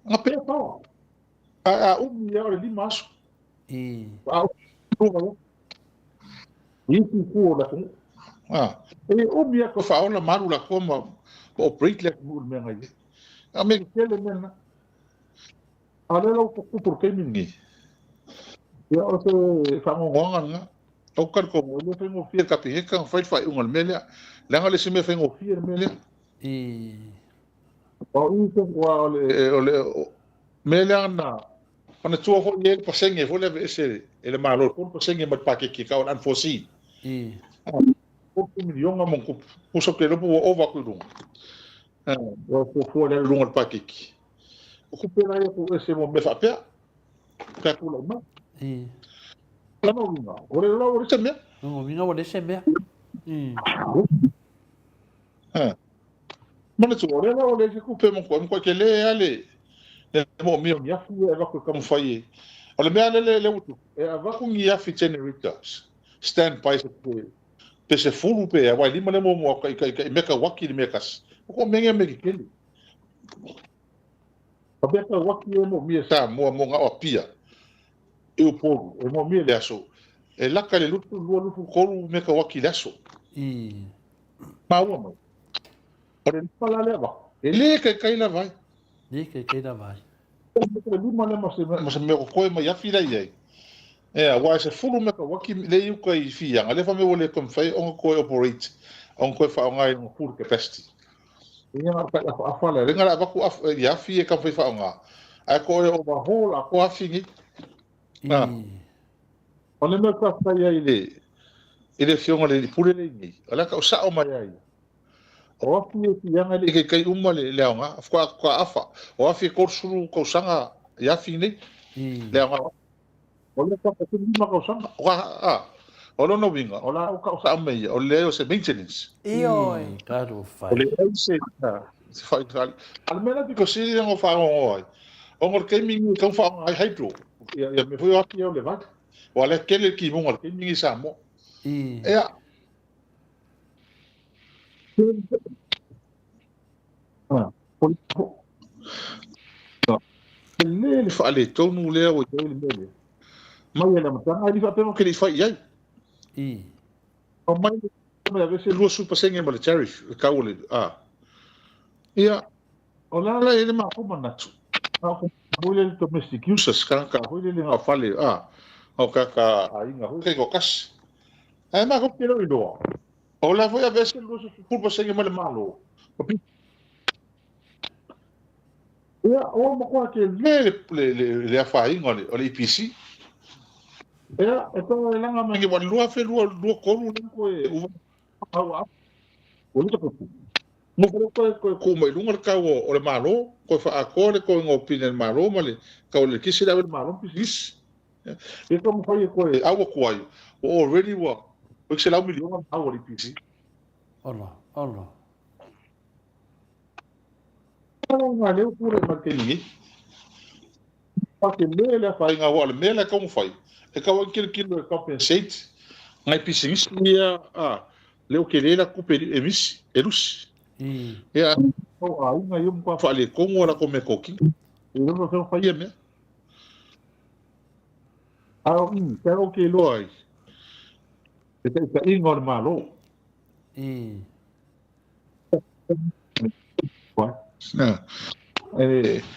Speaker 7: na pea power. Ae a umi lava o le 5 aso. A umi i isi itu o le atunuu. E umi lava toe faaola ma alu latou ma operate le atunuu i le mea na i ai. A o mea tetele mea na. A o lea la ua tupu i le taimi lenei, ia o se faanoanoaga lena. Ou te talitonu e le faigofie i le Kapeneta ona fai le faaiuga i le mea lea, leaga e le o se mea faigofie le mea lea. O i aua o le mea lea na manatua foi e i ai le pasene foi lea e aveese e le Malo, le 3% mai le paketi e tau o le unforeseen. $30 miliona ma ona tupu. Tusa ou te iloa po ua ova atu i luga. Ua fuafua i le alu i luga o le paketi. O tupe la ia e tuu ese mo mea faapea pe a tulai mai. O lona uiga, ua le iloa ua leai se mea.
Speaker 1: O lona uiga ua leai se mea.
Speaker 7: Manatua, o lea la ua leai se tupe e matua tele lava le moomia o ni afi ia e avatu e taumafai e. O le mea lea lea ua tupu, e avatu ni afi generators stand by pe 10 pe aua e 5 lea muamua atu tai mekauati i le mea e tasi. Ua mea nei mea tetele. O mekauati ia e moomia e Samoa mo na o Apia i Upolu, e moomia i le aso. E laka i le 22, 23 mekauati i le aso. Maua mai. O le 5 la lea avatu, e le taitai lava ai.
Speaker 1: Le taitai lava ai.
Speaker 7: O le 5 lea ma se mea totoe mai afi la i ai. Aua e 10 mekauati lea i uta i Fiaga, lea fai mai ua le toe mafai ona toe operate, ona toe faaaoga i lona full capacity. Ia na o le afaafa lea, lea na avatu i afi e taumafai faaaoga, ae toe overhaul atoa afi nei. O le mea faafetai ai i le Afioga i le Pule lea i nei, o le a tau sao mai ai. O afi e Fiaga e le i taitai uma le aoga, faatoa afa. O afi e 30 tausaga i afi nei, le aoga. O lea faatoa 15 tausaga. O lona uiga, o la ua tau sao mai ia, o le leai o se maintenance.
Speaker 4: Ioe.
Speaker 7: O le leai se faitali. A o le mea la pito sili ona faanoanoa ai, ona o le taimi lenei e tatau ona faaaoga ai hydro, ia mea foi o afi ia o le vai. Aua o lea e tele le timuga i le taimi lenei i Samoa. Ia. Tele le faaletonu lea ua i ai le mea lea. Mai le amataga, e le faapea matou te le i fai i ai. Aumai le aveese 20% ma le tariff, le tau o le, a. Ia, o le a la e i ai le matou manatu, na o foi lele domestic users, tagata foi lele na o fale, a, o tagata aiga foi taitoatasi. Ae matou te le o iloa, o la foi aveese le 20% mai le Malo. Ia, ua matua tele le afaina o le EPC. Ia, e toe laga mai ua 2023 lea toe uva au a. Ua lita kupu. Mo ko toe toe ku mai lunga le tau o le Malo, toe faaatoa le toega o pine le Malo ma le tau o le eletise le ave le Malo ma pisinisi. Ia taumafai e toe au atu ai, ua already ua $100 miliona le tau o le EPC.
Speaker 1: Ola, ola.
Speaker 7: Lea ua tulai mai le taimi nei. Faatele le afaina aua o le mea lea e taumafai, e tau ai tilotilo e compensate nai pisinisi ia a lea ua tele latou tupe e misi, e lusi. Ia o aiga ia ua matua faaletonu a latou meatotino. E le mafai ona fai ia mea. A o i, talu ou te iloa ai le taitaiga o le Malo.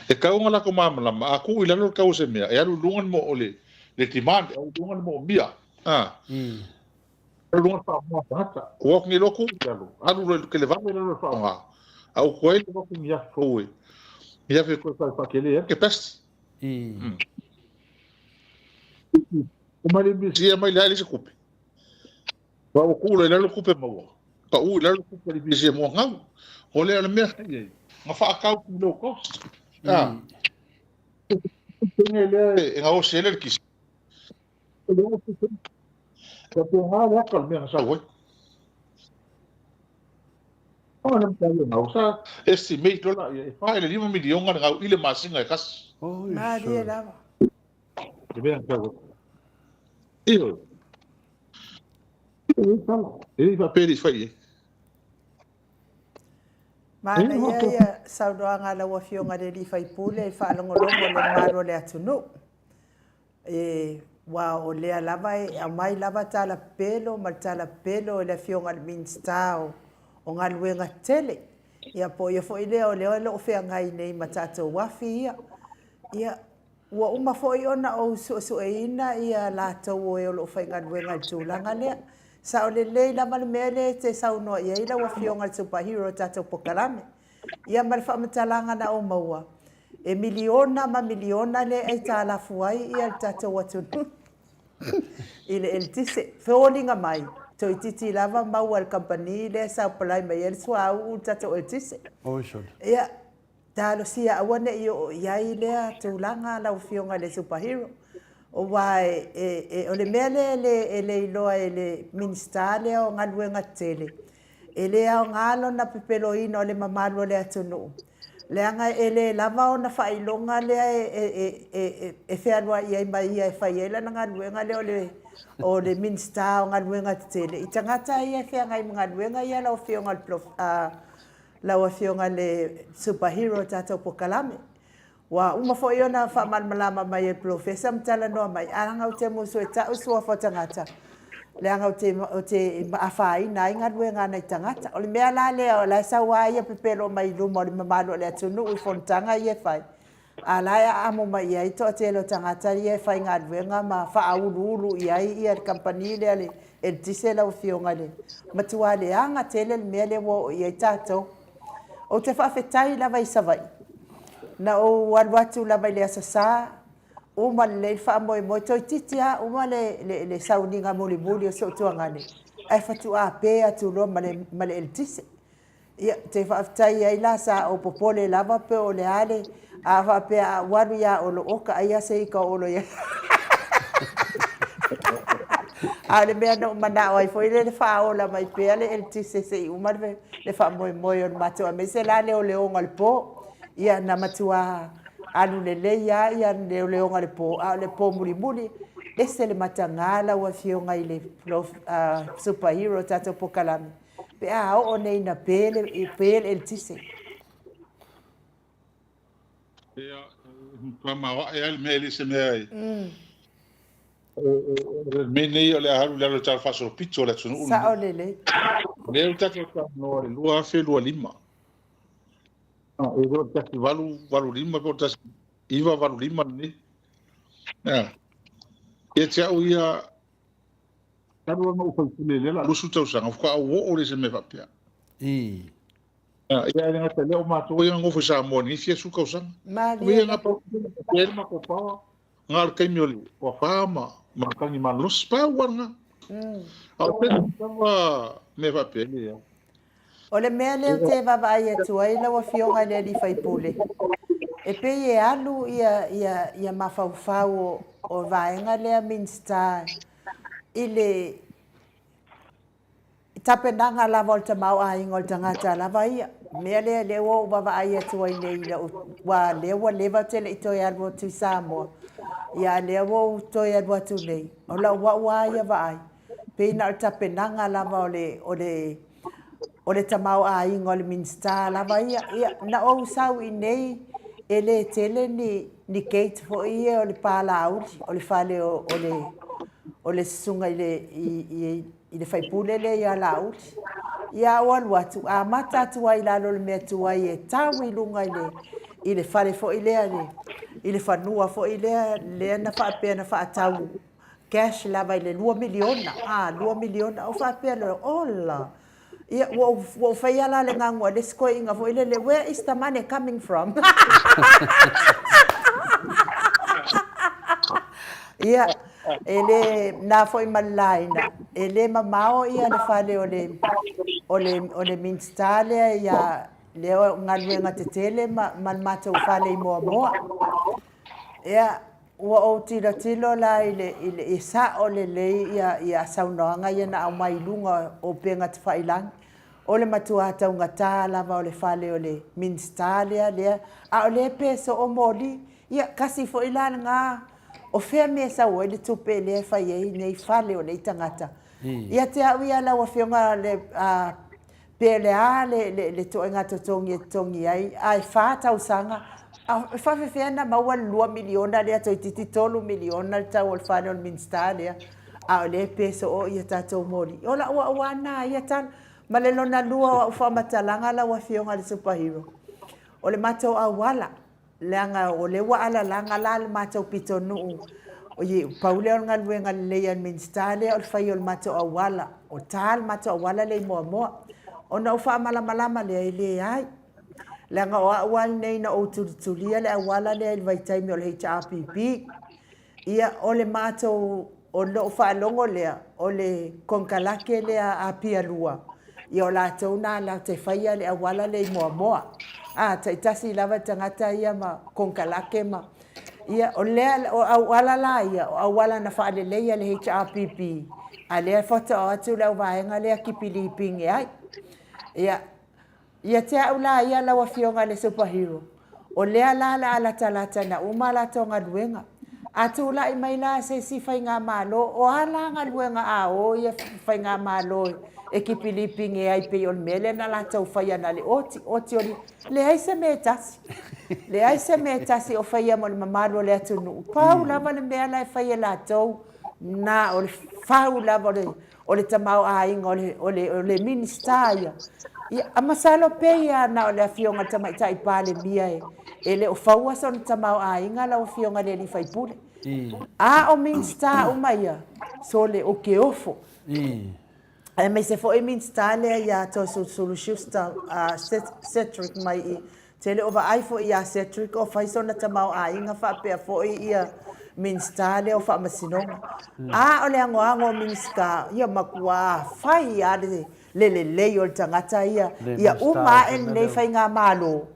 Speaker 7: E tau ona latou malamalama, a tuu i lalo le tau o se mea, e alu i luga le, le demand, e alu i luga le moomia. Alu i luga le faaaoga a tagata. Ua o atu nei loa tuu i lalo, alu loa i le televave lalo le faaaoga, a ua tuai le avatu ni afi fou e, ni afi e toe faatele ai le capacity. Omai le EPC mai leai se tupe. Aua ua tuu loa i lalo le tupe maua, pau i lalo le tupe a le EPC mo gau. O lea o le mea sa i ai, na faatau i low cost. A. Pene lea e gaosi ai le eletise. E faapena le ata o le mea na sau ai. O le mea le gau, sa estimate loa laia, e 4 i le 5 miliona le gau i le masina e tasi.
Speaker 4: Malie lava.
Speaker 7: Le mea na sau ai. Ioe. E le i faapea e le i fai i ai.
Speaker 4: Manaia ia saunoaga a lau Afioga i le sui usufono i le faalogologo i le mamalu o le atunuu. E, aua o lea lava e aumai lava tala pepelo ma le tala pepelo e le Afioga i le Minisita o, o Galuega Tetele. Ia po o ia foi lea o lea o lo o feagai nei ma tatou afi ia. Ia, Ua uma foi ona ou suesueina ia latou o e o lo o faigaluega i le tulaga lea. Sao lelei lava le mea lea e te saunoa i ai lau Afioga i le Super Hero o le tatou polokalame. Ia ma le faamatalaga na ou maua, e miliona ma miliona lea e aitalafu ai ia le tatou atunuu i le eletise. Foliga mai, toeitiiti lava maua e le kamupani lea e saupalai mai ai le suauu le tatou eletise. Ia, Talosia aua ne i oo i ai lea tulaga lau Afioga i le Super Hero, aua o le mea lea e le iloa e le Minisita lea o Galuega Tetele, e le aoga lona pepeloina o le mamalu o le atunuu, leaga e le lava ona faailoga lea e fealuai ai ma ia e fai ai lana galuega lea o le Minisita o Galuega Tetele i tagata ia e feagai ma galuega ia lau Afioga i le Lau Afioga i le Super Hero o tatou polokalame. Ua uma foi ona faamalamalama mai e le Polofesa ma talanoa mai, ae leaga ou te musu e tau suafa o tagata, leaga ou te, ou te afaina ai galuega a nai tagata. O le mea la lea, o la e sau lava ia pepelo mai i luma o le mamalu o le atunuu i fonotaga ia e fai, A la e aamo mai i ai toatele o tagata ia e faigaluega ma faauluulu i ai ia le kamupani lea le eletise lau afioga i le matua leaga tele le mea lea ua oo i ai tatou. Ou te faafetai lava i Savaii. Na ou alu atu lava i le Aso Sa, uma lelei le faamoemoe, toeitiiti lava uma le, le, le sauniga mulimuli o si ou tuagane, ae faatoa pe atu loa ma le, ma le eletise. Ia, te faafetai ai la, sa ou popole lava pe o le a le, a faapea a ou alu ia Olo, oka, ai a se ika o Olo ia. A o le mea na ou manao ai foi lea le faaola mai pea le eletise se i uma le, le faamoemoe o le matou aemaise la leoleoga o le po. Ia, na matua alu lelei lava ia leoleoga o le po, a o le po mulimuli, ese le mataga lau Afioga i le uh, super hero tatou polokalame. Pe a oo nei ina pe le, pe le eletise.
Speaker 7: Ia, matua maoae lava le mea e le se mea e... O le mea nei o le a alu i lalo i le tala faasolopito o le atunuu
Speaker 4: lenei. Sao lelei.
Speaker 7: O lea ua tatou talanoa i le 2025. E le o le 1885 po o le 1985 lenei. Ia te au ia, Talu ona ou faipule i lea la 20 tausaga, faatoa ou oo lea i se mea faapea.
Speaker 1: I.
Speaker 7: Ia, e le gata i lea, o matou ia na nofo i Samoa i lenei fia sefulu tausaga.
Speaker 4: Malie
Speaker 7: lava. Ia le matou power, na o le taimi o le afa ma matagi malolosi, pau lava lena. A o se lava mea faapea, e leai.
Speaker 4: O le mea lea ou te vaavaai atu ai lau Afioga i le alii faipule, e pei e alu ia, ia, ia mafaufau o, o vaega lea Minisita i le tapenaga lava o le tamaoaiga o le tagata lava ia. mea lea lea ua ou vaavaai atu ai nei i lou, aua lea ua leva ou te le i toe alu atu i Samoa, ia a lea ua ou toe alu atu nei, o lau au lava ia vaai, pei na o le tapenaga lava o le, o le, o le tamaoaiga o le Minisita lava ia. Ia, na ou sau i inei e le tele ni, ni gate foi ia o le palauli, o le fale o, o le, o le susuga i le, i, i, i le faipule lea ia Laauli. Ia ou alu atu, amata atu ai i lalo o le mea tuai e tau i luga i le, i le fale foi lea, le, i le fanua foi lea, lea na faapea na faatau cash lava i le $2 miliona, a, $2 miliona. Ou faapea loa, ola! Ia, ua ou, ua ou faia la le gagu a le isi toeaina foi lele, where is the money coming from? Ia, e le, na foi ma le laina, e le mamao ia le fale o le, o le, o le Minisita lea ia, lea o galuega tetele ma, ma le matou fale i Moamoa. Ia, ua ou tilotilo la i le, i le, e sao lelei ia, ia saunoaga ia na aumai i luga o upega tafailagi. O le matua taugata lava o le fale o le Minisita lea, lea, a o lea pe soo moli. Ia, kasi foi la lena, o fea mea e sau ai le tupe lea e fai ai nei fale o nei tagata. Ia te au ia lau Afioga le, a, pe le a le, le, le ituaiga totogi e totogi ai, ae fa tausaga, a, e faafefea ona maua le $2 miliona lea toeitiiti $3 miliona le tau o le fale o le Minisita lea, a o lea e pe soo ia tatou moli. O lau au lava lena ia tala. Ma le lona lua o au faamatalaga lau Afioga i le Superhero, o le matou auala, Leaga o lea ua alalaga la le matou pitonuu, pau lea o le galuega lelei a le Minisita lea o le fai o le matou auala, o ta le matou auala lea i Moamoa. Ona ou faamalamalama lea, e leai. Leaga o au lava lenei na ou tulitulia le auala lea i le vaitaimi o le HRPP. Ia, o le matou, o lou faalogo lea, o le konekarate lea a Apia 2, ia o latou na latou te faia le auala lea i Moamoa. A, taitasi lava le tagata ia ma konekarate ma, ia, o lea, o auala la ia, o auala na faaleleia e le HRPP, a lea faatoa o atu le auvaega lea kipilipigi ai. Ia, Ia te au la ia lau Afioga i le Superhero, o lea la le a latalata ina uma a latou galuega. A tulai mai la se isi faigamalo, o a la galuega a o ia faigamalo e kipilipigi ai pei o le mea lea na latou faia na le oti, oti o le... Leai se mea e tasi. Leai se mea e tasi o faia mo le mamalu o le atunuu. Pau lava le mea la e fai e latou, na o le fau lava o le O le tamaoaiga o le, o le, o le Minisita ia. Ia, a masalo pei lava na o le Afioga i le Tamaitai Palemia e, e le o faua sona tamaoaiga lau Afioga i le alii faipule. A o Minisita uma ia, sole, o ke ofo. Aemaise foi Minisita lea ia Toeolesulusulu Schuster, Cedric mai i Te le o vaai foi ia Cedric o fai sona tamaoaiga faapea foi ia Minisita lea o Faamasinoga. A o le agoago o Minisita, ia matua fai lava le le lelei o le tagata ia, ia uma ae lenei faigamalo,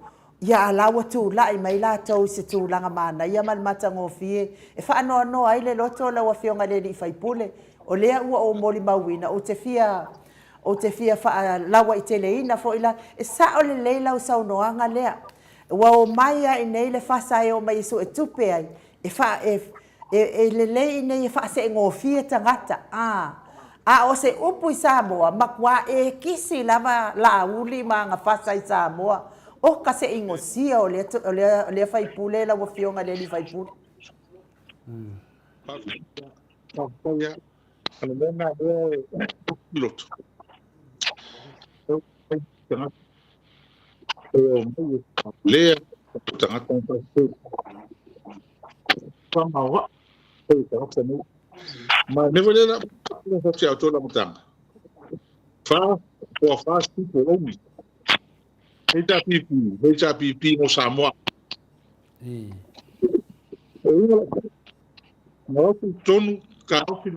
Speaker 4: ia a la ua tulai mai latou i se tulaga manaia ma le matagofie e faanoanoa ai le loto o lau Afioga i le alii faipule, o lea ua ou molimauina, ou te fia Ou te fia faalauaiteleina foi la, e sao lelei lau saunoaga lea. Ua omai lava i inei le fasa e omai e suetupe ai, e faa, e, e, e lelei i inei e faaseegofie tagata, a. A o se upu i Samoa, matua ekisi lava Laauli ma ana fasa i Samoa. Oka se igosia o lea, o lea, o lea faipule lau Afioga i le alii faipule.
Speaker 7: Faafetai lava. O le mea lena lea e loto. Lea tagata tagata nei. Ma ne vole la fa te auto la mutanga. Fa o fa people only. HRPP, HRPP mo Samoa. Na ofi tonu ka ofi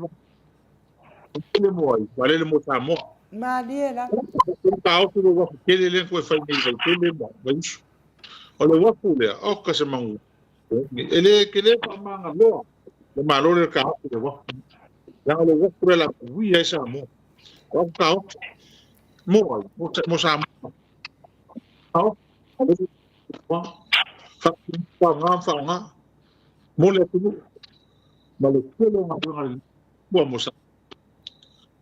Speaker 7: le mo ai, valele mo Samoa.
Speaker 4: Malie
Speaker 7: lava. Ka ofi le uafu tele lea koe fai nei Vaitele ma Vaiusu. O le uafu lea, o ka se mangu. E le ke le faamagaloa le Malo lea ka ofi le uafu. Leaga le uafu lea la ui ai Samoa. O ka ofi mo ai, mo Samoa. Faaaoga ma faaaoga mo le atunuu ma le tele o galuega lelei ua mo Samoa.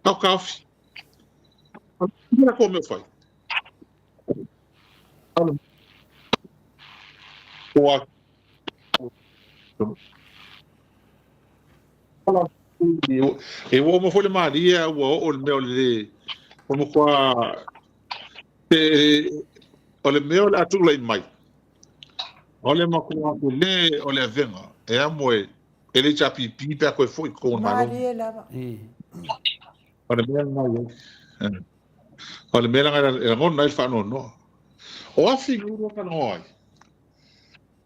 Speaker 7: Ao taofi. O le mea fai. E ua uma foi le malie a ua oo le mea o le lē o le matua o le mea o le a tulai mai o le matua tele o le avega e amo e e le HRPP pe a toe foi i totonu o le Malo.
Speaker 4: Malie lava.
Speaker 7: O le mea lena i ai. O le mea lena e lagona ai le faanoanoa. O afi nei lea e talanoa ai,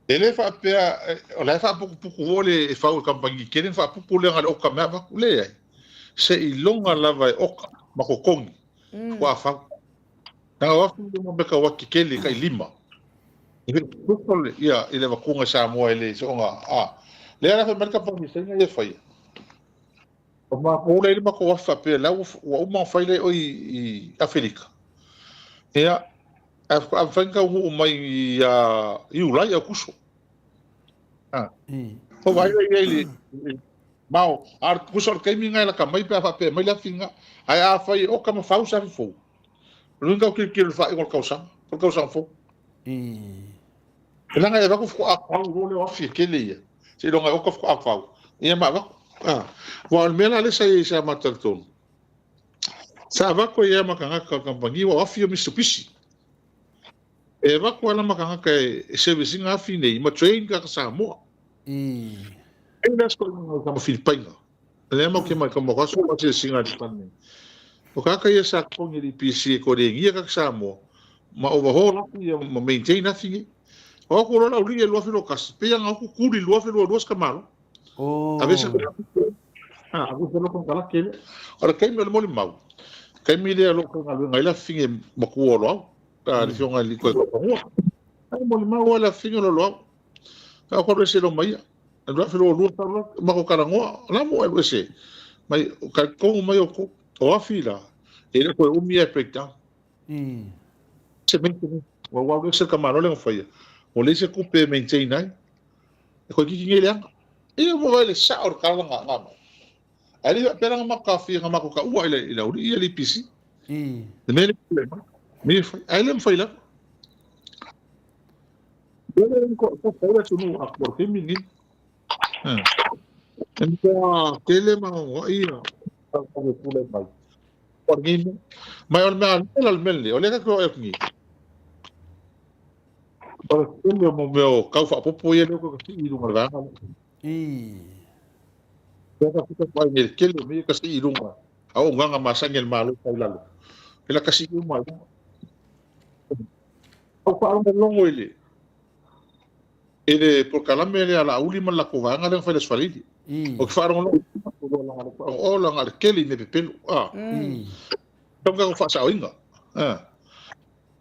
Speaker 7: e le faapea o la e faaputuputu foi le e fau e kamupani tele ona faaputu lea na o le oka mea avatu. Leai. Seiloga lava e oka ma totogi faatoa fau. Leaga o afi ia ma mekauati tetele tai lima, e total ia i le avatuga i Samoa e le soona a. Lea la fai mai le kamupani Saina ia e faia. O matou la e i ai le matou afi faapea la ua uma ona fai lea i i Afelika. Ia, ae faatoa mafai ona taunuu mai ia Iulai, Aokuso. A. O vaai la i ai le mao, a o le tusa o le taimi lena e lata mai pe a faapea e aumai le afi lena. Ae afai e oka ma fau se afi fou, o lona uiga tau tilotilo i le faaiuga o le tausaga, po o le tausaga fou. Leaga e avatu faatoa fau loa lea o afi e tele ia, seiloga e oka faatoa fau, ia ma avatu. Aua o le mea la lea sa i ai sa ma talitonu, sa avatu ai lava ma tagata o le kamupani, aua o afi ia o Mitsubishi. E avatu lava la ma tagata e service ina afi nei, ma train tagata Samoa. E le aso i ma Filipaina. Lea mau ke mai ka mo aso ma se singa di panne. O kaka ia sa kongi li PC e kore ngia kaka Samoa. Ma overhaul afi ia ma maintain afi ngi. O aku lola uli e lua filo kasi. Pe ia nga aku kuli lua filo lua ska malo. Ave se ha ave se loko kala kele. O le kaimi o le moli mau. Kaimi lea lo ka ngaluenga i la finge makua o loau. Ka le fionga li koe ka pangua. Ai moli mau o la finge lo loau. Ka ko le se lo maia. 2022 sa mako talanoa, la mo alu ese mai ka kongo mai o ko o afi la e le koe umi e breakdown. Se maintenance wa wa se ka malo le faia. O le se kupe maintain ai. E koe kiki ngai leanga. E mo vai le sa o ka nga nga mai. Ai le pera nga maka fi nga mako ka ua ile ile uri ile PC. Le mele le me fai ai le fai la. Le ko ko ko le tunu a ko ke mini. E matua tele ma ia ka ke pule mai. O ni mai o le mea le le mele o le ka ko e ni. O le tele mo mea o kau faapopo ia leo ka sii i luga o le vaega lea. Lea ka fika mai nei le tele o mea ia ka sii i luga a o gaga masani a le Malo tau lalo. E la ka sii uma i luga. Au faalogologo i le i le polokalame lea a Laauli ma le latou vaega lea na fai i le Aso Faraile. Ou te faalogologo o laga le tele i mea pepelo. A. Tau tatou faasaoina. A.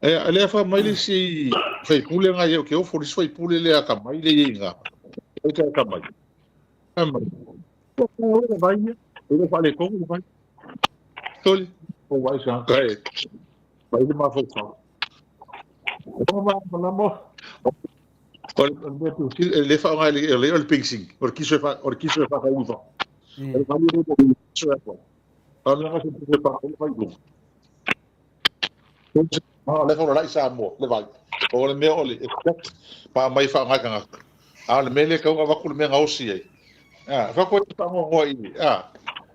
Speaker 7: E lea fa mai le isi faipule lena i au ke ofo le isi faipule lea akamai lea i ai i ina. E te akamai. Fai mai. Ua pau le vai ia. E le faaletonu le vai. Sole. O vai se anga e. Vai le mafaufau. O malamalama o le mea tu e le whaonga e le o le pingsing o le kiso e wha o le kiso e whakauiwa. O le vai e le kiso e wha. O le ngā se e wha o le vai lunga. Ah, le whaora lai Samoa, le vai. O le mea o le exact pa mai whaonga kangaka. A o le mea le kaunga waku le mea ngaosi ai. Ah, whako e whangoa i, ah,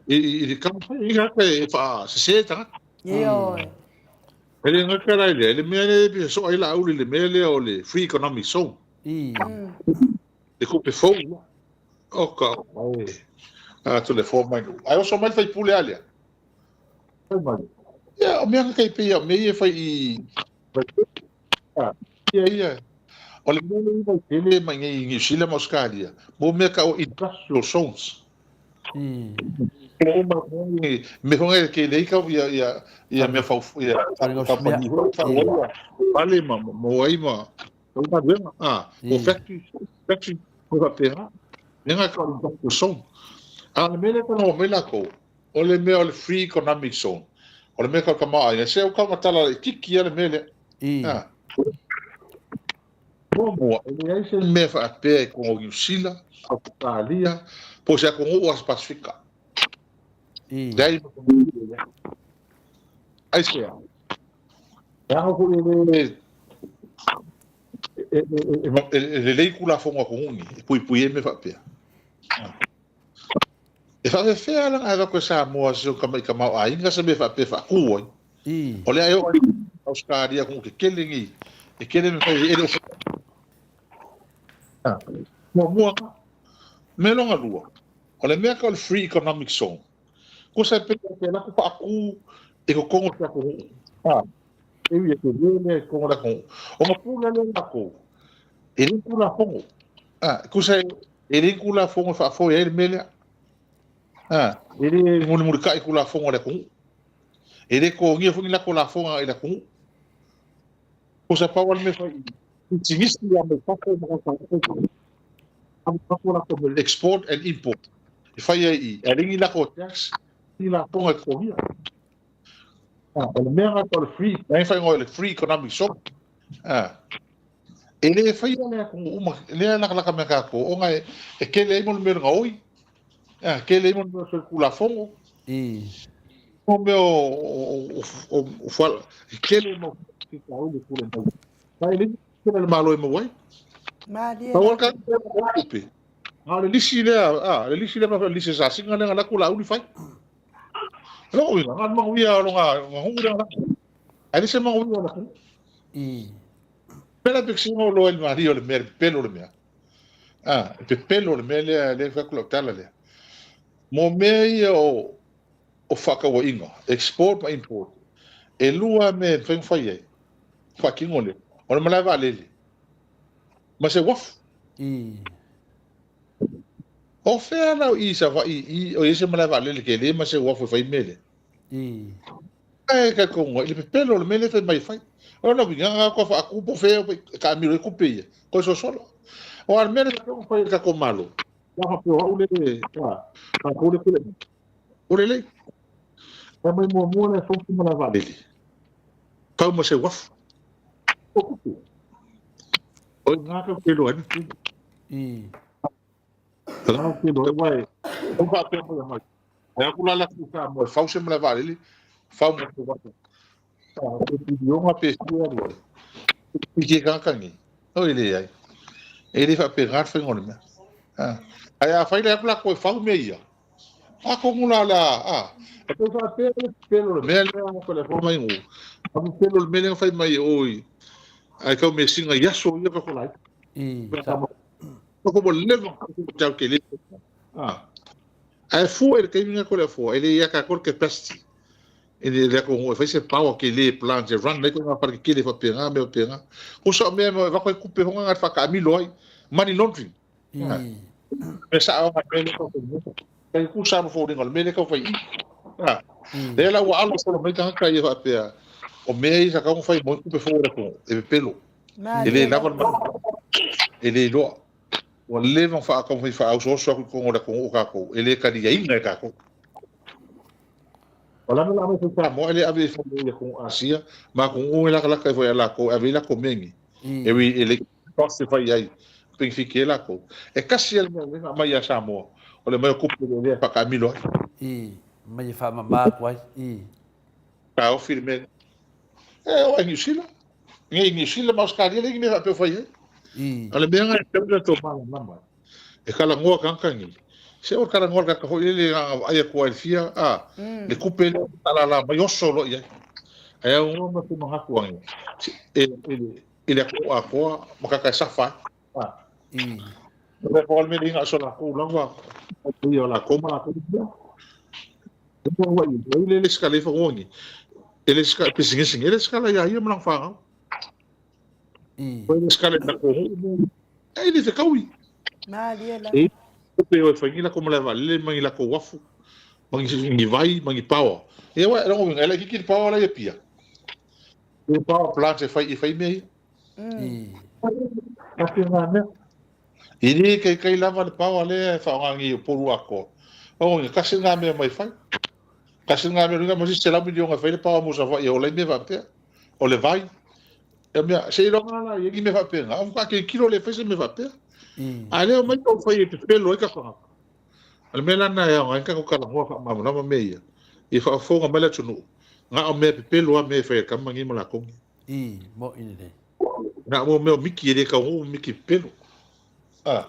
Speaker 7: i, i, i, ka i ka e wha sese tangata.
Speaker 4: Ioe.
Speaker 7: E le gata la i lea, i le mea lea e pei soa ai Laauli i le mea lea o le Free Economic Zone. Le tupe fou la. Oka mai e. A tu le fo mai nu. Ai oso mai le faipule a lea. Fai mai. Ia, o mea nga kai pei o mea ia e fai i Ia, ia. O le mea lea i Vaitele mai nei i Niu Sila ma Ausetalia, mo mea tau o industrial zones. Me foi ngai ke lei kau ia ia ia mea fau ia kamupani foi fau ai ia fale ma mo ai ma tau galuega a o factory factory foi faapena mea nga tau industrial zone. A o le mea lea e talanoa mai lakou o le mea o le free economic zone o le mea tau tamaoaiga se o taumatala laitiiti a le mea lea. Muamua, e leai se mea faapea i koga o Niu Sila, Ausetalia, po o se atunuu o Asia Pasifika. Leai ma se mea e i ai. Aisea? E ao foi e le e lelei Tulafono a atunuu nei e puipui ai mea faapea. E faafefea la ona avatu e Samoa si ona tamai tamaoaiga se mea faapea e faatu ai? O lea e oo i Ausetalia atunuu tetele nei e tele mea fai e le o Muamua lena. Mea lona lua, o le mea tau o le free economic zone, tusa e pei e alu atu faatu i totonu o se atunuu, e ui e tele lea i totonu o le atunuu, ona pule lea o latou, e leai ni Tulafono. Tusa e leai ni Tulafono e faafoe ai le mea lea. E le mulimulitai Tulafono a le atunuu. E le totogia foi ni latou lafoga i le atunuu. Tusa pau lava le mea e fai i i, pisinisi lava mai fafo ma tagata ave fafo latou mea, export and import, e fai ai i i, ae leai ni latou tax, ni lafoga e totogia. O le mea lena o le free, lena e faaigoa o le free economic zone. E le faia le atunuu uma, lea e latalata mai ia tatou, ona e tele ai mo le mea o le gaoi, e tele ai mo le mea o solitulafono, mo mea o e tele mau faafitauli e tulai mai. Ma e leai se tupe a le Malo e maua ai.
Speaker 4: Malie
Speaker 7: Pau
Speaker 4: la.
Speaker 7: lava le tagata e maua ai tupe, a o le lisi lea, a, le lisi lea, le lisi a Sasina lea na alu atu Laauli fai. O lona uiga, na o le manuia o lona nuu lea na alu atu. Ae leai se manuia o le atunuu. Pela pe sina o loa i le malie o le mea, le pepelo o le mea. A, le pepelo o le mea lea, lea e fai atu lau tala lea. Mo mea ia o, o faakauaiga, export ma import, e lua lava mea e mafai ona fai ai, faatino lea, o le malae vaalele ma se uafu. O fea la o i i Savaii i i o i ai se malae vaalele tele ma se uafu e fai ai mea lea? Ae talitonu ai, i le pepelo o le mea lea e fai mai e fai. O lona uiga, na o faatu po o fea e taamilo ai tupe ia, toe sosola. Aua o le mea lea e tatau ona fai e le tatou Malo, a faapea o au lea e, tatou lea e tulai mai, ua lelei. Ae mai muamua la e fau se malae vaalele, fau ma se uafu. O tupe. O i ina tatou te iloa ai le pepelo. O la e iloa ai, aua e faapea mai mai. E atu la le atunuu Samoa e fau se malae vaalele, fau ma se uafu. Pe piliona pe fia alu ai. I ke tagata nei, oi leai. E le faapena le faiga o le mea. Ae afai la e atu latou e fau mea ia, atonu la o le a, e toe faapea le pepelo o le mea lea o le aso mai nuu, a pepelo o le mea lea na fai mai e oi, ai kau measina i aso ia ka fola ai. Ko mo leva tau ke le. Ae fua i le taimi lena Toleafoa, e le i a tatou le capacity i le atunuu e fai se power tele plant e run ai ituaiga fale tetele faapena mea faapena. Tusa o mea e avatu ai tupe foi na e faataamilo ai, money laundering. Mea sao lava mea lea e tau fai nei. Tai tusa lava ma foliga o le mea lea e tau fai i i. Lea la ua alo solo mai tagata ia faapea, o mea ia sa tatau ona fai mo ai tupe fou a le atunuu, e pepelo. E le lava le money, e le iloa. Ua leva ona faataumafai faaosooso atu i totonu o le atunuu o tatou, e le taliaina e tatou. O le a le ave foi Samoa e le ave ifo i atunuu Asia ma atunuu e latalata ifo ia latou e ave ai latou mea nei. E ui e le cost e fai ai, penefiti ai latou. E tasi lava le mea lea na aumai ia Samoa, o le aumai o tupe lea e faataamilo ai.
Speaker 1: Mai e faamama atu ai.
Speaker 7: Taofi le mea lea. E oo lava i Niu Sila. Nei i Niu Sila ma Ausetalia leai ni mea faapea o fai ai. A o le mea lena e tatau ona tatou malamalama ai, e talanoa tagata nei, se o le talanoa a le tagata foi lele na ona vaai atu lava i le fia, a, le tupe lea e faalala mai oso loa i ai. Ae aunoa ma se manatu ane i le atunuu atoa ma tagata e safa ai. A. O le mea lea na o latou lava, o latou ma latou mea. E le sikala i fanua nei. E le sikala pisinisi nei, e le sikala ia ia ma lana fanau. E le sikala i latou nuu. E le fetaui.
Speaker 4: Malie la.
Speaker 7: E pe o e fai ni latou malae vaalele ma ni latou uafu, ma ni vai, ma ni power. Ia uae, lona uiga, e laitiiti le power la i Apia. E power plant e fai, e fai mea ia. Faapena mea. E le kaikai lava le paoa lea e faaaoga nei i Upolu atoa. Oi, tasi lena mea mai fai. Tasi lena mea, ma sisi $100 miliona e fai le paoa mo Savaii e ola ai mea faapea. O le vai. Ia mea, seiloga la i ai ni mea faapena, o matua tilotilo le fai se mea faapea. A lea omai tou fai e pepelo ai tatou tagata. O le mea la lena e aoga ai ona tatou talanoa faamalamalama mea ia, ia faafofoga mai le atunuu, na o mea pepelo lava mea e fai e le tama nei ma latou nei.
Speaker 1: I, moʻi lelei.
Speaker 7: Na o mea o miki e le taunuu miki pepelo. Ah.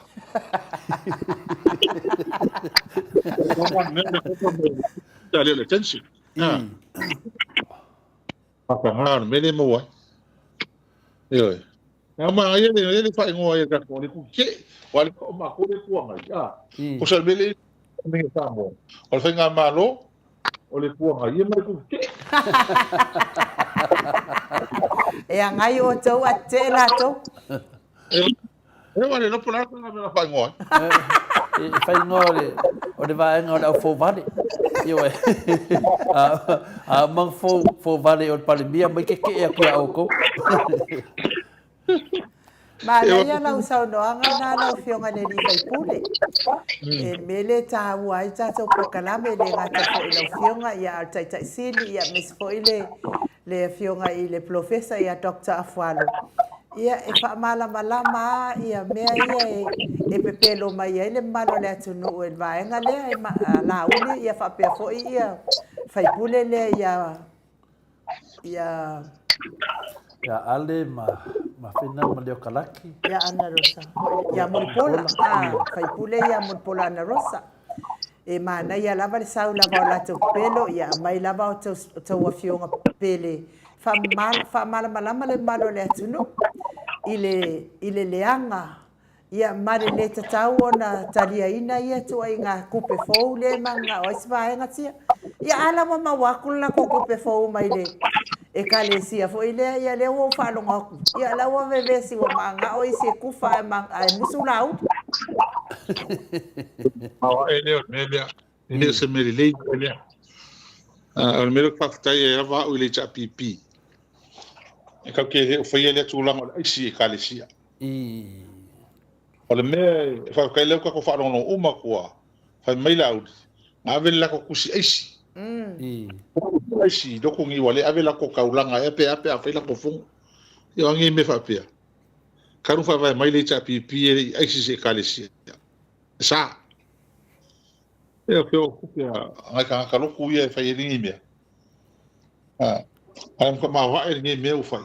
Speaker 7: Attention. Ah. Whakangā o le mea lea e maua ai. Ioe. Nā manaia le le le faaigoa ai e tatou o le kuke, wa le o mākou le Itu Agai. A, o sa le mea lea i mea Samoa. O le faigamalo, o le Itu Agai ia ma le kuke.
Speaker 4: E agai outou a tetee latou.
Speaker 7: E ua le lopo la tala mea faaigoa
Speaker 1: ai. E faaigoa o le, o le vaega o le au fouvale. Ioe. A, a uma fou, fouvale o le Palemia mai kekeʻe atu iā outou.
Speaker 4: Manaia lau saunoaga na lau Afioga i le alii faipule. E mea lea e taua ai tatou polokalame, e le gata foi i lau Afioga, ia, a o le Taitai Sili, ia, aemaise foi le, le Afioga i le Polofesa ia Doctor Afualo, ia e faamalamalama lava ia mea ia e, e pepelo mai ai le mamalu o le atunuu e le vaega lea e Laauli ia faapea foi ia faipule lea ia ia
Speaker 1: ia Ale ma ma Fina ma Leo Kalaki.
Speaker 4: Ia Ana Rosa. Ia Mulipola. Ah, faipule ia Mulipola Ana Rosa. E manaia lava le sau lava o latou pepelo, ia aumai lava a outou afioga pele faamalamalama le mamalu o le atunuu i le, i le leaga, ia ma le le tatau ona taliaina ia ituaiga tupe fou lea e mananao ai se vaega tia. Ia a la ua maua atu le latou tupe fou mai le Ekalesia foi lea, ia lea ua ou faalogo atu, ia la ua vevesi ua mananao isi e kufa ae musu lauli.
Speaker 7: Aoae lea o le mea lea. E le o se mea lelei le mea lea. O le mea lea ou te faafetai ai lava au i le HRPP. E tatou te le o faia lea tulaga o le aisi i Ekalesia. O le mea e faafetai lea ua tatou faalogologo uma atu lava, fai mai Laauli, na ave le latou tusi aisi. Aisi i loko ni ua le ave latou taulaga ea pe a pe a fai latou fono. Ia o a nei mea faapea? Talu faavae mai le HRPP e le i aisi se Ekalesia. E sa. Ia pe o tupe a nai tagata lotu ia e fai ai lenei mea. Ae matua maoae lenei mea ua fai.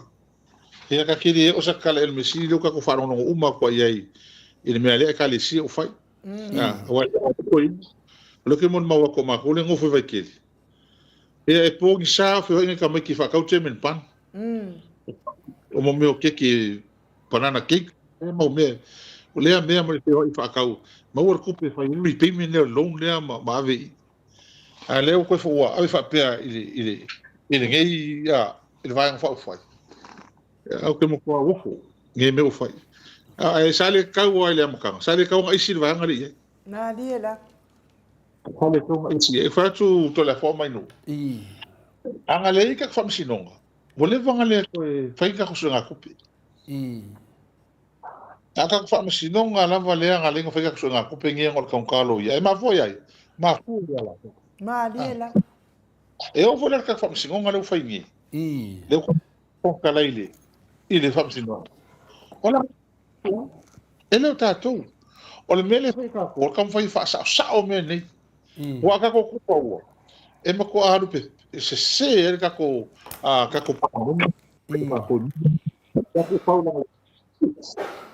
Speaker 7: Ia ka kili e o sa kala ele mesili leo kako whaalongo uma kua iai i le mea lea ekalesia ua fai. Aua e o le ke mon maua ko mākou le ngofo i Waikele. Ia e pōgisa o feoaiga tamaiti e whaakau German pan. O mo mea o keke banana cake, e mau mea. O lea mea ma le feoai whaakau. Maua le kupe whai e repayment lea o le loan lea ma, ma ave i. A lea ua koe ua ave faapea i le, i le, i lenei, a, i le vaega faaupufai. Au ke matua ofo, ngei mea ua fai. A, e sa le tau ai le amataga, sa le tau ona aisi le vaega lea i ai.
Speaker 4: Malie la.
Speaker 7: Sa le tau ona aisi i ai. E fai atu Toleafoa mai nuu. A na leai tatou faamasinoga, ua leva ona le toe fai ni tatou suegatupe. A tatou faamasinoga lava lea na leai na fai tatou suegatupe nei ona o le taugata loia. E mafua ia ai? Mafua ia latou.
Speaker 4: Malie la.
Speaker 7: E oo foi la i le tatou faamasinoga lea ua fai nei. Lea ua Fofoga i le i le faamasinoga. O la e le o tatou. O le mea lea e fai e tatou, o le taumafai e faasaosao mea nei. Aua a tatou tupa ua, e matua alu pe sese ai le tatou tatou Palemene, tatou tatou taulaga.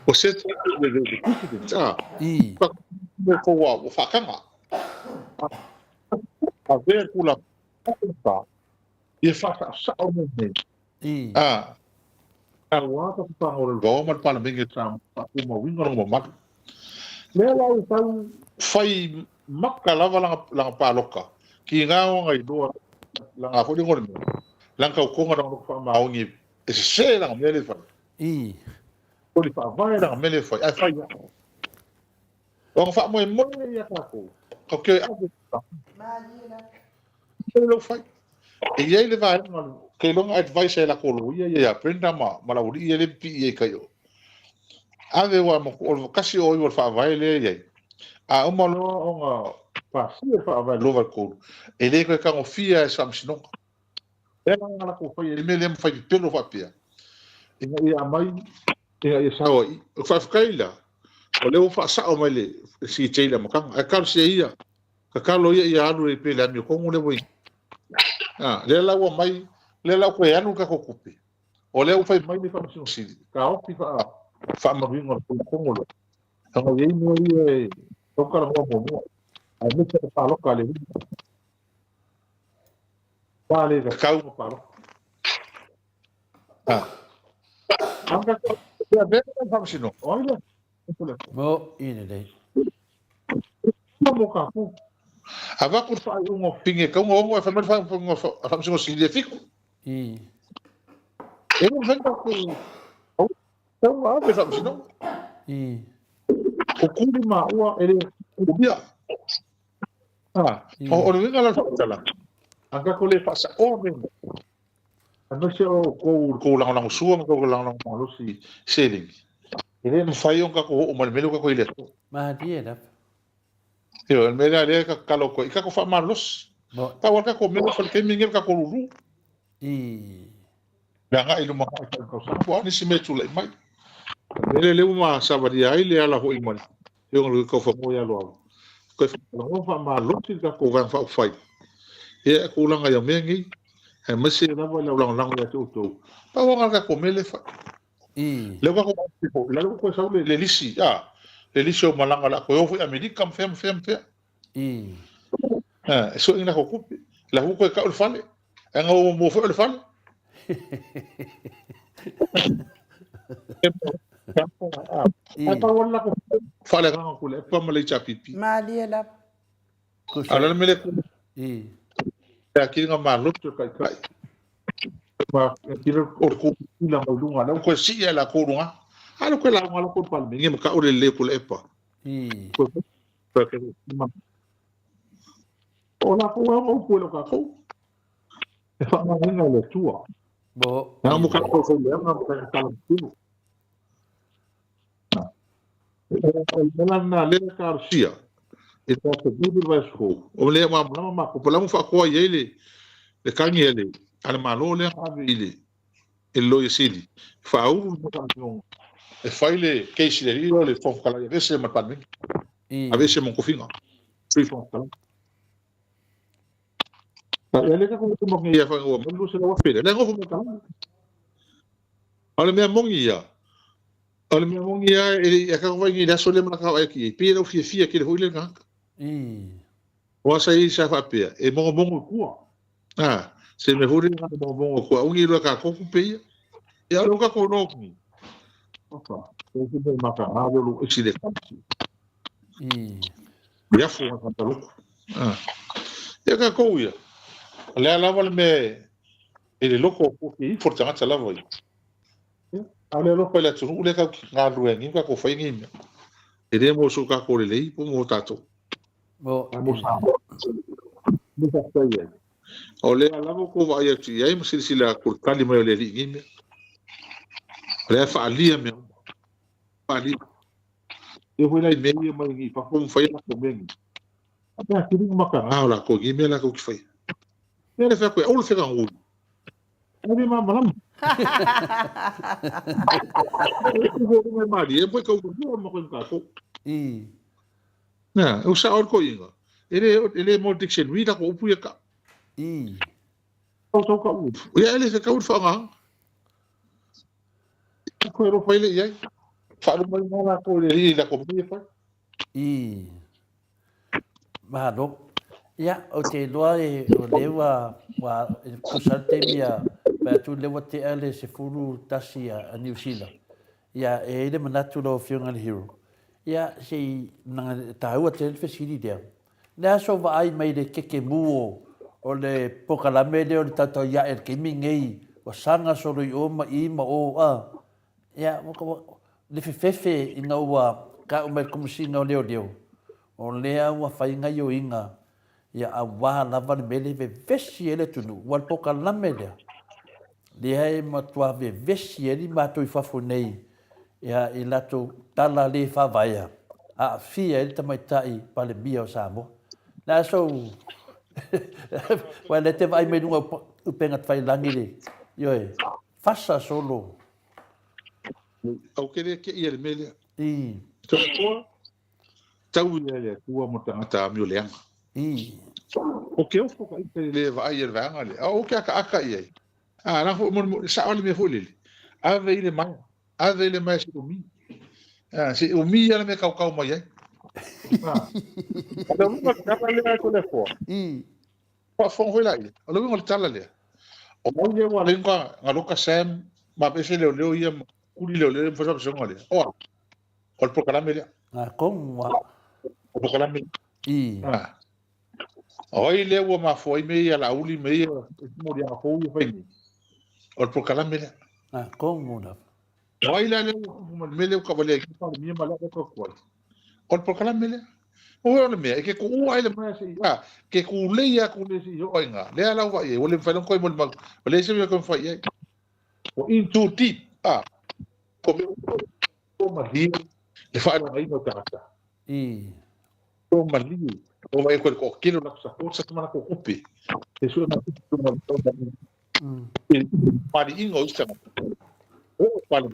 Speaker 7: O se le le president, a, ua faataga. Avea le Tulafono ia faasaosao mea nei. A, aua ka whakahoro roa ma le Palemene sa faatumauina lona mamalu. Lea la ua tau fai maka lava lana, lana paloka, ki ngā o ngai loa, lana foi lengo le mea, lana tautoga lana loto faamaoni e sese lana mea lea e fai. O le faavae lana mea lea e fai, ae fai lava. O ona faamoemoe lea ia tatou, tatou te ave i lou fai. E i ai le vaega, kei loga advice e latou loia ia ia Brenda ma, ma Laualii ia le pipii ai kai o. Ave ua ma, o le kasi o iwa le faavae lea i ai. A uma loa ona pasia le faavae 2023, e le toe tagofia e se faamasinoga. Lea la na latou fai ai le mea lea ma fai pepelo faapea. Ina ia aumai, ina ia sao ai. O faafetai la, o lea ua faasao mai le CJ i le amataga. Ae talosia ia, tatalo ia ia alu pe le amiotonu lea ua i ai. A, lea la ua aumai, lea la ua toe alu le tatou tupe. O lea ua fai mai le Faamasino Sili, taofi faamamaluina o le Tulafono lea, leaga e i ai mea ia e tatau ona talanoa muamua, aemaise le palota a le alii. Sa le tatau ona palota. A, a mea le Faamasino, o ai lea?
Speaker 1: Mo i lelei.
Speaker 7: Mo tatou. Avatu le faaiuga o Fini e tatau ona ono, ae fai mai le faaiuga a Faamasino Sili e fitu.
Speaker 1: I.
Speaker 7: E le mafai ona tatou tatau ona ave i le Faamasinoga.
Speaker 1: I.
Speaker 7: O Kuli maua e le kulia. Ah, o le uiga la o le faamatalaga, a tatou le faasaoa mea nei, aemaise o outou i le tou lagolagosua ma le tou lagolago malosi i seleni, e le mafai ona tatou oo mai i le mea lea ua tatou i ai i le aso.
Speaker 1: Malie lava.
Speaker 7: Ioe, o le mea lea lea e tatalo atu ai, i tatou faamalosi. Pau lava le tatou mea i le taimi lenei o le tatou lulu.
Speaker 1: I.
Speaker 7: Le agai i lumanai i tausaga po o a nisi mea e tulai mai. O le mea lea lea ua savalia ai le ala foi ma le Afioga i le Kaufanua ia Loau, toe faalogologo faamalosi le tatou Vaega Faaupufai i tulaga i mea nei, aemaise lava i lau lagolago ia te outou. Pau lava le tatou mea lea e fai. Lea ua tatou vaai foi, la ua toe sau le lisi, a, le lisi o malaga o le a toe o foi i Amerika ma fea ma fea ma fea. E sue ni latou tupe. La ua toe tau le fale. Ae na ua muamua foi o le fale. Ae pau lava le latou faaleagaga atu i le EPA ma le HRPP.
Speaker 4: Malie lava.
Speaker 7: A o le a le mea lea e Le atili malosi o taitai. Ma o le kukila mai luga, lea ua toe sii lava e latou luga. A lea ua toe lauga latou i le Palemene ma tau le lelei o Tuilaepa. O latou e ona upu e le o tatou. E faamamaina e le Atua. Leaga mo tatou faileaga ma tatou tala matino. O le mea la lena lea e talosia e tatou te le vaiaso fou. O lea malamalama matou, po o le a ua faatoa i ai le tagi a le Malo lea na ave i le Loia Sili, faaulu le faamasinoga e fai le case i le alii lea o le Fofoga Fetalai e aveese ma le Palemene, aveese ma tofiga, Sui Fofoga Fetalai. Ia lea tatou te nei ia whangaua mai 200,000 lea. Lea nofo mai taua. A o le mea moni ia, o le mea moni ia, e le i a vai nei le aso lea ma laka ai ki, pei lau fiafia tele foi le tagata. Aua sa i ai sa faapea, e mogomogo i tua. A, se mea foi lea e mogomogo i tua, aua ne i iloa e tatou tupe ia. Ia o lea ua tatou iloa atu nei. Oka, e se mea mataga lea o lou esi le ekalesia. Le afu o tagata lotu. A. Ia tatou ia, o le a lava le mea e le loto o te ifo le tagata lava ia. Ia, a o le alofa i le atunuu lea tatou te galulue ai nei ma tatou faia nei mea. E le mo so tatou lelei po mo tatou.
Speaker 1: Mo
Speaker 7: Mo Samoa. Mo faafetai ai. O lea lava ua outou vaai atu i ai ma silasila atu i le tali mai o le Alii i nei mea. O lea e faaalia mea uma. Faaalia. E foi la i mea ia mai i fafo ma fai latou mea nei. A pe a tele ni mataga o latou i nei mea latou te faia. Mea le fai atu e aua le fegaguli. Ai le malamalama. E malie e kau ma koe tatou. Na, o sao le koiga. E le e le mo dictionary la ko upu ia ka. Tau tau ka upu. Ia ele se kau le whaanga. Koe alofa ai le i ai. Whaaluma i ngā lākou i le alii i lako mai e whai.
Speaker 1: Malo. Ia, ou te iloa e, o lea ua, ua e tusa le taimi a, vaai atu lea ua tea le 11 a, a Niu Sila. Ia, e i ai le manatu lau Afioga i le Hero. Ia, se i, leaga e taua tele le fesili lea. Le aso vaai mai le kekemu o, o le polokalame lea o le tautauiaʻe i le taimi lenei, ua saga solo i o ma i ma o, a. Ia, le fefefe ina ua kau mai le Komesina o Leoleo, o lea ua fai gaioiga, ia auā lava le mea lea e vevesi ai le atunuu. Ua le polokalame lea, lea e matua vevesi ai le matou i fafo nei, ia, i latou tala le faavaea, aafia ai le tamaitai Palemia o Samoa. Le a sou... Aua o lea e te vaai mai luga o upega tafailagi le, ioe, fasa solo.
Speaker 7: Ou ke le teʻi i le mea lea. Toleafoa, tau ia i le Atua mo tagata amio leaga. O ke ofo ka ita i le vaai i le vaega lea, a ou ke akaaka i ai. A la foi molimoli, sao le mea foi lele, ave i le maea, ave i le maea se umi. A, se umi ia le mea kaukau mai ai. A, o le uiga o le tala lea Toleafoa, faafofoga foi la ia, o le uiga o le tala lea, o ai lea ua ala ai ona loka Sam ma aveese leoleo ia ma kuli leoleo ia ma fai faamasinoga lea, o a? O le polokalame lea.
Speaker 1: A, komu a.
Speaker 7: O le polokalame. A. O ai lea ua mafua ai mea ia Laauli ma ia moliaga fou ia fai nei? O le polokalame lea.
Speaker 1: A, komu lava.
Speaker 7: O ai la lea ua tupu ma le mea lea ua kavalia ai Palemia ma le ua tau ai? O le polokalame lea. O le mea, e ke kuua ai le maea se i, a, ke kūlei aku le se i o ai ngā. Lea lau vai e, ua le mawhai long koe mo le mau. O le se mea koe mwhai ai. O in too deep, a, ko mea o malie, le whaelagaina o tagata. O malie, o vai koe ko kilo la support sa mana ko kupe. E sua na kupe ma le tau E pali inga o isa. O pali.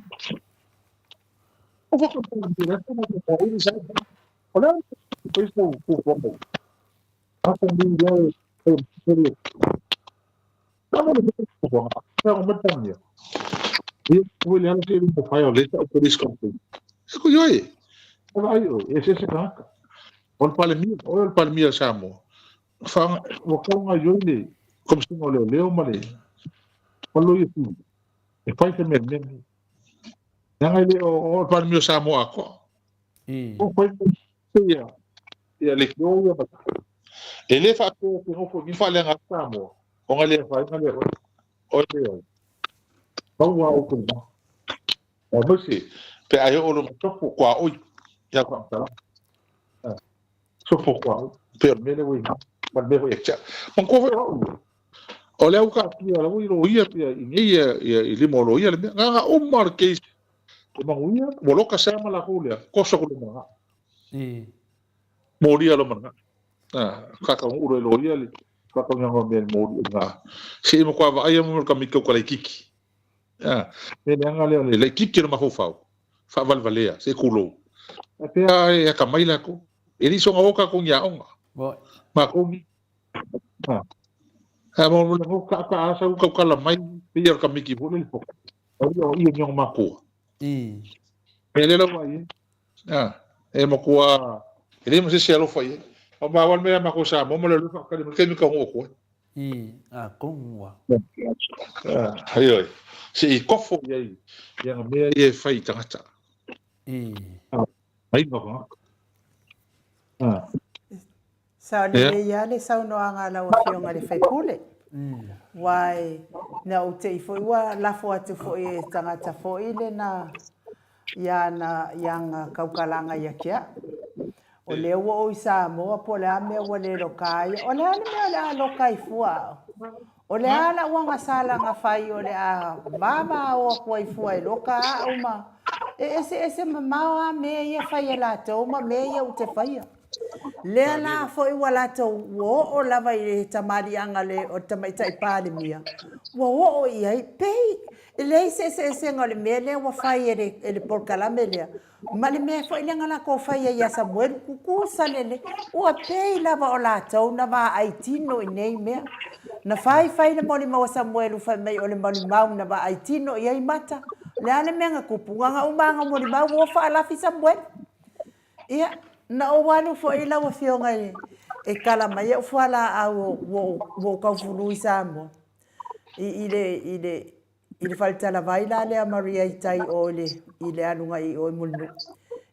Speaker 7: O whaka pali ni rata na ko uri sa. O la ko iso ko ko. A ko ni le o le. Kama le ko ko. Sa o mata ni. Ia ko le ala se mo fai o le sa o police complaint. E ko yoi. O ai o e se se ka. O le Palemia, o le Palemia o Samoa. Fa ua kau ngā yoi le Komisina o Leoleo ma le ma loia sili. E fai se mea mea nei. Leaga e le o o le Palemia o Samoa atoa. O fai se ia ia le kio ia ma E le faapea te nofo ni faaleaga atu Samoa. O ngā lea fai ngā lea oi. O le oi. Maua o te ma. O mese, pe ai o lo topo kua oi. Ia ka mtala. Sopo kua oi. Pe o mele oi. Ma le mea foi e tia. Ma kua foi au. O le au ka pia la oi ro ia pia i nei ia ia i lima o lo ia le mea. Ngā ngā uma le case. O mangu ia, ua loka sea ma la lea. Koso ko le manga. Moria lo manga. Ah, kaka uro e lo ia le kaka ngā mea mori ngā. Se i mo kua vaai mo ka mika ko kiki. Ah, me le anga lea le laikiki o le mafaufau. Faavalevalea, se kulou. A pea e akamai lākou. E le i soga o kākou ni aoga. Mākou ni. Ah. A mo le mo ka ka asa u kaukala mai pe ia o le kamiki foi le poka. O ia o ia ni o makua. E le lau ai. Ah, e makua e le mo se se alofa ia. O ma wal mea mako sa mo mo le lufa kali mo kemi ka ngo ko.
Speaker 1: I a kongua.
Speaker 7: Ah, hai oi. Se i kofo ia i ia nga mea ia e fai i tangata.
Speaker 1: I.
Speaker 7: Ah, mai nga ka. Ah.
Speaker 4: Sao lelei lava le saunoaga a lau Afioga i le sui usufono. Aua na ou te i foi ua lafo atu foi e tagata foi lena i ana i ana kaukalaga ia ki au. O lea ua ou i Samoa po o le a mea ua le loka ai. O le a le mea o le a loka ai fua au? O le a la'u agasala na fai o le a vavao aku ai fua e loka a'u ma e eseese mamao a mea ia fai e latou ma mea ia ou te faia. Lea la foi ua latou ua oo lava i le tamaliiaga le o le Tamaitai Palemia, ua oo i ai, pei e leai se eseesega o le mea lea ua fai e le, e le polokalame lea, ma le mea foi lea na latou faia ia Samuelu, tutusa lelei. Ua pei lava o latou na vaai tino i nei mea. Na fai fai le molimau a Samuelu fai mai o le molimau na vaai tino i ai mata. O le a le mea na tupu? Na ona uma lava na molimau ua faalafi Samuelu. Ia, na ou alu foi lau Afioga e kala mai au fualaau ua ou taufulu i Samoa i le, i le, i le faletalavai la lea Maria i tai o i le, i le aluga i o i Mulinuu.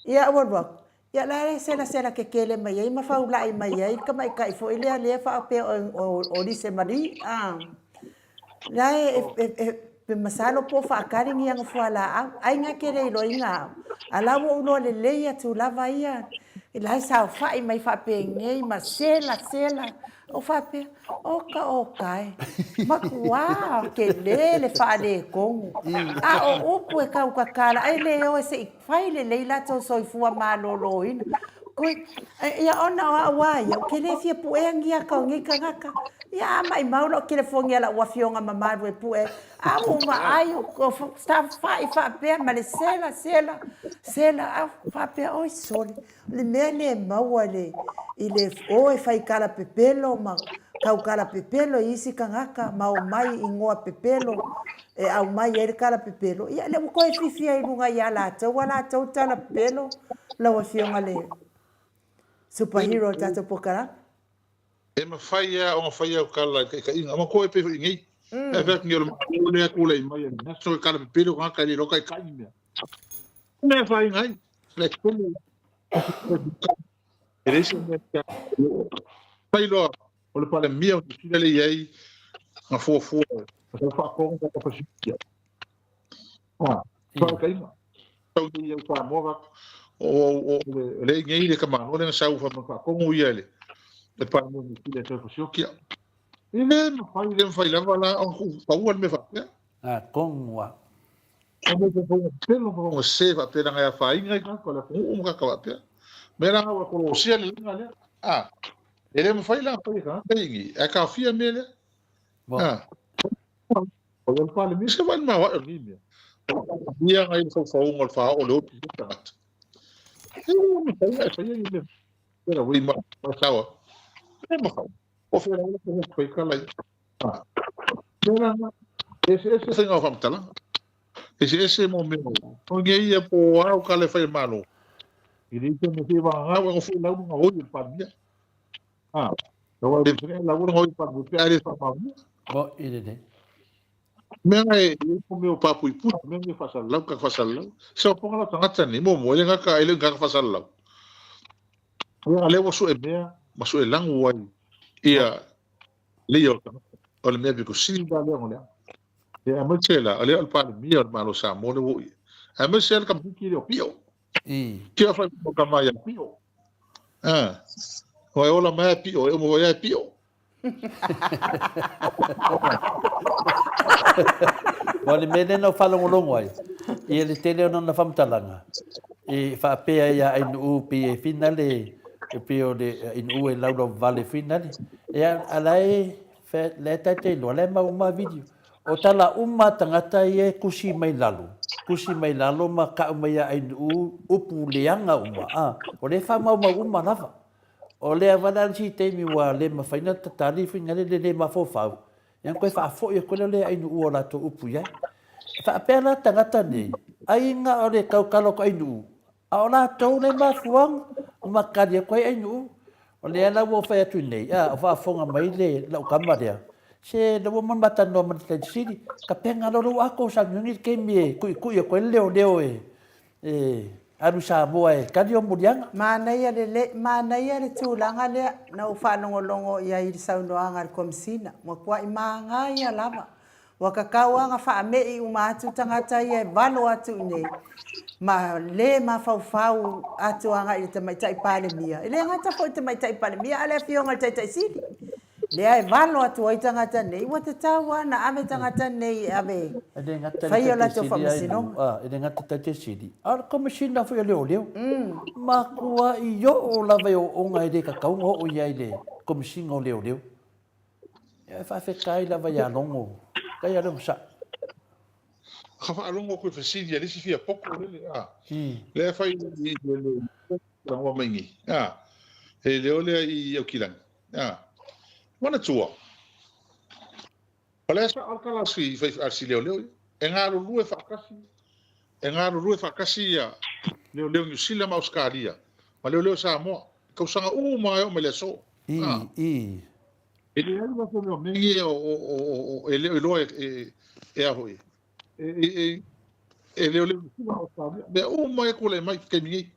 Speaker 4: Ia, ua alu atu, ia la e selasela kekele mai ai ma faulai mai ai le tamaitai foi lea lea faapea o, o Lise Marie, a. La e, e, e, e masalo po o faakali ni ana fualaau, ai na ke le iloa au. A la ua ou iloa lelei atu lava ia, la e saofai mai faapenei ma sela sela. Ou faapea, oka oka e, matua tele le faaletonu. A o upu e tautatala, ai le o e se i fai lelei latou soifua maloloina. Kui, ia ona o a'u a ia, ou te le fia pu'ea ni aka o nei tagata. Ia a maʻimau lo'u telefoni a la'u afioga mamalu e pu'e, a ua ou vaai o safa'i faapea ma le sela, sela, sela, a faapea, oi sole, o le mea lea e maua i le, i le o e fai tala pepelo ma tautala pepelo i isi tagata ma omai i igoa pepelo e aumai ai le tala pepelo, ia lea ua toe fifi ai i luga ia latou a latou tala pepelo, lau Afioga le superhero o le tatou polokalame.
Speaker 7: E mafai lava ona fai au tala i le taitaiga. Manatua e pei foi i nei. E fai atu nei o le Malo lea e tulai mai e national e tala pepelo tagata e le iloa taitai ni mea. O le mea e afaina ai, le tele e leai se mea fai loa o le Palemia o Niu Sila lea e i ai na fuafua e tau faatonu ka Pasifika. Ah, faataitaiga. Tau nei au Samoa o o o le nei le tamaloa lea na sau fa faatonu ia le le Palemia o Niu Sila e tau fasioki. E le mafai, le mafai lava la ona tuupaua le mea faapea.
Speaker 1: Ah, tonu lava.
Speaker 7: O mea faapea pelo ma ona se faapea leaga e afaina ai tagata o le atunuu ma tagata faapea. Mea la ua kolosia le laga lea. Ah, e le mafai la ona fai e tagata ia i ae taofia mea lea. Ah, o le Palemia se vai ma o ni mea. Ia ngai le faufauga o le faaoo o le oti o tagata. E le mafai la e fai ai mea. Pera ui ma ma sawa. E mafai. O fea la ko fai kala i. Ah. Mea la eseese faiga o faamatalaga. Eseese mo mea o nge ia po a o kala e fai e Malo. I le ite me te wangau e ngofu lau nga hoi o le Palemia. Ah. Aua le mafai lau nga hoi Palemia pe a le whaamaonia.
Speaker 1: Mo i le nei.
Speaker 7: Mea e i mo mea o papuipui, mea mea faasalalau, kaka faasalalau. Se o ponga lau tagata nei, mo mo, ele ngaka, ele ngaka faasalalau. Ia, lea ua sue mea, ma sue lagu ai, ia, le ia o le tagata. O le mea pito sili la lea o lea. Ia, aemaise la, o lea o le Palemia o le Malo o Samoa lea ua oo i ai. Aemaise le tamaitiiti lea o Pio. Kia whai mo ka mai a Pio. Ah. Wai ola mai a Pio, e uma foi a Pio.
Speaker 1: Mo le mea lea na ou faalogologo ai, ia le tele o lona faamatalaga, e faapea ia Ainuu pei e finale, e pei o le Ainuu e laulauvale finale. Ia, a la e, la e taitai loa, la e mau uma video. O tala uma a tagata ia e tusi mai lalo, tusi mai lalo ma kau mai ia Ainuu upu leaga uma, a, o lea e faamaumau uma lava. O lea wale a le isi taimi ua le mafai na tatali finale le le mafaufau, ia koe faafoi atu lea o le Ainuu o latou upu i ai. E faapea la tagata nei, aiga o le tautalo atu Ainuu, A o latou le mafuaaga ma kali atu ai Ainuu. O lea la ua ou fai atu nei, a o faafofoga mai le lau tama lea, se lea ua uma ona ma talanoa ma le Taitaiseili, tapena loa lou ato sauniuni le taimi e tuitui atu ai le leoleo e alu i Samoa e tali ou muliaga.
Speaker 4: Manaia lelei, manaia le tulaga lea na ou faalogologo i ai i le saunoaga a le Komesina, ua matuai manaia lava Ua tatau lava ona faame'i uma atu tagata ia e valo atu i inei ma le mafaufau atu agai i le Tamaitai Palemia. E le gata foi i le Tamaitai Palemia a o le Afioga i le Taitai Sili lea e valo atu ai tagata nei. Ua tatau lava ona ave tagata nei e ave e fai a latou faamasinoga.
Speaker 1: E le gata i le Taitai Sili, a o le Komesina foi a Leoleo. Matuai oo lava i ooooga e le tatau ona oo i ai le Komesina o Leoleo. E faafetai lava ia Logo. Faafetai ia Logo sa.
Speaker 7: Ka faalogo atu i fesili a le isi fia poto lele a. Lea fai i le talanoa mai nei a. E leo lea i Aukilani a. Manatua. O lea sa o le tala a si fai a si leoleo ia. E galulue faatasi e galulue faatasi ia leoleo Niu Sila ma Ausetalia ma leoleo Samoa. I tausaga uma e oo mai le aso.
Speaker 1: I, i.
Speaker 7: E leai la se mea o mea ia o e le o iloa e e a foi e e e leoleo Niu Sila ma Ausetalia. Mea uma e tulai mai i taimi nei.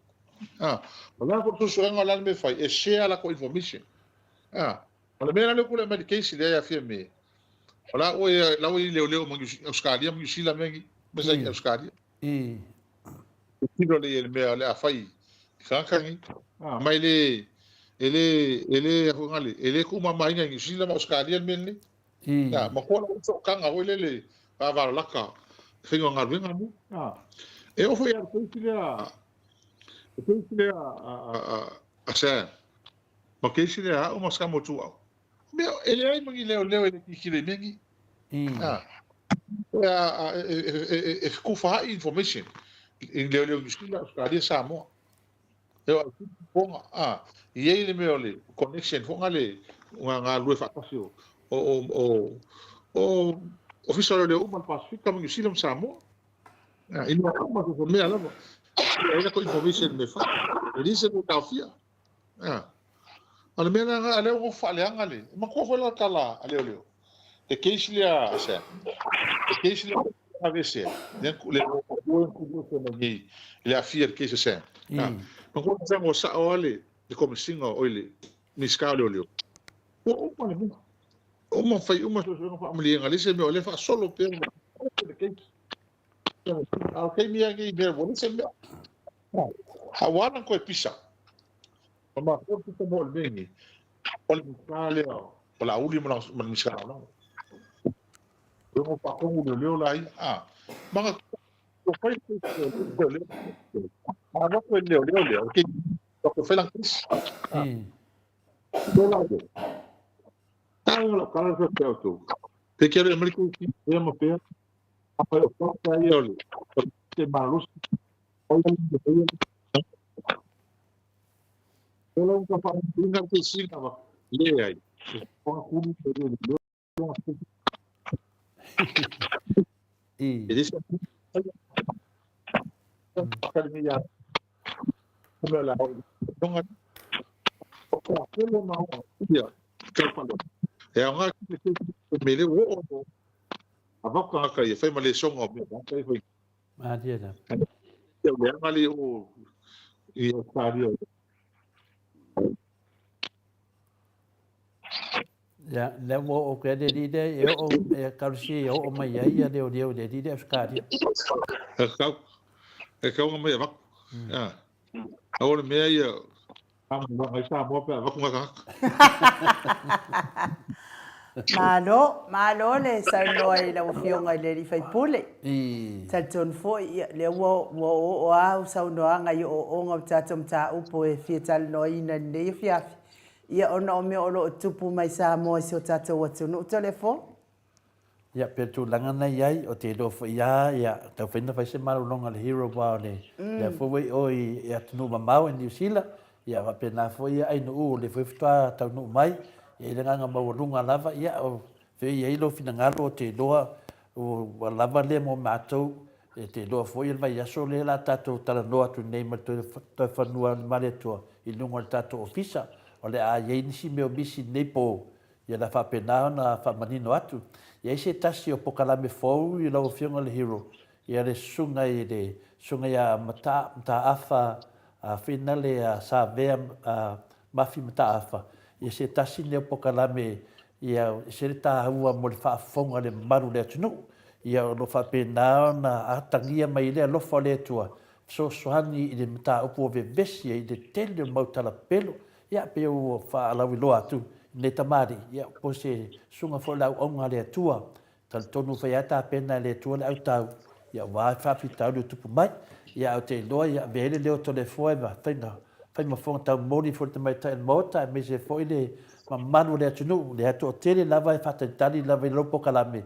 Speaker 7: A, o le a foi le suesuega o le a le mea e fai, e share latou information. A, O le mea la lea ua tulai mai le case lea ia Fiame, o la ua la ua i leoleo ma Ausetalia ma Niu Sila mea nei, ma sa i Ausetalia. Tiro le i le mea o le a fai i tagata nei. Ma e le e le e le ngale e le tuumamaina i Niu Sila ma Ausetalia le mea lenei. Ma koa la sootaga foi lele vavalaka faiga o galuega nei. E oo foi ia le case lea, le case lea a A Sam, ma keisi lea a a'u ma Samo Tuuau. Mea, e leai ma ni leoleo e le tilotilo i mea nei. A, a, e, e, e, e fetufaai information i ni leoleo i Niu Sila, Ausetalia, Samoa. E o ai poga, a, i ai le mea o le connection foi na le ga galulue faatasi o, o, o, o, o Ofisa o Leoleo uma o le Pasefika ma Niu Sila ma Samoa. I mea uma so mea lava. E ai la ko information me fa. E le se mo taofia. O le mea la lea ua faaleaga le. E matua foi la tala a leoleo. Le case lea a Sam. Le case lea aveesea. Le le le nei le aafia le case a Sam. Matua Sam ua sao lava le Komesina oi le Minisita o Leoleo. Ua uma le mea. Uma fai uma suesuega faamalieina leai se mea o lea e faasolo pea le case. A o taimi lava nei mea ua leai se mea. A ua ala ona toe pisa. Ma mafua le pisa mo le mea nei. O le Minisita lea o Laauli ma le Minisita Lagolago. E ono faatonu leoleo la ia. A, ma na fai leoleo. A avatu e le leoleo lea, o le keiki, o fai lana case.
Speaker 1: Malie la. Ia, lea ua oo atu ai le alii lea e oo, e kalosia ia oo mai ai ia leoleo i le alii lea Ausetalia.
Speaker 7: E tatau, e tatau ona mai avatu. Aua le mea ia, ai Samoa pe avatu na tagata.
Speaker 4: Malo, malo le saunoa i lau Afioga i le alii faipule. Talitonu foi, ia, lea ua, ua oooo lava au saunoaga i ooooga o tatou mataupu e fia talanoaina i lenei afiafi. Ia ona o mea o lo o tupu mai Samoa i si o tatou atunuu Toleafoa.
Speaker 1: Ia, pei o le tulaga na i ai, o te iloa foi lava, ia, taumafai ona fai se malologa a le Hero aua o le lea foi ua i o i atunuu mamao i Niu Sila, ia faapena foi ia Ainuu o lea foi faatoa taunuu mai, e i ai le agaga maualuga lava, ia, o fea e i ai lou finagalo, ou te iloa ua lava lea mo matou, e te iloa foi o le vaiaso lea o le a tatou talanoa atu nei ma le toe fanua ma le Atua i luga o le tatou ofisa, o le a i ai nisi mea o misi i lenei po, ia o le a faapena ona faamanino atu. E i ai se tasi o pokalame fou i lau Afioga i le Hero, ia le susuga i le Susuga ia Mataafa Finale Savea Mafi Mataafa, ia se tasi lenei o pokalame ia e ese le taua mo le faafofoga a le mamalu o le atunuu. Ia o lo o faapena ona atagia mai ai le alofa o le Atua fesoasoani i le mataupu ua vevesi ai i le tele o mau tala pepelo. Ia pei ua faalauiloa atu i lenei tamalii, ia po o se susuga foi o le auauna a le Atua Talitonu fai lava tapena e le Atua le autau, ia aua faafitauli o tupu mai. Ia ae ou te iloa ia avea ai le leo o Toleafoa e fai fai ma fofoga taumoli foi le tamaitai o le Maota aemaise foi le mamalu o le atunuu, lea toatele lava e faatalitali lava i lou polokalame,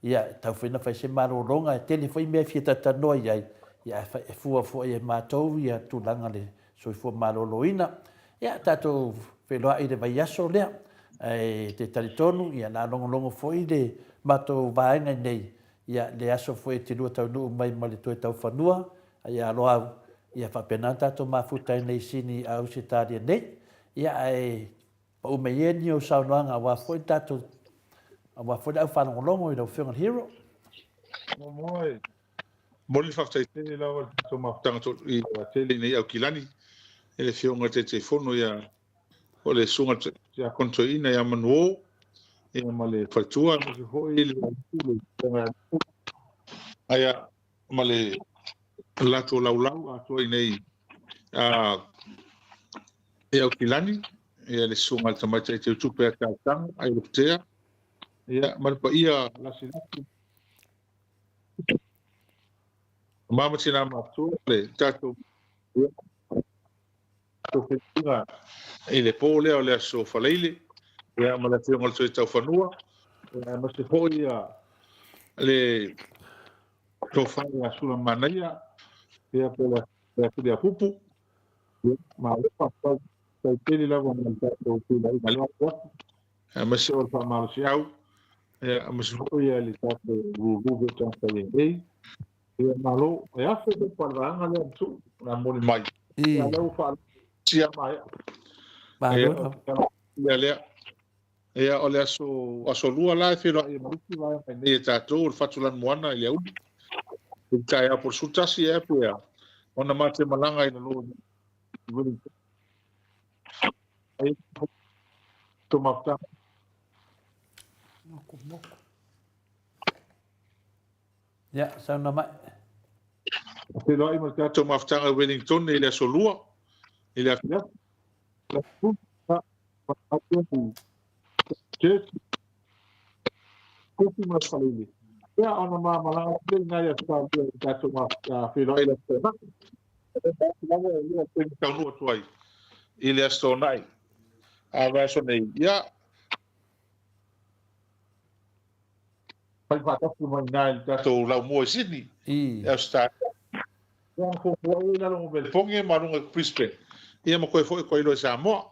Speaker 1: ia e tatau foi ona fai se malologa, e tele foi mea e fia talatalanoa i ai, ia ae e fua foi e matou ia tulaga o le soifua maloloina. Ia tatou feiloai i le vaiaso lea, ae te talitonu ia na logologo foi le matou vaega i nei, ia le aso foi e te lua taunuu mai ma le toe taufanua, ia aloau, ia faapena ona tatou mafuta ai nei i Sini a Ausetalia nei. Ia ae pau mai ia ni ou saunoaga aua foi le tatou aua foi le au faalogologo i lau Afioga i le Hero.
Speaker 7: Muamua e momoli le faafetai tele lava i le tatou mafutaga tele i nei Aukilani i le Afioga i le Taitaifono ia o le Susuga i le Tiakono Toeaina ia Manuo ia ma le faletua aemaise foi le aia ma le latou laulau atoa i nei i Aukilani ia le Susuga i le Tamaitai Teutupe ia Tautaga ai Lokutea ia ma le paia lasilasi Mama tina matutua le tatou. tatou feiloaiga i le po lea o le Aso Faraile, ia ma le Afioga i le Sui Taufanua, ia aemaise foi ia le Tofa ia Sulamanaia, ia po o le Tuliapupu. Ia, malo faafetai, faafetai tele lava mo le tatou feiloaiga i lea afiafi, aemaise o le faamalosiau, ia aemaise foi le tatou lulu foi sa fai ai nei. Ia malo, e afe pepa a le vaega lea Matuu na momoli mai. Ia lea ua faalosia maea.
Speaker 1: Malo.
Speaker 7: Ia lea. Ia o le aso aso lua la e feiloai ai ma le isi vaega i nei e tatou o le Fatu Lanumoana i le aoauli. I le taeao po o le 11 ea pe a ona ma te malaga i lalo i Wellington. Ai to mafutaga.
Speaker 4: Moku moku.
Speaker 1: Ia, saunoa mai.
Speaker 7: Feiloai ma le tatou mafutaga i Wellington i le aso Lua i le afiafi. Kofi ma le Faleile. Ia, ona ma malaga atu lea i ina i Ausetalia i le tatou feiloai i le Aso Toonai. Lava e lua taimi taunuu atu ai i le Aso Toonai a vaiaso nei. Ia, fai faatasi mai ina i le tatou laumua i Sydney, i Ausetalia. Ia, ona fuafua ai i lalo o Melbourne ma luga i Brisbane. Ia ma toe foi atu ai loa i Samoa.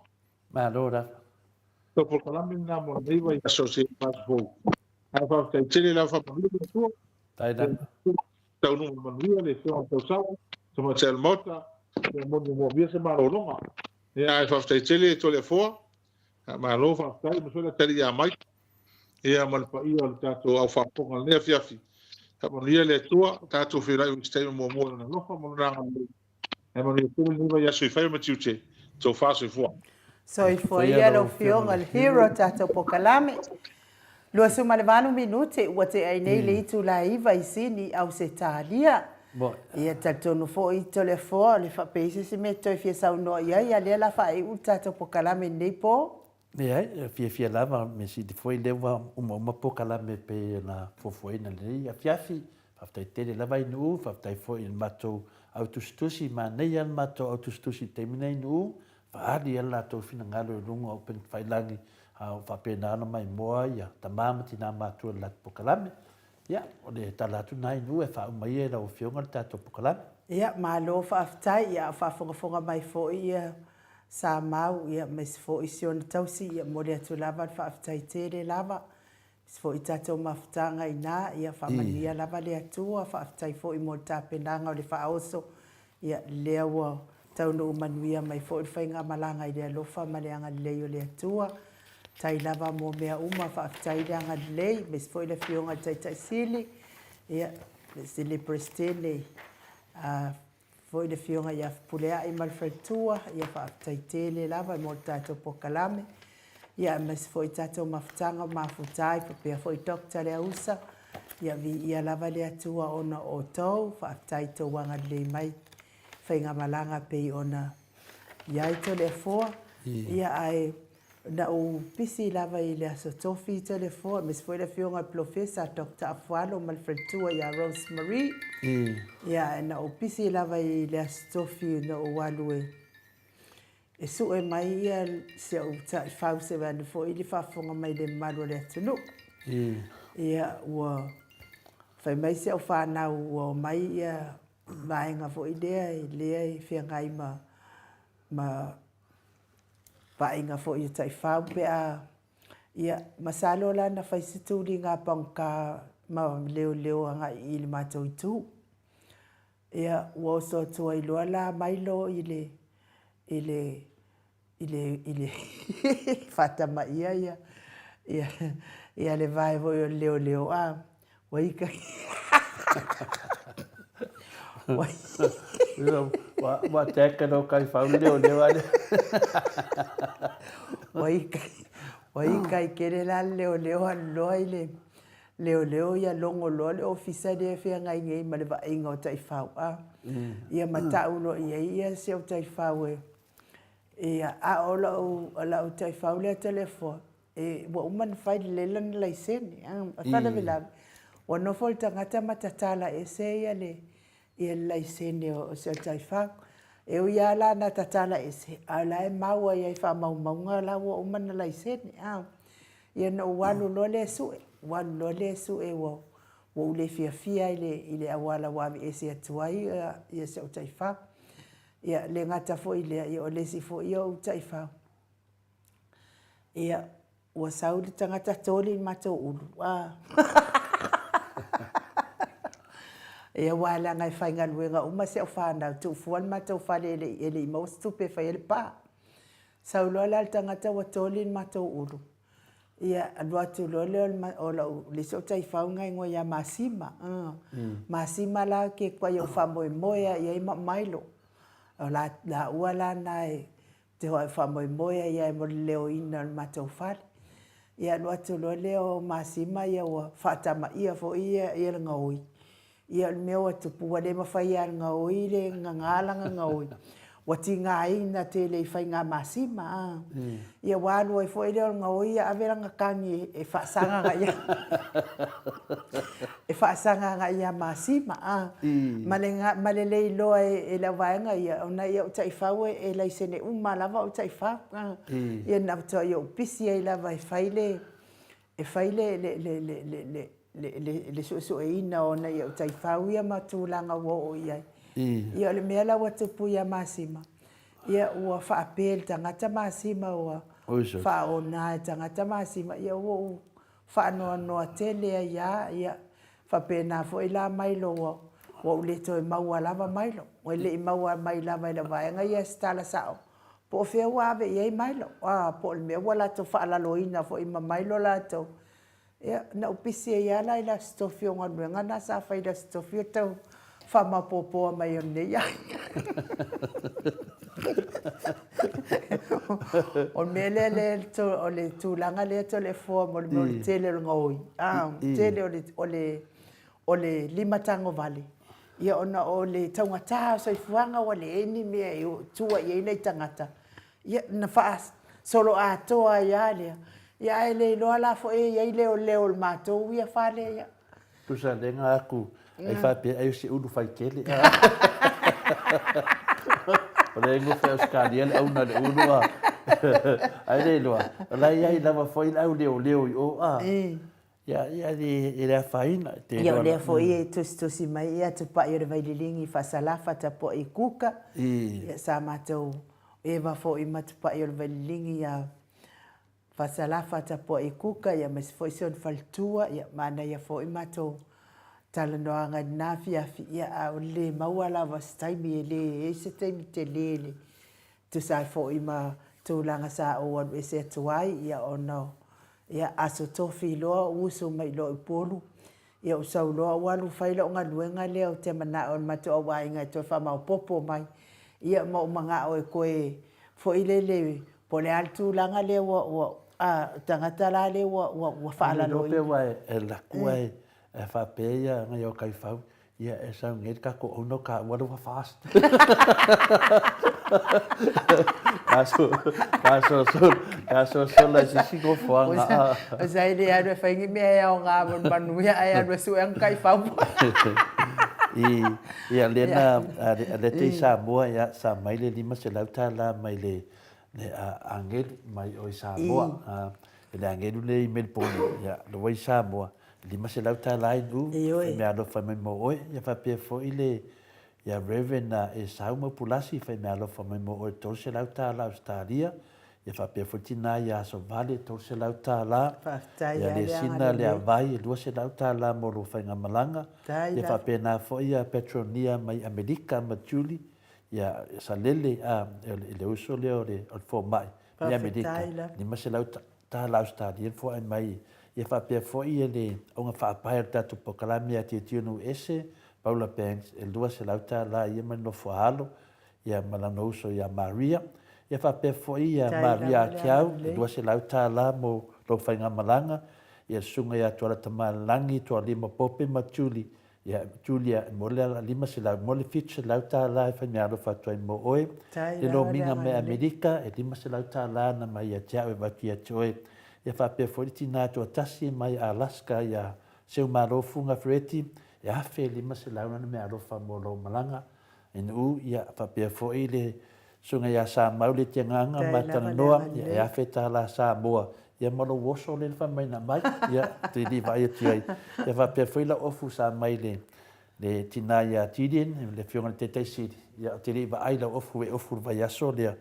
Speaker 1: Malo lava.
Speaker 7: So polokalame lena mo lenei vaiaso seia vaiaso fou. Ae faafetai tele lava faamanuia le Atua.
Speaker 1: Faafetai lava.
Speaker 7: Taunuu ma le manuia le Afioga i le Tausaga, Tamaitai o le Maota, ia moni ua moomia se malologa. Ia ae faafetai tele Toleafoa, malo faafetai aemaise foi le atalii ia Mike, ia ma le paia o le tatou au faafofoga i lenei afiafi. Faamanuia le Atua, tatou feiloai i se taimi muamua i Lona alofa ma Lona agalelei. Ae manuia tele lenei vaiaso i faiva ma tiute. Tofa soifua.
Speaker 4: Soifua ia lau Afioga le hero tatou pokalame. 28 minute ua tea ai nei le itula e 9 i Sini Ausetalia. Ia talitonu foi Toleafoa o le faapea se isi mea e toe fia saunoa i ai a lea la faaiu le tatou pokalame i lenei po.
Speaker 1: Leai, e fiafia lava, mea sili foi lea ua umauma pokalame pei ona fuafuaina i lenei afiafi. Faafetai tele lava i Nu'u, faafetai foi i le matou au tusitusi, manaia le matou au tusitusi i le taimi lenei i Nu'u, faaali ai le latou finagalo i luga o upegatafailagi a o faapena ona maimoa ia tama ma tina matutua i le latou pokalame. Ia, o le tala atu lena i Nu'u e faauma ia e lau Afioga le tatou pokalame.
Speaker 4: Ia, malo faafetai, ia a o faafogafoga mai foi ia Samau, ia aemaise foi si ona tausi, ia momoli atu lava le faafetai tele lava. Aemaise foi tatou mafutaga ina, ia faamanuia lava le Atua, faafetai foi mo le tapenaga o le faaoso, ia lea ua taunuu manuia mai foi le faigamalaga i le alofa ma le agalelei o le Atua. Tai lava mo mea uma, faafetai le agalelei, aemaise foi le Afioga i le Taitai Sili, ia, le Peresetene, foi le Afioga ia Fepuleai ma le faletua, ia faafetai tele lava mo le tatou polokalame, ia aemaise foi tatou mafutaga o mafuta ai faapea foi Doctor Leausa, ia viia lava le Atua ona o outou, faafetai i tou agalelei mai i faigamalaga pei ona i ai Toleafoa, ia ae Na ou pisi lava i le Aso Tofi Toleafoa, aemaise foi le Afioga i le Polofesa Doctor Afualo ma le faletua ia Rose Marie. Ia, ae na ou pisi lava i le Aso Tofi na ou alu e e sue mai ia si au taifau se vaeane foi le faafofoga mai le mamalu o le atunuu. Ia, ua fai mai si au fanau ua omai ia vaega foi lea lea e feagai ma ma vaaiga foi o taifau pe a, ia, masalo la na fai se tuliga pagota ma leoleo agai i le matou itu. Ia, ua oso atu ai loa la Milo i le, i le, i le, i le faatamaia ia, ia, ia le vae foi o le leoleo, a, Ua ika.
Speaker 1: Ua teka no kai whau leo leo ale.
Speaker 4: Ua ika. Ua ika i kere la leo leo alu loa i le leo leo ia logo loa le ofisa lea e feagai nei ma le vaaiga o taifau a. Ia ma tau loa i ai ia si au taifau e ia a o lau taifau lea Toleafoa E, ua uma ona fai lelei lana laisene. A faalavelave, ua nofo le tagata ma tatala ese ia le, ia le laisene o, o si au taifau. E ui lava la na tatala ese, a o la e mau ai i faamaumauga la ua uma ona laisene, a. Ia na ou alu loa lea e sue, ua alu loa lea e sue ua ua ou le fiafia i le i le auala ua aveese atu ai ia si au taifau. Ia le gata foi i lea, ia o le isi foi ia o ou taifau, ia ua sau le tagata toli i le matou ulu, a. Ia aua leaga e faigaluega uma si au fanau, tuufua le matou fale e le i e le i maua se tupe e fai ai le pa. Sau loa la le tagata ua toli le matou ulu, ia alu atu loa lea o lau, le isi ou taifau na igoa ia Masima, Masima la ke kuai ou faamoemoe lava i ai ma Milo. O laua la na e te faamoemoe ai lava mo le leoina o le matou fale. Ia alu atu loa lea o Masima ia ua faatamaia foi ia le gaoi. Ia o le mea ua tupu, ua le mafai lava e le gaoi le gaga lana gaoi, ua tigaina tele i faiga masima a. Ia ua alu ai foi lea o le gaoi ia ave lana tagi e faasaga agai ia e faasaga agai ia Masima a. Ma le ma le le iloa e le auvaega ia, ona ia ou taifau e laisene uma lava ou taifau a. Ia na matuai ou pisi ai lava e fai le e fai le, le, le, le, le, le, le, le, le suesueina o nai au taifau ia ma tulaga ua oo i ai. Ia o le mea la ua tupu ia Masima, ia ua faape e le tagata Masima ua faaona e tagata Masima, ia ua ou faanoanoa tele ai lava, ia faapena foi la Mailo ua ua ou le toe maua lava Mailo. Ua le i maua mai lava i lau vaega ia se tala sao Po o fea ua ave i ai Milo? A, po o le mea ua latou faalaloina foi ma Milo latou. Ia, na ou pisi ai lava la i le Aso Tofi o galuega na sa fai i le Aso Tofi o tau faamaopoopoa mai o lenei aiga. O le mea lea le, o le tulaga lea Toleafoa mo le mea o le tele o le gaoi, a, tele o le, o le, o le limatagovale, ia ona o le taugata o soifuaga ua leai ni mea e tua i ai nai tagata, ia na faasoloatoa ai lava lea, ia ae le iloa la foi e i ai leoleo o le matou ia fale ia.
Speaker 1: Tusa lega aku ai faapea ai o se ulu faitele. O lea e gofe Ausetalia le auna le ulu a. Ai le iloa, o la e i ai lava foi le au leoleo i o a. Ia, ia, e le afaina.
Speaker 4: Te Ia, o lea foi e tusitusi mai ia Tupai o le Vaililigi i Faasalafa tapuai i Kuka. Ia, sa matou eva foi ma Tupai o le Vaililigi ia Faasalafa tapuai i Kuka, ia aemaise foi si ona faletua, ia manaia foi matou talanoaga i lena afiafi, ia a o le le maua lava o se taimi, e leai se taimi tele le tusa ai foi ma tulaga sa ou alu ese atu ai, ia ona o Ia, aso tofi loa ou usu mai loa i Upolu, ia ou sau loa ou alu fai lau galuega lea ou te manao i le matou au aiga e toe faamaopopo mai, ia ma ou manao e toe foi lele po o le a le tulaga lea ua, ua, a, tagata la lea ua, ua, ua faalaloina.
Speaker 1: Pe ua e laku ae faapea ia nai o kaifau, Ia e sau nei le tatou owner o taua lea ua fast. Ta sosola i se isi nofoaga.
Speaker 4: O sa e le alu e fai ni mea e aoga mo le manuia ae alu e sue ana taifau.
Speaker 1: Ia lea na lea te i Samoa ia sa mai le $500 mai le agelu mai o i Samoa. E le agelu lea i Melbourne ia lea ua i Samoa. $500 i nu, fai meaalofa mai mo oe. Ia faapea foi le ia Reverend Esau Maupulasi, fai meaalofa mai mo oe $300 Ausetalia. Ia faapea foi le tina ia Asovale, $300. Ia Lesina Leavai, $200 mo lou faigamalaga. Ia faapena foi ia Petronia mai Amerika ma Julie, ia Salele, le uso lea o le fomai mai Amerika, $500. Tala Ausetalia na foai mai ia faapea foi le auga faapae o le tatou polokalame a Tietio Nuu Ese, Paula Banks, e 200 tala ia ma le nofo a alo ia ma lana uso ia Maria. Ia faapea foi ia Maria Akiau, e 200 tala mo lou faigamalaga, ia susuga ia Tuala Tamalelagi, Tualima Pope ma Julie Ia, Julia, e mo le ala 500, mo le $700 tālā e whaimeaalofa atu ai mō oe. Le lomiga me Amerika, e $500 tālā na mai ia te au e vatu ia te oe. Ia faapea foi le tinā tuatasi mai Alaska ia Seumalo Funga Fereti, e $1,500 lana meaalofa mo lou malaga. i Nu'u, ia, faapea foi le Susuga ia Samau Letiagaga ma talanoa, ia, e $1,000 Samoa, ia ma lou oso lea na fai mai na aumai, ia, ou te le i vaai atu i ai. Ia faapea foi lau ofu sa aumai i le tina ia Gideon, le Afioga i le Taitai Sili, ia, ou te le i vaai i lau ofu e ofu i le vaiaso lea.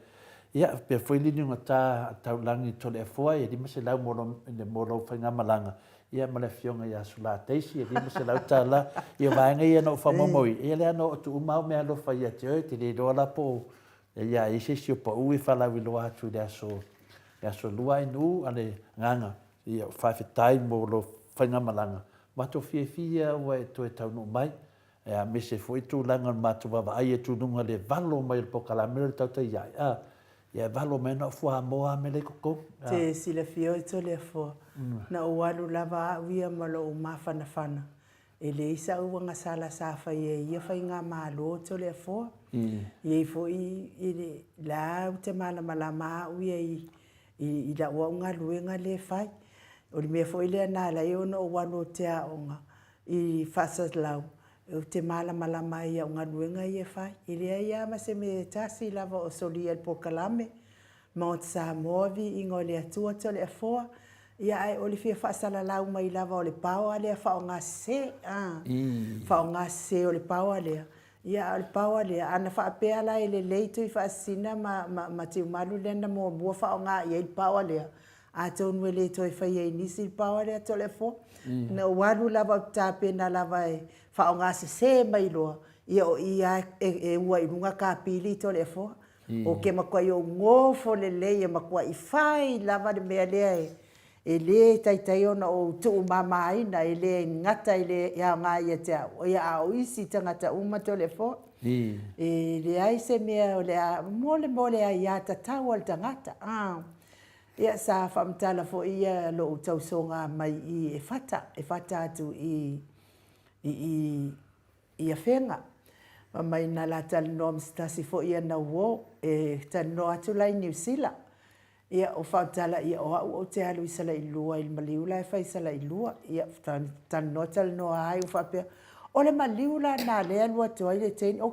Speaker 1: Ia, faapea foi le liugata a Taulagi i Toleafoa, e $500 mo lou, mo lau faigamalaga, ia ma le Afioga ia Sulā Daisy, e $500. Ia, o vaega ia na ou faamaumauina, ia lea na oo atu uma au meaalofa ia te oe, ou te le iloa la po o ia i ai se isi o pau e faalauiloa atu i le aso, le aso Lua ai Nu'u, a le agaga, ia, faafetai mo lou faigamalaga, matou fiafia ua e toe taunuu mai. Aemaise foi tulaga o le matou vaavaai atu i luga i le valo mai o le polokalame lea o le tautai ae, a, ia e valo mai na o fuamoa lava mea la e i totonu. A.
Speaker 4: Te silafia oe Toleafoa, na ou alu lava au ia ma lou mafanafana, e leai sau agasala sa faia e ia faigamalo Toleafoa. E i ai foi i le la ou te malamalama au ia i i lau au galuega lea e fai. O le mea foi lea na ala ai ona ou alu ou te aoga i Faasalau, ou te malamalama ai i au galuega ia e fai. E leai lava ma se mea e tasi lava o solia i le polokalame, Mount Samoa, Viiga o le Atua, Toleafoa, ia ae o le fia faasalalau mai lava o le power lea faaaogasese, a, faaaogasese o le power lea, ia a o le power lea, ana faapea la e lelei Tuifaasisina ma, ma, ma Tiumalu lea na muamua faaaoga i ai le power lea, Atonu e le toe faia i nisi le paoa lea Toleafoa. Na ou alu lava ou te tapena lava e faaaoga sese mai loa, ia o i lava e ua i luga kapili Toleafoa. Ou te matuai ou nofo lelei e matuai fai lava le mea lea e le taitai ona ou tuumamaina, e le gata i le aoga ia te au, ia a o isi tagata uma Toleafoa. E leai se mea o le a, mo le mo le aiatatau a le tagata. Ia, sa faamatala foi ia lou tausoga mai i Efata, Efata atu i i i Afega. Fai mai na la talanoa ma se tasi foi ana uo, e talanoa atu la i Niu Sila. Ia, o faamatala, ia o au ou te alu i Salailua i le maliu la e fai i Salailua. Ia, talanoa talanoa ai ua faapea, o le maliu la lena lea e alu atu ai le teine, ou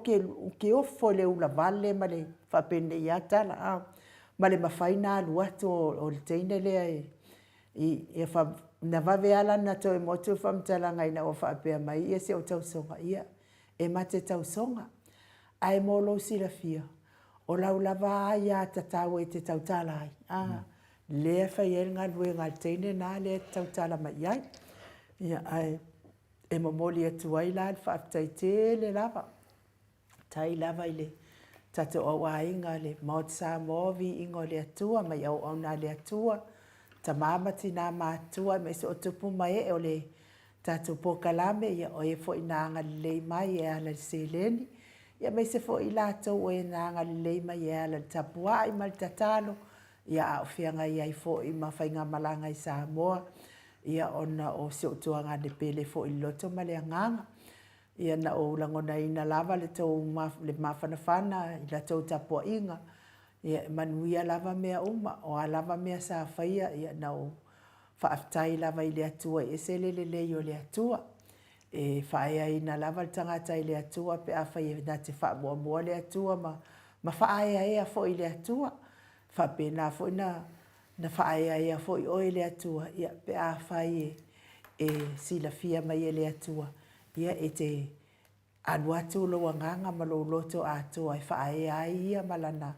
Speaker 4: te ofo i le ulavale ma le faapenei lava tala a. ma le mafai na alu atu o le teine lea i, ia fa, na vave lava la na toe motu le faamatalaga ina ua faapea mai ia si ou tausoga, ia, e ma te tausoga. Ae mo lou silafia, o lau lava aia tatau e te tautala ai, a, lea e fai ai le galuega a le teine na lea e te tautala mai i ai. Ia, ae e momoli atu ai la le faafetai tele lava. Tai lava i le tatou au aiga le Maota Samoa viiga o le Atua mai auauna a le Atua, tama ma tina matutua aemaise o tupu ma ee o le tatou polokalame, ia o e foi na agalelei mai e ala i le seleni, ia aemaise foi i latou o e na agalelei mai e ala i le tapuai ma le tatalo, ia a o feagai ai foi ma faigamalaga i Samoa, ia ona o si ou tuagane pele foi i le loto ma le agaga. Ia na ou lagonaina lava le tou le mafanafana i la tou tapuaiga, ia e manuia lava mea uma, o a lava mea sa faia, ia na ou faafetai lava i le Atua e ese le lelei o le Atua. E faaeaina lava le tagata i le Atua pe afai e na te faamuamua le Atua ma ma faaeaea foi i le Atua. E faapena foi na na faaeaea foi oe e le Atua, ia pe afai e e silafia mai e le Atua Ia, e te alu atu lou agaga ma lou loto atoa e faaea ai ia ma lana,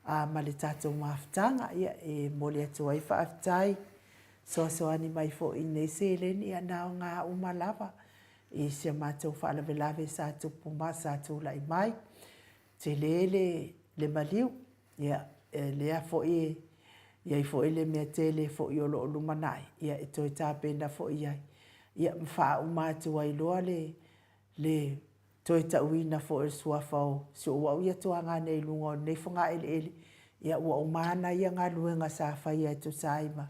Speaker 4: a, ma le tatou mafutaga. Ia, e momoli atu ai faafetai, fesoasoani mai foi i lenei seleni, ia na aoga uma lava i si a matou faalavelave sa tupu ma sa tulai mai. Tele le, le maliu. Ia, e lea foi e i ai foi le mea tele foi o lo o lumanai, ia e toe tapena foi i ai, ia ma faauma atu ai loa le, le toe tauina foi o le suafa o si ou au ia tuagane i luga o lenei fogaeleele, ia ua uma ana ia galuega sa faia e tusa ai ma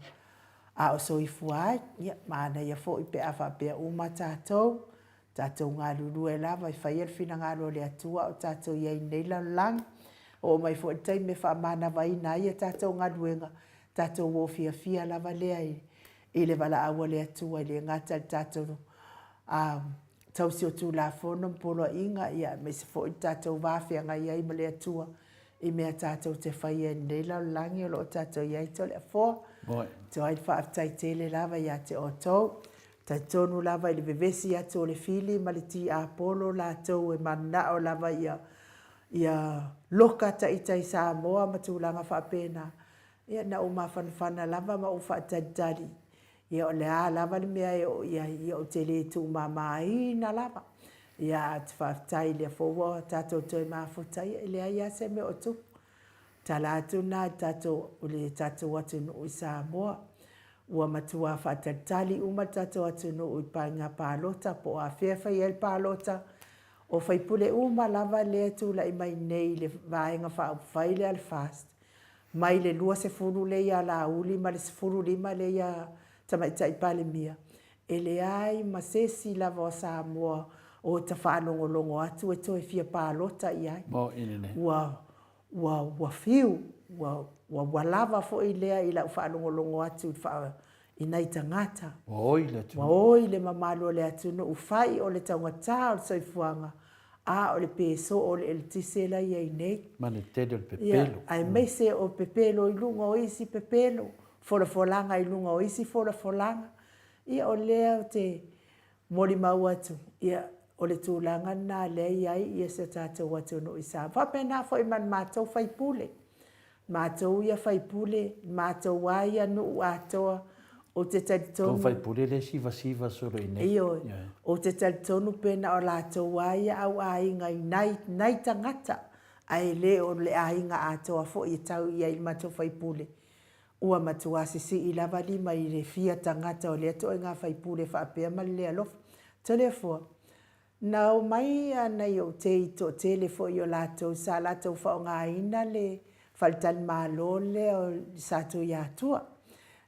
Speaker 4: a o soifua ai. Ia, manaia foi pe a faapea uma tatou, Tatou galulue lava e faia le finagalo o le Atua a o tatou i ai i lenei lalolagi. Oo mai foi le taimi e faamanavaina ai a tatou galuega, tatou o fiafia lava lea i le valaau a le Atua, e le gata i le tatou tausi o Tulafono ma Poloaiga, ia, aemaise foi le tatou va feagai ai ma le Atua i mea tatou te faia i lenei lalolagi o lo o tatou i ai Toleafoa. Tuai le faafetai tele lava ia te outou. Talitonu lava i le vevesi atu o le fili ma le tiapolo latou e mananao lava ia ia loka taita i Samoa ma tulaga faapena. Ia na ou mafanafana lava ma ou faatalitali Ia o le a lava le mea e oo i ai, ia ou te le tuumamaina lava. Ia ae ou te faafetai i lea foi ua tatou toe mafuta, ia e leai lava se mea o tupu. Tala atu lena i le tatou, i le tatou atunuu i Samoa. Ua matua faatalitali uma le tatou atunuu i faiga palota po o afea e fai ai le palota. O faipule uma lava lea e tulai mai nei i le Vaega Faaupufai lea a le FAST, mai le 20 lea ia Laauli ma le 15 lea ia Tamaitai Palemia, e leai ma se isi lava o Samoa o ta faalogologo atu e toe fia palota i ai. Ua, ua, ua fiu, ua, ua, ua lava foi lea i lau faalogologo atu i le faa, i nai tagata.
Speaker 1: Ua oi le atunuu.
Speaker 4: Ua oi le mamalu o le atunuu, fai o le taugata o le soifuaga, a o le peso o le eletise la e i ai nei.
Speaker 1: Ma le tele o le pepelo. Ia,
Speaker 4: aemaise o pepelo i luga o isi pepelo, folafolaga i luga o isi folafolaga. Ia, o lea ou te molimau atu, ia, o le tulaga lena lea e i ai ia si o tatou atunuu i Samoa. Faapena foi ma le matou faipule. Matou ia faipule, matou a ia nuu atoa, ou te talitonu.
Speaker 1: Tou faipule lea e sivasiva solo i nei.
Speaker 4: Ioe, ou te talitonu pe na o latou a ia au aiga i nai, nai tagata, ae le o le aiga atoa foi e tau i ai i le matou faipule. Ua matua sisii lava lima i le fia tagata o lea toaiga faipule faapea ma le le alofa. Toleafoa, Na omai nai ou tei toatele foi o latou sa latou faaaogaina le faletalimalo lea o Satuiatua.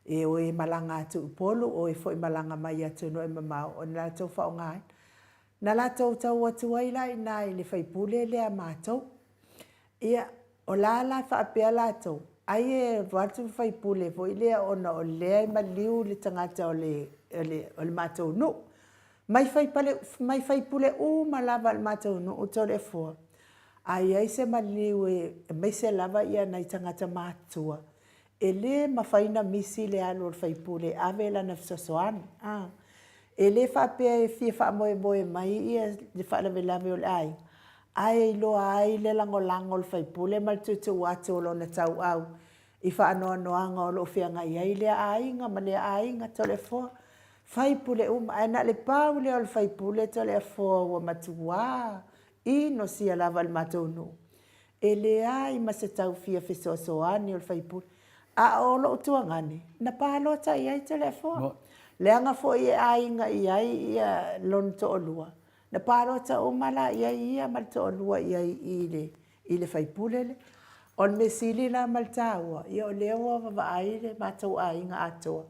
Speaker 4: E o e malaga atu i Upolu, o e foi malaga mai i atunuu e mamao ona latou faaaogaina. Na latou tau atu ai la i ina i le faipule lea a matou. Ia, o la la faapea latou, ai e alu atu le faipule foi lea ona o lea e maliu le tagata o le, o le, o le matou nuu. Mai faipale, mai faipule uma lava a le matou nuu Toleafoa, a i ai se maliu e aemaise lava ia nai tagata matutua, e le mafai ona misi le alu o le faipule e ave lana fesoasoani. A. E le faapea e fia faamoemoe mai ia le faalavelave o le aiga, ae iloa ai le lagolago o le faipule ma le tuutuu atu o lona tauau i faanoanoaga o lo o feagai ai lea aiga ma lea aiga Toleafoa. Faipule uma, ae na o le pau lea o le faipule Toleafoa ua matuā inosia lava i le matou nuu. E leai ma se tau fia fesoasoani o le faipule. A o lou tuagane, na palota i ai Toleafoa. Leaga foi e aiga i ai ia lona toalua, na palota uma la i ai ia ma le toalua i ai i le i le faipule lea. O le mea sili la ma le taua, ia o lea ua vaavaai le matou aiga atoa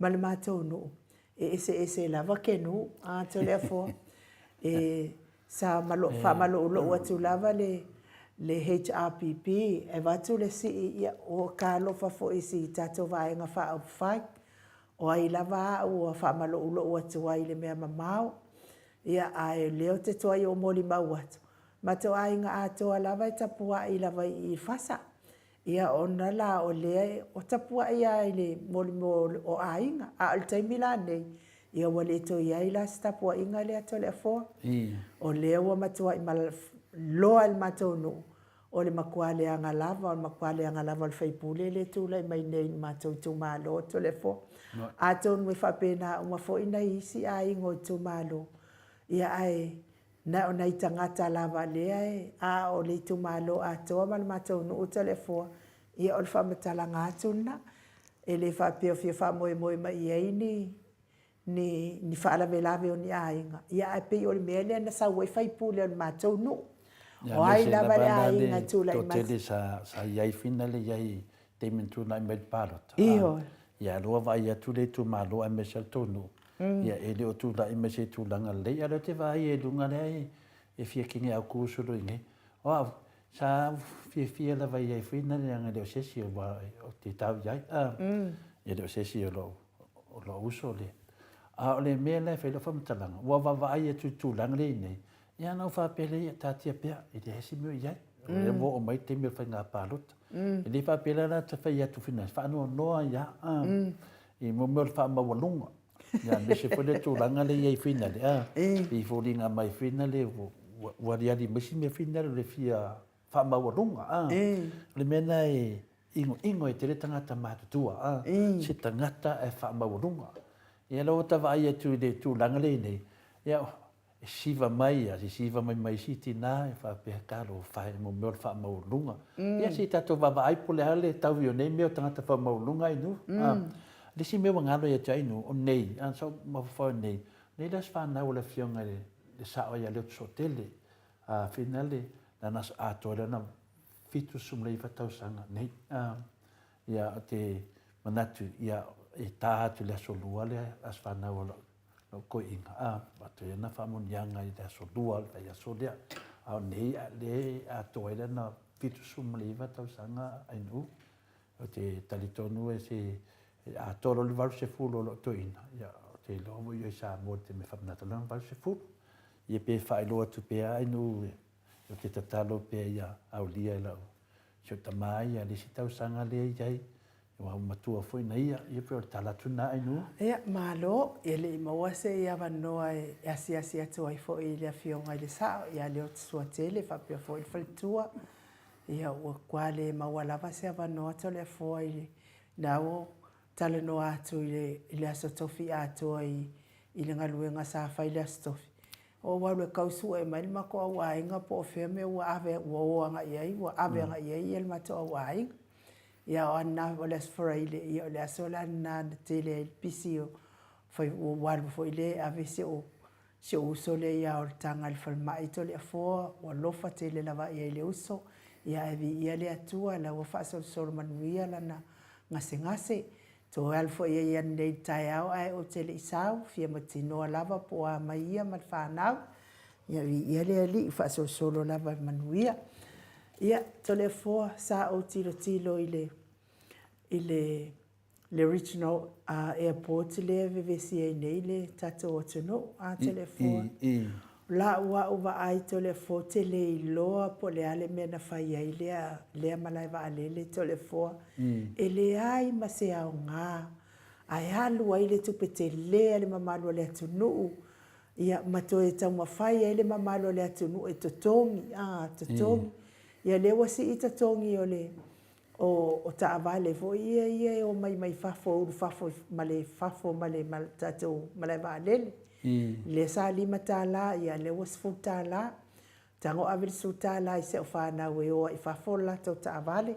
Speaker 4: ma le matou nuu, e eseese lava kenu a Toleafoa. E sa faamaloulou atu lava le le HRPP e avatu le sii, ia ua talofa foi i si tatou Vaega Faaupufai. O ai lava au ua faamaloulou atu ai i le mea mamao, ia ae o lea ou te tuai ou molimau atu, Matou aiga atoa lava e tapuai lava i Fasa. Ia ona la o lea o tapuai lava i le molimo o aiga. A o le taimi la nei, ia ua le toe i ai la se tapuaiga lea Toleafoa. O lea ua matuai loa i le matou nuu, o le matua leaga lava, o le matua leaga lava o le sui usufono lea e tulai mai nei i le matou itumalo Toleafoa. Atonu e faapena uma foi nai isi aiga o itumalo, ia ae Na o nai tagata lava lea e, a o le itumalo atoa ma le matou nuu Toleafoa, ia o le faamatalaga atu lena. E le faapea o fia faamoemoe mai i ai ni, ni, ni faalavelave o ni aiga, ia ae pei o le mea lea na sau ai faipule o le matou nuu. O ai lava le aiga e tulai mai.
Speaker 1: Toatele sa, sa i ai finale i ai taimi na tulai mai le palota.
Speaker 4: Ioe.
Speaker 1: Ia, lea ua vaai atu le itumalo aemaise le tou nuu, Ia, e le o tulai mai se tulaga lelei, a o lea ou te vaai i luga lea e fia kini autu solo i nei. O au, sa ou fiafia lava i ai foi na leaga e le o se isi aua ou te tau i ai, a, e le o se isi o lou, o lou uso lea. A o le mea la e fai lau faamatalaga, ua vaavaai atu i le tulaga lea i nei, ia ona ou faapea lea, ia taatia pea, e leai se mea o i ai. O lea ua oo mai le taimi o le faiga palota. E le faapea la la ta fai atu fina, faanoanoa ai lava i mo mea o le faamaualuga. Ia aemaise foi le tulaga lea i ai finale, a, i foliga mai finale ua aliali mai si mea finale o le fia faamaualuga, a. O le mea lena e inoino ai tele tagata matutua, a, se tagata e faamaualuga. Ia lea ua ta vaai atu i le tulaga lea i nei, ia, e siva mai a, sisiva mai ma isi tina e faapea, talofa e, mo mea o le faamaualuluga. Ia se i tatou vaavaai po o le a le taui o nei mea o tagata faamaualuluga Ainuu. A, le isi mea ua galo ia te au Ainuu, o nei, a, sa ou mafaufau i nei, nei le aso fanau o le Afioga i le Sao ia Leotosoatele, a, finale, lana aso atoa lea na 79 tausaga nei. A, ia, ou te manatu, ia, e ta atu i le aso Lua le aso fanau o lau Lau toeaina, a, avatu ai ana faamanuiaga i le aso Lua o le vaiaso lea. A o nei, a lea e atoa ai lana 79 tausaga Ainuu. Ou te talitonu e se, e atoa loa le 80 o lou toeaina, ia, ou te iloa ua i ai i Samoa i le taimi e faamanatu ai lana 80. Ia pe faailoa atu pea Ainuu, ou te tatalo pea ia aulia e lau, si ou tama ia le isi tausaga lea e i ai, Ua matua foi na ia, ia pei o le tala atu lena Ainuu.
Speaker 4: Ia, malo, e le i maua se avanoa e asiasi atu ai foi i le Afioga i le Sao ia Leotosuatele faapea foi le faletua. Ia, ua matua le maua lava se avanoa Toleafoa i le na ua talanoa atu i le i le Aso Tofi atoa i i le galuega sa fai i le Aso Tofi. Ou alu e tau sue mai le matou au aiga po o fea mea ua ave ua o agai i ai, ua ave agai i ai ia le matou au aiga. Ia o ana, o le Aso Faraile, ia o le aso la lena na tele ai le pisi o fai, ua ou alu foi lea e ave si ou, si ou uso lea ia Oletaga i le falemai i Toleafoa, ua alofa tele lava i ai le uso, ia ae viia le Atua, la ua faasolosolo manuia lana gasegase. Toe alu foi ai ananei i le taeao ae ou te le i sau, fia mautinoa lava po o a mai ia ma le fanau. Ia viia le Alii, faasolosolo lava i manuia. Ia, Toleafoa, sa ou tilotilo i le, i le, le regional airport lea e vevesi ai nei le tatou atunuu, a Toleafoa? O lau au vaai Toleafoa, ou te le iloa po o le a le mea na fai ai lea, lea malae vaalele Toleafoa. E leai ma se aoga, ae alu ai le tupe tele a le mamalu o le atunuu Ia, ma toe taumafai ai le mamalu o le atunuu e totogi, a, totogi. Ia, lea ua sii totogi o le, o, o taavale foi ia ia e omai mai fafo, ulu fafo ma le fafo ma le ma le tatou malae vaalele. Lea sa $5, ia lea ua $10. Tago ave le $10 i si au fanau e o ai i fafo le latou taavale.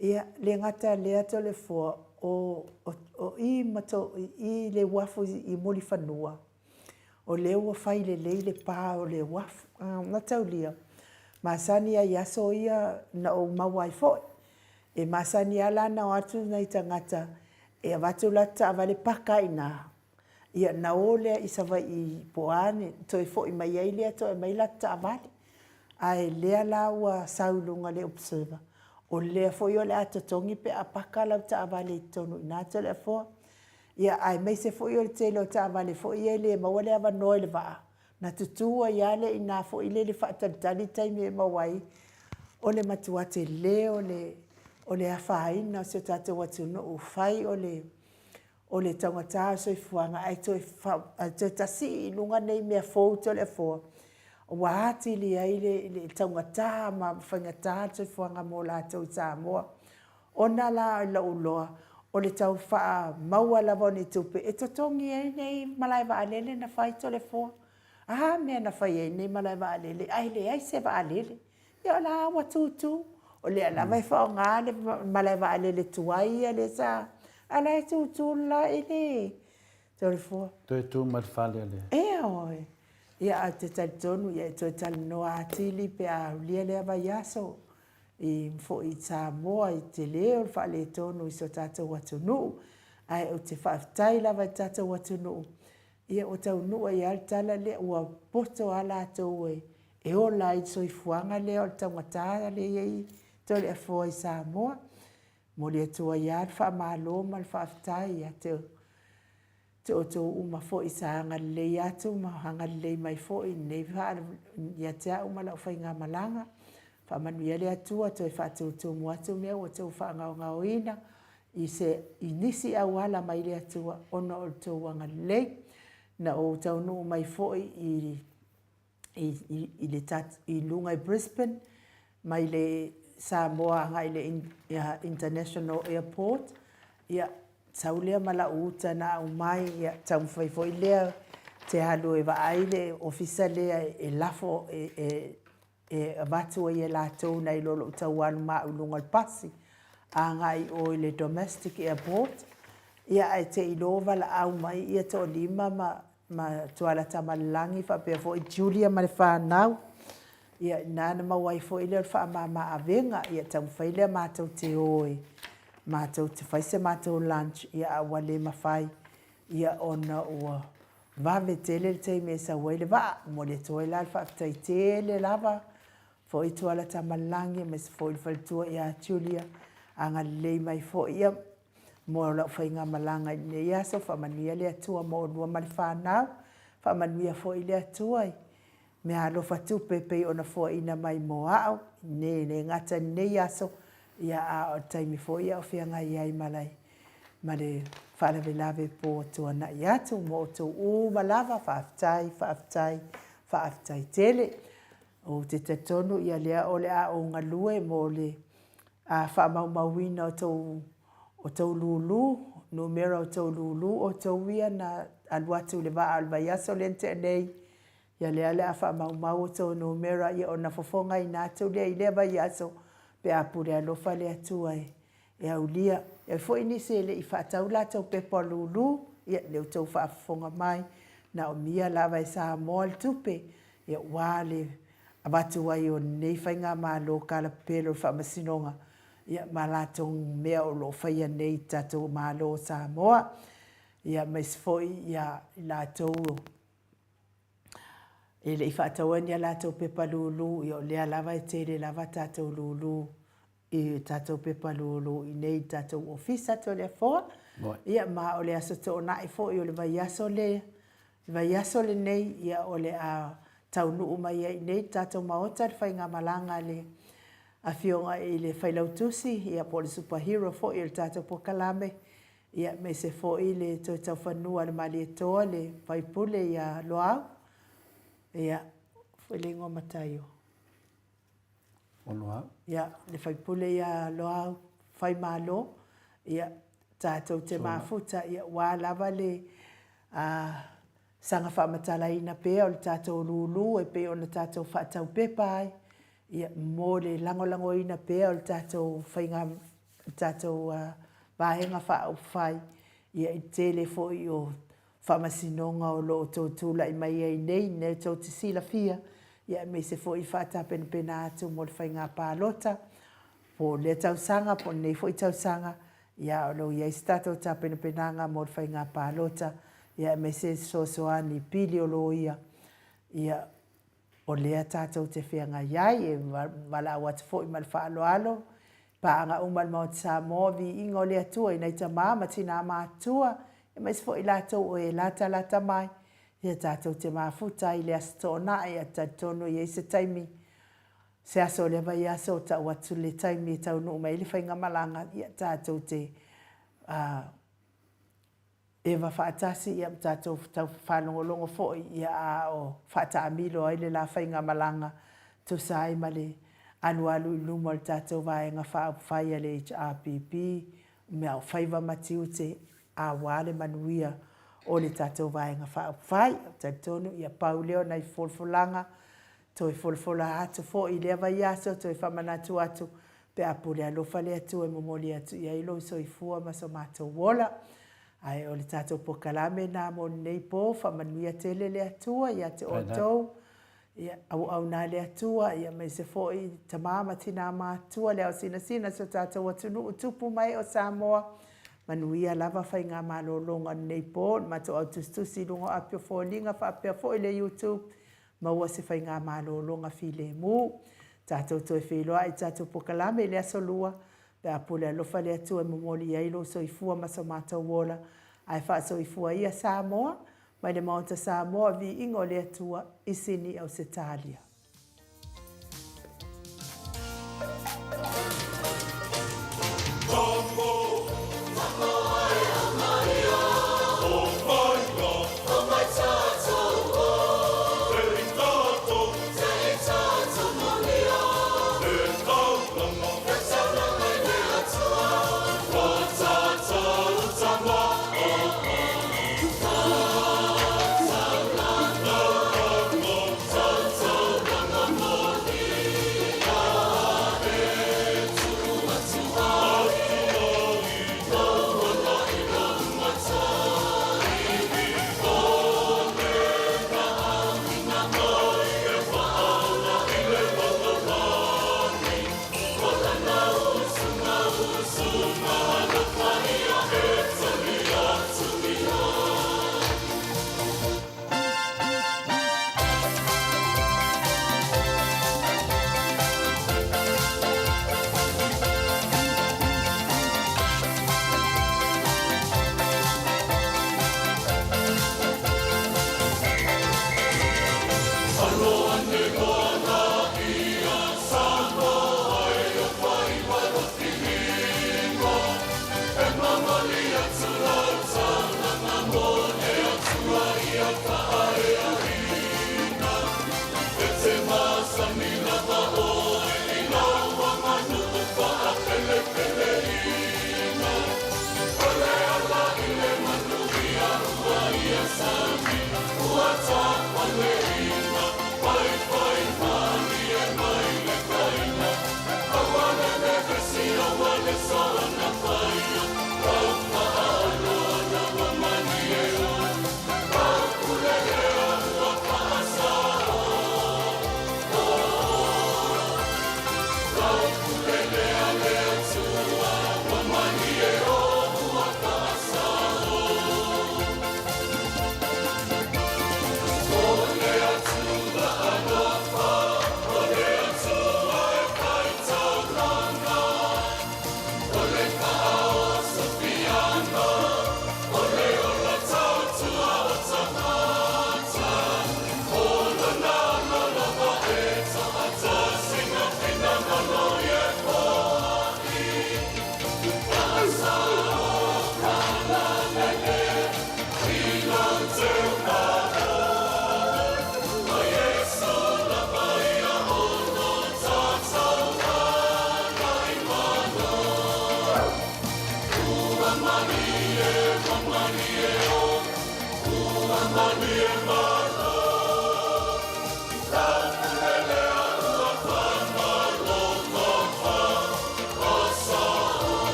Speaker 4: Ia, le gata lea Toleafoa, o, o, o i ma to, i le uafu i Mulifanua, o lea ua fai lelei le pa o le uafu. Mataulia, masani ai i aso ia na ou maua ai foi. E masani lava la ona o atu nai tagata e avatu latou taavale paka ai i ina. Ia, ona o lea i Savaii po o a ni, toe foi mai ai lea toe aumai latou taavale. Ae lea la ua sau i luga o le Observer, o lea foi o le a totogi pe a paka lau taavale i totonu i ina Toleafoa. Ia, aemaise foi o le tele o taavale foi ia e le maua le avanoa i le vaa, na tutu ai lava lea i ina foi lele faatalitali taimi e maua ai. O le matua tele o le, o le afaina o si o tatou atunuu, fai o le, o le taugata o le soifuaga ae toe, ae toe tasii i luga nei mea fou Toleafoa, ua atili ai le, le taugata ma faigata le soifuaga mo latou i Samoa. Ona la i lou iloa, o le tau faamaua lava o ni tupe e totogi ai nei malae vaalele na fai Toleafoa. A mea na fai ai nei malae vaalele ae leai se vaalele. Ia o la ua tutu. O lea lava e faaaoga le malae vaalele tuai ia lea sa, a o la e tutu le la i le Toleafoa.
Speaker 1: Toe tu mai le fale o le.
Speaker 4: Ioe. Ia ae ou te talitonu ia e toe talanoa atili pe a aulia lea vaiaso. I foi i Samoa i tele o le faaletonu i so tatou atunuu, ae ou te faafetai lava i le tatou atunuu, ia ua taunuu ai lava le tala lea, ua poto lava latou e ola ai le soifuaga lea o le taugata lea e i ai Toleafoa i Samoa. Momoli atu ai lava le faamalo ma le faafetai ia te. Te outou uma foi sa agalelei atu ma agalelei mai foi i lenei ia te au ma lau faigamalaga. Faamanuia le Atua toe faatutumu atu mea ua outou faagaogaoina i se i nisi auala mai le Atua ona o le tou agalelei. Na ou taunuu mai foi i i, i, le, i luga i Brisbane, mai le Samoa agai i le International Airport, ia, sau lea ma lau uta na aumai, ia, taumafai foi lea te alu e vaai le ofisa lea e lafo, e, e, e avatu ai e latou nai lo lou tau alu ma au i luga o le pasi agai i o i le domestic airport, ia, ae te i loa valaau mai ia toalima ma ma Tuala Tamalelagi faapea foi Julia ma le fanau. Ia ina na maua ai foi lea o le faamama avega, ia taumafai lea matou te o e matou te fai se matou lunch, ia a ua le mafai, ia ona ua vave tele le taimi e sau ai le vaa. Momoli atu ai la le faafetai tele lava foi Tuala Tamalelagi aemaise foi le faletua ia Julia, agalelei mai foi. Ia Mo lau faigamalaga i lenei aso, faamanuia le Atua mo oulua ma le fanau. Faamanuia foi le Atua i meaalofa tupe e pei ona foaina mai mo au, ne le gata i lenei aso, ia a o le taimi foi a o feagai ai ma le, ma le faalavelave po tuanai atu mo outou uma lava. Faafetai, faafetai, faafetai tele. Ou te talitonu ia lea o le a ou galue mo le a faamaumauina o tou o tou lulu, numera o tou lulu outou ia na alu atu i le vaa o le vaiaso lea na tea nei, ia lea o le a faamaumau o tou numera ia ona fofogaina atu lea i lea vaiaso pe a pule alofa le Atua e e aulia. E i ai foi nisi e le i faatau latou pepa o lulu, ia lea ua outou faafofoga mai, naomia lava e Samoa le tupe, ia ua le avatu ai o lenei Faigamalo kalapelo o le Faamasinoga ia ma latou mea o lo o faia nei i le tatou Malo o Samoa, ia aemaise foi ia i latou e le i faataua ni a latou pepa lulu, ia o lea lava e tele lava tatou lulu i tatou pepa lulu i nei i tatou ofisa Toleafoa. Ia ma o le aso Toonai foi o le vaiaso le vaiaso lenei, ia o le a taunuu mai ai i nei le tatou Maota le faigamalaga a le Afioga i le Failautusi, ia po o le Superhero foi o le tatou polokalame, ia aemaise foi le toe taufanua a le Malietoa le faipule ia Loau, ia foi le igoa matai o
Speaker 1: O Loau.
Speaker 4: Ia, le faipule ia Loau Faimalo, ia, tatou te mafuta, ia, ua lava le a, saga faamatalaina pea o le tatou lulu e pei ona tatou faataupepa ai, ia, mo le lagolagoina pea o le tatou faiga, le tatou vaega faaupufai, ia, i le tele foi o Faamasinoga o lo o outou tulai mai ai nei, mea tou te silafia, ia aemaise foi faatapenapena atu mo le faiga palota, po o lea tausaga po o lenei foi tausaga, ia o lo o i ai se tatou tapenapenaga mo le faiga palota, ia aemaise fesoasoani pili o loia, ia O lea tatou te feagai ai, e valaau atu foi ma le faaaloalo i paaga uma a le Maota Samoa, viiga o le Atua i nai tama ma tina matutua, aemaise foi i latou o e latalata mai, ia tatou te mafuta ai i le Aso Toonai, ae talitonu e i ai se taimi, se aso o lea vaiaso, tau atu le taimi e taunuu mai ai le faigamalaga, ia tatou te Eva faatasi ia ma tatou tau faalogologo foi ia a o faataamilo ai le la faigamalaga tusa ai ma le alualu i luma o le tatou Vaega Faaupufai a le HRPP mea o faiva ma tiute aua le manuia o le tatou Vaega Faaupufai. Ou te talitonu ia pau lea o nai folafolaga toe folafola atu foi i lea vaiaso toe faamanatu atu Pe a pule alofa le Atua e momoli atu i ai lou soifua ma so matou ola. Ae o le tatou polokalame lena mo lenei po, faamanuia tele le Atua ia te outou, ia auauna le Atua, ia aemaise foi tama ma tina matutua, le aosinasina o si o tatou atunuu, tupu ma ee o Samoa, manuia lava faigamalologa o lenei po, le matou au tusitusi i luga o api o foliga faapea foi le YouTube, Maua se faigamalologa filemu. Tatou toe feiloai i tatou polokalame i le aso Lua, pe a pule alofa le Atua e momoli i ai lou soifua ma so matou ola. Ae faasoifua ia Samoa, mai le Maota Samoa, viiga o le Atua i Sini Ausetalia.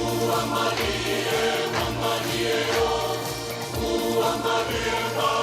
Speaker 5: Ua malie, ua malie o, ua malie.